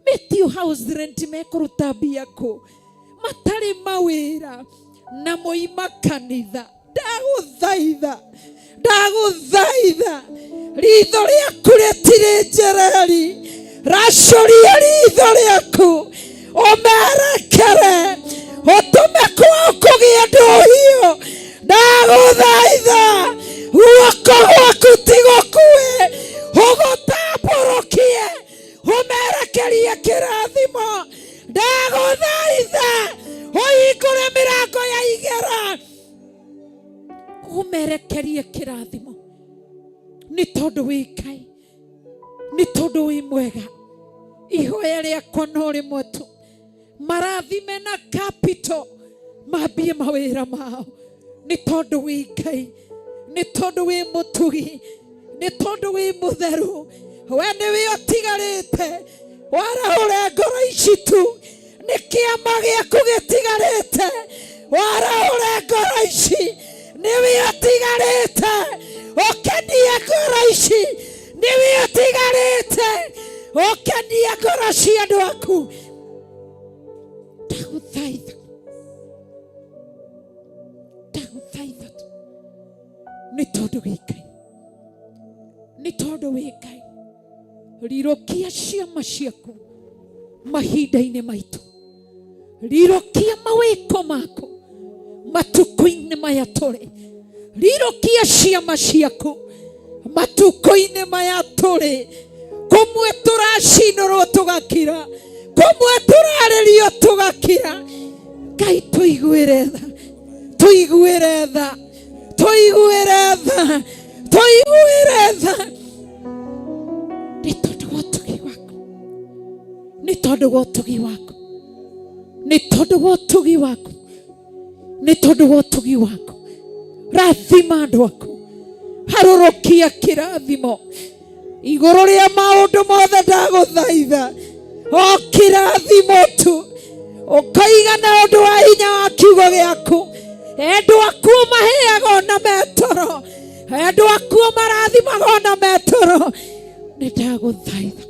metio house rent mekũruta mbia kũ, matarĩ mawĩra na moima kanitha. Ndagũthaitha, ndagũthaitha, ritho rĩaku rĩtirĩ njereri, racũria ritho rĩaku ũmerekere, ũtũme kwao kũgĩe ndũhiũ. Ndagũthaitha, guoko gwaku ti gũkuĩ, ũgũtambũrũkie ũmerekerie kĩrathimo. Ndagũthaitha, ũhingũre mĩrango ya igera, ũmerekerie kĩrathimo, nĩ tondũ wĩ Ngai, nĩ tondũ wĩ mwega. Ihoya rĩakwa no rĩmwe tu, marathime na capital, mambie mawĩra mao, nĩ tondũ wĩ Ngai, nĩ tondũ wĩ mũtugi, nĩ tondũ wĩ mũtheru. We nĩwe ũtigarĩte warahũre ngoro ici tu, nĩ kĩama gĩaku gĩtigarĩte warahũre ngoro ici, nĩwe ũtigarĩte ũkenie ngoro ici, nĩwe ũtigarĩte ũkenie ngoro cia andũ aku. Ndagũthaitha, ndagũthaitha tu, nĩ tondũ wĩ Ngai, nĩ tondũ wĩ Ngai. Rirũkia ciama ciaku mahinda-inĩ maitũ, rirũkia mawĩko maku matukũ-inĩ maya tũrĩ, rirũkia ciama ciaku matukũ-inĩ maya tũrĩ. Kũmwe tũracinũrwo tũgakira, kũmwe tũrarĩrio tũgakira. Ngai tũiguĩre tha, tũiguĩre tha, tũiguĩre tha, tũiguĩre tha, nĩ tondũ wa ũtugi waku, nĩ tondũ wa ũtugi waku, nĩ tondũ wa ũtugi waku, nĩ tondũ wa ũtugi waku. Rathima andũ aku, harũrũkia kĩrathimo igũrũ rĩa maũndũ mothe. Ndagũthaitha o kĩrathimo tu, ũkoiga na ũndũ wa hinya wa kiugo gĩaku, endũ aku maheaga ona metoro, endũ aku marathimaga ona metoro. Nĩ ndagũthaitha,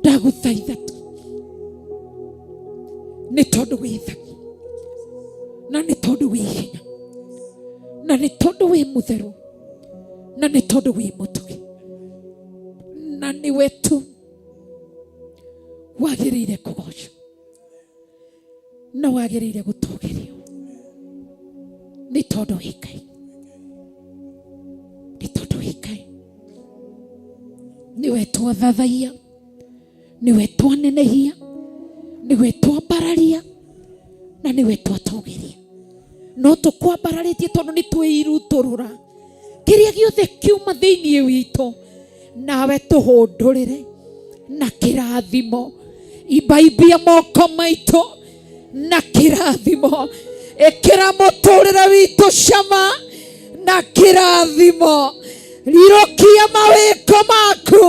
ndagũthaitha tu, nĩ tondũ wĩ tha, na nĩ tondũ wĩ hinya, na nĩ tondũ wĩ mũtheru, na nĩ tondũ wĩ mũtugi, na nĩwe tu wagĩrĩire kũgocwo na wagĩrĩire gũtũgĩrio, nĩ tondũ wĩ Ngai, nĩ tondũ wĩ Ngai. Nĩwe twathathaiya, nĩwe twanenehia, nĩwe twambararia, na nĩwe twatũgĩria. No tũkwambararĩtie tondũ nĩ twĩirutũrũra kĩrĩa gĩothe kiuma thĩinĩ witũ, nawe tũhũndũrĩre na kĩrathimo. Imbaimbia moko maitũ na kĩrathimo, ĩkĩra mũtũrĩre witũ cama na kĩrathimo, rirũkia mawĩko maku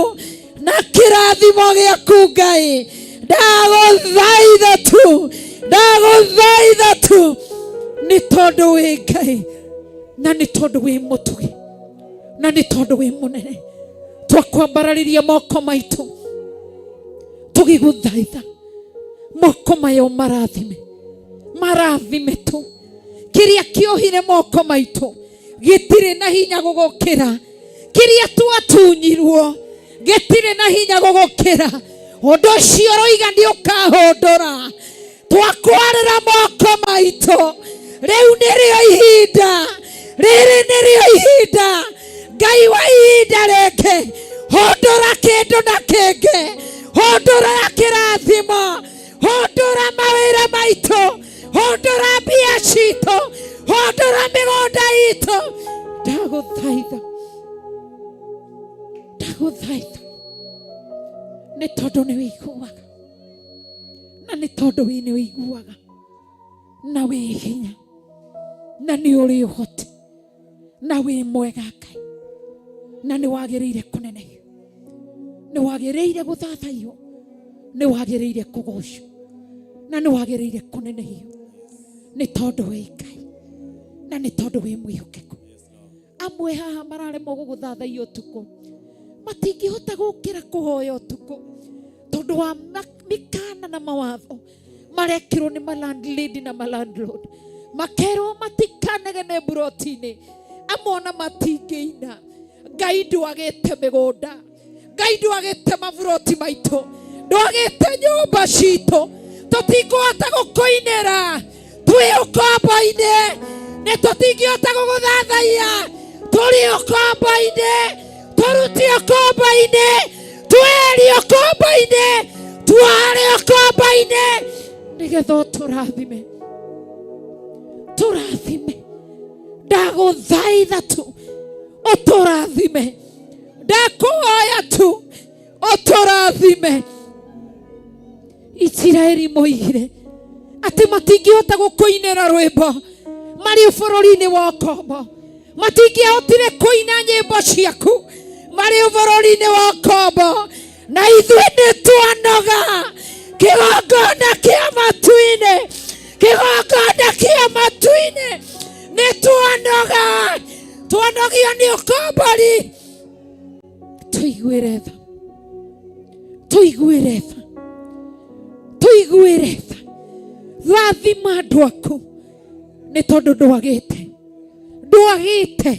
na kĩrathimo gĩaku. Ngai, ndagũthaitha tu, ndagũthaitha tu, nĩ tondũ wĩ Ngai, na nĩ tondũ wĩ mũtugi, na nĩ tondũ wĩ mũnene. Twakwambararĩria moko maitũ tũgĩgũthaitha, moko maya ũmarathime, marathime tu. Kĩrĩa kĩohire moko maitũ gĩtirĩ na hinya gũgũkĩra, kĩrĩa twatunyirwo gĩtirĩ na hinya gũgũkĩra. Ũndũ ũcio ũroiga nĩ ũkahũndũra. Twakwarĩra moko maitũ. Rĩu nĩrĩo ihinda. Rĩrĩ nĩrĩo ihinda. Ngai wa ihinda rĩngĩ. Hũndũra kĩndũ na kĩngĩ. Hũndũra kĩrathimo. Hũndũra mawĩra maitũ. Hũndũra mbia citũ. Hũndũra mĩgũnda itũ. Ndagũthaitha. Ndagũthaitha. Nĩ tondũ nĩ wĩiguaga. Na nĩ tondũ wĩ nĩ wĩiguaga. Na wĩ hinya. Na nĩ ũrĩ ũhoti. Na wĩ mwega Ngai. Na nĩ wagĩrĩire kũnenehio. Nĩ wagĩrĩire gũthathaiyo. Nĩ wagĩrĩire kũgocwo. Na nĩ wagĩrĩire kũnenehio. Nĩ tondũ wĩ Ngai. Na nĩ tondũ wĩ mwĩhokeku. Amwe haha mararemwo gũgũthathaiya ũtukũ. Matingĩhota gũkĩra kũhoya ũtukũ. Tondũ wa mĩkana na mawatho marekĩrwo nĩ malandlady na malandlord. Makerwo matikanegene mburoti-inĩ. Amwe ona matingĩina. Ngai ndwagĩte mĩgũnda. Ngai ndwagĩte maburoti maitũ. Ndwagĩte nyũmba citũ. Tũtingĩhota gũkũinĩra. Twĩ ũkombo-inĩ. Nĩ tũtingĩhota gũgũthathaiya. Tũrĩ ũkombo-inĩ. Tũrute ũkombo-inĩ. Tweherie ũkombo-inĩ. Tware ũkombo-inĩ. Nĩgetha ũtũrathime. Tũrathime. Ndagũthaitha tu. Ũtũrathime. Ndakũhoya tu. Ũtũrathime. Isiraeli moigire atĩ matingĩhota gũkũinĩra rwĩmbo marĩ bũrũri-inĩ wa ũkombo. Matingĩahotire kũina nyĩmbo ciaku marĩ bũrũri-inĩ wa ũkombo. Na ithuĩ nĩ twanoga. Kĩgongona kĩa matu-inĩ. Kĩgongona kĩa matu-inĩ. Nĩ twanoga. Twanogio nĩ ũkombori. Tũiguĩre tha. Tũiguĩre tha. Tũiguĩre tha. Rathima andũ aku. Nĩ tondũ ndwagĩte. Ndwagĩte.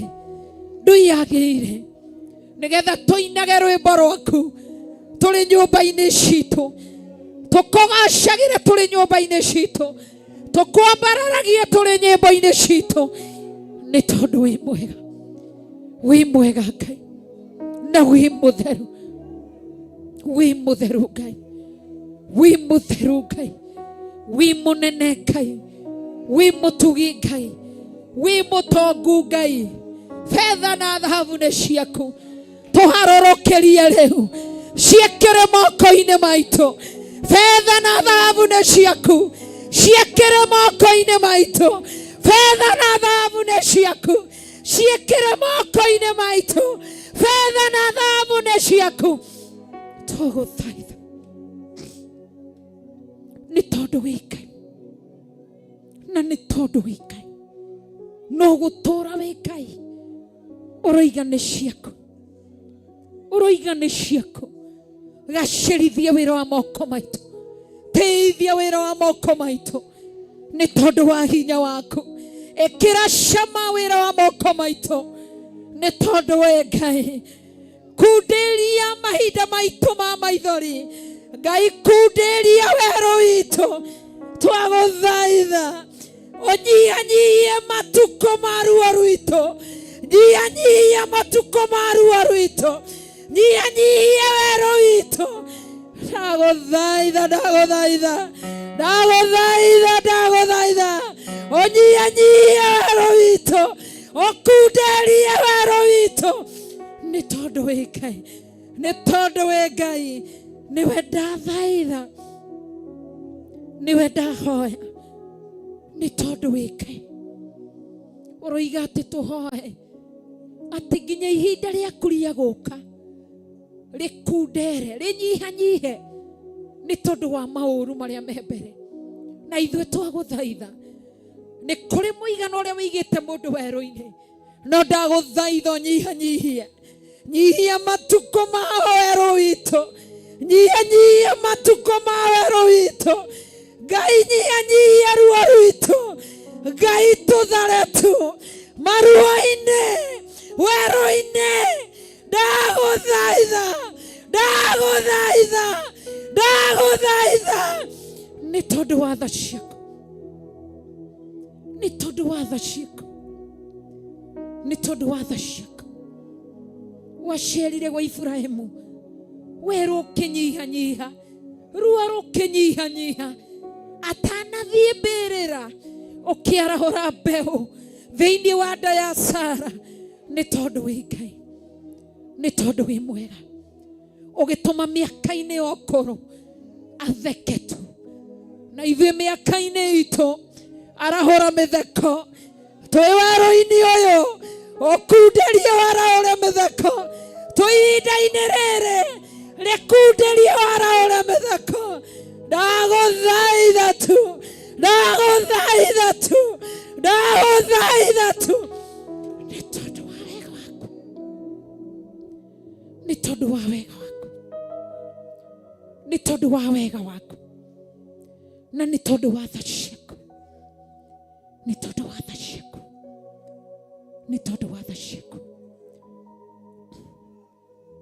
Ndũiyagĩire. Nĩgetha tũinage rwĩmbo rwaku tũrĩ nyũmba-inĩ citũ. Tũkũgacagĩre tũrĩ nyũmba-inĩ citũ. Tũkwambararagie tũrĩ nyĩmbo-inĩ citũ. Nĩ tondũ wĩ mwega. Wĩ mwega Ngai. Na wĩ mũtheru. Wĩ mũtheru Ngai. Wĩ mũtheru Ngai. Wĩ mũnene Ngai. Wĩ mũtugi Ngai. Wĩ mũtongu Ngai. Betha na thahabu nĩ ciaku. Tũharũrũkĩrie rĩu. Ciĩkĩre moko-inĩ maitũ. Betha na thahabu nĩ ciaku. Ciĩkĩre moko-inĩ maitũ. Betha na thahabu nĩ ciaku. Ciĩkĩre moko-inĩ maitũ. Betha na thahabu nĩ ciaku. Twagũthaitha. Nĩ tondũ wĩ Ngai. Na nĩ tondũ wĩ Ngai. No gũtũũra wĩ Ngai. Ũroiga nĩ ciaku. Ũroiga nĩ ciaku. Gacĩrithia wĩra wa moko maitũ. Tĩithia wĩra wa moko maitũ. Nĩ tondũ wa hinya waku. Ĩkĩra cama wĩra wa moko maitũ. Nĩ tondũ we Ngai. Kundĩria mahinda maitũ ma maithori. Ngai kundĩria werũ witũ. Twagũthaitha. Ũnyihanyihie matukũ ma ruo rwitũ. Nyihanyihia matukũ ma ruo rwitũ. Nyihanyihie werũ witũ. Ndagũthaitha, ndagũthaitha. Ndagũthaitha, ndagũthaitha. Ũnyihanyihie werũ witũ. Ũkunderie werũ witũ. Nĩ tondũ wĩ Ngai. Nĩ tondũ wĩ Ngai. Nĩwe ndathaitha. Nĩwe ndahoya. Nĩ tondũ wĩ Ngai. Ũroiga atĩ tũhoe. Atĩ nginya ihinda rĩaku rĩa gũka. Rĩkundere, rĩnyihanyihe. Nĩ tondũ wa maũru marĩa me mbere. Na ithuĩ twagũthaitha. Nĩ kũrĩ mũigana ũrĩa wĩigĩte mũndũ werũ-inĩ. No ndagũthaitha ũnyihanyihie. Nyihia matukũ ma werũ witũ. Nyihanyihia matukũ ma werũ witũ. Ngai nyihanyihia ruo rwitũ. Ngai tũthare tu maruo-inĩ, werũ-inĩ. Ndagũthaitha, ndagũthaitha, Nĩ tondũ wa tha ciaku, nĩ tondũ wa tha ciaku, nĩ tondũ wa tha ciaku. Wacerire gwa Iburahĩmu, werũ ũkĩnyihanyiha, ruo rũkĩnyihanyiha, atanathiĩ mbĩrĩra ũkĩarahũra mbeũ thĩinĩ wa nda ya Sara. Nĩ tondũ wĩ Ngai, nĩ tondũ wĩ mwega, ũgĩtũma mĩaka-inĩ ya ũkũrũ atheke tu, na ithuĩ mĩaka-inĩ itũ arahũra mĩtheko. Twĩ werũ-inĩ ũyũ ũkunderie warahũre mĩtheko, twĩ ihinda-inĩ rĩrĩ rĩkunderie warahũre mĩtheko. Ndagũthaitha tu, ndagũthaitha tu, ndagũthaitha tu, nĩ tondũ wa wega waku, nĩ tondũ wa wega waku, nĩ tondũ wa wega waku, na nĩ tondũ wa tha ciaku, nĩ tondũ wa tha ciaku, nĩ tondũ wa tha ciaku.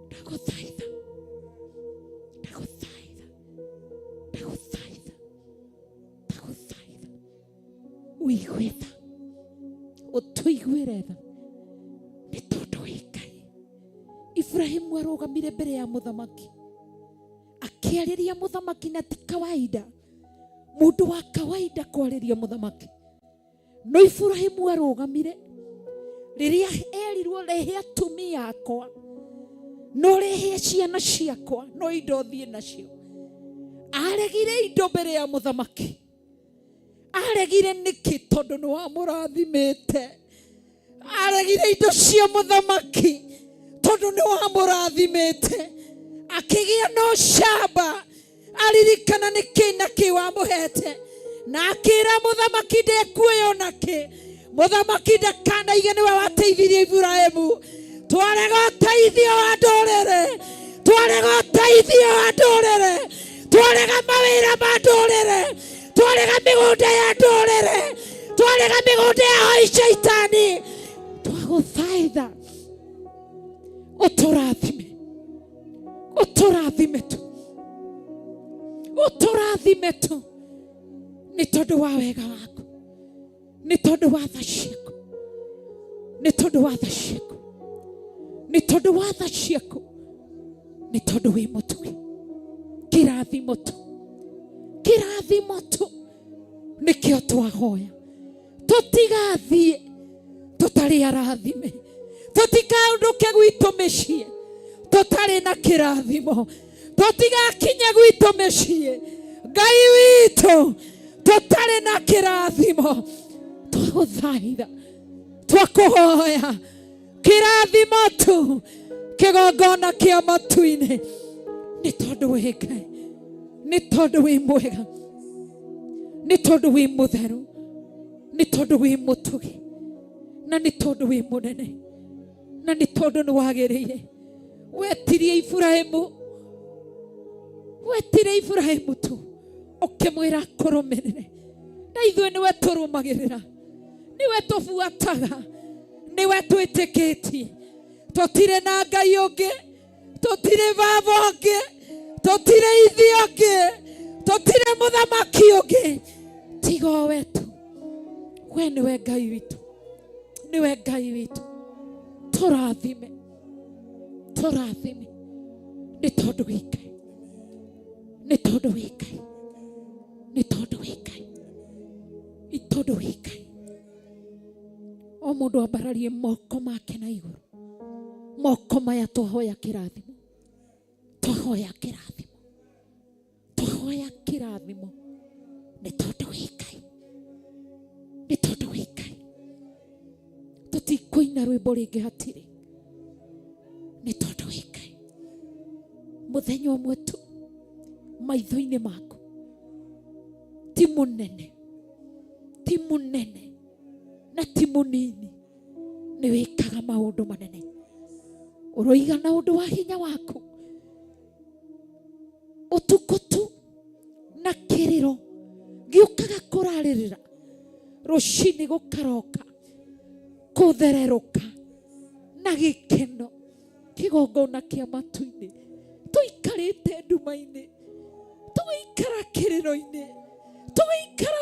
Ndagũthaitha, ndagũthaitha, ndagũthaitha, ndagũthaitha, ũigue tha, ũtũiguĩre tha, nĩ tondũ wĩ Ngai. Ibrahimu arũgamire mbere ya mũthamaki akĩarĩria mũthamaki, na ti kawaida mũndũ wa kawaida kwarĩria mũthamaki. No Ibrahimu arũgamire rĩrĩa erirwo, rehe atumia akwa, no rehe ciana ciakwa, no indo thiĩ nacio. Aregire indo mbere ya mũthamaki. Aregire nĩkĩ? Tondũ nĩ wamũrathimĩte. Aregire indo cia mũthamaki tondũ nĩ wamũrathimĩte. Akĩgĩa na ũcamba, aririkana nĩ kĩ na kĩ wamũhete, na akĩra mũthamaki ndekuoya ona kĩ. Mũthamaki ndakanaige nĩwe wateithirie Iburahĩmu. Twarega ũteithio wa ndũrĩrĩ, twarega ũteithio wa ndũrĩrĩ, twarega mawĩra ma ndũrĩrĩ, twarega mĩgũnda ya ndũrĩrĩ, twarega mĩgũnda ya hoi shaitani. Twagũthaitha ũtũrathime, ũtũrathime tu, ũtũrathime tu, nĩ tondũ wa wega waku, nĩ tondũ wa tha ciaku, nĩ tondũ wa tha ciaku, nĩ tondũ wa tha ciaku, nĩ tondũ wĩ mũtugi. Kĩrathimo tu, kĩrathimo tu nĩkĩo twahoya. Tũtigathiĩ tũtarĩ arathime, tũtikaũndũke gwitũ mĩciĩ tũtarĩ na kĩrathimo, tũtigakinye gwitũ mĩciĩ Ngai witũ tũtarĩ na kĩrathimo. Twagũthaitha, twakũhoya kĩrathimo tu, kĩgongona kĩa matu-inĩ, nĩ tondũ wĩ Ngai, nĩ tondũ wĩ mwega, nĩ tondũ wĩ mũtheru, nĩ tondũ wĩ mũtugi, na nĩ tondũ wĩ mũnene, na nĩ tondũ nĩ wagĩrĩire. Wetirie Iburahĩmu, wetire Iburahĩmu tu ũkĩmwĩra akũrũmĩrĩre, na ithuĩ nĩwe tũrũmagĩrĩra, nĩwe tũbuataga, nĩwe twĩtĩkĩtie. Tũtirĩ na Ngai ũngĩ, tũtirĩ baba ũngĩ, tũtirĩ ithe ũngĩ, tũtirĩ mũthamaki ũngĩ tiga o we tu. We nĩwe Ngai witũ, nĩwe Ngai witũ. Tũrathime, tũrathime, nĩ tondũ wĩ Ngai, nĩ tondũ wĩ Ngai, nĩ tondũ wĩ Ngai, nĩ tondũ wĩ Ngai. O mũndũ ambararie moko make na igũrũ. Moko maya twahoya kĩrathimo, twahoya kĩrathimo, twahoya kĩrathimo, nĩ tondũ wĩ Ngai, nĩ tondũ wĩ Ngai. Tũtikũina rwĩmbo rĩngĩ hatirĩ, nĩ tondũ wĩ Ngai. Mũthenya ũmwe tu maitho-inĩ maku ti mũnene, ti mũnene na ti mũnini, nĩ wĩkaga maũndũ manene. Ũroiga na ũndũ wa hinya waku ũtukũ tu na kĩrĩro gĩũkaga kũrarĩrĩra, rũcinĩ gũkaroka kũthererũka na gĩkeno kĩgongona kĩa matu-inĩ. Tũikarĩte nduma-inĩ, tũgaikara kĩrĩro-inĩ.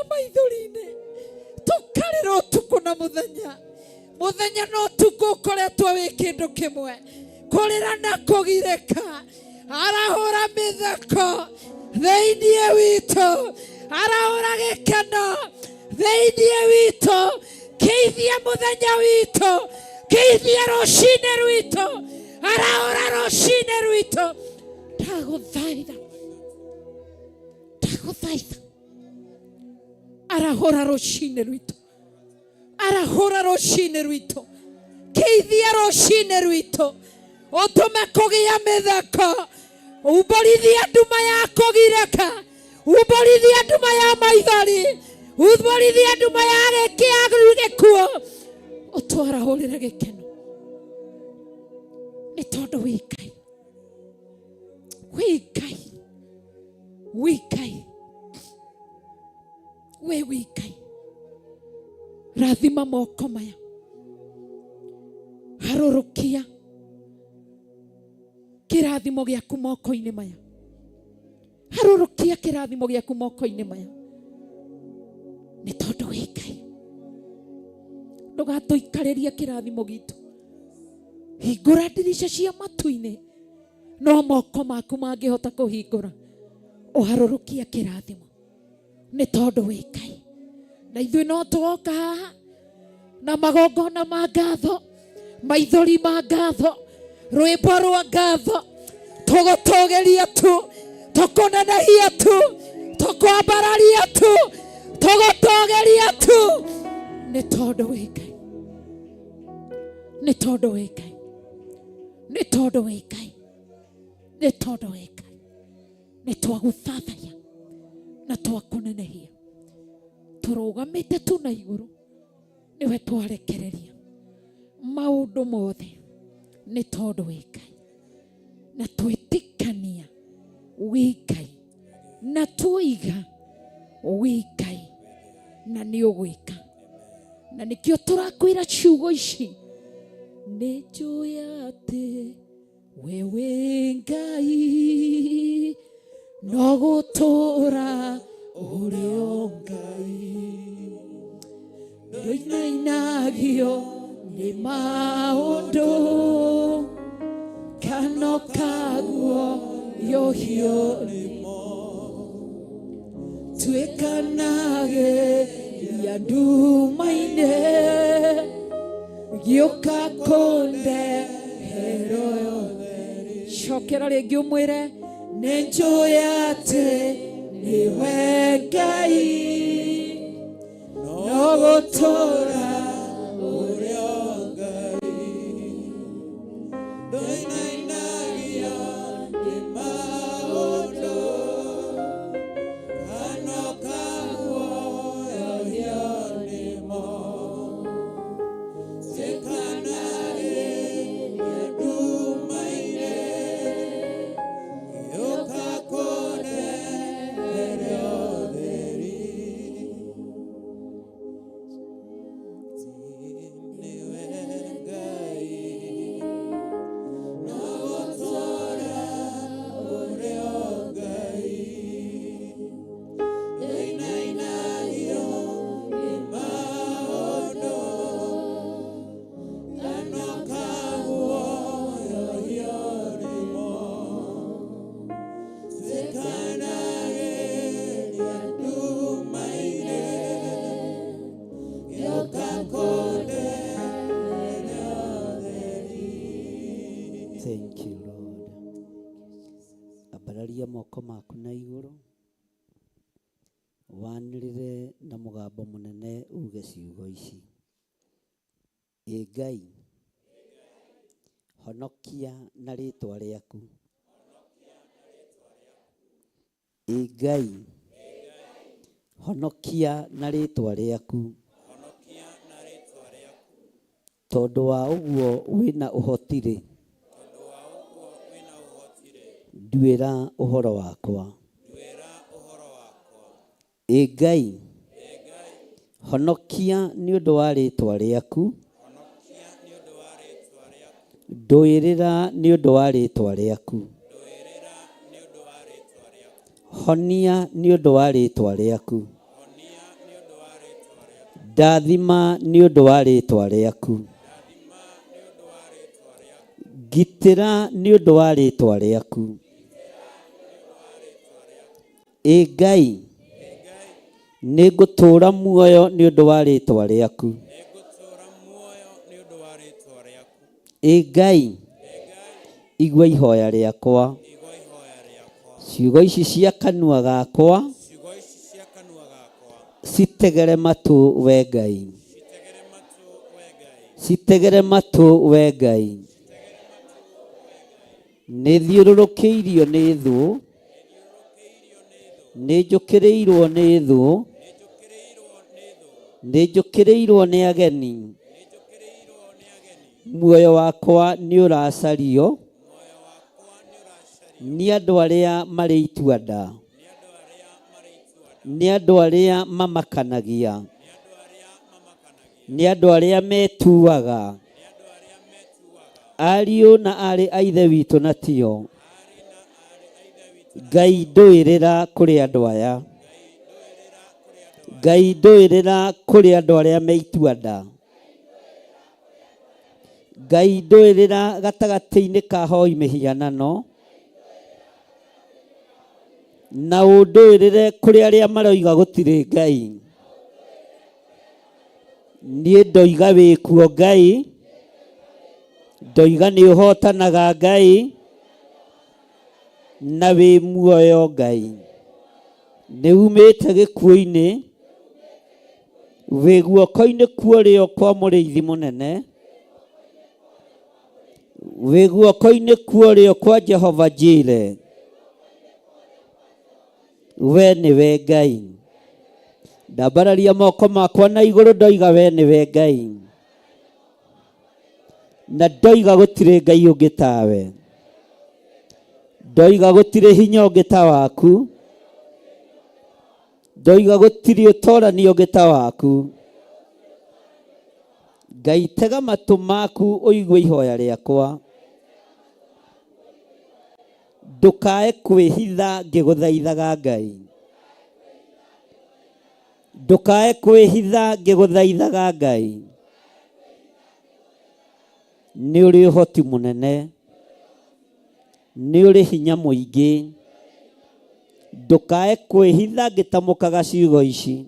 Maithori-inĩ tũkarĩra ũtukũ na mũthenya, mũthenya na ũtukũ ũkoretwo wĩ kĩndũ kĩmwe, kũrĩra na kũgirĩka. Arahũra mĩtheko thĩinĩ witũ, arahũra gĩkeno thĩinĩ witũ. Kĩithie mũthenya witũ, kĩithie rũcinĩ rwitũ, arahũra rũcinĩ rwitũ. Ndagũthaitha, ndagũthaitha, arahũra rũcinĩ rwitũ, arahũra rũcinĩ rwitũ, kĩithie rũcinĩ rwitũ, ũtũme kũgĩa mĩtheko, umbũrithie nduma ya kũgirĩka, umbũrithie nduma ya maithori, umbũrithie nduma ya gĩkĩa gĩkuũ, ũtwarahũrĩre gĩkeno, nĩ tondũ wĩ Ngai, wĩ Ngai, wĩ Ngai, wĩ wĩ Ngai. Rathima moko maya, harũrũkia kĩrathimo gĩaku moko-inĩ maya, harũrũkia kĩrathimo gĩaku moko-inĩ maya, nĩ tondũ wĩ Ngai. Ndũgatũikarĩrie kĩrathimo gitũ, hingũra ndirica cia matu-inĩ, no moko maku mangĩhota kũhingũra, ũharũrũkia kĩrathimo, nĩ tondũ wĩ Ngai. Na ithuĩ no tũgoka haha na magongona ma ngatho, maithori ma ngatho, rwĩmbo rwa ngatho, tũgũtũgĩria tu, tũkũnenehia tu, tũkwambararia tu, tũgũtũgĩria tu, nĩ tondũ wĩ Ngai, nĩ tondũ wĩ Ngai, nĩ tondũ wĩ Ngai, nĩ tondũ wĩ Ngai. Nĩ twagũthathaiya na twakũnenehia, tũrũgamĩte tu na igũrũ, nĩwe twarekereria maũndũ mothe, nĩ tondũ wĩ Ngai. Na twĩtĩkania wĩ Ngai, na tuoiga wĩ Ngai, na nĩ ũgwĩka, na nĩkĩo tũrakwĩra ciugo ici, nĩ njũĩ atĩ we wĩ Ngai, no gũtũũra ũrĩ o Ngai, ndũinainagio nĩ maũndũ kana ũkaguo yohio nĩmo, tuĩkanagĩria nduma-inĩ, gĩũka kũndehera yothe. Cokera rĩngĩ ũmwĩre, nĩ njũĩ atĩ nĩwe Ngai, no gũtũũra ũrĩ o Ngai, Ndũinainagio nĩ maũndũ kana ũkaguoyohio nĩmo, tuĩkanagĩria nduma-inĩ, gĩũka kũndehere ũtheri. Nĩwe Ngai, no gũtũũra ũrĩ o Ngai, ndũinainagio nĩ maũndũ kana ũkaguoyohio nĩmo, tuĩkanagĩria nduma-inĩ, gĩũka kũndehere ũtheri. Thank you, Lord. Ambararia moko maku na igũrũ, wanĩrĩre na mũgambo mũnene uge ciugo ici. Ĩ Ngai, honokia na rĩtwa rĩaku. Ĩ Ngai, honokia na rĩtwa rĩaku. Tondũ wa ũguo wĩna ũhoti rĩ, nduĩra ũhoro wakwa. Ĩ Ngai, honokia nĩ ũndũ wa rĩtwa rĩaku. Ndũĩrĩra nĩ ũndũ wa rĩtwa rĩaku. Honia nĩ ũndũ wa rĩtwa rĩaku. Ndathima nĩ ũndũ wa rĩĩtwa rĩaku. Ngitĩra nĩ ũndũ wa rĩĩtwa rĩaku. Ĩ Ngai, nĩ ngũtũũra muoyo nĩ ũndũ wa rĩĩtwa rĩaku. Ĩ Ngai, igua ihoya rĩakwa. Ciugo ici cia kanua gakwa citegere matũ we Ngai. Citegere matũ we Ngai. Nĩ thiũrũrũkĩirio nĩ thũ, nĩ njũkĩrĩirwo nĩ thũ, nĩ njũkĩrĩirwo nĩ ageni. Muoyo wakwa nĩ ũracario nĩ andũ arĩa marĩ itua-nda, nĩ andũ arĩa mamakanagia, nĩ andũ arĩa metuaga ariũ na aarĩ a Ithe witũ na tio. Ngai ndũĩrĩra kũrĩ andũ aya. Ngai ndũĩrĩra kũrĩ andũ arĩa me itua-nda. Ngai ndũĩrĩra gatagatĩ-inĩ ka hoi mĩhianano, na ũndũĩrĩre kũrĩ arĩa maroiga gũtirĩ Ngai. Niĩ ndoiga wĩkuo Ngai, ndoiga nĩ ũhotanaga Ngai, na wĩ muoyo Ngai. Nĩ umĩte gĩkuũ-inĩ, wĩ guoko-inĩ kwa ũrĩo kwa mũrĩithi mũnene, wĩ guoko-inĩ kwa ũrĩo kwa Jehova Jire. We nĩwe Ngai. Ndambararia moko makwa na igũrũ ndoiga we nĩwe Ngai. Na ndoiga gũtirĩ Ngai ũngĩ tawe. Ndoiga gũtirĩ hinya ũngĩ ta waku. Ndoiga gũtirĩ ũtorani ũngĩ ta waku. Ngai tega matũ maku ũigue ihoya rĩakwa. Ndũkae kwĩhitha ngĩgũthaithaga Ngai. Ndũkae kwĩhitha ngĩgũthaithaga Ngai. Nĩ ũrĩ ũhoti mũnene. Nĩ ũrĩ hinya mũingĩ. Ndũkae kwĩhitha ngĩtamũkaga ciugo ici.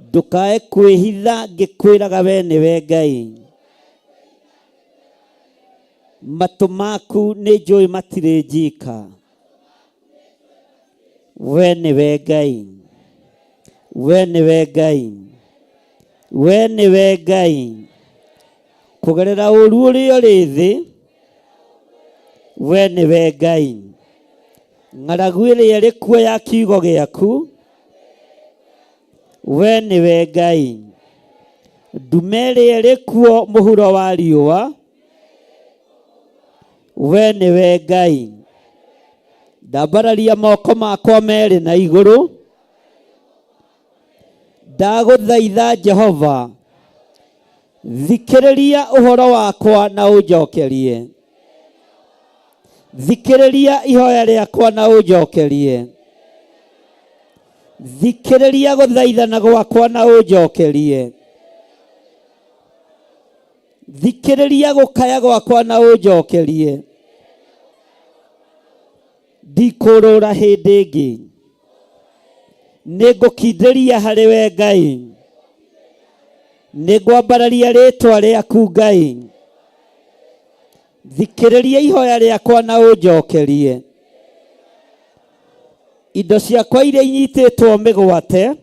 Ndũkae kwĩhitha ngĩkwĩraga we nĩwe Ngai. Matũ maku nĩ njũĩ matirĩ njika. We nĩwe Ngai. We nĩwe Ngai. We nĩwe Ngai. Kũgerera ũru ũrĩa ũrĩ thĩ, we nĩwe Ngai. Ng'aragu ĩrĩa ĩrĩ kuo ya kiugo gĩaku, we nĩwe Ngai. Ndume ĩrĩa ĩrĩ kuo mũhuro wa riũa, we nĩwe Ngai. Ndambararia moko makwa merĩ na igũrũ, ndagũthaitha Jehova, thikĩrĩria ũhoro wakwa na ũnjokerie. Thikĩrĩria ihoya rĩakwa na ũnjokerie. Thikĩrĩria gũthaithana gwakwa na ũnjokerie. Thikĩrĩria gũkaya gwakwa na ũnjokerie. Ndikũrũra hĩndĩ ĩngĩ. Nĩ ngũkindĩria harĩ we Ngai. Nĩ ngwambararia rĩtwa rĩaku Ngai. Thikĩrĩria ihoya rĩakwa na ũnjokerie. Indo ciakwa iria inyitĩtwo mĩgwate,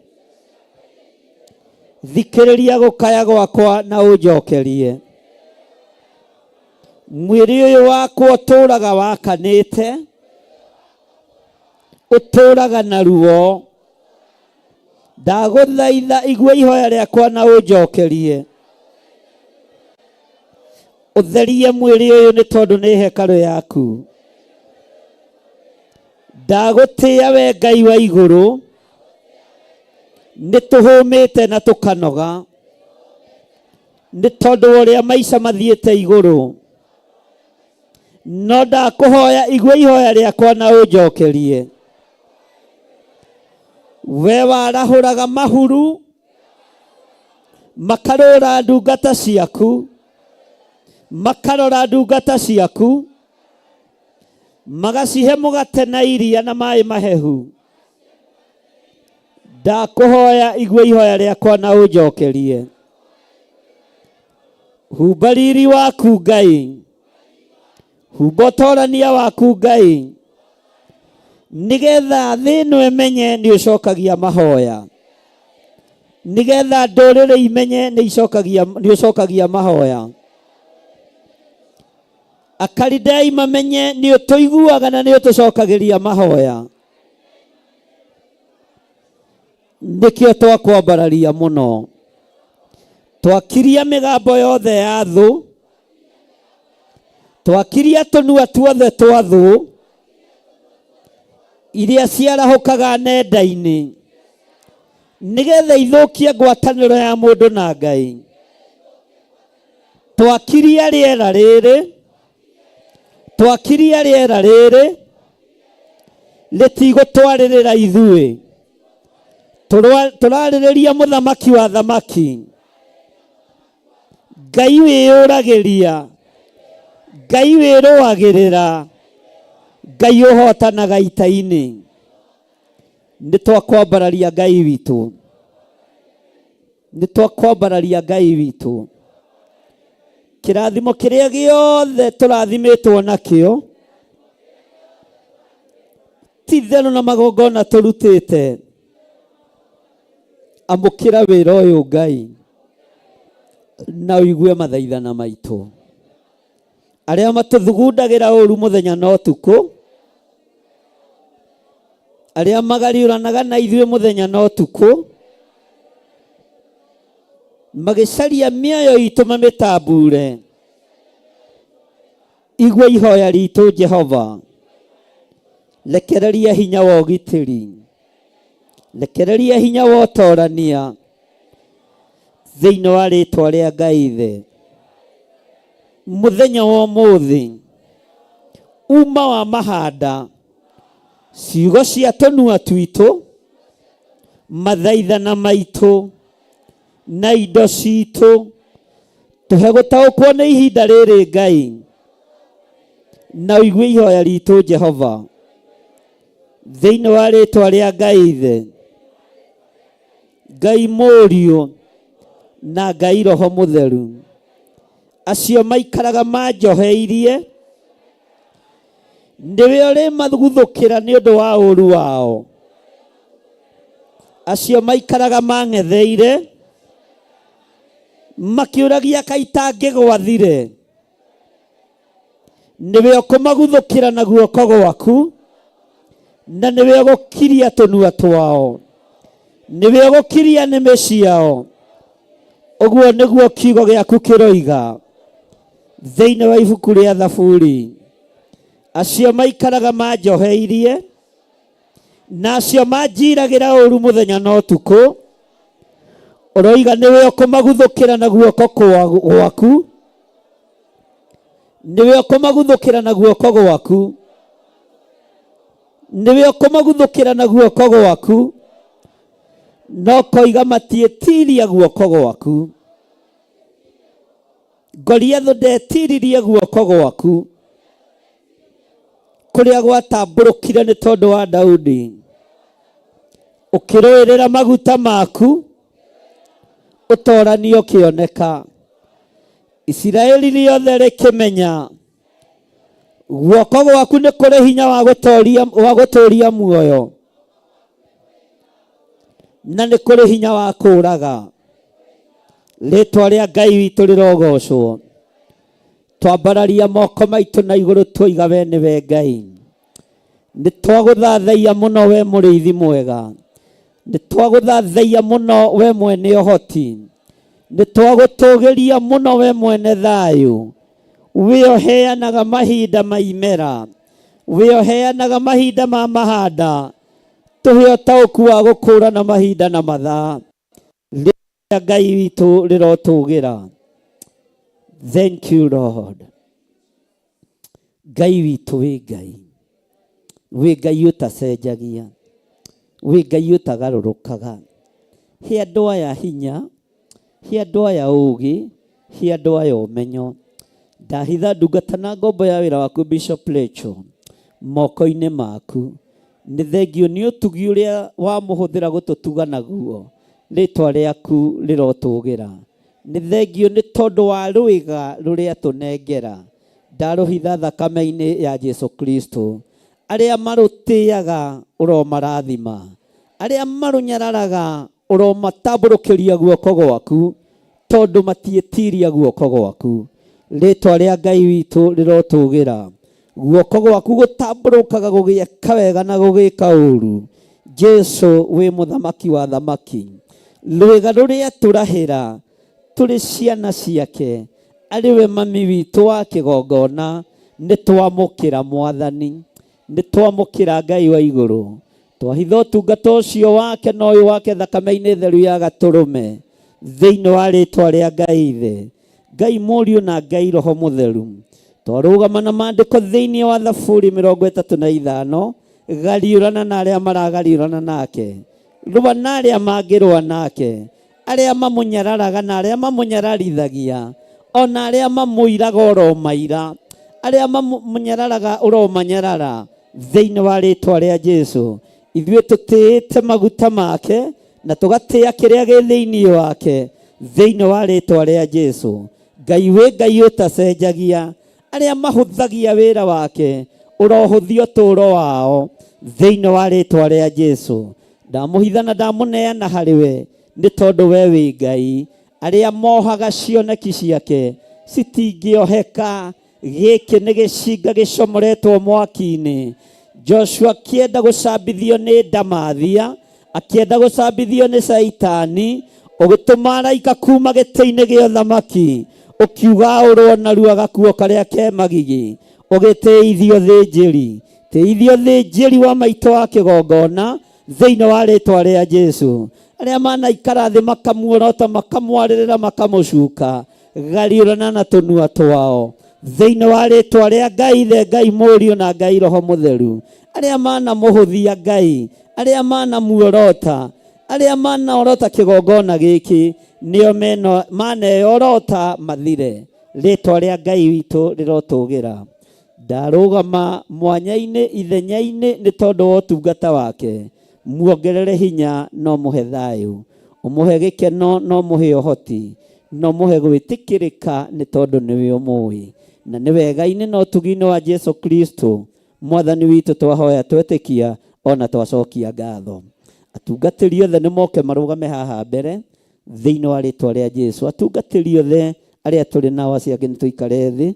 thikĩrĩria gũkaya gwakwa na ũnjokerie. Mwĩrĩ ũyũ wakwa ũtũũraga wakanĩte, ũtũũraga na ruo. Ndagũthaitha igua ihoya rĩakwa na ũnjokerie. Ũtherie mwĩrĩ ũyũ nĩ tondũ nĩ hekarũ yaku. Ndagũtĩĩa we Ngai wa igũrũ, nĩ tũhũmĩte na tũkanoga nĩ tondũ wa ũrĩa maica mathiĩte igũrũ. No ndakũhoya igua ihoya rĩakwa na ũnjokerie. We warahũraga mahuru makarora ndungata ciaku, makarora ndungata ciaku, magacihe mũgate na iria na maĩ mahehu. Ndakũhoya igue ihoya rĩakwa na ũnjokerie. Humba riri waku Ngai, humba ũtorania waku Ngai, nigetha thĩ ĩno ĩmenye nĩ ũcokagia mahoya, nigetha ndũrĩrĩ imenye nĩ ũcokagia mahoya. Akalidei mamenye nĩ ũtũiguaga na nĩ ũtũcokagĩria mahoya. Nĩkĩo twakwambararia mũno, twakiria mĩgambo yothe ya thũ, twakiria tũnua tuothe twa thũ iria ciarahũkaga nenda-inĩ, nĩgetha ithũkie ngwatanĩro ya mũndũ na Ngai. Twakiria rĩera rĩrĩ, twakiria rĩera rĩrĩ rĩtigũtwarĩrĩra ithuĩ. Tũrarĩrĩria mũthamaki wa thamaki, Ngai wĩyũragĩria, Ngai wĩrũagĩrĩra, Ngai ũhotanaga ita-inĩ. Nĩ twakwambararia Ngai witũ, nĩ twakwambararia Ngai witũ. Kĩrathimo kĩrĩa gĩothe tũrathimĩtwo nakĩo ti itherũ na magongona tũrutĩte. Amũkĩra wĩra ũyũ Ngai na ũigue mathaithana maitũ. Arĩa matũthugundagĩra ũru mũthenya na ũtukũ, arĩa magariũranaga na ithuĩ mũthenya na ũtukũ, magĩcaria mĩoyo itũ mamĩtambure. Igua ihoya ritũ Jehova, rekereria hinya wa ũgitĩri, rekereria hinya wa ũtorania thĩinĩ wa rĩtwa rĩa Ngai Ithe. Mũthenya wa ũmũthĩ uma wa mahanda ciugo cia tũnua twitũ, mathaithana maitũ na indo citũ, tũhe gũtaũkwo nĩ ihinda rĩrĩ Ngai, na ũigue ihoya ritũ Jehova thĩinĩ wa rĩtwa rĩa Ngai Ithe, Ngai Mũriũ na Ngai Roho Mũtheru. Acio maikaraga manjoheirie nĩwe ũrĩmaguthũkĩra nĩ ũndũ wa ũũru wao. Acio maikaraga mang'etheire makĩũragia kaĩ itangĩgwathire, nĩwe ũkũmaguthũkĩra na guoko gwaku, na nĩwe ũgũkiria tũnua twao, nĩwe ũgũkiria nĩmĩ ciao. Ũguo nĩguo kiugo gĩaku kĩroiga thĩinĩ wa ibuku rĩa Thaburi. Acio maikaraga manjoheirie na acio manjiragĩra ũru mũthenya na ũtukũ, ũroiga nĩwe ũkũmaguthũkĩra na guoko gwaku, nĩwe ũkũmaguthũkĩra na guoko gwaku, nĩwe ũkũmaguthũkĩra na guoko gwaku, no koiga matiĩtiria guoko gwaku. Goliathũ ndetiririe guoko gwaku kũrĩa gwatambũrũkire nĩ tondũ wa Daudi. Ũkĩrũĩrĩra maguta maku, ũtorani ũkĩoneka. Isiraeli rĩothe rĩkĩmenya guoko gwaku nĩ kũrĩ hinya wa gũtũũria muoyo, na nĩ kũrĩ hinya wa kũũraga. Rĩtwa rĩa Ngai witũ rĩrogocwo. Twambararia moko maitũ na igũrũ twoiga we nĩwe Ngai. Nĩ twagũthathaia mũno we mũrĩithi mwega, nĩ twagũthathaia mũno we mwene ũhoti, nĩ twagũtũgĩria mũno we mwene thayũ. We ũheanaga mahinda ma imera, we ũheanaga mahinda ma mahanda, tũhe ũtaũku wa gũkũũrana mahinda na mathaa. Rĩrĩa Ngai witũ rĩrotũgĩra. Thank you Lord. Ngai witũ wĩ Ngai, wĩ Ngai ũtacenjagia, Wĩ Ngai ũtagarũrũkaga. He andũ aya hinya, he andũ aya ũũgĩ, he andũ aya ũmenyo. Ndahitha ndungata na ngombo ya wĩra waku Bishop Rachel moko-inĩ maku. Nĩ thengio nĩ ũtugi ũrĩa wamũhũthĩra gũtũtuga naguo. Rĩtwa rĩaku rĩrotũgĩra. Nĩ thengio nĩ tondũ wa rwĩga rũrĩa tũnengera. Ndarũhitha thakame-inĩ ya Jesu Kristo. Arĩa marũtĩaga ũromarathima. Arĩa marũnyararaga ũromatambũrũkĩria guoko gwaku, tondũ matiĩtiria guoko gwaku. Rĩtwa rĩa Ngai witũ rĩrotũgĩra. Guoko gwaku gũtambũrũkaga gũgĩka wega na gũgĩka ũru. Jesu wĩ mũthamaki wa thamaki. Rwĩga rũrĩa tũrahĩra tũrĩ ciana ciake, arĩ we mami witũ wa kĩgongona, nĩ twamũkĩra Mwathani, nĩ twamũkĩra Ngai wa igũrũ. Twahitha ũtungata ũcio wake na ũyũ wake thakame-inĩ theru ya gatũrũme, thĩinĩ wa rĩtwa rĩa Ngai Ithe, Ngai Mũriũ na Ngai Roho Mũtheru. Twarũgama na maandĩko thĩinĩ wa Thaburi 35, gariũrana na arĩa maragariũrana nake, rũa na arĩa mangĩrũa nake, arĩa mamũnyararaga na arĩa mamũnyararithagia, ona arĩa mamũiraga oromaira, arĩa mamũnyararaga ũromanyarara, thĩinĩ wa rĩtwa rĩa Jesu. Ithuĩ tũtĩĩte maguta make na tũgatĩĩa kĩrĩa gĩ thĩinĩ wake, thĩinĩ wa rĩtwa rĩa Jesu. Ngai wĩ Ngai ũtacenjagia, arĩa mahũthagia wĩra wake ũrohũthia ũtũũro wao, thĩinĩ wa rĩtwa rĩa Jesu. Ndamũhitha na ndamũneana harĩ we, nĩ tondũ we wĩ Ngai. Arĩa mohaga cioneki ciake citingĩoheka. Gĩkĩ nĩ gĩcinga gĩcomoretwo mwaki-inĩ. Joshua akĩenda gũcambithio nĩ ndamathia, akĩenda gũcambithio nĩ Caitani, ũgĩtũma araika kuma gĩtĩ-inĩ gĩa ũthamaki, ũkiuga aũrwo narua gakuo karĩa ke magigi, ũgĩtĩithio thĩnjĩri. Tĩithio thĩnjĩri wa maitũ wa kĩgongona, thĩinĩ wa rĩtwa rĩa Jesu. Arĩa manaikara thĩ makamuorota, makamwarĩrĩra, makamũcuka, gariũrana na tũnua twao, thĩinĩ wa rĩtwa rĩa Ngai Ithe, Ngai Mũriũ na Ngai Roho Mũtheru. Arĩa manamũhũthia Ngai, arĩa manamuorota, arĩa manaorota kĩgongona gĩkĩ, nĩo maneyorota mathire. Rĩtwa rĩa Ngai witũ rĩrotũgĩra. Ndarũgama mwanya-inĩ ithenya-inĩ nĩ tondũ wa ũtungata wake. Muongerere hinya no mũhe thayũ, ũmũhe gĩkeno no mũhe ũhoti, no mũhe gwĩtĩkĩrĩka nĩ tondũ nĩwe ũmũĩ. Na nĩ wega-inĩ na ũtugi-inĩ wa Jesu Kristo Mwathani witũ twahoya twetĩkia ona twacokia ngatho. Atungatĩri othe nĩ moke marũgame haha mbere thĩinĩ wa rĩtwa rĩa Jesu. Atungatĩri othe arĩa tũrĩ nao acio angĩ nĩ tũikare thĩ,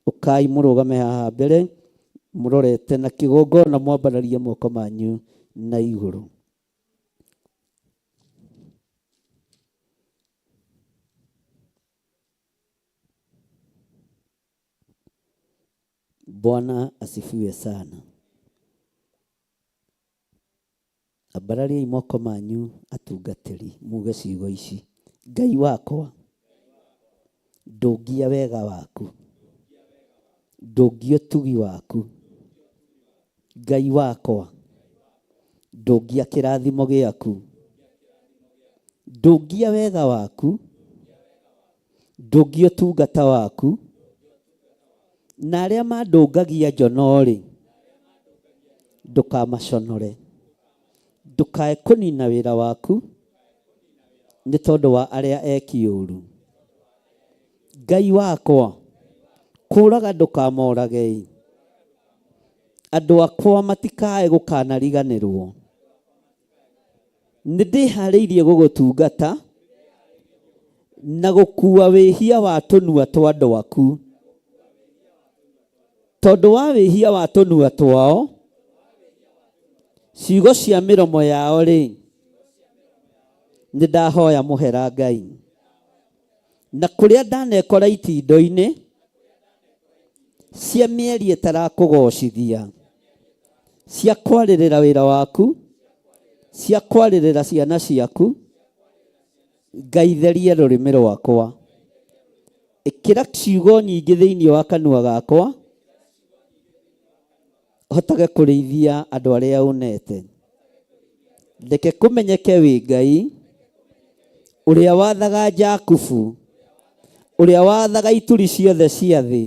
ũkai mũrũgame haha mbere mũrorete na kĩgongona, mwambararie moko manyu na igũrũ. Bwana asifiwe sana. Ambarariai moko manyu atungatĩri, muge ciugo ici: Ngai wakwa, ndũngia wega waku, ndũngia ũtugi waku. Ngai wakwa, ndũngia kĩrathimo gĩaku, ndũngia wega waku, ndũngia ũtungata waku. Na arĩa mandũngagia njono-rĩ, ndũkamaconore. Ndũkae kũnina wĩra waku nĩ tondũ wa arĩa eki ũru. Ngai wakwa, kũraga ndũkamoragei. Andũ akwa matikae gũkanariganĩrwo. Nĩ ndĩharĩirie gũgũtungata na gũkua wĩhia wa tũnua twa andũ aku. Tondũ wa wĩhia wa tũnua twao, ciugo cia mĩromo yao rĩ, nĩ ndahoya mũhera Ngai. Na kũrĩa ndanekora itindo-inĩ cia mĩario ĩtarakũgocithia, cia kwarĩrĩra wĩra waku, cia kwarĩrĩra ciana ciaku, Ngai theria rũrĩmĩ rwakwa. Ĩkĩra ciugo nyingĩ thĩinĩ wa kanua gakwa, hotage kũrĩithia andũ arĩa ũnete. Reke kũmenyeke wĩ Ngai ũrĩa wathaga Jakubu, ũrĩa wathaga ituri ciothe cia thĩ,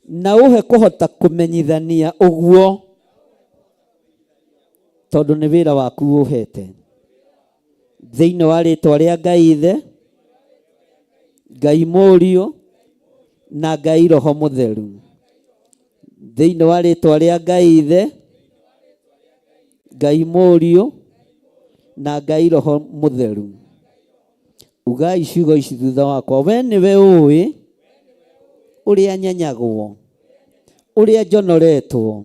na ũhe kũhota kũmenyithania ũguo, tondũ nĩ wĩra waku ũhete. Thĩinĩ wa rĩtwa rĩa Ngai Ithe, Ngai Mũriũ, na Ngai Roho Mũtheru. Thĩinĩ wa rĩtwa rĩa Ngai Ithe, Ngai Mũriũ, na Ngai Roho Mũtheru. Ugai ciugo ici thutha wakwa. We nĩwe ũĩ ũrĩa nyenyagwo, ũrĩa njonoretwo,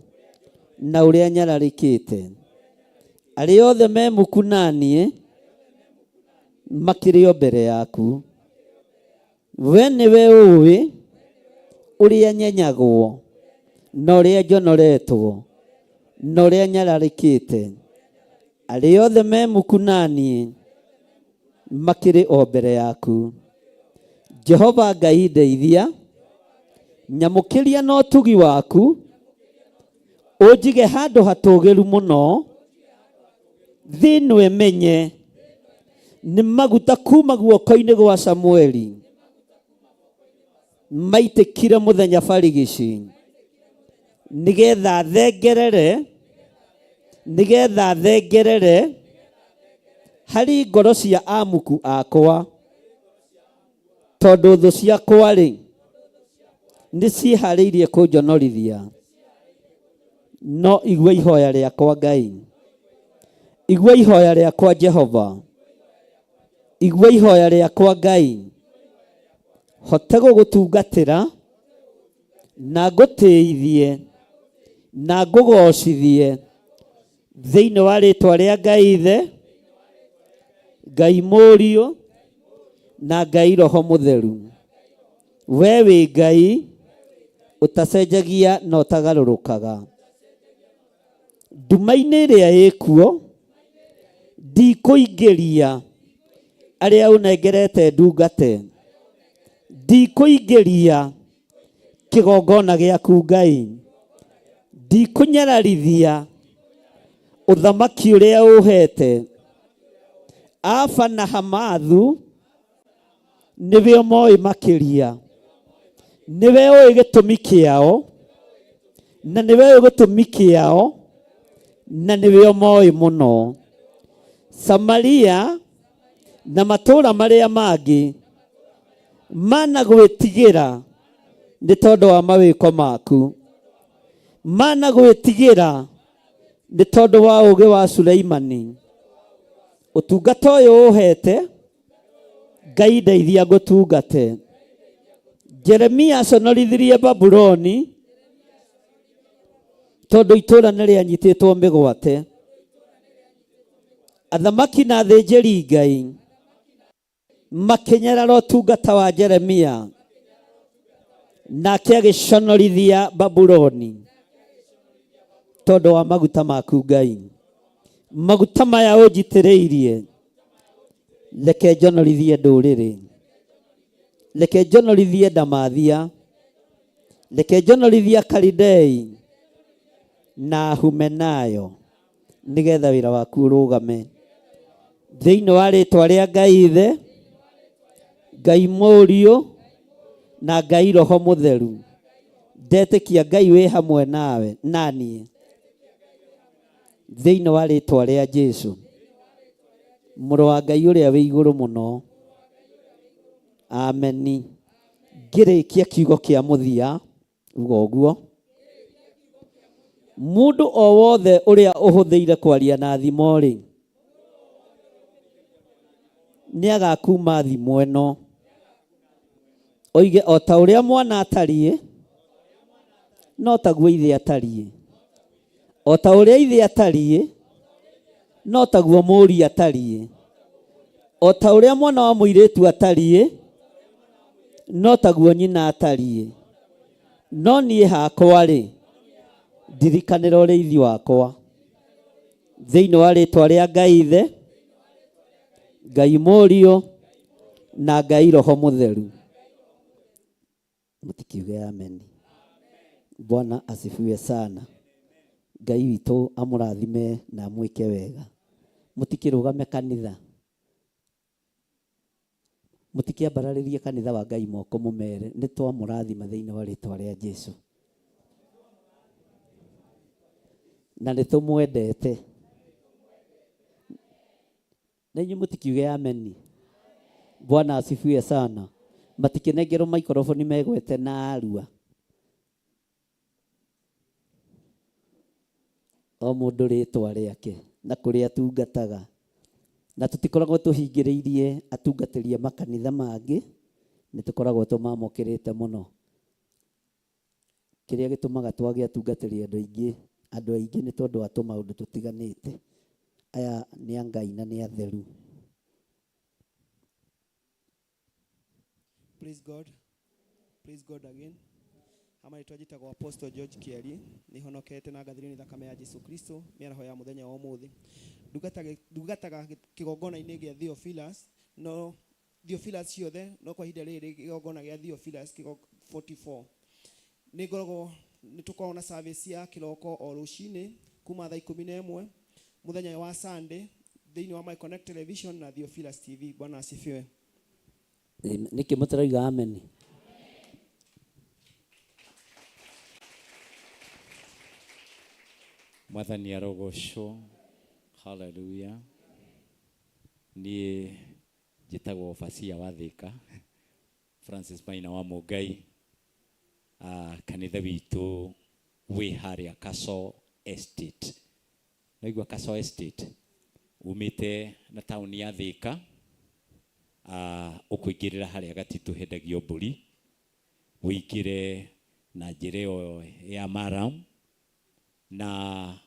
na ũrĩa nyararĩkĩte. Arĩa othe me muku na niĩ makĩrĩ o mbere yaku. We nĩwe ũĩ ũrĩa nyenyagwo, na ũrĩa njonoretwo, na ũrĩa nyararĩkĩte. Arĩa othe me muku na niĩ makĩrĩ o mbere yaku. Jehova Ngai ndeithia, nyamũkĩria na ũtugi waku, ũnjige handũ hatũũgĩru mũno, thĩ ĩno ĩmenye nĩ maguta kuma guoko-inĩ gwa Samueli maitĩkire mũthenya barigici, nĩgetha thengerere, nĩgetha thengerere harĩ ngoro cia amuku akwa, tondũ thũ ciakwa-rĩ nĩ ciĩharĩirie kũnjonorithia. No igua ihoya rĩakwa Ngai, igua ihoya rĩakwa Jehova, igua ihoya rĩakwa Ngai, hote gũgũtungatĩra na ngũtĩithie na ngũgocithie thĩinĩ wa rĩtwa rĩa Ngai Ithe, Ngai Mũriũ, na Ngai Roho Mũtheru. We wĩ Ngai ũtacenjagia na ũtagarũrũkaga. Nduma-inĩ ĩrĩa ĩkuo ndikũingĩria arĩa ũnengerete ndungate, ndikũingĩria kĩgongona gĩaku Ngai, ndikũnyararithia ũthamaki ũrĩa ũhete. Aba na Hamathu nĩwe ũmoĩ makĩria, nĩwe ũĩ gĩtũmi kĩao, na nĩwe ũĩ gĩtũmi kĩao, na nĩwe ũmoĩ mũno. Samaria na matũũra marĩa mangĩ managwĩtigĩra nĩ tondũ wa mawĩko maku, managwĩtigĩra nĩ tondũ wa ũũgĩ wa Suleimani. Ũtungata ũyũ ũhete Ngai ndeithia ngũtungate. Jeremia aconorithirie Babuloni tondũ itũũra nĩ rĩanyitĩtwo mĩgwate. Athamaki na athĩnjĩri Ngai makĩnyarara ũtungata wa Jeremia, nake agĩconorithia Babuloni tondũ wa maguta maku Ngai. Maguta maya ũnjitĩrĩirie, reke njonorithie ndũrĩrĩ, reke njonorithie Ndamathia, reke njonorithie Akalidei na Ahumenayo, nĩgetha wĩra waku ũrũgame. Thĩinĩ wa rĩtwa rĩa Ngai Ithe, Ngai Mũriũ, na Ngai Roho Mũtheru, ndetĩkia Ngai wĩ hamwe nawe naniĩ, thĩinĩ wa rĩtwa rĩa Jesu, mũrũ wa Ngai ũrĩa wĩ igũrũ mũno. Ameni. Ngĩrĩkia kiugo kĩa mũthia, uga ũguo, mũndũ o wothe ũrĩa ũhũthĩire kwaria na thimo-rĩ, nĩ agakuma thimo ĩno, oige o ta ũrĩa mwana atariĩ, no taguo ithe atariĩ, o ta ũrĩa ithe atariĩ, no taguo mũriũ atariĩ, o ta ũrĩa mwana wa mũirĩtu atariĩ, no taguo nyina atariĩ. No niĩ hakwa-rĩ, ndirikanĩra ũrĩithi wakwa. Thĩinĩ wa rĩtwa rĩa Ngai Ithe, Ngai Mũriũ, na Ngai Roho Mũtheru. Mũtikiuge amen. Bwana asifiwe sana. Ngai witũ amũrathime na amwĩke wega. Mũtikĩrũgame kanitha. Mũtikĩambararĩrie kanitha wa Ngai moko mũmere nĩ twamũrathima thĩinĩ wa rĩtwa rĩa Jesu. Na nĩ tũmwendete. Na inyuĩ mũtikiuge ameni. Bwana asifiwe sana. Matikinengerwo maikoroboni megwete na arua. O mũndũ rĩtwa rĩake na kũrĩa atungataga. Na tũtikoragwo tũhingĩrĩirie atungatĩri a makanitha mangĩ, nĩ tũkoragwo tũmamũkĩrĩte mũno. Kĩrĩa gĩtũmaga twage atungatĩri andũ aingĩ nĩ tondũ wa tũmaũndũ tũtiganĩte. Aya nĩ a Ngai na nĩ atheru. Praise God. Praise God again. Hama rĩtwa njĩtagwo Apostle George Kĩarie, nĩ honokete na ngatherio nĩ thakame ya Jesu Kristo mĩaraho ya mũthenya wa ũmũthĩ. Ndungataga kĩgongona-inĩ gĩa Theophilus, no Theophilus ciothe, no kwa ihinda rĩrĩ kĩgongona gĩa Theophilus 44. Nĩ ngoragwo nĩ tũkoragwo na service ya kĩroko o rũcinĩ kuma thaa 11 mũthenya wa Sunday thĩinĩ wa My Connect Television na Theophilus TV. Bwana asifiwe. Nĩkĩ mũtarauga ameni? Mwathani arogocwo. Haleluya. Niĩ njĩtagwo Basia wa Thika, Francis Maina wa Mũngai. Kanitha witũ wĩ harĩa Castle Estate. Naigua Castle Estate umĩte na taũni ya Thika, ũkũingĩrĩra harĩa gatitũ hendagio mbũri, ũingĩre na njĩra ĩyo ya Maram, na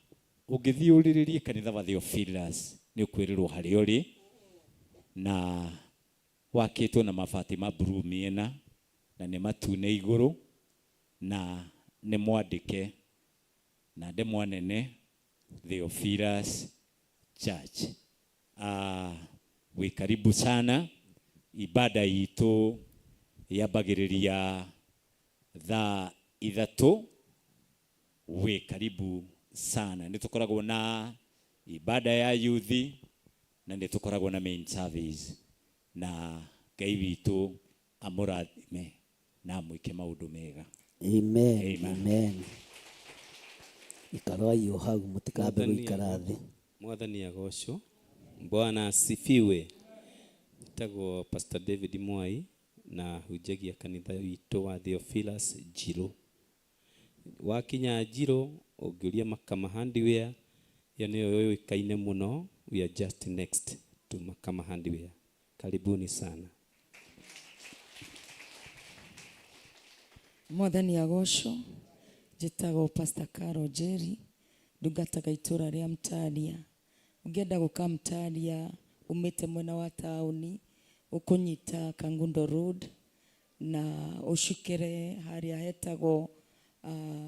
ũngĩthiĩ ũrĩrĩrie kanitha wa Theophilus nĩ ũkwĩrĩrwo harĩa ũrĩ, na wakĩtwo na mabati ma blue mĩena na nĩ matune igũrũ, na nĩ mwandĩke na ndemwa nene Theophilus Church. Wĩ karibu sana. Ibada itũ yambagĩrĩria thaa 3. Wĩ karibu sana. Nĩ tũkoragwo na ibada ya youth na nĩ tũkoragwo na main service, na Ngai witũ amũrathime na amwĩke maũndũ mega. Amen. Amen. Amen. Ikarwai o hau mũtikambe gũikara thĩ. Mwathani agocwo. Bwana asifiwe. Njĩtagwo Pastor David Mwai na hunjagia kanitha witũ wa Theophilus Njirũ. Wakinya Njirũ ũngĩũria Makama Hardware, ĩyo nĩyo yũĩkaine mũno. We are just next to Makama Hardware. Karibuni sana. Mwathani agocwo. Njĩtagwo Pastor Carol Jerry, ndungataga itũra rĩa Mtalia. Ũngĩenda gũka Mtalia umĩte mwena wa taũni, ũkũnyita Kangundo Road na ũcukĩre harĩa hetagwo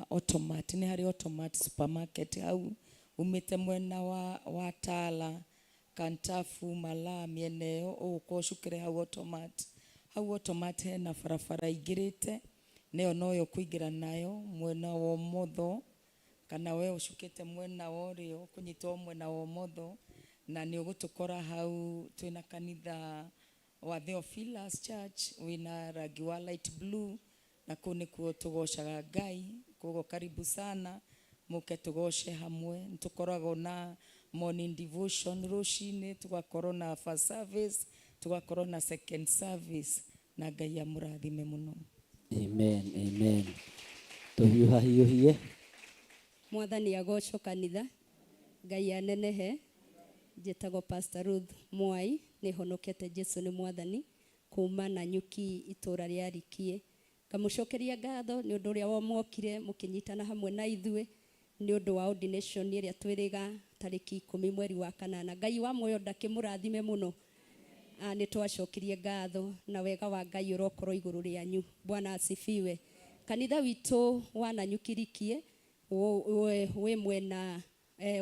Automat. Nĩ harĩ Automat supermarket hau umĩte mwena wa Tala, Kantafu, Malaa, mĩena ĩyo ũgũka ũcukĩre hau Automat. Hau Automat hena barabara ingĩrĩte, nĩyo noyo ũkũingĩra nayo mwena wa ũmotho, kana we ũcukĩte mwena wa ũrĩo, ũkũnyita o mwena wa ũmotho, na nĩ ũgũtũkora hau twĩna kanitha wa Theophilus Church wĩna rangi wa light blue, na kũu nĩkuo tũgocaga Ngai. Koguo karibu sana mũke tũgoce hamwe. Nĩ tũkoragwo na morning devotion rũcinĩ, tũgakorwo na first service, tũgakorwo na second service, na Ngai amũrathime mũno. Amen, amen. Tũhiũha hiũhie. Mwathani agocwo kanitha. Ngai anenehe. Njĩtagwo Pastor Ruth Mwai, nĩ honokete Jesu nĩ mwathani kuma Nanyuki itũra rĩa Rikie. Ngamũcokeria ngatho nĩ ũndũ ũrĩa wamwokire mũkĩnyitana hamwe na ithuĩ nĩ ũndũ wa ordination ĩrĩa twĩrĩga tarĩki 10 mweri wa 8. Ngai wa muoyo ndakĩmũrathime mũno. Nĩ twacokirie ngatho na wega wa Ngai ũrokorwo igũrũ rĩanyu. Bwana asifiwe. Kanitha witũ wa Nanyuki Rikie wĩ mwena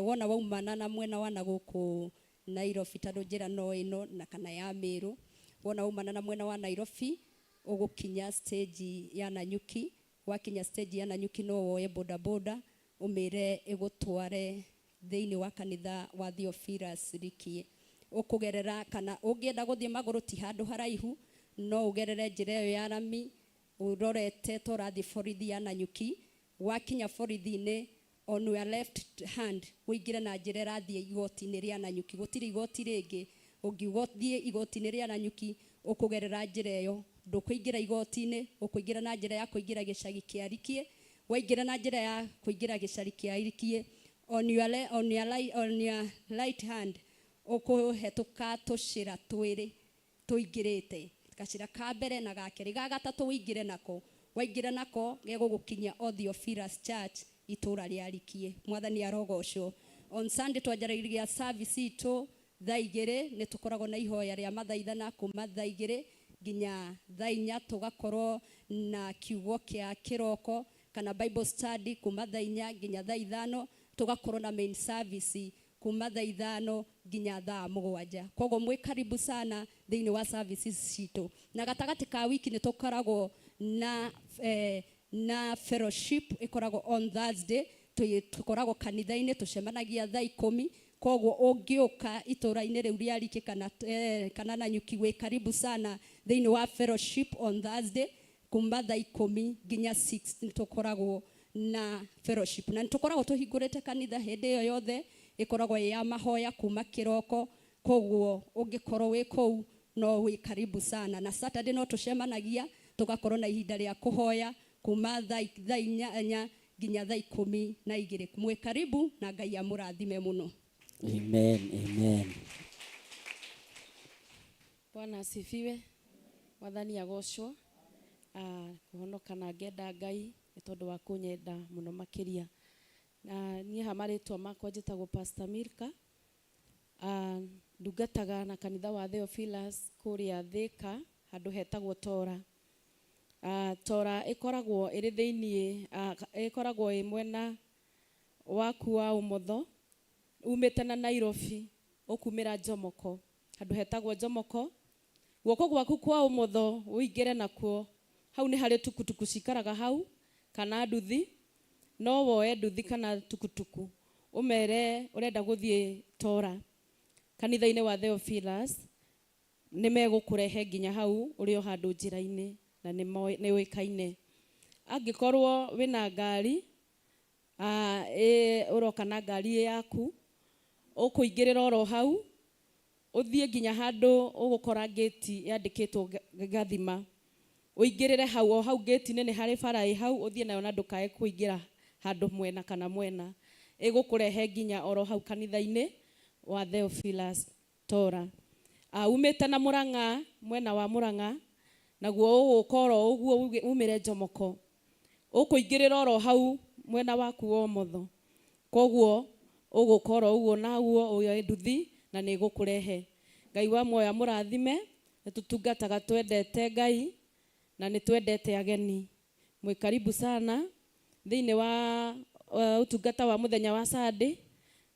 wona waumana na mwena wa na gũkũ Nairobi, tondũ njĩra no ĩno na kana ya Meru. Wona waumana na mwena wa Nairobi ũgũkinya stage ya Nanyuki. Wakinya stage ya Nanyuki no woe boda boda ũmĩre ĩgũtware Thĩinĩ wa kanitha wa Theophilus Rikie. Ũkũgerera kana ũngĩenda gũthiĩ magũrũ ti handũ haraihu, no ũgerere njĩra ĩyo ya rami ũrorete ta ũrathiĩ borithi ya Nanyuki. Wakinya borithi-inĩ, on your left hand ũingĩre na njĩra ĩrathiĩ igoti-inĩ rĩa Nanyuki. Gũtirĩ igoti rĩngĩ. Ũngiuga ũthiĩ igoti-inĩ rĩa Nanyuki, ũkũgerera njĩra ĩyo. Ndũkũingĩra igoti-inĩ, ũkũingĩra na njĩra ya kũingĩra gĩcagi kĩa Rikie. Waingĩra na njĩra ya kũingĩra gĩcagi kĩa Rikie, on your, le, on your, on your right hand ũkũhetũka tũcĩra twĩrĩ tũingĩrĩte, gacĩra ka mbere na ga kerĩ, ga gatatũ ũingĩre nako. Waingĩra nako gegũgũkinyia o Theophilus Church itũra rĩa Rikie. Mwathani arogocwo. On Sunday twanjarĩria service itũ thaa 2, nĩ tũkoragwo na ihoya rĩa mathaithana kuma thaa 2 nginya thaa 4, tũgakorwo na kiugo kĩa kĩroko kana Bible study kuma thaa 4 nginya thaa 5, tũgakorwo na main service kuma thaa 5 nginya thaa 7. Koguo mwĩ karibu sana thĩinĩ wa services citũ. Na gatagatĩ ka wiki nĩ tũkoragwo na fellowship ĩkoragwo on Thursday, tũkoragwo kanitha-inĩ tũcemanagia thaa 10. Koguo ũngĩũka itũra-inĩ rĩu rĩa Rikie kana Nanyuki, wĩ karibu sana thĩinĩ wa fellowship on Thursday kuma thaa 10 nginya 6 nĩ tũkoragwo na fellowship. Na nĩ tũkoragwo tũhingũrĩte kanitha hĩndĩ ĩyo yothe, ĩkoragwo ĩ ya mahoya kuma kĩroko. Koguo ũngĩkorwo wĩ kũu no wĩ karibu sana. Na Saturday no tũcemanagia tũgakorwo na ihinda rĩa kũhoya kuma thaa 8 nginya thaa 12. Mwĩ karibu na Ngai amũrathime mũno. Amen, amen. Bwana asifiwe. Mwathani agocwo. Kũhonoka na ngenda Ngai nĩ tondũ wa kũnyenda mũno makĩria. Na niĩ ha marĩtwa makwa njĩtagwo Pastor Milka. Ndungataga na kanitha wa Theophilus kũrĩa Thika handũ hetagwo Tora. Tora ĩkoragwo ĩrĩ thĩiniĩ, ĩkoragwo ĩ mwena waku wa ũmotho umĩte na Nairobi ũkumĩra Jomoko, handũ hetagwo Jomoko. Guoko gwaku kwa ũmotho ũingĩre nakuo, hau nĩ harĩ tukutuku cikaraga hau kana nduthi. No woe nduthi kana tukutuku ũmere ũrenda gũthiĩ Tora kanitha-inĩ wa Theophilus, nĩ megũkũrehe nginya hau ũrĩ o handũ njĩra-inĩ na nĩ ũĩkaine. Angĩkorwo wĩna ngari, ũroka na ngari yaku, ũkũingĩrĩra oro hau ũthiĩ nginya handũ ũgũkora gate yandĩkĩtwo Gathima, ũingĩrĩre hau. O hau gate-inĩ nĩ harĩ bara ĩ hau, ũthiĩ nayo na ndũkae kũingĩra handũ mwena kana mwena, ĩgũkũrehe nginya oro hau kanitha-inĩ wa Theophilus Tora. Umĩte na Murang'a, mwena wa Murang'a, naguo ũgũka oro ũguo umĩre Jomoko, ũkũingĩrĩra oro hau mwena waku wa ũmotho. Koguo ũgũka oro ũguo naguo ũyoe nduthi na nĩ ĩgũkũrehe. Ngai wa muoyo amũrathime. Nĩ tũtungataga twendete Ngai na nĩ twendete ageni. Mwĩ karibu sana thĩinĩ wa ũtungata wa mũthenya wa Sunday.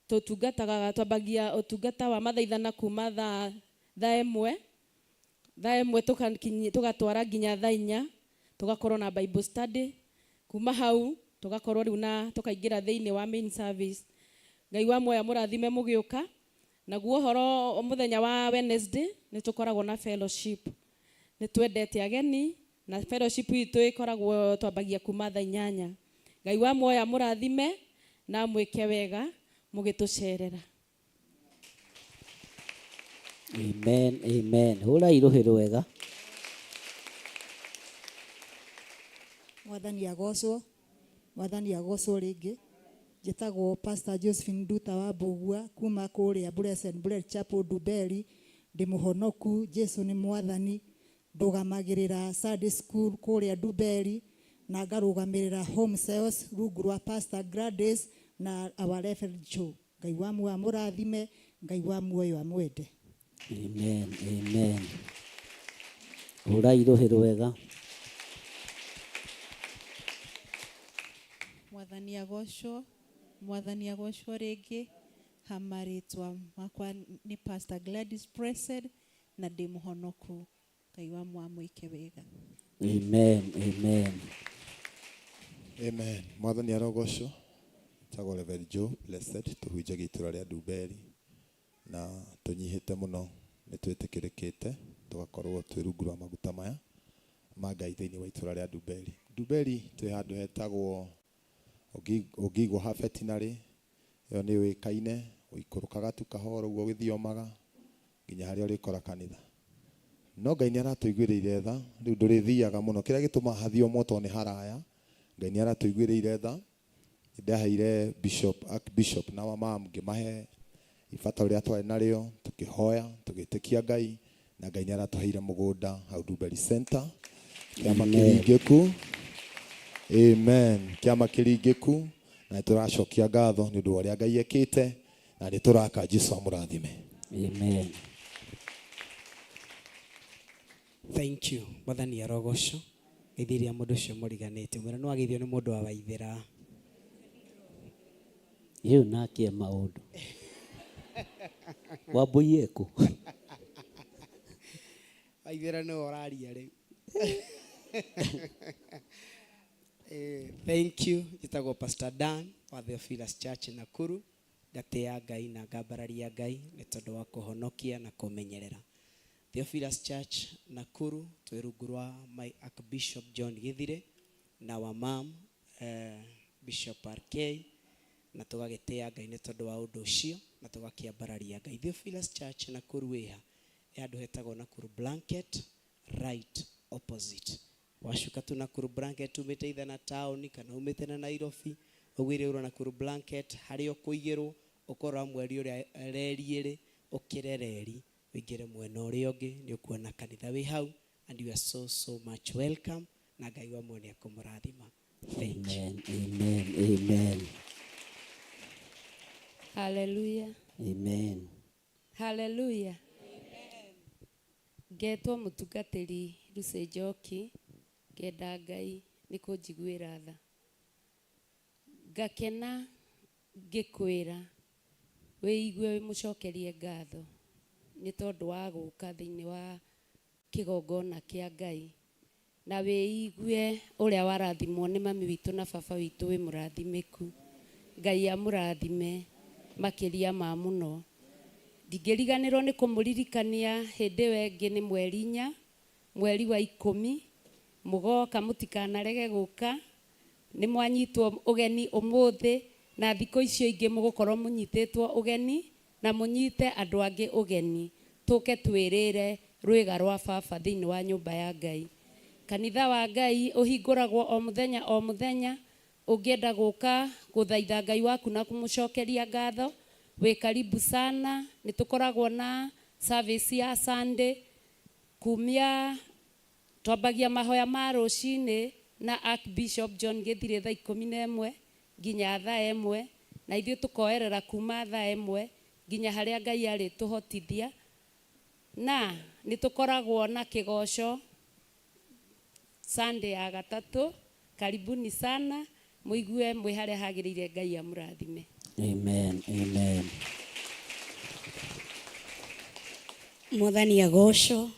Tũtungataga, twambagia ũtungata wa mathaithana kuma thaa 1, thaa 1 tũgatwara nginya thaa 4, tũgakorwo na Bible study. Kuma hau tũgakorwo rĩu na tũkaingĩra thĩinĩ wa main service. Ngai wa muoyo amũrathime mũgĩũka. Naguo ũhoro mũthenya wa Wednesday nĩ tũkoragwo na fellowship. Nĩ twendete ageni na fellowship itũ ĩkoragwo twambagia kuma thaa 8. Ngai wa muoyo amũrathime na amwĩke wega mũgĩtũcerera. Amen, amen. Hũrai rũhĩ rwega. Mwathani agocwo. Mwathani agocwo rĩngĩ. Njĩtagwo Pastor Josephine Nduta wa Mbũgua kuma kũrĩa Blessed Bread Chapel Nduberi. Ndĩ mũhonoku, Jesu nĩ Mwathani. Ndũgamagĩrĩra Sunday School kũrĩa Nduberi na ngarũgamĩrĩra Home Sales rungu rwa Pastor Gladys na our Reverend Joe. Ngai wa muoyo amũrathime, Ngai wa muoyo amwende. Amen, amen. Hũrai rũhĩ rwega. Mwathani agocwo, Mwathani agocwo rĩngĩ. Hamarĩtwa makwa nĩ Pastor Gladys Blessed na ndĩ mũhonoku. Ngai wa muoyo amwĩke wega. Amen, amen. Amen. Mwathani arogocwo. Njĩtagwo Reverend Joe Blessed, tũhunjagia itũra rĩa Ndumberi na tũnyihĩte mũno nĩ twĩtĩkĩrĩkĩte tũgakorwo twĩ rungu rwa maguta maya ma Ngai thĩinĩ wa itũra rĩa Ndumberi. Ndumberi twĩ handũ hetagwo ũngĩigwo ha veterinary, ĩyo nĩ yũĩkaine, ũikũrũkaga tu kahora ũguo ũgĩthiomaga nginya harĩa ũrĩkora kanitha. No Ngai nĩ aratũiguĩrĩire tha, rĩu ndũrĩthiaga mũno. Kĩrĩa gĩtũmaga hathiomwo tondũ nĩ haraya, Ngai nĩ aratũiguĩrĩire tha. Nĩndaheire bishop, archbishop na wamam ngĩmahe ibata rĩrĩa twarĩ narĩo, tũkĩhoya, tũgĩtĩkia Ngai, na Ngai nĩ aratũheire mũgũnda hau Ndumberi Center, kĩama kĩringĩku. Amen. Kĩama kĩringĩku, na nĩ tũracokia ngatho nĩ ũndũ wa ũrĩa Ngai ekĩte, na nĩ tũraka Jesu amũrathime. Amen. Thank you. Mwathani arogocwo. Geithĩria mũndũ ũcio mũriganĩtie. Mwĩre nĩ wageithio nĩ mũndũ wa Waithĩra. Rĩu nake maũndũ. Wambũi ekũ? Waithĩra nĩwe ũraria rĩu. Thank you. Njĩtagwo Pastor Dan wa Theophilus Church Nakuru. Ngatĩa Ngai na ngambararia Ngai nĩ tondũ wa kũhonokia na kũmenyerera. Theophilus Church Nakuru twĩ rungu rwa my Archbishop John Githire na wa mam Bishop RK, na tũgagĩtĩa Ngai nĩ tondũ wa ũndũ ũcio na tũgakĩambararia Ngai. Theophilus Church Nakuru ĩha ĩ handũ hetagwo Nakuru Blanket right opposite. Wacuka tu Nakuru Blanket umĩte either na taũni kana umĩte na Nairobi, ũgwĩrĩrwo Nakuru Blanket harĩa ũkũigĩrwo, ũkorora mweri ũrĩa reri ĩrĩ, ũkĩre reri ũingĩre mwena ũrĩa ũngĩ, nĩ ũkuona kanitha wĩ hau, and you are so so much welcome, na Ngai wa muoyo nĩ ekũmũrathima. Thank you. Amen, amen, amen. Hallelujah. Amen. Hallelujah. Ngetwo mũtungatĩri Lucy Njoki, ngenda Ngai nĩ kũnjiguĩra tha. Ngakena ngĩkwĩra wĩigue wĩmũcokerie ngatho nĩ tondũ wa gũka thĩinĩ wa kĩgongona kĩa Ngai, na wĩigue ũrĩa warathimwo nĩ mami witũ na baba witũ wĩ mũrathimĩku. Ngai amũrathime makĩria ma mũno. Ndingĩriganĩrwo nĩ kũmũririkania hĩndĩ ĩyo ĩngĩ nĩ mweri 4, mweri wa 10, mũgoka mũtikanarege gũka. Nĩ mwanyitwo ũgeni ũmũthĩ, na thikũ icio ingĩ mũgũkorwo mũnyitĩtwo ũgeni, na mũnyite andũ angĩ ũgeni, tũke twĩrĩre rwĩga rwa baba thĩinĩ wa nyũmba ya Ngai. Kanitha wa Ngai ũhingũragwo o mũthenya o mũthenya. Ũngĩenda gũka gũthaitha Ngai waku na kũmũcokeria ngatho, wĩ karibu sana. Nĩ tũkoragwo na service ya Sunday kumia twambagia mahoya ma rũcinĩ na Archbishop John Githire thaa 11 nginya thaa 1, na ithuĩ tũkoerera kuma thaa 1 nginya harĩa Ngai arĩ tũhotithia. Na nĩ tũkoragwo na kĩgoco Sunday ya gatatũ. Karibuni sana, mũigue mwĩ harĩa hagĩrĩire. Ngai amũrathime. Amen, amen. Mwathani agocwo,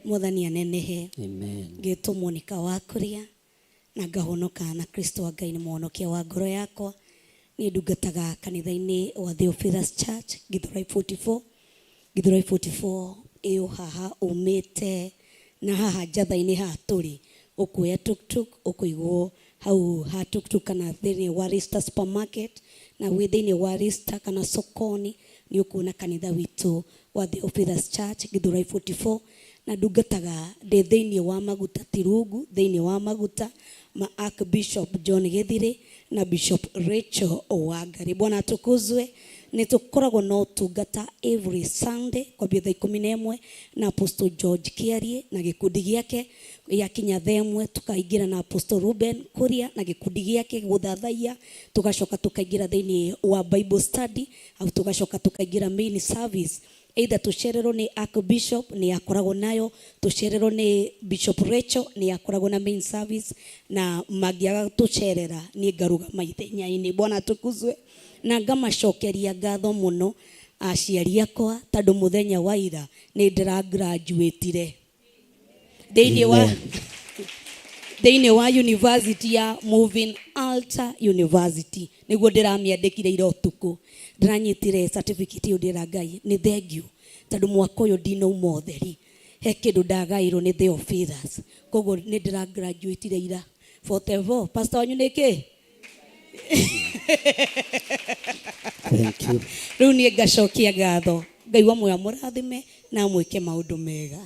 Mwathani anenehe. Amen. Ngĩtwo Monica wa Kuria na ngahonoka na Kristo wa Ngai nĩ mũhonokia wa ngoro yakwa. Niĩ ndungataga kanitha-inĩ wa Theophilus Church Githurai 44. Githurai 44 ĩyo haha umĩte na haha njatha-inĩ haha tũrĩ, ũkuoya tuk-tuk ũkũigwo hau ha tuk-tuk kana thĩinĩ wa Rista supermarket, na wĩ thĩinĩ wa Rista kana sokoni nĩ ũkuona kanitha witũ wa Theophilus Church Githurai 44. Na ndungataga ndĩ thĩinĩ wa maguta tirungu, thĩinĩ wa maguta ma Archbishop John Githire na Bishop Rachel Wangari. Bwana atukuzwe. Nĩ tũkoragwo na ũtungata every Sunday kwambia thaa 11 na Apostle George Kiarie na gĩkundi gĩake. Yakinya thaa 1 tukaingĩra na Apostle Ruben Kuria na gĩkundi gĩake gũthathaiya, tugacoka tukaingĩra thĩinĩ wa Bible study, au tugacoka tukaingĩra main service. Either tũcererwo nĩ Archbishop nĩ akoragwo nayo, tũcererwo nĩ Bishop Rachel nĩ akoragwo na main service, na mangĩaga tũcerera niĩ ngarũgama ithenya-inĩ. Bwana atukuzwe. Na ngamacokeria ngatho mũno aciari akwa tondũ mũthenya wa ira nĩ ndĩra graduate-ire. Thĩinĩ wa Amen. Thĩinĩ wa university ya Moving Altar University nĩguo ndĩramĩandĩkire ira ũtukũ. Ndĩranyitire certificate ĩyo ndĩra Ngai nĩ thank you tondũ mwaka ũyũ ndinauma ũtheri, he kĩndũ ndagaĩrwo nĩ Theophilus, koguo nĩ ndĩra graduate ira 44. Pastor wanyu nĩ kĩ? Thank you. Rĩu niĩ ngacokia ngatho. Ngai wa muoyo amũrathime na amwĩke maũndũ mega.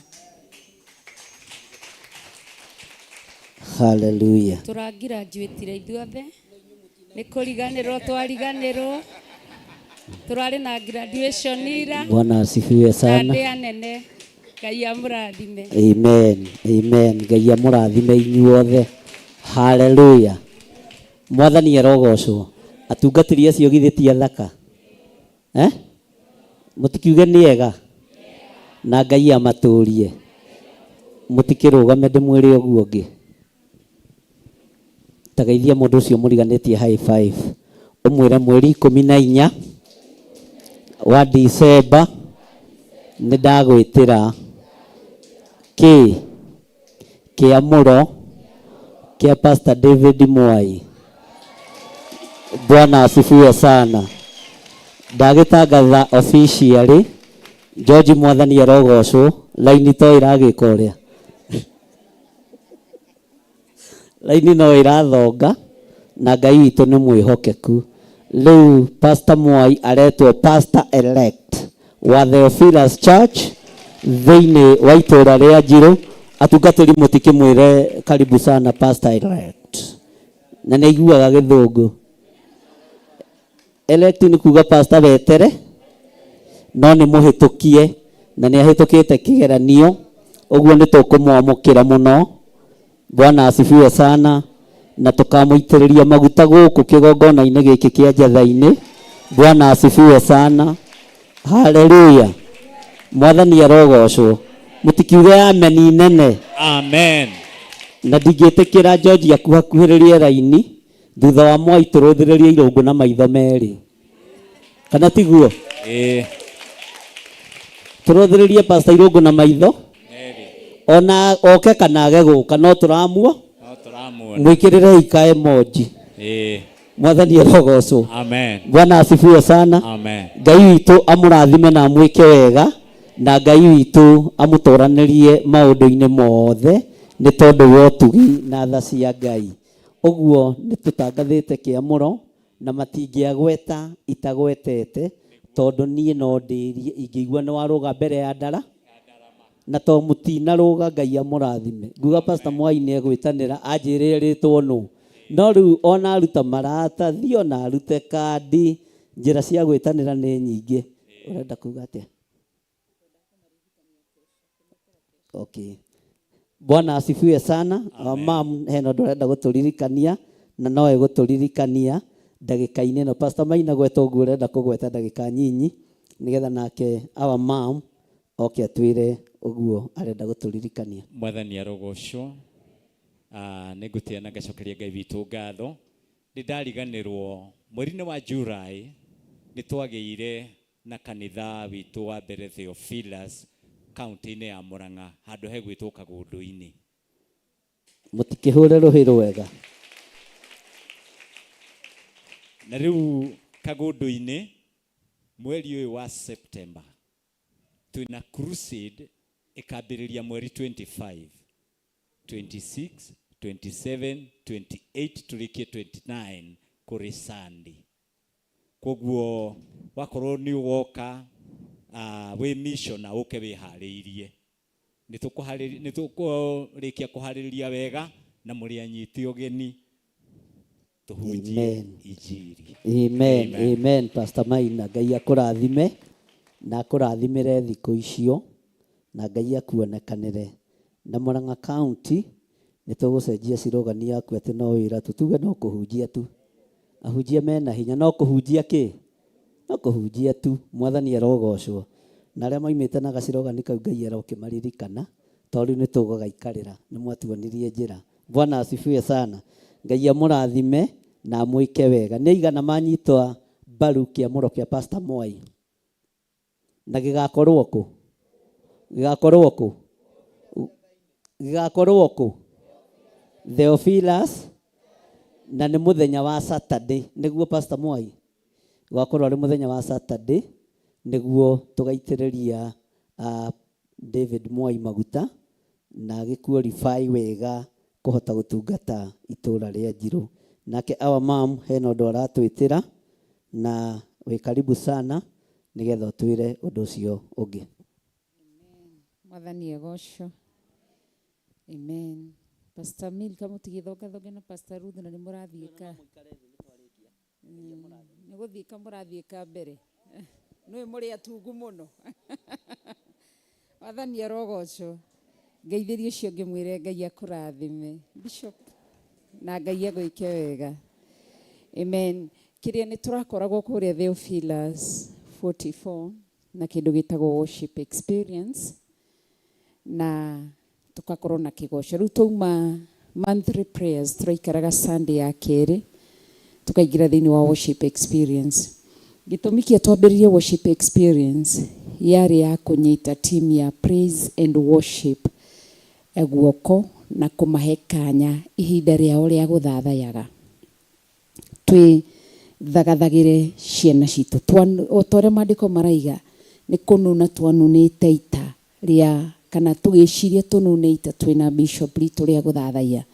Hallelujah. Tũrangirajuĩtire ithuothe nĩ kũriganĩrwo twariganĩrwo, tũrarĩ na graduation ira. Bwana asifiwe na sana. ndĩ anene. Ngai amũrathime. Amen. Amen. Ngai amũrathime inyuothe. Hallelujah. Mwathani arogocwo. Atungatĩri acio githĩ ti athaka? Eh? Mũtikiuge nĩ ega? Na Ngai amatũrie. Mũtikĩrũgame ndĩmwĩre ũguo ũngĩ. Tageithia mũndũ ũcio mũriganĩtie high five. Ũmwĩre mweri 14 wa December nĩ ndagwĩtĩra kĩ kĩamũro kĩa Pastor David Mwai. Bwana asifiwe sana. Ndagĩtangatha officially George Mwathani arogocwo, laini to ĩragĩka ũrĩa. Laini no ĩrathonga na Ngai witũ nĩ mwĩhokeku. Rĩu Pastor Mwai aretwo Pastor Elect wa Theophilus Church thĩinĩ wa itũũra rĩa Njirũ. Atungatĩri mũtikĩmwĩre karibu sana Pastor Elect. Na nĩ aiguaga gĩthũngũ. Elect nĩ kuga pastor wetere, no nĩ mũhĩtũkie na nĩ ahĩtũkĩte kĩgeranio, ũguo nĩ tũkũmwamũkĩra mũno. Bwana asifiwe sana. Na tũkamũitĩrĩria maguta gũkũ kĩgongona-inĩ gĩkĩ kĩa Njatha-inĩ. Bwana asifiwe sana. Haleluya. Mwathani arogocwo. Mũtikiuge amen nene. Amen. Na ndingĩtĩkĩra George akuhakuhĩrĩrie raini thutha wa Mwai tũrũthĩrĩrie irũngũ na maitho merĩ. Kana tiguo? Ĩĩ. Tũrũthĩrĩrie Pastor Irũngũ na maitho ona oke kana age gũka no tũramuo. No tũramuona. Mwĩkĩrĩre ika emoji. Ĩĩ. Mwathani arogocwo. Amen. Bwana asifiwe sana. Amen. Ngai witũ amũrathime na amwĩke wega, na Ngai witũ amũtũranĩrie maũndũ-inĩ mothe nĩ tondũ wa ũtugi na tha cia Ngai. Ũguo nĩ tũtangathĩte kĩamũro na matingĩagweta itagwetete, tondũ niĩ no ndĩrie ingĩigua nĩ warũga mbere ya ndara na to mũtinarũga. Ngai amũrathime. Nguga Pastor Mwai nĩ egwĩtanĩra anjĩre rĩtwo nũ, no rĩu ona aruta maratathi ona arute kandi, njĩra cia gwĩtanĩra nĩ nyingĩ. Ũrenda kuga atĩa? Okay. Bwana asifiwe sana. Mam hena ũndũ ũrenda gũtũririkania na no egũtũririkania ndagĩka-inĩ ĩno. Pastor Maina gweta ũguo ũrenda kũgweta ndagĩka nyinyi nĩgetha nake our mom oke atwĩre ũguo arenda gũtũririkania. Mwathani arogocwo. Nĩ ngũtĩa na ngacokeria Ngai witũ ngatho. Nĩ ndariganĩrwo mweri-inĩ wa July nĩ twagĩire na kanitha witũ wa mbere Theophilus kaunti-inĩ ya Murang'a handũ hegwĩtwo Kagũndũ-inĩ. Mũtikĩhũre rũhĩ rwega. Na rĩu Kagũndũ-inĩ mweri ũyũ wa September twĩna crusade ĩkambĩrĩria mweri 25, 26, 27, 28 tũrĩkie 29 kũrĩ Sunday. Koguo wakorwo nĩ ũgoka wĩ mission na ũke wĩharĩirie. Nĩ tũkũrĩkia kũharĩrĩria wega na mũrĩ anyiti ũgeni tũhunjie Amen. injiri. Amen. Amen. Amen. Pastor Maina, Ngai akũrathime na akũrathimĩre thikũ icio na Ngai akuonekanĩre. Na Murang'a County nĩ tũgũcenjia cirogani yaku atĩ no wĩra tu, tuge no kũhunjia tu. Ahunjia mena hinya no kũhunjia kĩ? No kũhunjia tu. Mwathani arogocwo. Na arĩa maimĩte na gacirogani kau Ngai arokĩmaririkana, tondũ rĩu nĩ tũgũgaikarĩra, nĩ mwatuonirie njĩra. Bwana asifiwe sana. Ngai amũrathime na amwĩke wega. Nĩ aigana manyitwa mbaru kĩamũro kĩa Pastor Mwai? Na gĩgakorwo kũ? Gĩgakorwo kũ? Gĩgakorwo kũ? Theophilus na nĩ mũthenya wa Saturday nĩguo Pastor Mwai gwakorwo arĩ mũthenya wa Saturday nĩguo tũgaitĩrĩria David Mwai maguta na agĩ qualify wega kũhota gũtungata itũra rĩa Njirũ. Nake our mom hena ũndũ aratwĩtĩra na wĩ karibu sana nĩgetha ũtwĩre ũndũ ũcio ũngĩ. Mwathani agocwo. Amen. Pastor Milka mũtigĩthongathonge na Pastor Ruth na nĩ mũrathiĩka. Nĩ gũthiĩka mũrathiĩka mbere. Nĩũĩ mũrĩ atungu mũno. Mwathani arogocwo. Ngeithĩrie ũcio ũngĩ mwĩre Ngai akũrathime. Bishop na Ngai agwĩke wega. Amen. Kĩrĩa nĩ tũrakoragwo kũrĩa Theophilus 44 na kĩndũ gĩtagwo worship experience na tugakorwo na kĩgoco. Rĩu twauma monthly prayers tũraikaraga Sunday ya kerĩ tukaingĩra thĩinĩ wa worship experience. Gĩtũmi kĩa twambĩrĩrie worship experience yarĩ ya kũnyita team ya praise and worship guoko na kũmahe kanya ihinda rĩao rĩa gũthathayaga. Twĩ thagathagĩre ciana citũ. O ta ũrĩa maandĩko maraiga nĩ kũnuna twanunĩte ita rĩa kana tũgĩciria tũnune ita twĩna bishop ritũ rĩa gũthathaiya.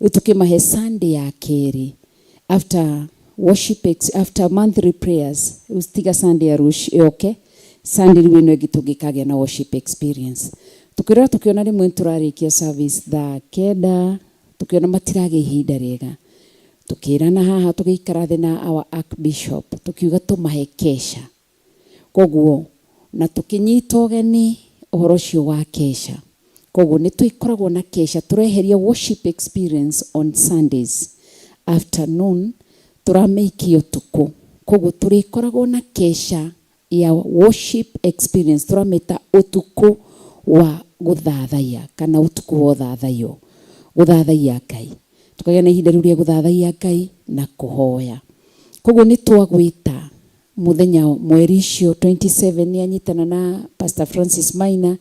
Rĩu tũkĩmahe Sunday ya kerĩ after worship after monthly prayers, rĩu tiga Sunday ya rũciũ yoke, Sunday rĩu ĩno ĩngĩ tũngĩkagĩa na worship experience. Tũkĩrora tũkĩona rĩmwe nĩtũrarĩkia service thaa 9, tũkĩona matiragĩa ihinda rĩega. Tũkĩrana haha tũgĩikara thĩ na our archbishop tũkiuga tũmahe kesha. Koguo na tũkĩnyita ũgeni ũhoro ũcio wa kesha. Koguo nĩ twĩkoragwo na kesha, tũreheria worship experience on Sundays afternoon, tũramĩikia ũtukũ. Koguo tũrĩkoragwo na kesha ya worship experience, tũramĩta ũtukũ wa gũthathaiya kana ũtukũ wa ũthathaiyo, gũthathaiya Ngai. Tũkagĩa na ihinda rĩu rĩa gũthathaiya Ngai na kũhoya. Koguo nĩ twagwĩta mũthenya mweri ũcio 27 nĩ anyitana na Pastor Francis Maina,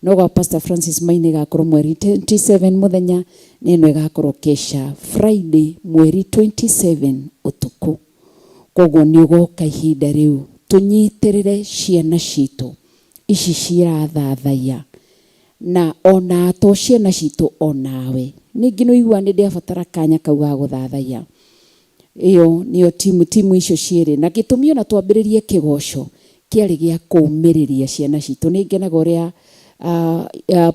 no gwa Pastor Francis Maina ĩgakorwo mweri 27 mũthenya, na ĩno ĩgakorwo kesha Friday mweri 27 ũtukũ. Koguo nĩ ũgoka ihinda rĩu tũnyitĩrĩre ciana citũ ici cirathathaiya na ona to ciana citũ onawe. Ningĩ nĩ ũiguaga nĩ ndĩrabatara kanya kau ga gũthathaiya. Ĩyo nĩyo timu icio cierĩ. Na gĩtũmi ona twambĩrĩrie kĩgoco kĩarĩ gĩa kũũmĩrĩria ciana citũ. Nĩ ngenaga ũrĩa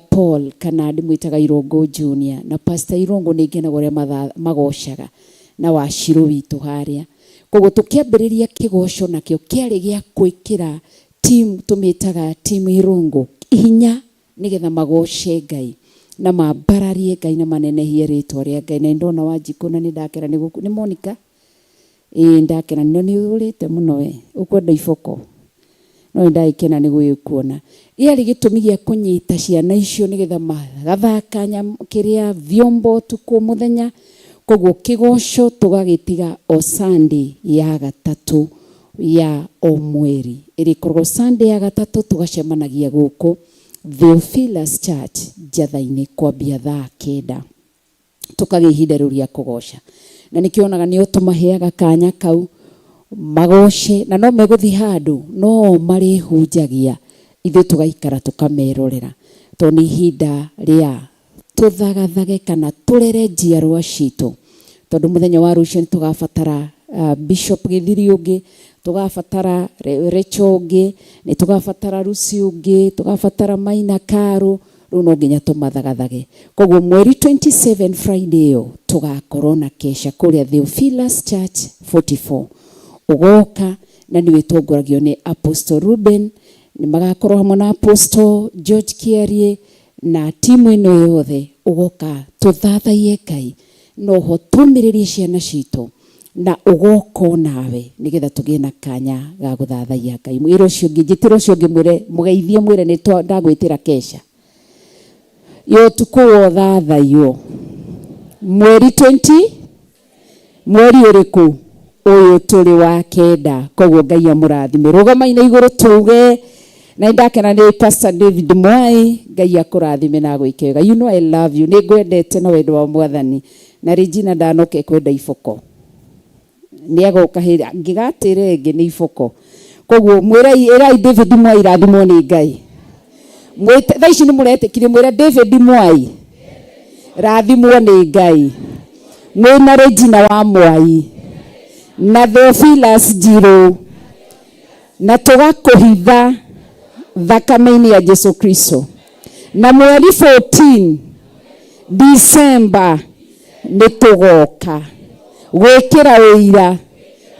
Paul kana ndĩmwĩtaga Irũngũ Junior na Pastor Irũngũ, nĩ ngenaga ũrĩa magocaga na wacirũ witũ harĩa. Koguo tũkĩambĩrĩria kĩgoco nakĩo kĩarĩ gĩa gwĩkĩra team tũmĩtaga team Irũngũ hinya nĩgetha magoce Ngai na mambararie Ngai na manenehie rĩtwa rĩa Ngai. Na nĩndona Wanjikũ na nĩndakena nĩ gũkũ. Nĩ Monica? Ĩĩ ndakena nĩ ũrĩte mũno we, ũkwenda iboko. No nĩndagĩkena nĩ gũgĩkuona. Gĩarĩ gĩtũmi gĩa kũnyita ciana icio nĩgetha magathaka kĩrĩa vyombo ũtukũ mũthenya. Koguo kĩgoco tũgagĩtiga o Sunday ya gatatũ ya o mweri. Ĩrĩkoragwo Sunday ya gatatũ tũgacemanagia gũkũ Theophilus Church Njatha-inĩ kwambia thaa 9. Tũkagĩa ihinda rĩu rĩa kũgoca. Na nĩkĩo onaga nĩo tũmaheaga kanya kau magoce, na no megũthiĩ handũ no marĩhunjagia, ithuĩ tũgaikara tũkamerorera, tondũ nĩ ihinda rĩa tũthagathage kana tũrere njiarwa citũ, tondũ mũthenya wa rũciũ nĩ tũgabatara Bishop Gĩthiri ũngĩ, tũgabatara Rachel ũngĩ, nĩ tũgabatara Lucy ũngĩ, tũgabatara Maina Karo. Rĩu no nginya tũmathagathage. Koguo mweri 27 Friday ĩyo tũgakorwo na kesha kũrĩa Theophilus Church 44. Ũgoka na nĩwe tongoragio nĩ Apostle Ruben, nĩ magakorwo hamwe na Apostle George Kiarie na timu ĩno yothe. Ũgoka tũthathaiye Ngai na oho tũmĩrĩrie ciana citũ na ũgoka onawe nĩgetha tũgĩe na kanya ga gũthathaiya Ngai. Mwĩre ũcio ũngĩ, njĩtĩra ũcio ũngĩ, mwĩre mũgeithie, mwĩre nĩ ndagwĩtĩra kesha ya ũtukũ wa ũthathaiyo mweri 20 mweri ũrĩkũ ũyũ tũrĩ wa 9. Koguo Ngai amũrathime. Rũgamai na igũrũ tuge Na nĩndakena nĩ Pastor David Mwai, Ngai akũrathime na agwĩke wega. You know I love you, nĩ ngwendete na wendo wa Mwathani. Na Regina ndanoka ekwenda iboko. Nĩ agoka hĩndĩ angĩgatĩra ĩngĩ nĩ iboko. Koguo mwĩrei, ĩrai David Mwai rathimwo nĩ Ngai. Mwĩte, thaa ici nĩ mũretĩkirie, mwĩre David Mwai rathimwo nĩ Ngai. Mwĩna Regina wa Mwai na Theophilus Njirũ na tũgakũhitha thakame-inĩ ya Jesu Kristo. Na mweri 14 December nĩ tũgoka gwĩkĩra ũira,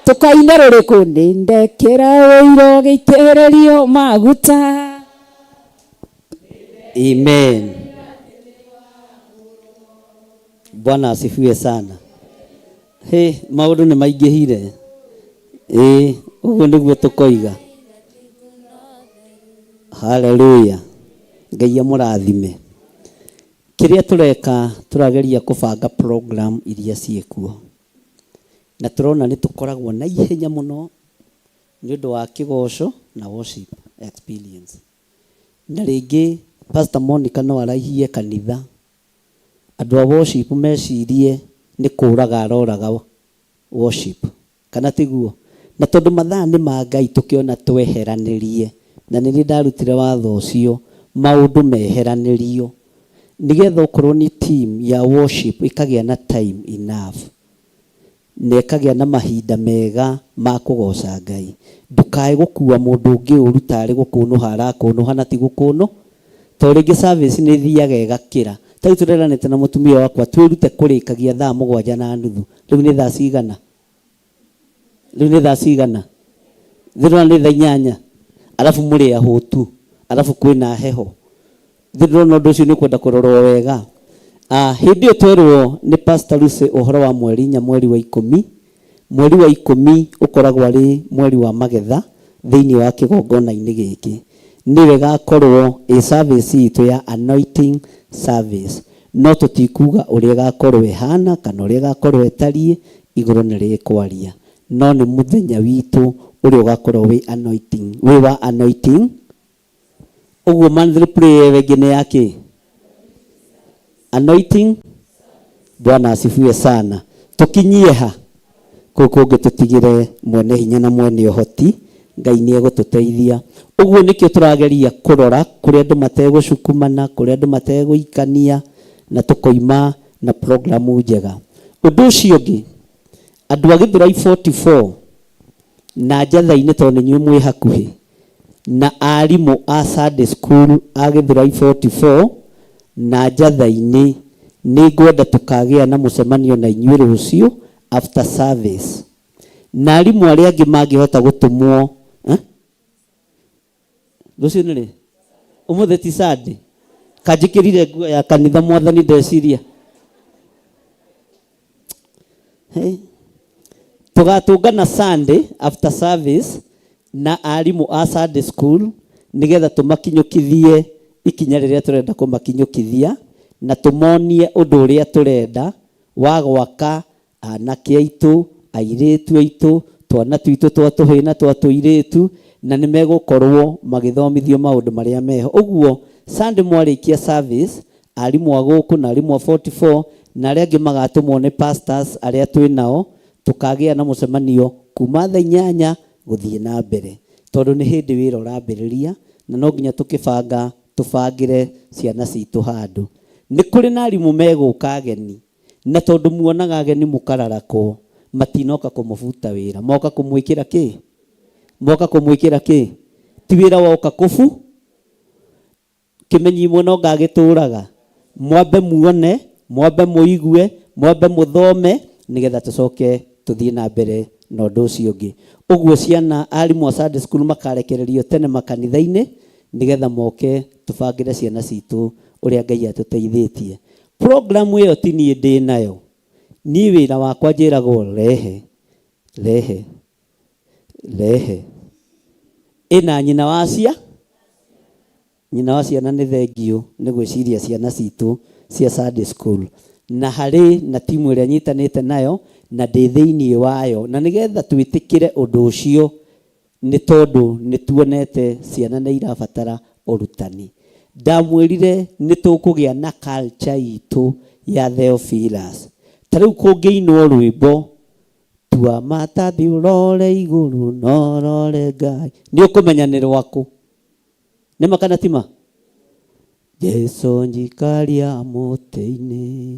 tũkaina rũrĩkũ? Nĩ ndekĩra ũira ũgĩitĩrĩrio maguta. Amen. Bwana asifiwe sana. He, maũndũ nĩ maingĩhire. Ĩĩ, ũguo nĩguo tũkoiga. Haleluya. Ngai amũrathime. Kĩrĩa tũreka, tũrageria kũbanga program iria ciĩkuo. Na tũrona nĩ tũkoragwo na ihenya mũno nĩ ũndũ wa kĩgoco na worship experience. Na rĩngĩ Pastor Monica no araihie kanitha. Andũ a worship mecirie nĩ kũraga aroraga worship. Kana tiguo? Na tondũ mathaa nĩ ma Ngai tũkĩona tweheranĩrie, na nĩ niĩ ndarutire watho ũcio, maũndũ meheranĩrio. Nĩgetha okorwo nĩ team ya worship ĩkagĩa na time enough. Na ĩkagĩa na mahinda mega ma kũgoca Ngai. Ndũkae gũkua mũndũ ũngĩ ũru tarĩ gũkũnũha arakũnũha na ti gũkũnũ. Tondũ rĩngĩ service nĩ ĩthiaga ĩgakĩra. Ta rĩu tũreranĩte na mũtumia wakwa twĩrute kũrĩkagia thaa mũgwanja na nuthu. Rĩu nĩ thaa cigana? Rĩu nĩ thaa cigana? Thĩrona nĩ thaa inyanya. Arabu mũrĩ ahũtu. Arabu kwĩna heho. Ndĩrona ũndũ ũcio nĩ ũkwenda kũrorwo wega. Hĩndĩ ĩyo twerwo nĩ Pastor Lucy ũhoro wa mweri inya mweri wa ikũmi. Mweri wa ikũmi ũkoragwo arĩ mweri wa magetha thĩinĩ wa kĩgongona-inĩ gĩkĩ. Nĩyo ĩgakorwo ĩ service itũ ya anointing service. No tũtikuga ũrĩa ĩgakorwo ĩhana kana ũrĩa ĩgakorwo ĩtariĩ, igũrũ nĩ rĩkwaria. No nĩ mũthenya witũ ũrĩa ũgakorwo wĩ anointing, wĩ wa anointing. Ũguo monthly prayer ĩyo ĩngĩ nĩ ya kĩ? Anointing. Bwana asifiwe sana. Tũkinyie ha? Kũu kũngĩ tũtigĩre mwene hinya na mwene ũhoti, Ngai nĩ egũtũteithia. Ũguo nĩkĩo tũrageria kũrora kũrĩa andũ mategũcukumana, kũrĩa andũ mategũikania, na tũkoima na programu njega. Ũndũ ũcio ũngĩ, andũ a Gĩthũrai 44 na Njatha-inĩ tondũ nĩ inyuĩ mwĩ hakuhĩ, na arimũ a Sunday school a Gĩthũrai 44 na Njatha-inĩ, nĩ ngwenda tũkagĩa na mũcemanio na inyuĩ rũciũ after service. Na arimũ arĩa angĩ mangĩhota gũtũmwo, eh? Rũciũ nĩ rĩ? Ũmũthĩ ti Sunday? Kanjĩkĩrire nguo ya kanitha mwathani ndeciria. Hey. Tũgatũngana Sunday after service na arimũ a Sunday school nĩgetha tũmakinyũkithie ikinya rĩrĩa tũrenda kũmakinyũkithia na tũmonie ũndũ ũrĩa tũrenda wa gwaka anake aitũ, airĩtu aitũ, twana twitũ twa tũhĩĩ na twa tũirĩtu, na nĩ megũkorwo magĩthomithio maũndũ marĩa meho. Ũguo Sunday mwarĩkia service, arimũ a gũkũ na arimũ a 44 na arĩa angĩ magatũmwo nĩ pastors arĩa twĩ nao, tũkagĩa na mũcemanio kuma thaa inyanya gũthiĩ na mbere. Tondũ nĩ hĩndĩ wĩra ũrambĩrĩria na no nginya tũkĩbanga tũbangĩre ciana citũ handũ. Nĩ kũrĩ na arimũ megũka ageni, na tondũ muonaga ageni mũkararakwo, matinoka kũmũbuta wĩra, moka kũmwĩkĩra kĩ? Moka kũmwĩkĩra kĩ? Ti wĩra woka kũbu? Kĩmenyi imwe no ngagĩtũraga. Mwambe muone, mwambe mũigue, mwambe mũthome, nĩgetha tũcoke tũthiĩ na mbere na ũndũ ũcio ũngĩ. Ũguo ciana, arimũ a Sunday school makarekererio tene makanitha-inĩ, nĩgetha moke tũbangĩre ciana citũ ũrĩa Ngai atũteithĩtie. Program ĩyo ti niĩ ndĩ nayo. Niĩ wĩra wakwa njĩragwo rehe, rehe, rehe. Ĩna nyina wa cia? Nyina wa ciana nĩ thengiũ nĩ gwĩciria ciana citũ cia Sunday school. Na harĩ na timu ĩrĩa nyitanĩte nayo na ndĩ thĩinĩ wayo. Na nĩgetha twĩtĩkĩre ũndũ ũcio Nĩ tondũ nĩ tuonete ciana nĩ irabatara ũrutani. Ndamwĩrire nĩ tũkũgĩa na culture itũ ya Theophilus. Ta rĩu kũngĩinwo rwĩmbo tua matathi ũrore igũrũ na ũrore Ngai, nĩ ũkũmenya nĩ rwakũ. Nĩ ma kana ti ma? Jesu njikaria mũtĩ-inĩ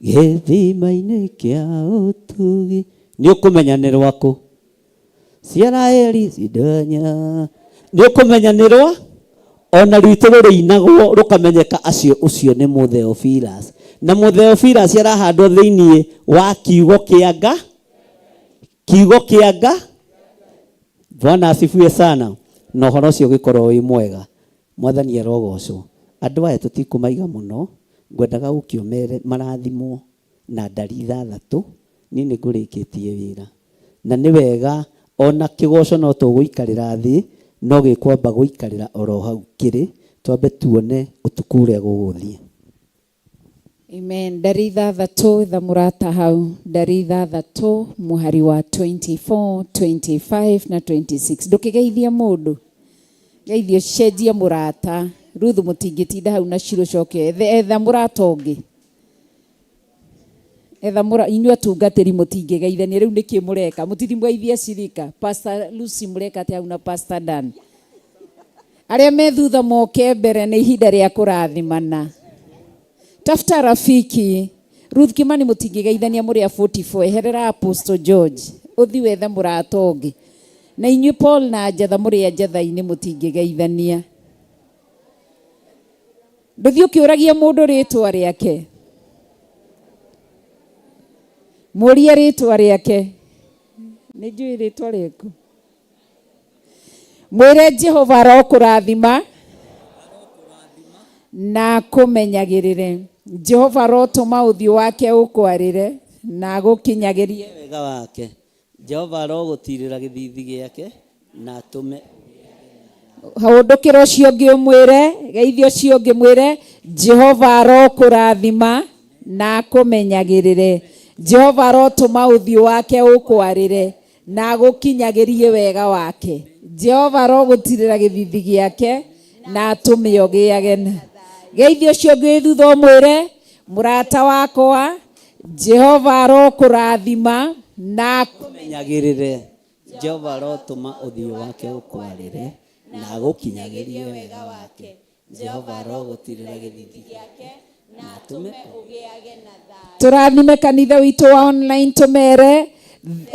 gĩthima-inĩ kĩa ũtugi, nĩ ũkũmenya nĩ rwakũ. Ciaraeli cindanya, nĩ ũkũmenya nĩ rwa ona rwitũ rũrĩinagwo rũkamenyeka acio ũcio nĩ Mũtheophilus. Na Mũtheophilus arahandwo thĩinĩ wa kiugo kĩa Nga, kiugo kĩa Nga. Bwana asifiwe sana. Na ũhoro ũcio ũgĩkorwo wĩ mwega. Mwathani arogocwo. Andũ aya tũtikũmaiga mũno, ngwendaga ũke ũmere marathimwo na ndari ithathatũ, niĩ nĩ ngũrĩkĩtie wĩra. Na nĩ wega ona kĩgoco no tũgũikarĩra thĩ, no gĩkwamba gũikarĩra oro hau kĩrĩ, twambe tuone ũtukũ ũrĩa gũgũthiĩ. Amen. Ndari ithathatũ tha mũrata hau. Ndari ithathatũ mũhari wa 24, 25 na 26. Ndũkĩgeithie mũndũ. Geithie cenjie mũrata. Ruth mũtingĩtinda hau na Shiro coke ethe etha mũrata ũngĩ. Etha mũra inyuĩ atungatĩri mũtingĩgeithania rĩu nĩkĩ mũreka? Mũtithi mwaithie cirika. Pastor Lucy mũreka atĩa hau na Pastor Dan? Arĩa me thutha moke mbere nĩ ihinda rĩa kũrathimana. Tafuta rafiki. Ruth Kimani mũtingĩgeithania mũrĩ a 44 eherera Apostle George ũthi wethe mũrata ũngĩ. Na inyuĩ Paul na Njatha mũrĩ a Njatha-inĩ mũtingĩgeithania. Ndũthiĩ ũkĩũragia mũndũ rĩtwa rĩake. Mũrie rĩtwa rĩake. Nĩ njũĩ rĩtwa rĩaku. Mwĩre Jehova arokũrathima na akũmenyagĩrĩre. Jehova arotũma ũthiũ wake ũkwarĩre na agũkinyagĩrie wega wake. Jehova arogũtiirĩra gĩthiithi gĩake na atũme Hũndũkĩra ũcio ũngĩ ũmwĩre, geithia ũcio ũngĩ mwĩre, Jehova arokũrathima na akũmenyagĩrĩre. Jehova arotũma ũthiũ wake ũkwarĩre na agũkinyagĩrie wega wake. Jehova arogũtirĩra gĩthithi gĩake na atũme ũgĩage na. Geithia ũcio ũngĩ wĩ thutha ũmwĩre, mũrata wakwa, Jehova arokũrathima na akũmenyagĩrĩre. Jehova arotũma ũthiũ wake ũkwarĩre na agũkinyagĩrie wega wake. Jehova arogũtirĩra gĩthithi gĩake na atũme Tũrathime kanitha witũ wa online tũmere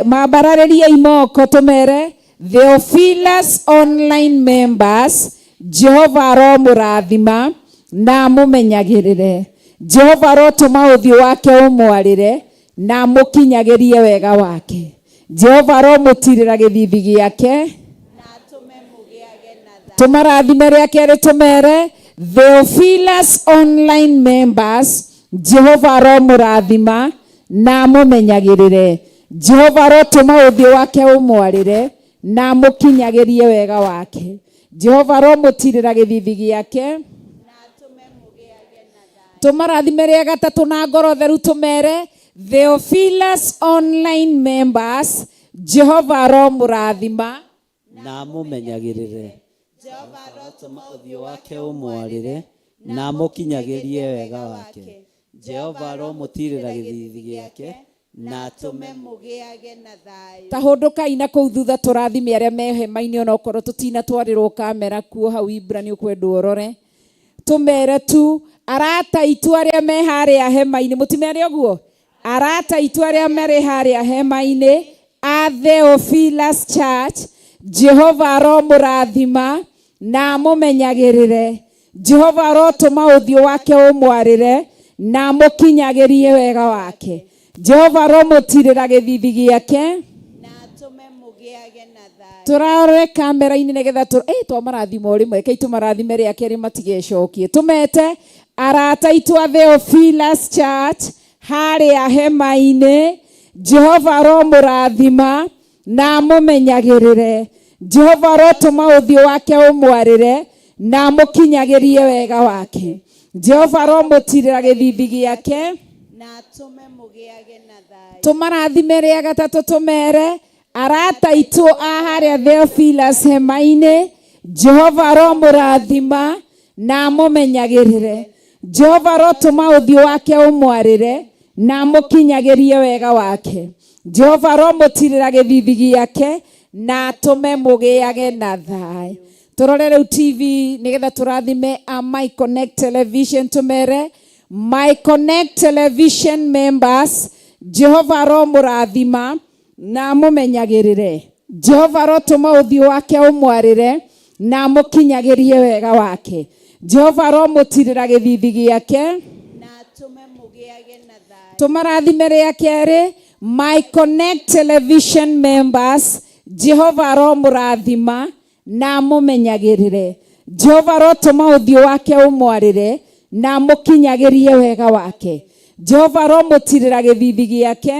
mambararĩrie moko tũmere Theophilus online members Jehova aromũrathima na amũmenyagĩrĩre. Jehova arotũma ũthiũ wake ũmwarĩre na amũkinyagĩrie wega wake. Jehova aromũtirĩra gĩthithi gĩake tũmarathime rĩa kerĩ tũmere Theophilus online members Jehova aromũrathima na amũmenyagĩrĩre. Jehova arotũma ũthiũ wake ũmwarĩre na amũkinyagĩrie wega wake. Jehova aromũtirĩra gĩthithi gĩake tũmarathime rĩa gatatũ na ngoro theru tũmere Theophilus online members Jehova aromũrathima na amũmenyagĩrĩre. Jehova arotũma ũthiũ wake ũmwarĩre na amũkinyagĩrie wega wake. Jehova aromũtirĩra gĩthithi gĩake na atũme mũgĩage na thayũ. Ta hũndũkai na kũu thutha tũrathime arĩa me hema-inĩ onokorwo tũtinatwarĩrwo kamera kuo hau Ibra nĩ ũkwendwo ũrore. Tũmere tu arata aitũ arĩa me harĩa hema-inĩ, mũtimere ũguo? Arata aitũ arĩa marĩ harĩa hema-inĩ a Theophilus Church, Jehova aromũrathima na amũmenyagĩrĩre. Jehova arotũma ũthiũ wake ũmwarĩre na amũkinyagĩrie wega wake. Jehova aromũtirĩra gĩthithi gĩake na atũme mũgĩage na thayũ. Tũrarore kamera-inĩ nĩgetha twamarathima o rĩmwe, rekei tũmarathime rĩa kerĩ matigecokie. Tũmete arata aitũ a Theophilus Church harĩa hema-inĩ, Jehova aromũrathima na amũmenyagĩrĩre. Jehova arotũma ũthiũ wake ũmwarĩre na amũkinyagĩrie wega wake. Jehova aromũtirĩra gĩthithi gĩake na atũme mũgĩage na thayũ. Tũmarathime rĩa gatatũ tũmere Arata aitũ a harĩa Theophilus hema-inĩ, Jehova aromũrathima na amũmenyagĩrĩre. Jehova arotũma ũthiũ wake ũmwarĩre na amũkinyagĩrie wega wake. Jehova aromũtirĩra gĩthithi gĩake na atũme mũgĩage na thayũ. Tũrore rĩu TV nĩgetha tũrathime a My Connect Television, tũmere My Connect Television members, Jehova aromũrathima na amũmenyagĩrĩre. Jehova arotũma ũthiũ wake ũmwarĩre na amũkinyagĩrie wega wake. Jehova aromũtirĩra gĩthithi gĩake na atũme mũgĩage na thayũ. Tũmarathime rĩa kerĩ, My Connect Television members, Jehova aromũrathima na amũmenyagĩrĩre. Jehova arotũma ũthiũ wake ũmwarĩre na amũkinyagĩrie wega wake. Jehova aromũtirĩra gĩthithi gĩake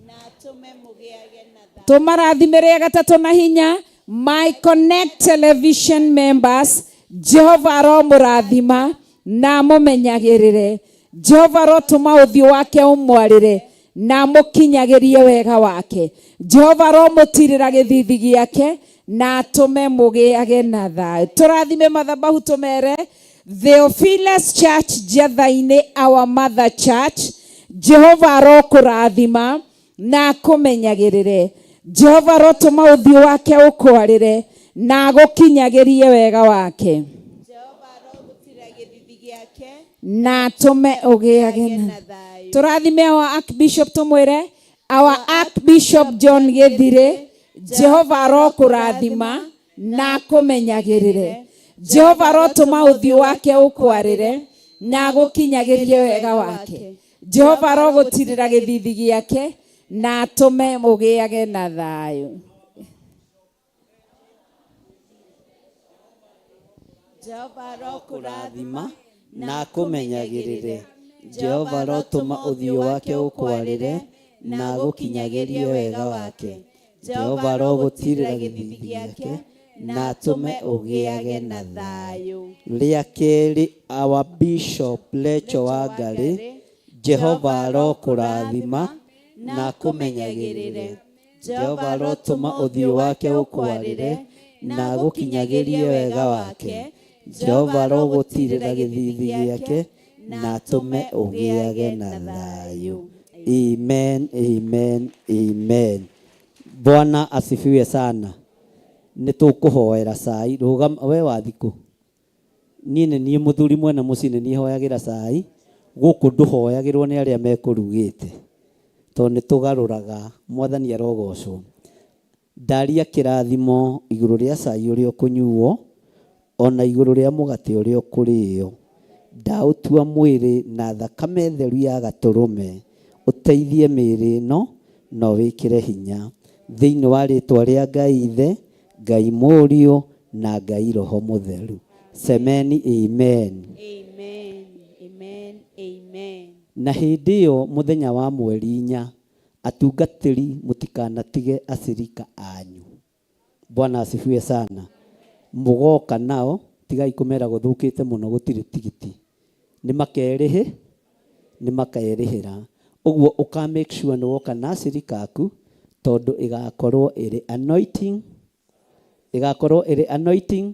na atũme mũgĩage na thayũ. Tũmarathime rĩa gatatũ na hinya, My Connect Television members, Jehova aromũrathima na amũmenyagĩrĩre. Jehova arotũma ũthiũ wake ũmwarĩre na amũkinyagĩrie wega wake. Jehova aromũtirĩra gĩthithi gĩake na atũme mũgĩage na thayũ. Tũrathime mathabahu tũmere Theophilus Church Njatha-inĩ, our mother church, Jehova arokũrathima na akũmenyagĩrĩre. Jehova arotũma ũthiũ wake ũkwarĩre na agũkinyagĩrie wega wake. Jehova arogũtirĩra gĩthithi gĩake na atũme ũgĩage na thayũ. Tũrathime our Archbishop tũmwĩre our Archbishop John Gĩthirĩ, Jehova arokũrathima na akũmenyagĩrĩre. Jehova arotũma ũthiũ wake ũkwarĩre na agũkinyagĩrie wega wake. Jehova arogũtirĩra gĩthithi gĩake na atũme mũgĩage na thayũ. Jehova arokũrathima na akũmenyagĩrĩre. Jehova arotũma ũthiũ wake ũkwarĩre na agũkinyagĩrie wega wake. Jehova arogũtirĩra gĩthithi gĩake na atũme ũgĩage na thayũ. Rĩa kerĩ, our Bishop Lecho Wangarĩ, Jehova arokũrathima na akũmenyagĩrĩre. Jehova arotũma ũthiũ wake ũkwarĩre na agũkinyagĩrie wega wake. Jehova arogũtirĩra gĩthithi gĩake na atũme ũgĩage na thayũ. Amen, amen, amen. Bwana asifiwe sana. Nĩ tũkũhoera cai. Rũgama, we wathikũ. Niĩ nĩ niĩ mũthuri mwene mũciĩ nĩ niĩ hoyagĩra cai. Gũkũ ndũhoyagĩrwo nĩ arĩa mekũrugĩte. Tondũ nĩ tũgarũraga. Mwathani arogocwo. Ndaria kĩrathimo igũrũ rĩa cai ũrĩa ũkũnyuo, ona igũrũ rĩa mũgate ũrĩa ũkũrĩo. Ndaũtua mwĩrĩ na thakame theru ya gatũrũme, ũteithie mĩĩrĩ ĩno na ũwĩkĩre hinya. Thĩinĩ wa rĩtwa rĩa Ngai Ithe, Ngai Mũriũ, na Ngai Roho Mũtheru. Semeni amen. Amen, amen, amen. Na hĩndĩ ĩyo mũthenya wa mweri inya, atungatĩri mũtikanatige acirika anyu. Bwana asifiwe sana. Mũgoka nao, tigai kũmera gũthũkĩte mũno gũtirĩ tigiti. Nĩ makerĩhĩ, nĩ makerĩhĩra. Ũguo ũka make sure nĩ woka na acirika aku, tondũ ĩgakorwo ĩrĩ anointing, ĩgakorwo ĩrĩ anointing.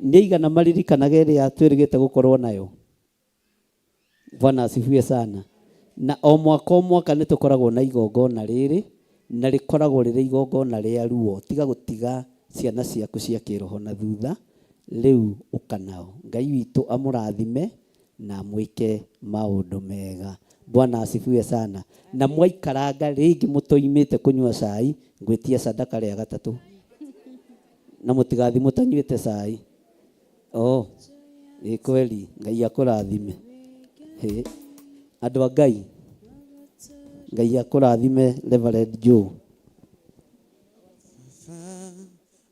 Nĩ aigana maririkanaga ĩrĩa twĩrĩgĩte gũkorwo nayo? Bwana asifiwe sana. Na o mwaka o mwaka nĩ tũkoragwo na igongona rĩrĩ, na rĩkoragwo rĩrĩ igongona rĩa ruo. Tiga gũtiga ciana ciaku cia kĩroho na thutha, rĩu ũka nao. Ngai witũ amũrathime na amwĩke maũndũ mega. Bwana asifiwe sana. Na mwaikaranga rĩngĩ mũtoimĩte kũnyua cai, ngwĩtia sadaka rĩa gatatũ. Na mũtigathiĩ mũtanyuĩte cai. Oh, ĩ kweli, Ngai akũrathime. Hĩ, andũ a Ngai, Ngai akũrathime Reverend Joe.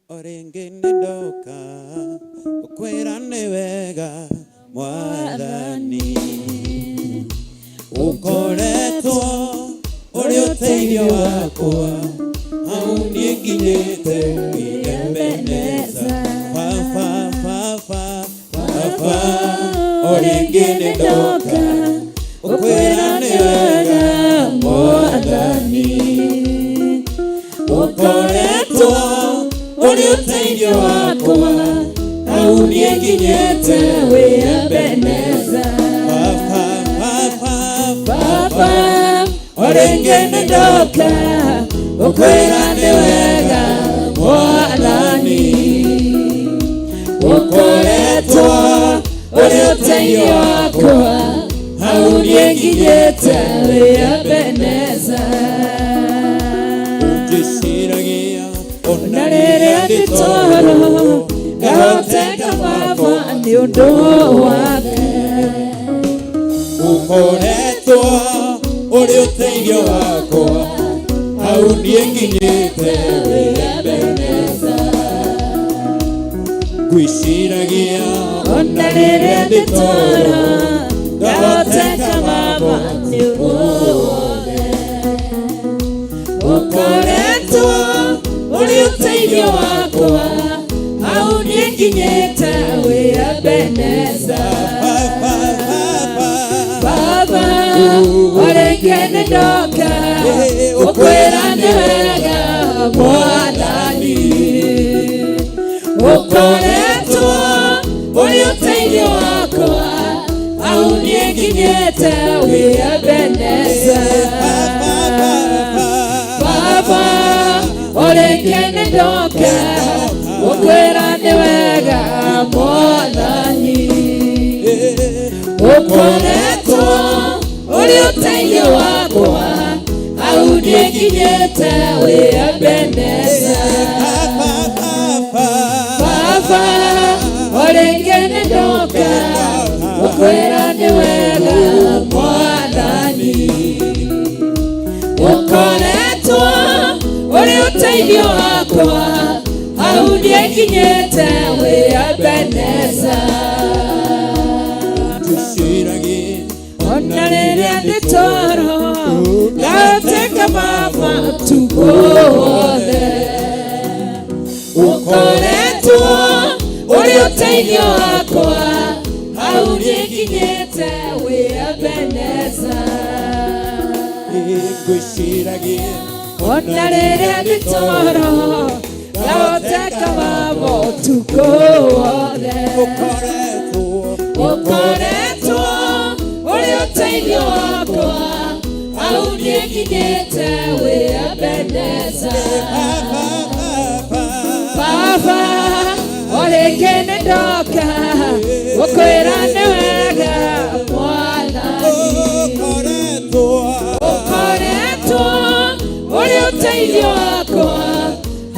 O rĩngĩ nĩ ndoka gũkwĩra nĩ wega Mwathani, ũkoretwo ũrĩ ũteithio wakwa hau niĩ nginyĩte Ebeneza. Baba, baba, baba, o rĩngĩ nĩ ndoka gũkwĩra nĩ wega Mwathani, Ũkoretwo ũrĩ ũteithio wakwa hau niĩ nginyĩte wĩ Ebeneza. Baba o rĩngĩ nĩ ndoka gũkwĩra nĩ wega Mwathani. Ũkoretwo ũrĩ ũteithio wakwa hau niĩ nginyĩte wĩ Ebeneza. Ũnjĩciragia Ona rĩrĩa ndĩ toro ngahoteka Baba nĩ ũndũ waku. Ũkoretwo ũrĩ ũteithio wakwa hau niĩ nginyĩte wĩ Ebeneza. Ngwĩciragia Ona rĩrĩa ndĩ toro ngahoteka Baba nĩ ũndũ wothe. Ũkoretwo ũrĩ ũteithio wakwa hau niĩ nginyĩte wĩ Ebeneza. Baba o rĩngĩ nĩ ndoka gũkwĩra nĩ wega Mwathani. Ũkoretwo ũrĩ ũteithio wakwa hau niĩ nginyĩte wĩ Ebeneza. Baba o rĩngĩ nĩ ndoka gũkwĩra nĩ wega Mwathani. Ũkoretwo ũrĩ ũteithio wakwa hau niĩ nginyĩte wĩ Ebeneza. Baba o rĩngĩ nĩ ndoka gũkwĩra nĩ wega Mwathani. Ũkoretwo ũrĩ ũteithio wakwa hau niĩ nginyĩte wĩ Ebeneza. Ngwĩciragia Ona rĩrĩa ndĩ toro ngahoteka Baba ũtukũ wothe. Ũkoretwo ũrĩ ũteithio wakwa hau niĩ nginyĩte wĩ Ebeneza. Ngwĩciragia Ona rĩrĩa ndĩ toro ngahoteka Baba ũtukũ wothe. Ũkoretwo ũrĩ ũteithio wakwa hau niĩ nginyĩte wĩ Ebeneza. Baba o rĩngĩ nĩ ndoka gũkwĩra nĩ wega Mwathani. Ũkoretwo ũrĩ ũteithio wakwa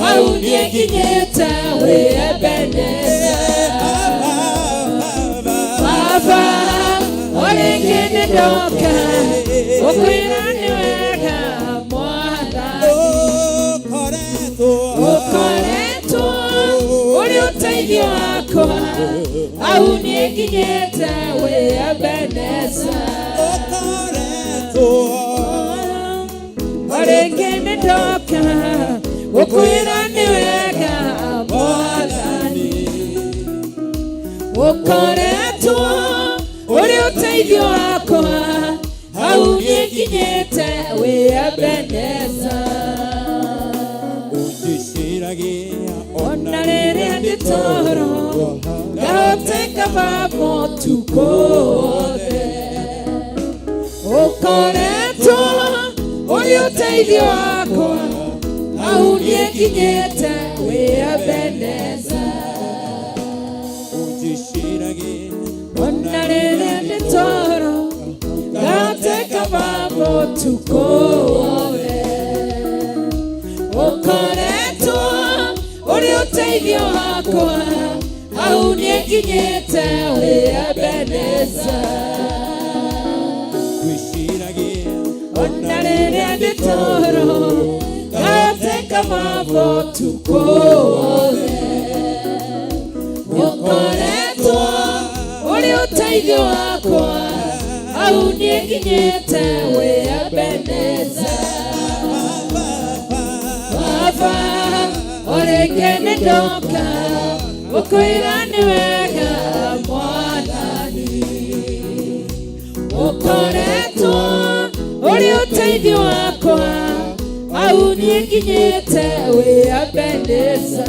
hau niĩ nginyĩte wĩ Ebeneza. Baba o rĩngĩ nĩ ndoka gũkwĩra nĩ wega Mwathani. Ũkoretwo ũrĩ ũteithio wakwa hau niĩ nginyĩte wĩ Ebeneza. O rĩngĩ nĩ ndoka gũkwĩra nĩ wega Mwathani. Ũkoretwo ũrĩ ũteithio wakwa hau niĩ nginyĩte wĩ Ebeneza. Ũnjĩciragia Ona rĩrĩa ndĩ toro ngahoteka Baba ũtukũ wothe. Ũkoretwo ũrĩ ũteithio wakwa hau niĩ nginyĩte wĩ Ebeneza. Ũnjĩciragia Ona rĩrĩa ndĩ toro ngahoteka Baba ũtukũ wothe. Ũkoretwo ũrĩ ũteithio wakwa hau niĩ nginyĩte wĩ Ebeneza. Ngwĩciragia Ona rĩrĩa ndĩ toro ngahoteka Baba ũtukũ wothe. Ũkoretwo ũrĩ ũteithio wakwa hau niĩ nginyĩte wĩ Ebeneza. Baba o rĩngĩ nĩ ndoka gũkwĩra nĩ wega Mwathani. Ũkoretwo ũrĩ ũteithio wakwa hau niĩ nĩnginyĩte wĩ Ebeneza.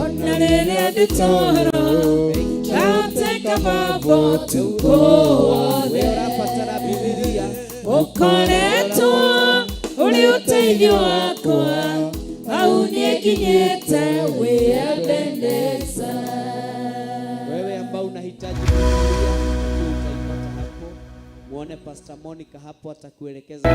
Ona rĩrĩa ndĩtoro ndateka baba ũtukũ wothe, Ũrabatara Bibilia. Ũkoretwo ũrĩ ũteithio wakwa, hau nĩnginyĩte wĩ Ebeneza. Wewe ambao unahitaji Biblia, hiyo utaipata hapo. Muone Pastor Monica hapo atakuelekeza.